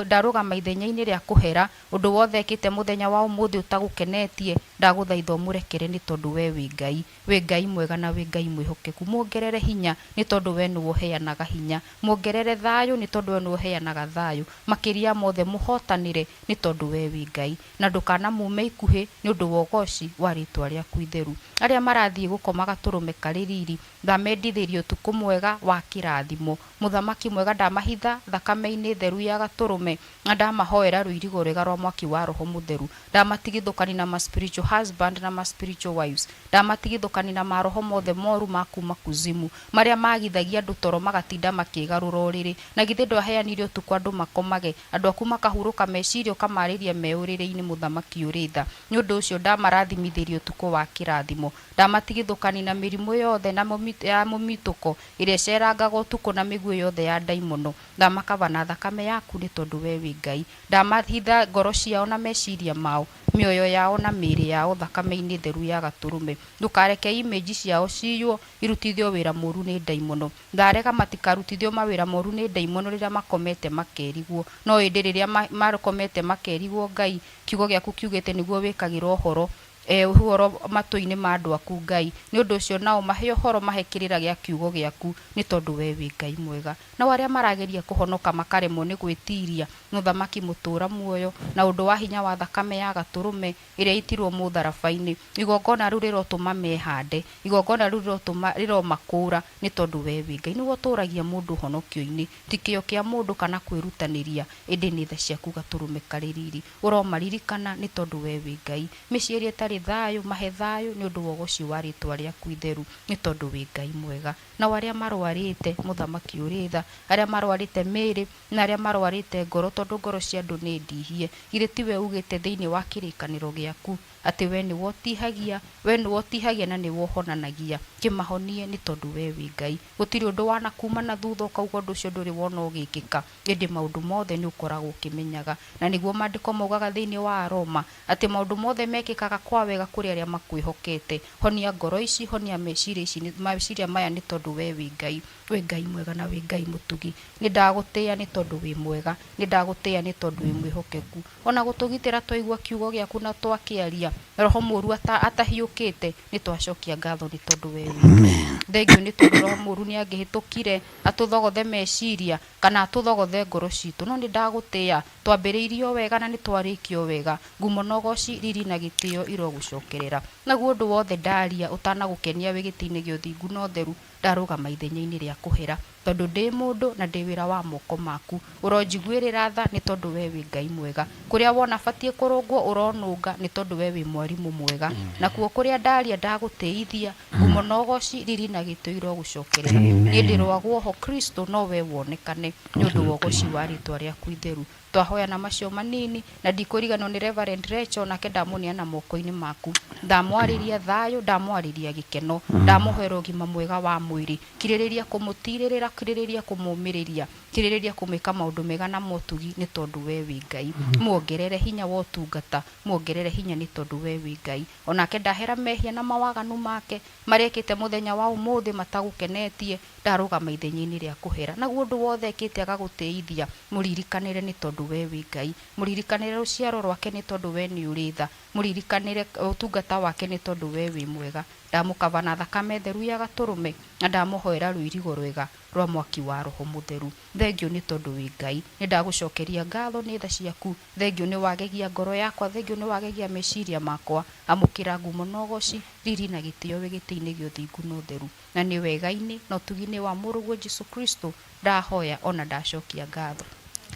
Ndarũgama ithenya-inĩ rĩa kũhera, ũndũ wothe ekĩte mũthenya wa ũmũthĩ ũtagũkenetie, ndagũthaitha ũmũrekere nĩ tondũ wee wĩ Ngai. Wĩ Ngai mwega na wĩ Ngai mwĩhokeku. Muongerere hinya nĩ tondũ wee nĩwe ũheanaga hinya. Muongerere thayũ nĩ tondũ wee nĩwe ũheanaga thayũ. Makĩria ya mothe mũhootanĩre nĩ tondũ wee wĩ Ngai. Na ndũkanamuume ikuhĩ nĩ ũndũ wa ũgooci wa rĩĩtwa rĩaku itheru. Arĩa marathiĩ gũkoma gatũrũme karĩ riri, ndamendithĩria ũtukũ mwega wa kĩrathimo. Mũthamaki mwega ndamahitha thakame-inĩ theru ya gatũrũme, na ndamahoera rũirigo rwega rwa mwaki wa Roho Mũtheru. Ndamatigithũkani na ma spiritual husband na ma spiritual wives. Ndamatigithũkani na maroho mothe moru ma kuma kuzimu, marĩa magithagia andũ toro magatinda makĩgarũra ũrĩrĩ. Na githĩ ndwaheanire ũtukũ andũ makomage, andũ aku makahurũka meciria ũkamarĩria me ũrĩrĩ-inĩ mũthamaki ũrĩ tha. Nĩ ũndũ ũcio ndamarathimithĩria ũtukũ wa kĩrathimo. Ndamatigithũkani na mĩrimũ yothe na ya mũmitũko ĩrĩa ĩcerangaga ũtukũ na mĩguĩ yothe ya ndaimono. Ndamakaba na thakame yaku nĩ tondũ wee wĩ Ngai. Ndamahitha ngoro ciao na meciria mao, mĩoyo yao na mĩĩrĩ yao thakame-inĩ theru ya Gatũrũme. Ndũkareke image ciao ciywo, irutithio wĩra mũru nĩ ndaimono. Ndarega matikarutithio mawĩra moru nĩ ndaimono rĩrĩa makomete makerigwo. No ĩndĩ rĩrĩa makomete makerigwo Ngai, kiugo gĩaku kiugĩte nĩguo wĩkagĩra ũhoro ũhoro matũ-inĩ ma andũ aku Ngai. Nĩ ũndũ ũcio nao mahe ũhoro mahe kĩrĩra gĩa kiugo gĩaku, nĩ tondũ wee wĩ Ngai mwega. Nao arĩa marageria kũhonoka makaremwo nĩ gwĩtiria, Mũthamaki mũtũũra muoyo, na ũndũ wa hinya wa thakame ya Gatũrũme ĩrĩa yaitirwo mũtharaba-inĩ, igongona rĩu rĩrotũma mehande, igongona rĩu rĩrotũma, rĩromakũũra, nĩ tondũ wee wĩ Ngai. Nĩwe ũtũũragia mũndũ ũhonokio-inĩ, ti kĩyo kĩa mũndũ kana kwĩrutanĩria, ĩndĩ nĩ tha ciaku Gatũrũme karĩ riri. Ũromaririkana, nĩ tondũ wee wĩ Ngai. Mĩciĩ ĩrĩa ĩtarĩ thayũ, mahe thayũ, nĩ ũndũ wa ũgoci wa rĩĩtwa rĩaku itheru, nĩ tondũ wĩ Ngai mwega. Nao arĩa marũarĩte, Mũthamaki ũrĩ tha, arĩa marũarĩte mĩĩrĩ, na arĩa marũarĩte ngoro, tondũ ngoro cia andũ nĩ ndihie, githĩ tiwe uugĩte thĩinĩ wa kĩrĩkanĩro gĩaku, atĩ wee nĩwe ũtihagia, wee nĩwe ũtihagia na nĩwe ũhonanagia? Kĩmahonie, nĩ tondũ wee wĩ Ngai. Gũtirĩ ũndũ wanakuuma na thutha ũkauga ũndũ ũcio ndũrĩ wona ũgĩkĩka, ĩndĩ maũndũ mothe nĩ ũkoragwo ũkĩmenyaga. Na nĩguo Maandĩko maugaga thĩinĩ wa Aroma, atĩ maũndũ mothe mekĩkaga kwa wega kũrĩ arĩa makwĩhokete. Honia ngoro ici, honia meciria ici, meciria maya nĩ tondũ wee wĩ Ngai. Wĩ Ngai mwega na wĩ Ngai mũtugi. Nĩ ndagũtĩĩa nĩ tondũ wĩ mwega. Nĩ ndagũtĩĩa nĩ tondũ wĩ mwĩhokeku. O na gũtũgitĩra twaigua kiugo gĩaku na twakĩaria, roho mũũru atahiũkĩte, nĩ twacokia ngatho nĩ tondũ wee wĩ Ngai. Thengiũ nĩ tondũ roho mũũru nĩ angĩhĩtũkire atũthogothe meciria kana atũthogothe ngoro citũ. No nĩ ndagũtĩĩa, twambĩrĩirie o wega na nĩ twarĩkia o wega. Ngumo na ũgoci, riri na gĩtĩo irogũcokerera. Naguo ũndũ wothe ndaria ũtanagũkenia wĩ gĩtĩ-inĩ gĩa ũthingu na ũtheru, Ndarũgama ithenya-inĩ rĩa kũhera, tondũ ndĩ mũndũ na ndĩ wĩra wa moko maku. Ũronjiguĩrĩra tha, nĩ tondũ wee wĩ Ngai mwega. Kũrĩa wona batiĩ kũrũngwo ũronũnga, nĩ tondũ wee wĩ mwarimũ mwega. Nakuo kũrĩa ndaria ndagũtĩithia, ngumo na ũgoci, riri na gĩtĩo irogũcokerera. Niĩ ndĩroagwo ho Kristo, no wee wonekane, nĩ ũndũ wa ũgoci wa rĩtwa rĩaku itheru. Twahoya na macio manini, na ndikũriganĩrwo nĩ Reverend Rachel, nake ndamũneana moko-inĩ maku. Ndamwarĩria thayũ, ndamwarĩria gĩkeno, ndamũhoera ũgima mwega wa mwĩrĩ. Kirĩrĩria kũmũtirĩrĩra, Ũrokirĩrĩria kũmũmĩrĩria, kirĩrĩria kũmwĩka maũndũ mega na motugi, nĩ tondũ we wĩ Ngai. Muongerere hinya wa ũtungata, muongerere hinya, nĩ tondũ we wĩ Ngai. Onake ndahera mehia na mawaganu make marĩa ekĩte mũthenya wa ũmũthĩ matagũkenetie, ndarũgama ithenya-inĩ rĩa kũhera. Naguo ũndũ wothe ekĩte agagũtĩithia, mũririkanĩre, nĩ tondũ we wĩ Ngai. Mũririkanĩre rũciaro rwake, nĩ tondũ we nĩ ũrĩ tha. Mũririkanĩre ũtungata wake, nĩ tondũ we wĩ mwega. Ndamũkaba na thakame theru ya Gatũrũme, na ndamũhoera rũirigo rwega rwa mwaki wa Roho Mũtheru. Thengio nĩ tondũ wĩ Ngai. Nĩ ndagũcokeria ngatho nĩ tha ciaku. Thengio nĩ wagegia ngoro yakwa, thengio nĩ wagegia meciria makwa. Amũkĩra ngumo na ũgoci, riri na gĩtĩo wĩ gĩtĩ-inĩ gĩa ũthingu na ũtheru. Na nĩ wega-inĩ na ũtugi-inĩ wa Mũrũguo Jesu Kristo ndahoya ona ndacokia ngatho.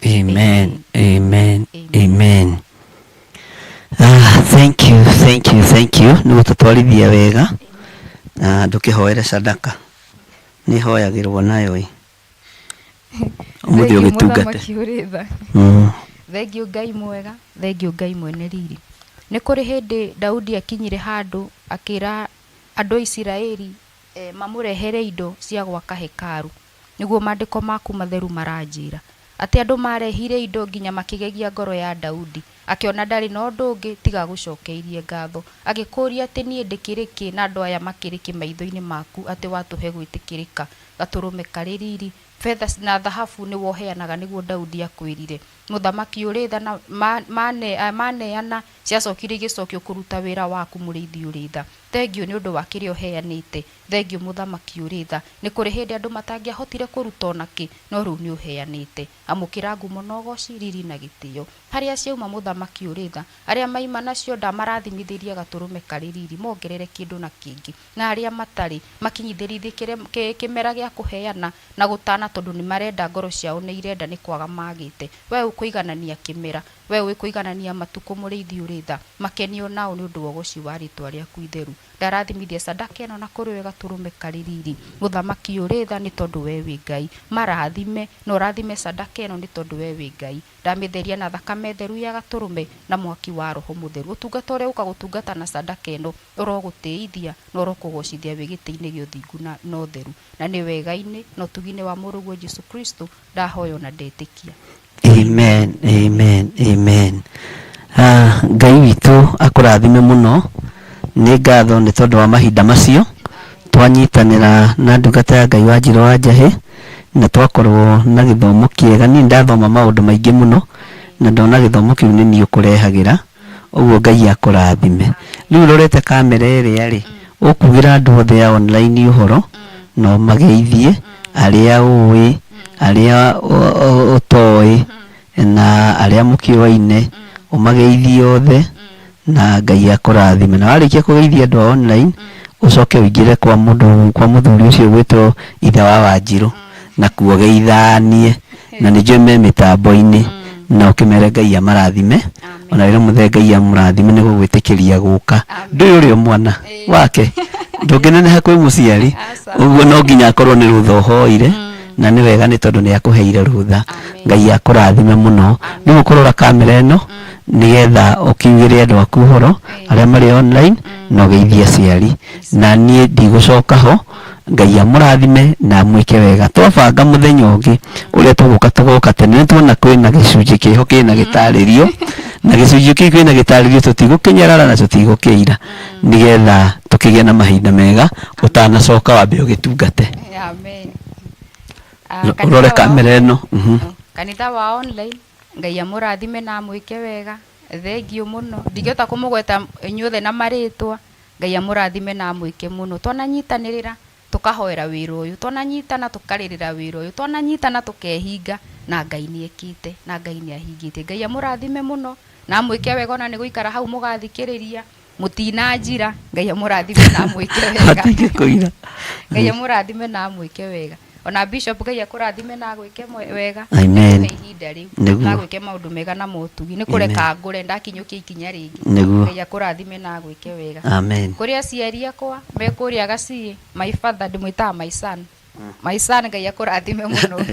Amen, amen, amen. Ah, thank you, thank you, thank you. Nĩ gũtũtwarithia wega. Na ndũkĩhoere sadaka. Nĩ hoyagĩrwo nayo ĩ. Ũmũthĩ ũgĩtungate. Mũthamaki ũrĩ tha. Thengio Ngai mwega, thengio Ngai mwene riri. Nĩ kũrĩ hĩndĩ Daudi akinyire handũ akĩra andũ a Isiraeli mamũrehere indo cia gwaka hekaru. Nĩguo maandĩko maku matheru maranjĩra atĩ andũ marehire indo nginya makĩgegia ngoro ya Daudi. Akĩona ndarĩ na ũndũ ũngĩ tiga agũcokeirie ngatho. Agĩkũria atĩ niĩ ndĩkĩrĩ kĩ na andũ aya makĩrĩ kĩ maitho-inĩ maku, atĩ watũhe gwĩtĩkĩrĩka. Gatũrũme karĩ riri, betha na thahabu nĩ woheanaga, nĩguo Daudi akwĩrire. Mũthamaki ũrĩ tha, na maneana ciacokire igĩcokio kũruta wĩra waku. Mũrĩithi ũrĩ tha, thengio nĩ ũndũ wa kĩrĩa ũheanĩte. Thengio, Mũthamaki ũrĩ tha. Nĩ kũrĩ hĩndĩ andũ matangĩahotire kũruta onakĩ, no rĩu nĩ ũheanĩte. Amũkĩra ngumo na ũgoci, riri na gĩtĩo. Harĩa ciauma, Mũthamaki ũrĩ tha, arĩa maima nacio ndamarathimithĩrie. Gatũrũme karĩ riri, mongerere kĩndũ na kĩngĩ, na arĩa matarĩ makinyithĩrithie kĩmera gĩa kũheana na gũtana, tondũ nĩ marenda, ngoro ciao nĩ irenda, nĩ kwaga magĩte. We ũkũiganania kĩmera, we ũĩ kũiganania matukũ. Mũrĩithi ũrĩ tha, makenio nao nĩ ũndũ wa ũgoci wa rĩtwa rĩaku itheru. Ndarathimithia sadaka ĩno na kũrĩ we, Gatũrũme karĩ riri. Mũthamaki ũrĩ tha, nĩ tondũ we wĩ Ngai, marathime na ũrathime sadaka ĩno, nĩ tondũ we wĩ Ngai. Ndamĩtheria na thakame theru ya Gatũrũme na mwaki wa Roho Mũtheru. Ũtungata ũrĩa ũka gũtungata na sadaka ĩno ũrogũtĩithia na ũrokũgocithia wĩ gĩtĩ-inĩ gĩa ũthingu na ũtheru. Na nĩ wega-inĩ na ũtugi-inĩ wa Mũrũguo Jesu Kristo ndahoya na ndetĩkia. Amen, amen, amen. Ah, Ngai witũ akũrathime mũno. Nĩ ngatho nĩ tondũ wa mahinda macio twanyitanĩra na ndungata ya Ngai wa Njirũ wa Njahĩ, na twakorwo na gĩthomo kĩega. Niĩ ndathoma maũndũ maingĩ mũno, na ndona gĩthomo kĩu nĩ niĩ ũkũrehagĩra ũguo. Ngai akũrathime. Rĩu ũrorete kamera ĩrĩa rĩ, ũkugĩra andũ othe a online ũhoro na ũmageithie, arĩa ũĩ, arĩa ũtoĩ, na arĩa mũkĩoaine, ũmageithie othe, na Ngai akũrathime. Na warĩkia kũgeithia andũ a online, ũcoke ũingĩre kwa mũndũ, kwa mũthuri ũcio ũgwĩtwo ithe wa Wanjirũ, na kuo geithanie, na nĩ njũĩ me mĩtambo-inĩ, na ũkĩmere Ngai amarathime. Ona wĩra mũthe, Ngai amũrathime nĩ gũgwĩtĩkĩria gũka. Ndũĩ ũrĩ o mwana wake, ndũngĩneneha kwĩ mũciari. Ũguo no nginya akorwo nĩ rũtha ũhoire, na nĩ wega nĩ tondũ nĩ akũheire rũtha. Ngai akũrathime mũno. Rĩu ũkũrora kamera ĩno nĩgetha ũkiugĩre andũ aku ũhoro arĩa marĩ online, na ũgeithie aciari. Na niĩ ndigũcoka ho. Ngai amũrathime na amwĩke wega. Twabanga mũthenya ũngĩ ũrĩa tũgũka, tũgoka tene. Nĩ tuona kwĩna gĩcunjĩ kĩho kĩna gĩtarĩrio, na gĩcunjĩ kĩu kĩna gĩtarĩrio tũtigũkĩnyarara na tũtigũkĩira, nĩgetha tũkĩgĩe na mahinda mega ũtanacoka wambe ũgĩtungate. Amen. Ũrore kamera ĩno. Kanitha wa online, Ngai amũrathime na amwĩke wega. Thengio mũno. Ndingĩhota kũmũgweta inyuothe na marĩtwa. Ngai amũrathime na amwĩke mũno. Twananyitanĩrĩra tũkahoera wĩra ũyũ, twananyitana tũkarĩrĩra wĩra ũyũ, twananyitana tũkehinga, na Ngai nĩ ekĩte na Ngai nĩ ahingĩtie. Ngai amũrathime mũno na amwĩke wega. Ona nĩ gũikara hau mũgathikĩrĩria, mũtinanjira. Ngai amũrathime na amwĩke wega. Matingĩkũira. Ngai amũrathime na amwĩke wega. Ona Bishop, Ngai akũrathime na agwĩke wega. Amen. Nĩkũhe ihinda rĩu Nĩguo. na agwĩke maũndũ mega na motugi. Nĩ kũreka ngũre ndakinyũkia ikinya rĩngĩ. Nĩguo. Ngai akũrathime na agwĩke wega. Amen. Kũrĩ aciari akwa me kũrĩa Gaciĩ, my father ndĩmwĩtaga my son, my son, Ngai akũrathime mũno.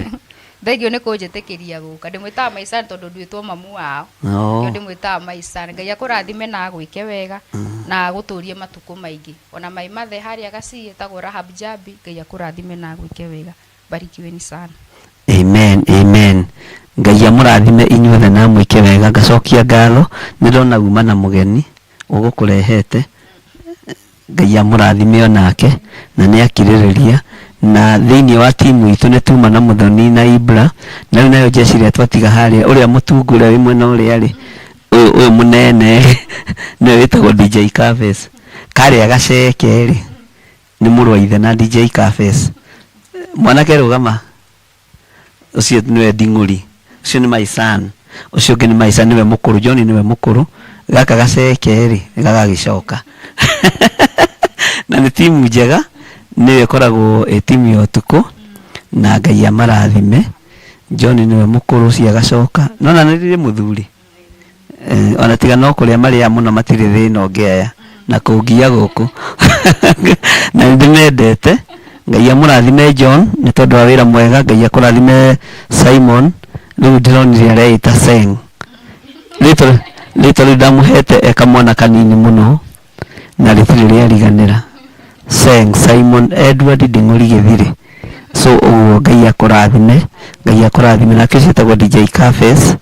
Thengio nĩ kũnjĩtĩkĩria gũka. Ndĩmwĩtaga my son tondũ nduĩtwo mamu wao. Nĩkĩo ndĩmwĩtaga my son. Ngai akũrathime na agwĩke wega na agũtũrie matukũ maingĩ. Ona my mother harĩa Gaciĩ etagwo Rahab Jambi, Ngai akũrathime na agwĩke wega. Barikiweni sana. Amen, amen. Ngai amũrathime inyuothe na amwĩke wega. Ngacokia ngatho, nĩ ndona uma na mũgeni ũgũkũrehete. Ngai amũrathime onake na nĩ akirĩrĩria. Na thĩinĩ wa timu itũ nĩ tuma na Mũthoni na Ibra, na rĩu nayo jeshi ĩrĩa twatiga harĩa, ũrĩa mũtungu ũrĩa wĩ mwena ũrĩa rĩ, ũyũ ũyũ mũnene rĩ, nĩwe wĩtagwo DJ Caves. Karĩa gaceke rĩ, nĩ mũrũ wa ithe na DJ Caves. Mwanake rũgama, ũcio nĩwe Nding'ũri, ũcio nĩ my son, ũcio ũngĩ nĩ my son, nĩwe mũkũrũ, John nĩwe mũkũrũ. Gaka gaceke rĩ, gagagĩcoka. Na nĩ timu njega, nĩyo ĩkoragwo ĩ timu ya ũtukũ, na Ngai amarathime. John nĩwe mũkũrũ, ũcio agacoka. Nona nĩ rĩrĩ mũthuri. Ona tiga no kũrĩa marĩaga mũno matirĩ thĩna ũngĩ aya na kũngia gũkũ. Na nĩ ndĩmendete. Ngai amũrathime John nĩ tondũ wa wĩra mwega. Ngai akũrathime Simon. Rĩu ndĩronire areĩta Seng. Rĩtwa rĩtwa rĩu ndamũhete e kamwana kanini mũno na rĩtirĩ rĩariganĩra. Seng Simon Edward Nding'ũri Gĩthirĩ. So ũguo Ngai akũrathime, Ngai akũrathime. Nake ũcio etagwo DJ Cafes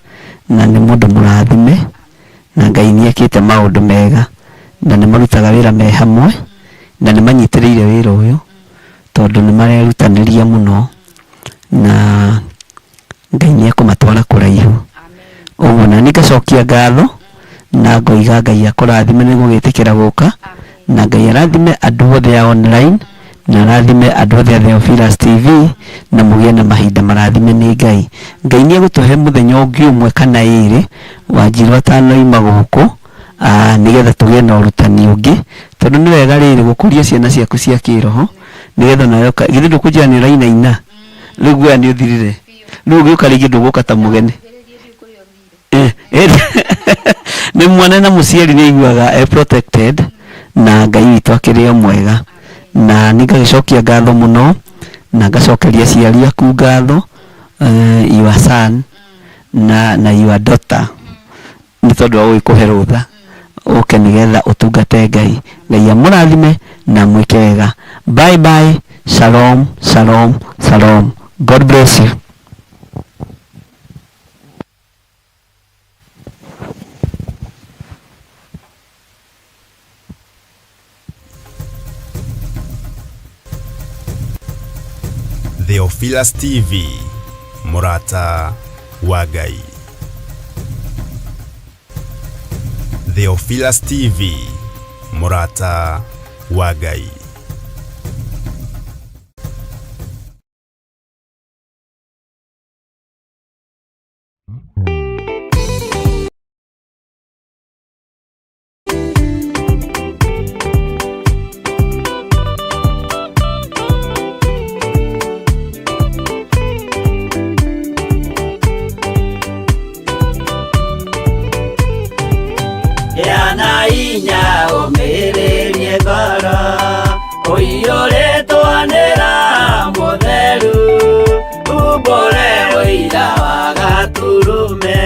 na nĩ mũndũ mũrathime na Ngai nĩ ekĩte maũndũ mega na nĩ marutaga wĩra me hamwe na nĩ manyitĩrĩire wĩra ũyũ tondũ nĩ marerutanĩria mũno na Ngai nĩ ekũmatwara kũraihu. Ũguo na niĩ ngacokia ngatho na ngoiga Ngai akũrathime nĩ gũgĩtĩkĩra gũka, na Ngai arathime andũ othe a online na arathime andũ othe a Theophilus TV na mũgĩe na mahinda marathime nĩ Ngai. Ngai nĩ egũtũhe mũthenya ũngĩ ũmwe kana ĩrĩ Wanjiru atanoima gũkũ, nĩgetha tũgĩe na ũrutani ũngĩ, tondũ nĩ wega rĩrĩ gũkũria ciana ciaku cia kĩroho nĩgetha nawe githĩ ndũkũnjĩra nĩ ũrainaina, rĩu guoya nĩ ũthirire, rĩu ũgĩũka rĩngĩ ndũgũka ta mũgeni. Nĩ mwana na mũciari nĩ aiguaga e protected na Ngai witũ akĩrĩ o mwega. Na nĩ ngagĩcokia ngatho mũno na ngacokeria aciari aku ngatho, your son na your daughter nĩ tondũ wa gũgĩkũhe rũtha ũke nĩgetha ũtungate Ngai. Ngai amũrathime na amwĩke wega. Bye bye, shalom, shalom, shalom. God bless you. Theophilus TV, mũrata wa Ngai. Theophilus TV, mũrata wa Ngai. Gĩa na hinya ũmĩrĩrie ngoro, ũiyũrĩtwo nĩ Roho Mũtheru, umbũre ũira wa Gatũrũme,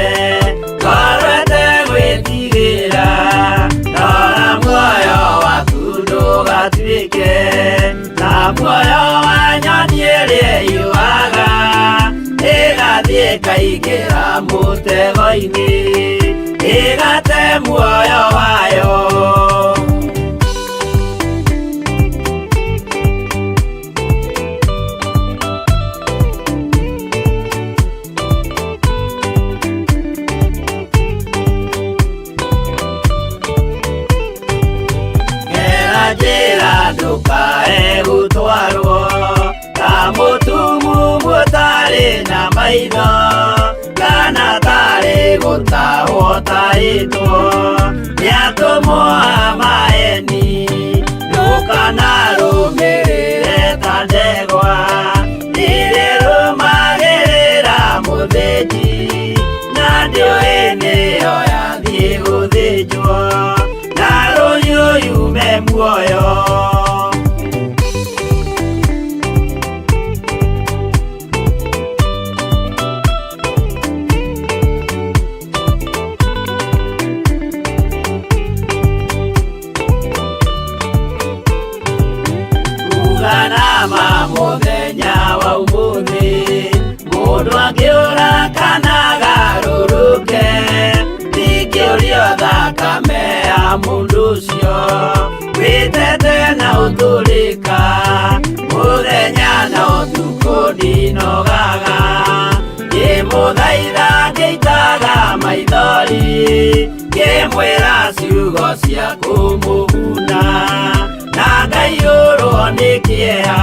ngoro ĩtegwĩtigĩra, rora muoyo waku ndũgatuĩke ta muoyo wa nyoni ĩrĩa ĩyũaga, ĩgathiĩ ĩkaingĩra mũtego-inĩ, ĩgate muoyo wayo. Gera njĩra ndũkae gũtwarwo ta mũtumumu ũtarĩ na maitho, kana tarĩ gũtahwo tarĩtwo nĩ atũmwo a maeni. Ndũkanarũmĩrĩre ta ndegwa irĩrũmagĩrĩra mũthĩnji, na ndĩũĩ nĩyo yathiĩ gũthĩnjwo, na rũhiũ yume muoyo. Angĩũra kana garũrũke, ndingĩũrio thakame ya mũndũ ũcio. Wĩtete na ũtũrĩka, mũthenya na ũtukũ ndinogaga. Ngĩmũthaitha ngĩitaga maithori, ngĩmwĩra ciugo cia kũmũguna, na ngaiyũrwo nĩ kĩeha.